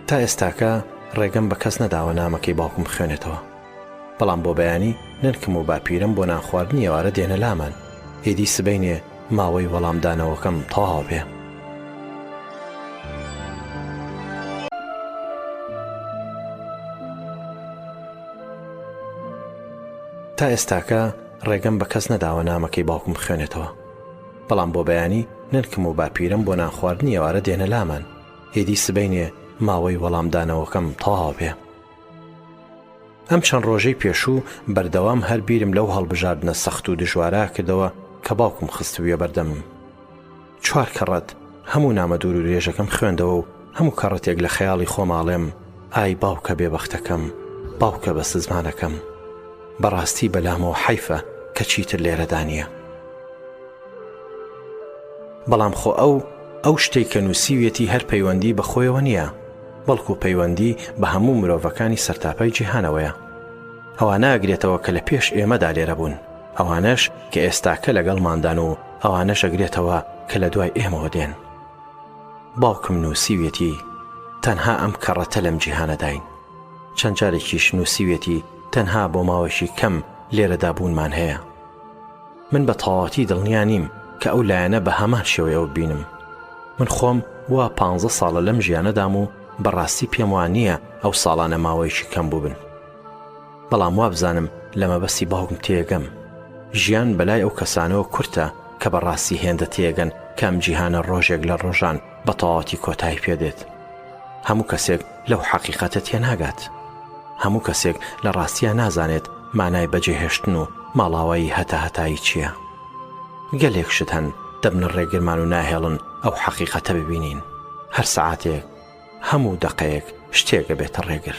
تا ئێستاکە ڕێگەم بە کەس نەداوە نامەکەی باوکم بخوێنێتەوە. بەڵام بۆ بەیانی نەنکم و باپیرەم بۆ نانخواردنی ئێوارە دێنە لامان. ئیدی سبەینێ ماوەی وەڵامدانەوەکەم تەواو بێ. تا ئێستاکە ڕێگەم بە کەس نەداوە نامەکەی باوکم بخوێنێتەوە. بەڵام بۆ بەیانی نەنکم و باپیرەم بۆ نانخواردنی ئێوارە دێنە لامان. ئیدی سبەینێ ماوەی وەڵامدانەوەکەم تەواو بێ. ئەم چەند ڕۆژەی پێشوو بەردەوام هەر بیرم لەو هەڵبژاردنە سەخت و دژوارە کردەوە کە باوکم خستبوویە بەردەمم. چوار کەڕەت هەموو نامە دوور و درێژەکەم خوێندەوە و هەموو کەڕەتێک لە خەیاڵی خۆم ئاڵێم، ئای باوکە بێبەختەکەم، باوکە بەسزمانەکەم. بەڕاستی بەلامەوە حەیفە کە چیتر لێرەدا نییە. بەڵام خۆ ئەو، ئەو شتەی کە نووسیویەتی هەر پەیوەندی بە خۆیەوە نییە، بەڵکو پەیوەندی بە هەموو مرۆڤەکانی سەرتاپای جیهانەوەیە. ئەوانە ئەگرێتەوە کە لە پێش ئێمەدا لێرە بوون، ئەوانەش کە ئێستاکە لەگەڵماندان و ئەوانەش ئەگرێتەوە کە لە دوای ئێمەوە دێن. باوکم نووسیویەتی تەنها ئەم کەڕەتە لەم جیهانەداین. چەند جارێکیش نووسیویەتی تەنها بۆ ماوەیەکی کەم لێرەدا بوونمان هەیە. من بە تەواوەتی دڵنیا نیم کە ئەو لایەنە بە هەمان شێوەی ئەو ببینم. من خۆم وا پانزە ساڵە لەم ژیانەدام و بە ڕاستی پێم وا نییە ئەو ساڵانە ماوەیەکی کەم بووبن. بەڵام وابزانم لە مەبەستی باوکم تێگەم. ژیان بەلای ئەو کەسانەوە کورتە کە بە ڕاستی هێندە تێگەن کە ئەم جیهانە ڕۆژێک لە ڕۆژان بە تەواوەتی کۆتایی پێ دێت. هەموو کەسێک لەو حەقیقەتە تێناگات. هەموو کەسێک لە ڕاستیا نازانێت مانای بەجێهێشتن و ماڵاوایی هەتاهەتایی چییە. گەلێک شت هەن دەبنە ڕێگرمان و ناهێڵن ئەو حەقیقەتە ببینین. هەر سەعاتێک، هەموو دەقەیەک شتێک ئەبێتە ڕێگر.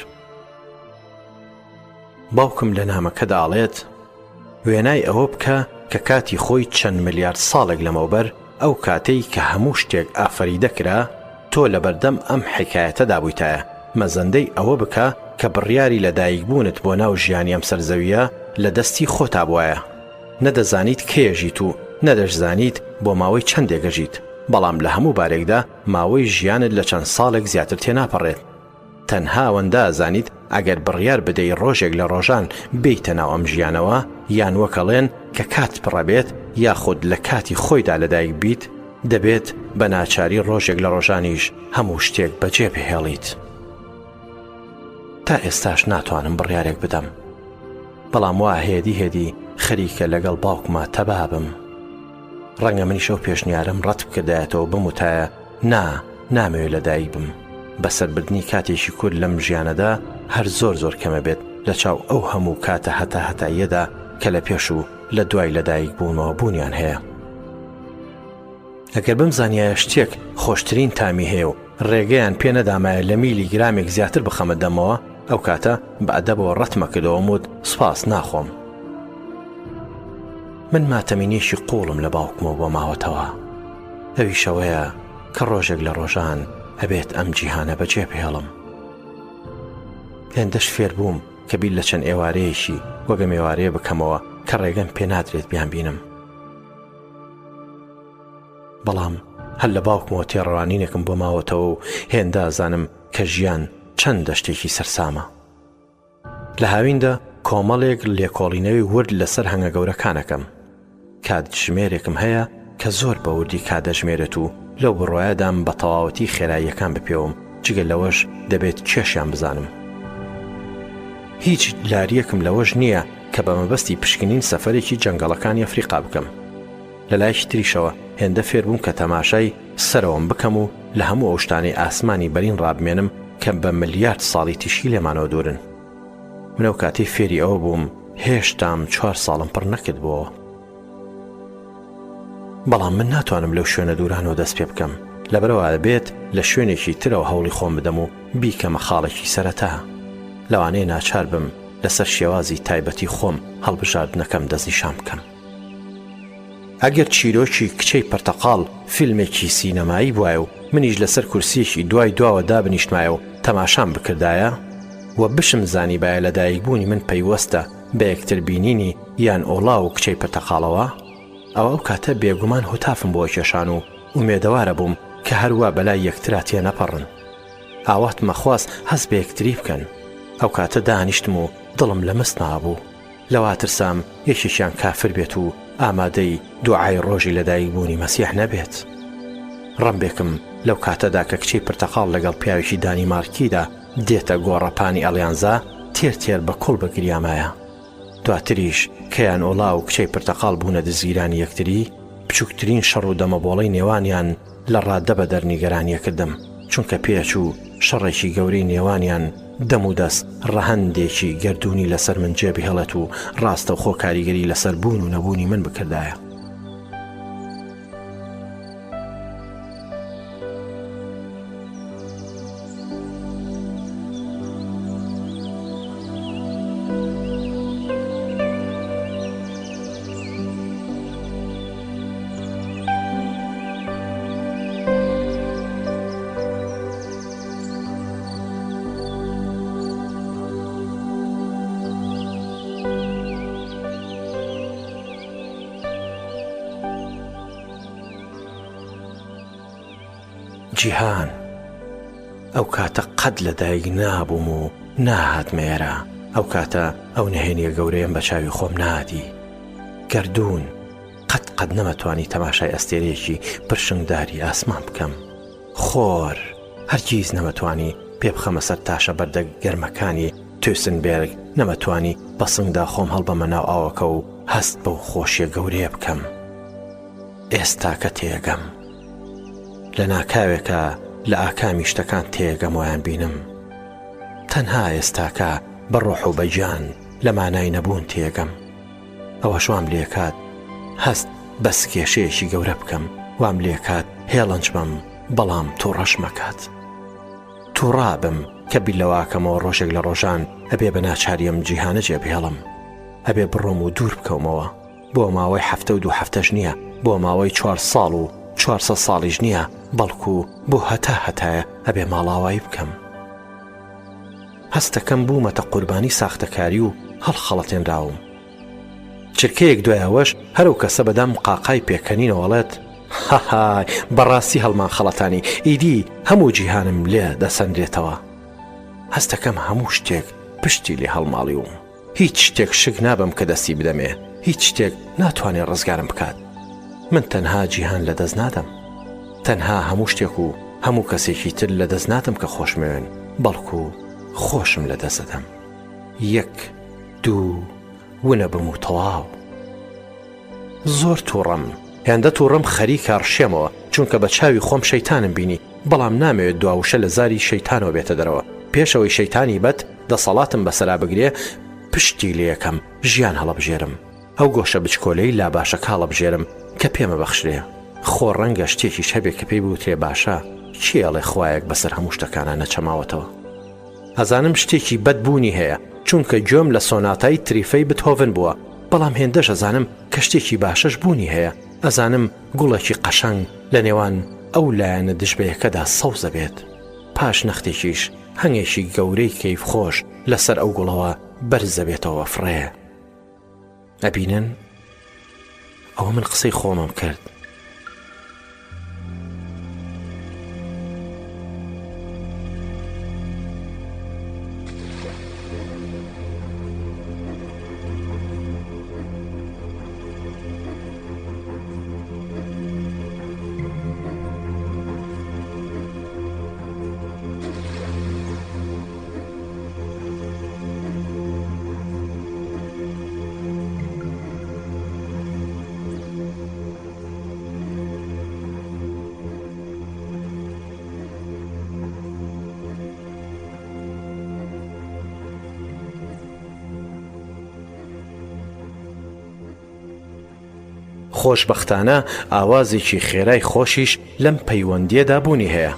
باوکم لە نامەکەدا ئەڵێت، وێنای ئەوە بکە کە کاتی خۆی چەند ملیارد ساڵێک لەمەوبەر، ئەو کاتەی کە هەموو شتێک ئافەریدە کرا، تۆ لەبەردەم ئەم حیکایەتەدا بوویتایە، مەزەندەی ئەوە بکە کە بڕیاری لەدایکبوونت بۆ ناو ژیانی ئەم سەرزەوییە لە دەستی خۆتا بوایە. نە دەزانیت کەی ئەژیت و نە دەشزانیت بۆ ماوەی چەندێک ئەژیت، بەڵام لە هەموو بارێکدا ماوەی ژیانت لە چەند ساڵێک زیاتر تێناپەڕێت. تەنها ئەوەندە ئەزانیت ئەگەر بڕیار بدەی ڕۆژێک لە ڕۆژان بێیتە ناو ئەم ژیانەوە، یان وەک ئەڵێن کە کات پڕەبێت یاخود لە کاتی خۆیدا لەدایک بیت، دەبێت بە ناچاری ڕۆژێک لە ڕۆژانیش هەموو شتێک بەجێ بهێڵیت. تا ئێستاش ناتوانم بڕیارێک بدەم. بەڵام وا هێدی هێدی خەریکە لەگەڵ باوکما تەبا بم. ڕەنگە منیش ئەو پێشنیارەم ڕەت بکردایەتەوە بموتایە نا، نامەوێ لەدایک بم. بەسەربردنی کاتێکی کورت لەم ژیانەدا هەر زۆر زۆر کەمە بێت لە چاو ئەو هەموو کاتە هەتاهەتاییەدا کە لە پێش و لە دوای لەدایک بوونەوە بوونیان هەیە. ئەگەر بمزانیایە شتێک خۆشترین تامی هەیە و ڕێگەیان پێ نەدامایە لە میلی گرامێک زیاتر بخەمە دەمەوە، ئەو کاتە بە ئەدەبەوە ڕەتمەکردەوەم وت سوپاس ناخۆم. من ماتەمینیەکی قووڵم لە باوکمەوە بۆ ماوەتەوە. ئەویش ئەوەیە کە ڕۆژێک لە ڕۆژان ئەبێت ئەم جیهانە بەجێ بهێڵم. هێندەش فێر بووم کە بیر لە چەند ئێوارەیەکی وەک ئەم ئێوارەیە بکەمەوە کە ڕێگەم پێ نادرێت بیانبینم. بەڵام هەر لە باوکمەوە تێڕوانینێکم بۆ ماوەتەوە و هێندە ئەزانم کە ژیان چەندە شتێکی سەرسامە. لە هاویندا کۆمەڵێک لێکۆڵینەوەی ورد لەسەر هەنگە گەورەکان ئەکەم. کاتژمێرێکم هەیە کە زۆر بە وردی کات دەژمێرێت و لەو بڕوایەدام بە تەواوەتی خێراییەکان بپێوم، جگە لەوەش دەبێت کێشیان بزانم. هیچ لارییەکم لەوەش نییە کە بە مەبەستی پشکنین سەفەرێکی جەنگەڵەکانی ئەفریقا بکەم. لە لایەکی تریشەوە هێندە فێر بووم کە تەماشای سەرەوەم بکەم و لە هەموو ئەو شتانەی ئاسمانی بەرین ڕابمێنم. کە بە ملیارد ساڵی تیشکی لێمانەوە دوورن. من ئەو کاتەی فێری ئەوە بووم هێشتام چوار ساڵم پڕ نەکردبووەوە. بەڵام من ناتوانم لەو شوێنە دوورانەوە دەست پێ بکەم، لەبەرئەوە ئەبێت لە شوێنێکی ترەوە هەوڵی خۆم بدەم و بیکەمە خاڵێکی سەرەتا. لەوانەیە ناچار بم لەسەر شێوازی تایبەتی خۆم هەڵبژاردنەکەم دەستنیشان بکەم. ئەگەر چیرۆکی کچەی پرتەقاڵ فیلمێکی سینەمایی بوایە و منیش لەسەر کورسییەکی دوای دواوە دابنیشتمایە و تەماشام بکردایە و بشمزانیبایە لەدایکبوونی من پەیوەستە بە یەکتربینینی یان ئۆڵا و کچەی پرتەقاڵەوە، ئەوا ئەو کاتە بێگومان هوتافم بۆ کێشان و ئومێدەوارە بووم کە هەروا بەلای یەکترا تێنەپەڕن. ئاواتم ئەخواست هەست بە یەکتری بکەن. ئەو کاتە دانیشتم و دڵم لە مست مابوو. لەوە ترسام یەکێکیان کافر بێت و ئامادەی دوعای ڕۆژی لەدایکبوونی مەسیح نەبێت. ڕەمبێکم لەو کاتەدا کە کچەی پرتەقاڵ لەگەڵ پیاوێکی دانیمارکیدا دێتە گۆڕەپانی ئەڵیانزا، تێر تێر بە کوڵ بگریامایە. دواتریش کە یان ئۆڵا و کچەی پرتەقاڵ بوونە دزگیرانی یەکتری، بچووکترین شەڕ و دەمەبۆڵەی نێوانیان لە ڕاددە بەدەر نیگەرانیەکردم، چونکە پێچوو شەڕێکی گەورەی نێوانیان دەم و دەست ڕەهەندێکی گەردوونی لەسەر من جێ بهێڵێت و ڕاستەوخۆ کاریگەری لەسەر بوون و نەبوونی من بکردایە. جیهان ئەو کاتە قەت لە دایک نابووم و ناهاتمە ئێرە ئەو کاتە ئەو نهێنیە گەورەیەم بە چاوی خۆم نادی گەردوون قەت قەت نەمەتوانی تەماشای ئەستێرەیەکی پرشنگداری ئاسمان بکەم. خۆر، هەرگیز نەمەتوانی پێ بخەمە سەر تاشە بەردە گەرمەکانی توسنبێرگ، نەمەتوانی بە سنگدا خۆم هەڵبەمە ناو ئاوەکە و هەست بەو خۆشیە گەورەیە بکەم. ئێستاکە تێگەم. لە ناکاوێکا لە ئاکامی شتەکان تێگەم وایان بینم. تەنها ئێستاکە بە ڕۆح و بە گیان لە مانای نەبوون تێگەم. ئەوەش وام لێکات هەست بە سکێشەیەکی گەورە بکەم وام لێکات هێڵنج بم بەڵام تووڕەش مەکات تووڕا بم کە بیر لەواکەمەوە ڕۆژێک لە ڕۆژان ئەبێ بە ناچاریم جیهانە جێ بهێڵم ئەبێ بڕۆم و دوور بکەومەوە بۆ ماوەی هەفتە و دوو هەفتەش نییە بۆ ماوەی چوار ساڵ و 400 ساڵیش نییە بەڵکو بۆ هەتا هەتایە ئەبێ ماڵاوایی بکەم هەستەکەم بوومەتە قوربانی ساختەکاری و هەڵخەڵەتێنراوم. چرکەیەک دوای ئەوەش هەر ئەو کەسە بەدەم قاقای پێکەنینەوە ئەڵێت، هاهای، بەڕاستی هەڵمانخەڵەتانی، ئیدی هەموو جیهانم لێ دەسەنرێتەوە. هەستەکەم هەموو شتێک پشتی لێ هەڵماڵیوم. هیچ شتێک شک نابەم کە دەستی بدەمێ، هیچ شتێک ناتوانێ ڕزگارم بکات. من تەنها جیهان لەدەست نادەم. تەنها هەموو شتێک و هەموو کەسێکی تر لەدەست نادەم کە خۆشمەوێن، بەڵکو خۆشم لەدەست دەدەم. یەک، دوو، ونەبم و تەواو. زۆر توڕەم، هێندە توڕەم خەریکە ڕشێمەوە، چونکە بە چاوی خۆم شەیتانم بینی، بەڵام نامەوێت دوا وشە لە زاری شەیتانەوە بێتە دەرەوە، پێش ئەوەی شەیتانی بەد دەسەڵاتم بەسەرا بگرێ، پشتی لێکەم، ژیان هەڵەبژێرم. ئەو گۆشە بچکۆلەی لا باشەکە هەڵەبژێرم کە پێمەبەخشرێ. خۆ ڕەنگە شتێکیش هەبێ کە پێی بوترێ باشە، کێ ئەڵێ خوایەک بەسەر هەموو شتەکانا نەچەماوەتەوە؟ ئەزانم شتێکی بەد بوونی هەیە، چونکە گوێم لە سۆناتای تریفەی بتهۆڤن بووە، بەڵام هێندەش ئەزانم کە شتێکی باشەش بوونی هەیە، ئەزانم گوڵێکی قەشەنگ لە نێوان ئەو لایەنە دژبەیەکەدا سەوز ئەبێت، پاش نەختێکیش هەنگێکی گەورەی کەیفخۆش لەسەر ئەو گوڵەوە بەرز ئەبێتەوە ئەفڕێ. ئەبینن؟ ئەوە من قسەی خۆمم کرد. خۆشبەختانە ئاوازێکی خێرای خۆشیش لەم پەیوەندییەدا بوونی هەیە.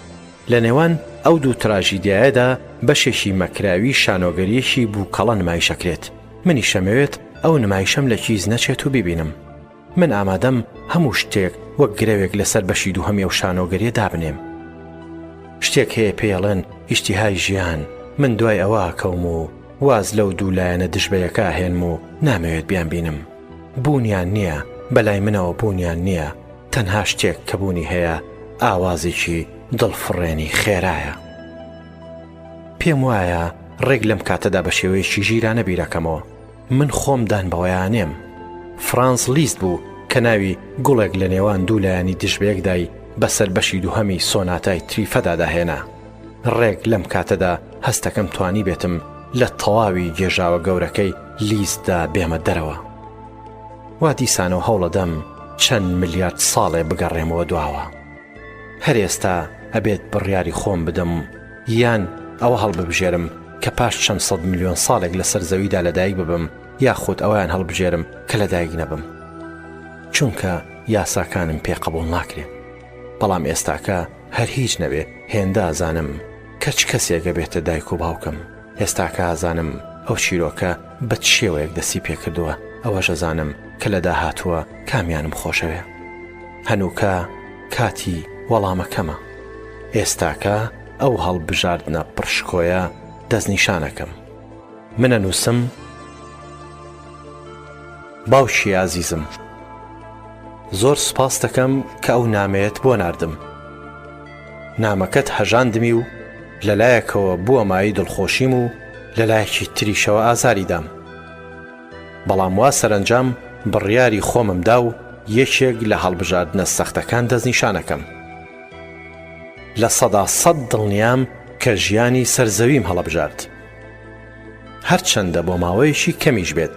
لە نێوان ئەو دوو تراژیدیایەدا بەشێکی مەکراوی شانۆگەرییەکی بووکەڵە نمایش ئەکرێت. منیش ئەمەوێت ئەو نمایشەم لە کیس نەچێت و بیبینم. من ئامادەم هەموو شتێک وەک گرەوێک لەسەر بەشی دووهەمی ئەو شانۆگەرییە دابنێم. شتێک هەیە پێی ئەڵێن ئیشتیهای ژیان، من دوای ئەوە ئەکەوم و واز لەو دوو لایەنە دژ بە یەکە ئەهێنم و نامەوێت بیانبینم. بوونیان نییە، بەلای منەوە بوونیان نییە، تەنها شتێک کە بوونی هەیە ئاوازێکی دڵفڕێنی خێرایە. پێم وایە ڕێک لەم کاتەدا بە شێوەیەکی ژیرانە بیرەکەمەوە. من خۆم دان بەوەیا نێم. فرانز لیست بوو کە ناوی گوڵێک لە نێوان دوو لایەنی دژبەیەکدای بەسەر بەشی دووهەمی سۆناتای تریفەدا داهێنا. ڕێک لەم کاتەدا هەستەکەم توانیبێتم لە تەواوی گێژاوە گەورەکەی لیستدا بێمە دەرەوە. وا دیسانەوە هەوڵەدەم چەند ملیارد ساڵێ بگەڕێمەوە دواوە. هەر ئێستا ئەبێت بڕیاری خۆم بدەم یان ئەوە هەڵببژێرم کە پاش چەند سەد ملیۆن ساڵێک لەسەر زەویدا لەدایک ببم یاخود ئەوەیان هەڵبژێرم کە لەدایک نەبم. چونکە یاساکانم پێ قبوڵ ناکرێ. بەڵام ئێستاکە هەر هیچ نەبێ هێندە ئەزانم کە چ کەسێک ئەبێتە دایک و باوکم. ئێستاکە ئەزانم ئەو چیرۆکە بە چ شێوەیەک دەستی پێکردووە، ئەوەش ئەزانم کە لە داهاتووە کامیانم خۆشەوێ. هەنووکە کاتی وەڵامەکەمە. ئێستاکە ئەو هەڵبژاردنە پڕ شکۆیە دەستنیشان ئەکەم. من ئەنووسم، باوکی ئازیزم، زۆر سوپاست دەکەم کە ئەو نامەیەت بۆ ناردم. نامەکەت هەژاندمی و لە لایەکەوە بووە مایەی دڵخۆشیم و لە لایەکی تریشەوە ئازاری دام. بەڵام وا سەرەنجام بڕیاری خۆمم دا و یەکێک لە هەڵبژاردنە سەختەکان دەستنیشانەکەم. 100% دڵنیام کە ژیانی سەر زەویم هەڵەبژارد. هەرچەندە بۆ ماوەیەکی کەمیش بێت.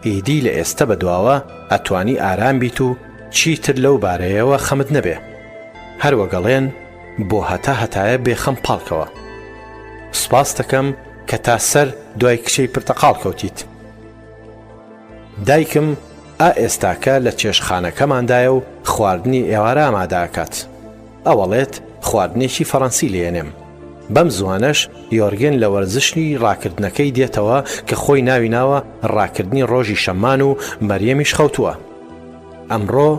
ئیدی لە ئێستە بەدواوە ئەتوانی ئارام بیت و چیتر لەو بارەیەوە خەمت نەبێ. هەر وەک ئەڵێن بۆ هەتا هەتایە بێ خەم پاڵکەوە. سوپاستەکەم کە تا سەر دوای کچەی پرتەقاڵ کەوتیت. دایکم ئا ئێستاکە لە چێشتخانەکەماندایە و خواردنی ئێوارە ئامادە ئەکات. ئەو ئەڵێت خواردنێکی فەڕەنسی لێنێم. بەم زووانەش یۆرگن لە وەرزشی ڕاکردنەکەی دێتەوە کە خۆی ناوی ناوە ڕاکردنی ڕۆژی شەممان و مەریەمیش خەوتووە. ئەمڕۆ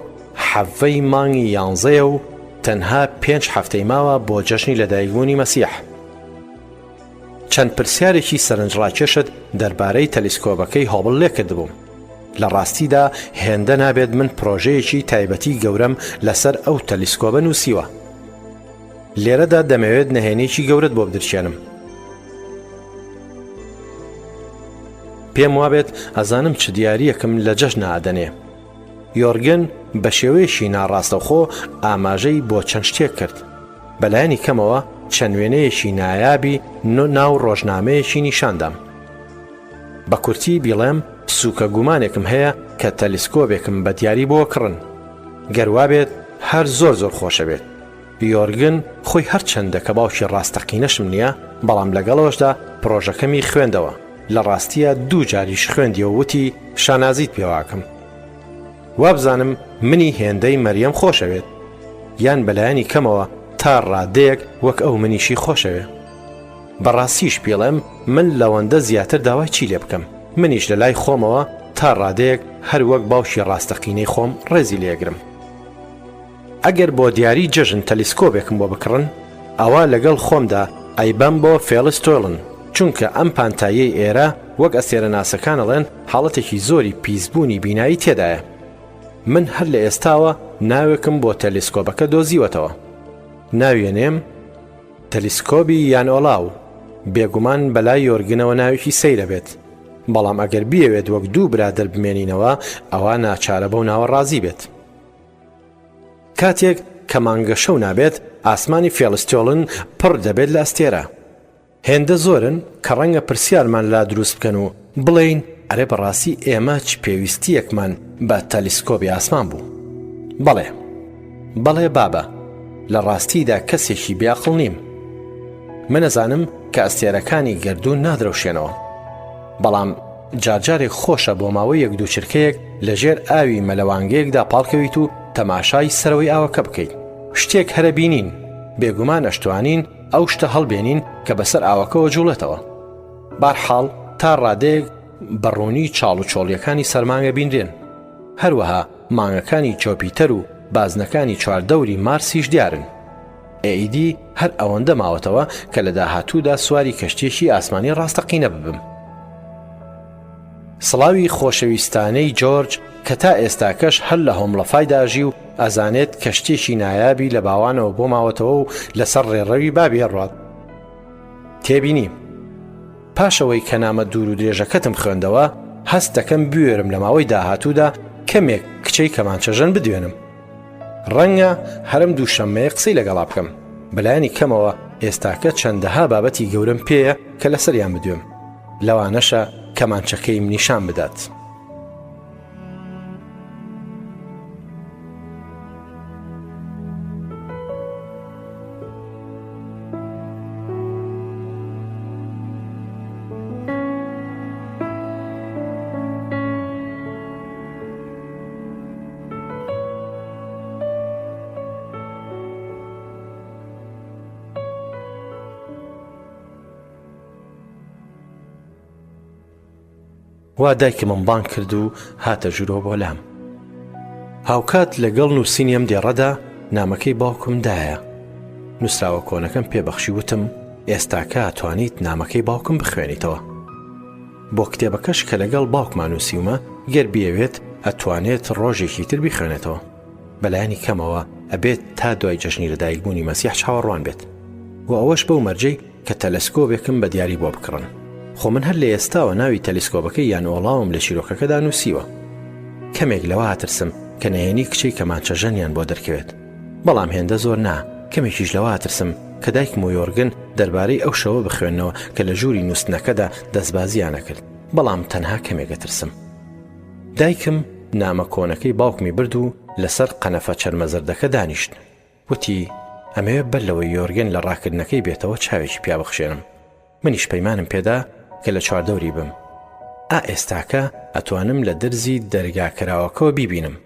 حەڤەی مانگی یانزەیە و تەنها پێنج هەفتەی ماوە بۆ جەژنی لەدایکبوونی مەسیح. چەند پرسیارێکی سەرنجڕاکێشت دەربارەی تەلیسکۆبەکەی هۆبڵ لێکردبووم. لە ڕاستیدا هێندە نابێت من پرۆژەیەکی تایبەتی گەورەم لەسەر ئەو تەلیسکۆبە نووسیوە. لێرەدا دەمەوێت نەهێنیی گەورەت بۆ بدرکێنم. پێم وابێت ئەزانم چ دیارییەکم لە جەژنا ئەدەنێ. یۆرگن بە شێوەیەکی ناڕاستەوخۆ ئاماژەی بۆ چەند شتێک کرد. بەلایەنی کەمەوە چەند وێنەیەکی نایابی ناو ڕۆژنامەیەکی نیشاندام. بە کورتی بیڵێم سووکە گومانێکم هەیە کە تەلیسکۆبێکم بە دیاری بۆ کڕن. گەر وابێت هەر زۆر زۆر خۆشەبێت. یۆرگن خۆی هەرچەندە کە باوکی ڕاستەقینەشم نییە، بەڵام لەگەڵەوەشدا پڕۆژەکەمی خوێندەوە. لە ڕاستییا دوو جاریش خوێندیەوە وتی شانازیت پێوەئەکەم. وابزانم منی هێندەی مەریەم خۆشەوێت. یان بەلایەنی کەمەوە تا ڕادەیەک وەک ئەو منیشی خۆشەوێ. بەڕاستیش پیڵێم من لەوەندە زیاتر داوای چی لێ بکەم؟ منیش لە لای خۆمەوە تا ڕادەیەک هەر وەک باوکی ڕاستەقینەی خۆم ڕێزی لێگرم. ئەگەر بۆ دیاری جەژن تەلیسکۆبێکم بۆ بکڕن، ئەوا لەگەڵ خۆمدا ئەیبەم بۆ فێڵستۆلن، چونکە ئەم پانتاییەی ئێرە وەک ئەستێرەناسەکان ئەڵێن حاڵەتێکی زۆری پیسبوونی بینایی تێدایە. من هەر لە ئێستاوە ناوێکم بۆ تەلیسکۆبەکە دۆزیوەتەوە. ناوی ئەنێم تەلیسکۆبی یان ئۆلاو. بێگومان بەلای یۆرگنەوە ناوێکی سەیرە بێت، بەڵام ئەگەر بیەوێت وەک دوو برادەر بمێنینەوە، ئەوا ناچارە بەو ناوە ڕازی بێت. کاتێک کە مانگەشەو نابێت، ئاسمانی فێڵستۆڵن پڕ دەبێت لە ئەستێرە. هێندە زۆرن کە ڕەنگە پرسیارمان لا دروست بکەن و بڵێین ئەرێ بەڕاستی ئێمە چ پێویستییەکمان بە تەلیسکۆبی ئاسمان بوو؟ بەڵێ. بەڵێ بابە. لە ڕاستیدا کەسێکی بێ ئەقڵ نیم. من ئەزانم کە ئەستێرەکانی گەردوون نادرەوشێنەوە. بەڵام. جارجارێک خۆشە بۆ ماوەی یەک دوو چرکەیەک لە ژێر ئاوی مەلەوانگەیەکدا پاڵکەویت و تەماشای سەرەوەی ئاوەکە بکەیت. شتێک هەرە بینین، بێگومان ئەشتوانین ئەو شتە هەڵبێنین کە بەسەر ئاوەکەوە جوڵێتەوە. بارحاڵ تا ڕادەیەک بە ڕوونی چاڵ و چۆڵیەکانی سەرمانگە بینرێن. هەروەها مانگەکانی جۆپیتەر و بازنەکانی چواردەوری مارسیش دیارن. ئیدی هەر ئەوەندە ماوەتەوە کە لە داهاتوودا سواری کەشتییەکی ئاسمانی ڕاستەقینە ببم. سڵاوی خۆشەویستانەی جۆرج کە تا ئێستاکەش هەر لە هۆمڵەفایدا ئەژی و ئەزانێت کەشتییەکی نایابی لە باوانەوە بۆ ماوەتەوە و لەسەر ڕێڕەوی بابی ئەڕوات. تێبینی، پاش ئەوەی کە نامە دوور و درێژەکەتم خوێندەوە، هەست دەکەم بوێرم لە ماوەی داهاتوودا کەمێک کچەی کەمانچەژەن بدوێنم. ڕەنگە هەر ئەم دووشەممەیە قسەی لەگەڵا بکەم، بەلایەنی کەمەوە ئێستاکە چەندەها بابەتی گەورەم پێیە کە لەسەریان بدوێم، لەوانەشە کەمانچەکەیم نیشان بدات. وا دایکمم بانگ کرد و هاتە ژوورەوە بۆ لام. هاوکات لەگەڵ نووسینی ئەم دێڕەدا نامەکەی باوکم دایە. نووسراوە کۆنەکەم پێ بەخشی وتم ئێستاکە توانیت نامەکەی باوکم بخوێنیتەوە. بۆ کتێبەکەش کە لەگەڵ باوکما نووسیومە گەر بیەوێت ئەتوانێت ڕۆژێکی تر بیخوێنێتەوە. بەلایەنی کەمەوە ئەبێت تا دوای جەژنی لەدایکبوونی مەسیح چاوەڕوان بێت. و ئەوەش بەو مەرجەی کە تەلەسکۆبێکم بە دیاری بۆ بکڕن. خۆ من هەر لە ئێستاوە ناوی تەلیسکۆبەکەی یان ئۆڵاوم لە چیرۆکەکەدا نووسیوە. کەمێک لەوە ئەترسم کە نهێنی کچەی کەمانچەژەنیان بۆ دەرکەوێت. بەڵام هێندە زۆر نا، کەمێکیش لەوە ئەترسم کە دایکم و یۆرگن دەربارەی ئەو شەوە بخوێننەوە کە لە ژووری نووستنەکەدا دەستبازییان ئەکرد، بەڵام تەنها کەمێک ئەترسم. دایکم نامە کۆنەکەی باوکمی برد و لەسەر قەنەفە چەرمە زەردەکە دانیشت. وتی، ئەمەوێ بەر لەوەی یۆرگن لە ڕاکردنەکەی بێتەوە چاوێکی پیا بخشێنم. منیش پەیمانم پێدا کە لە چواردەوری بم. ئا ئێستاکە ئەتوانم لە درزی دەرگا کراوەکەوە بیبینم.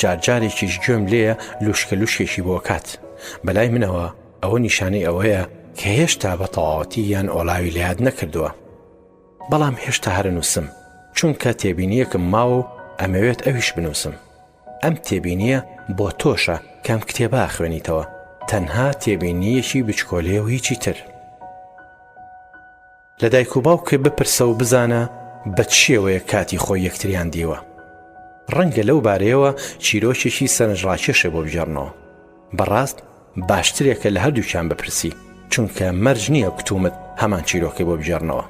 جار جارێکیش گوێم لێیە لوشکە لوشکێکی بۆ ئەکات. بەلای منەوە ئەوە نیشانەی ئەوەیە کە هێشتا بە تەواوەتی یان ئۆلاوی لە یاد نەکردووە. بەڵام هێشتا هەر ئەنووسم، چونکە تێبینییەکم ماوە و ئەمەوێت ئەویش بنووسم. ئەم تێبینییە بۆ تۆشە کە ئەم کتێبە ئەخوێنیتەوە، تەنها تێبینییەکی بچکۆلەیە و هیچی تر. لە دایک و باوکت بپرسە و بزانە بە چ شێوەیەک کاتی خۆی یەکتریان دیوە. ڕەنگە لەو بارەیەوە چیرۆکێکی سەرنجڕاکێشێ بۆ بگێڕنەوە. بەڕاست باشترێکە لە هەردووکیان بپرسی، چونکە مەرج نییە کتومت هەمان چیرۆکەی بۆ بگێڕنەوە.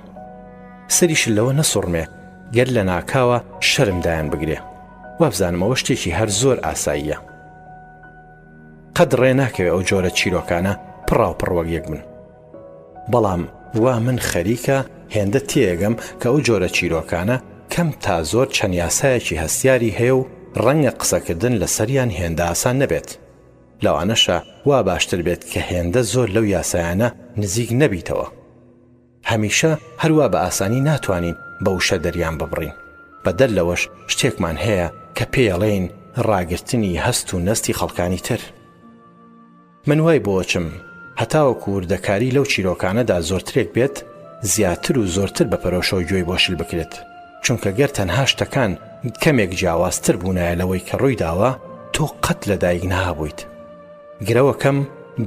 سەریشت لەوە نەسوڕمێ گەر لەناکاوە شەرم دایان بگرێ. وابزانم ئەوە شتێکی هەر زۆر ئاساییە. قەت ڕێ ناکەوێ ئەو جۆرە چیرۆکانە پڕاوپڕ وەک یەک بن. بەڵام وا من خەریکە هێندە تێیەگەم کە ئەو جۆرە چیرۆکانە کەم تا زۆر چەند یاسایەکی هەستیاری هەیە و ڕەنگە قسەکردن لەسەریان هێندە ئاسان نەبێت. لەوانەشە وا باشتر بێت کە هێندە زۆر لەو یاسایانە نزیک نەبیتەوە. هەمیشە هەروا بە ئاسانی ناتوانین بە وشە دەریان ببڕین. بەدەر لەوەش شتێکمان هەیە کە پێیەڵێین ڕاگرتنی هەست و نەستی خەڵکانی تر. من وای بۆچم هەتاوەکو وردەکاری لەو چیرۆکانەدا زۆرترێک بێت زیاتر و زۆرتر بە پەرۆشەوە گوێی بۆ شل بکرێت چونکە گەر تەنها شتەکان کەمێک جیاوازتر بوونایە لەوەی کە ڕوویداوە تۆ قەت لەدایک نەهابوویت گرەوەکەم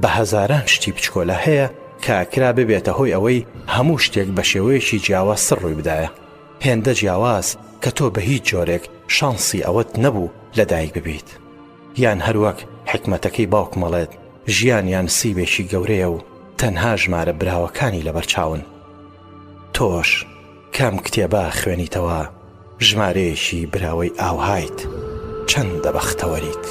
بە هەزاران شتی بچکۆلە هەیە کە ئەکرا ببێتە هۆی ئەوەی هەموو شتێک بە شێوەیەکی جیاوازتر ڕووی بدایە هێندە جیاواز کە تۆ بە هیچ جۆرێک شانسی ئەوەت نەبوو لەدایک ببیت. یان هەروەک حیکمەتەکەی باوکم ئەڵێت ژیان یان سیبێکی گەورەیە و تەنها ژمارە براوەکانی لەبەرچاون. تۆش کام کتێبە خوێنیتەوە ژمارەیەکی براوەی ئاوهایت چەندە بەختەوەریت.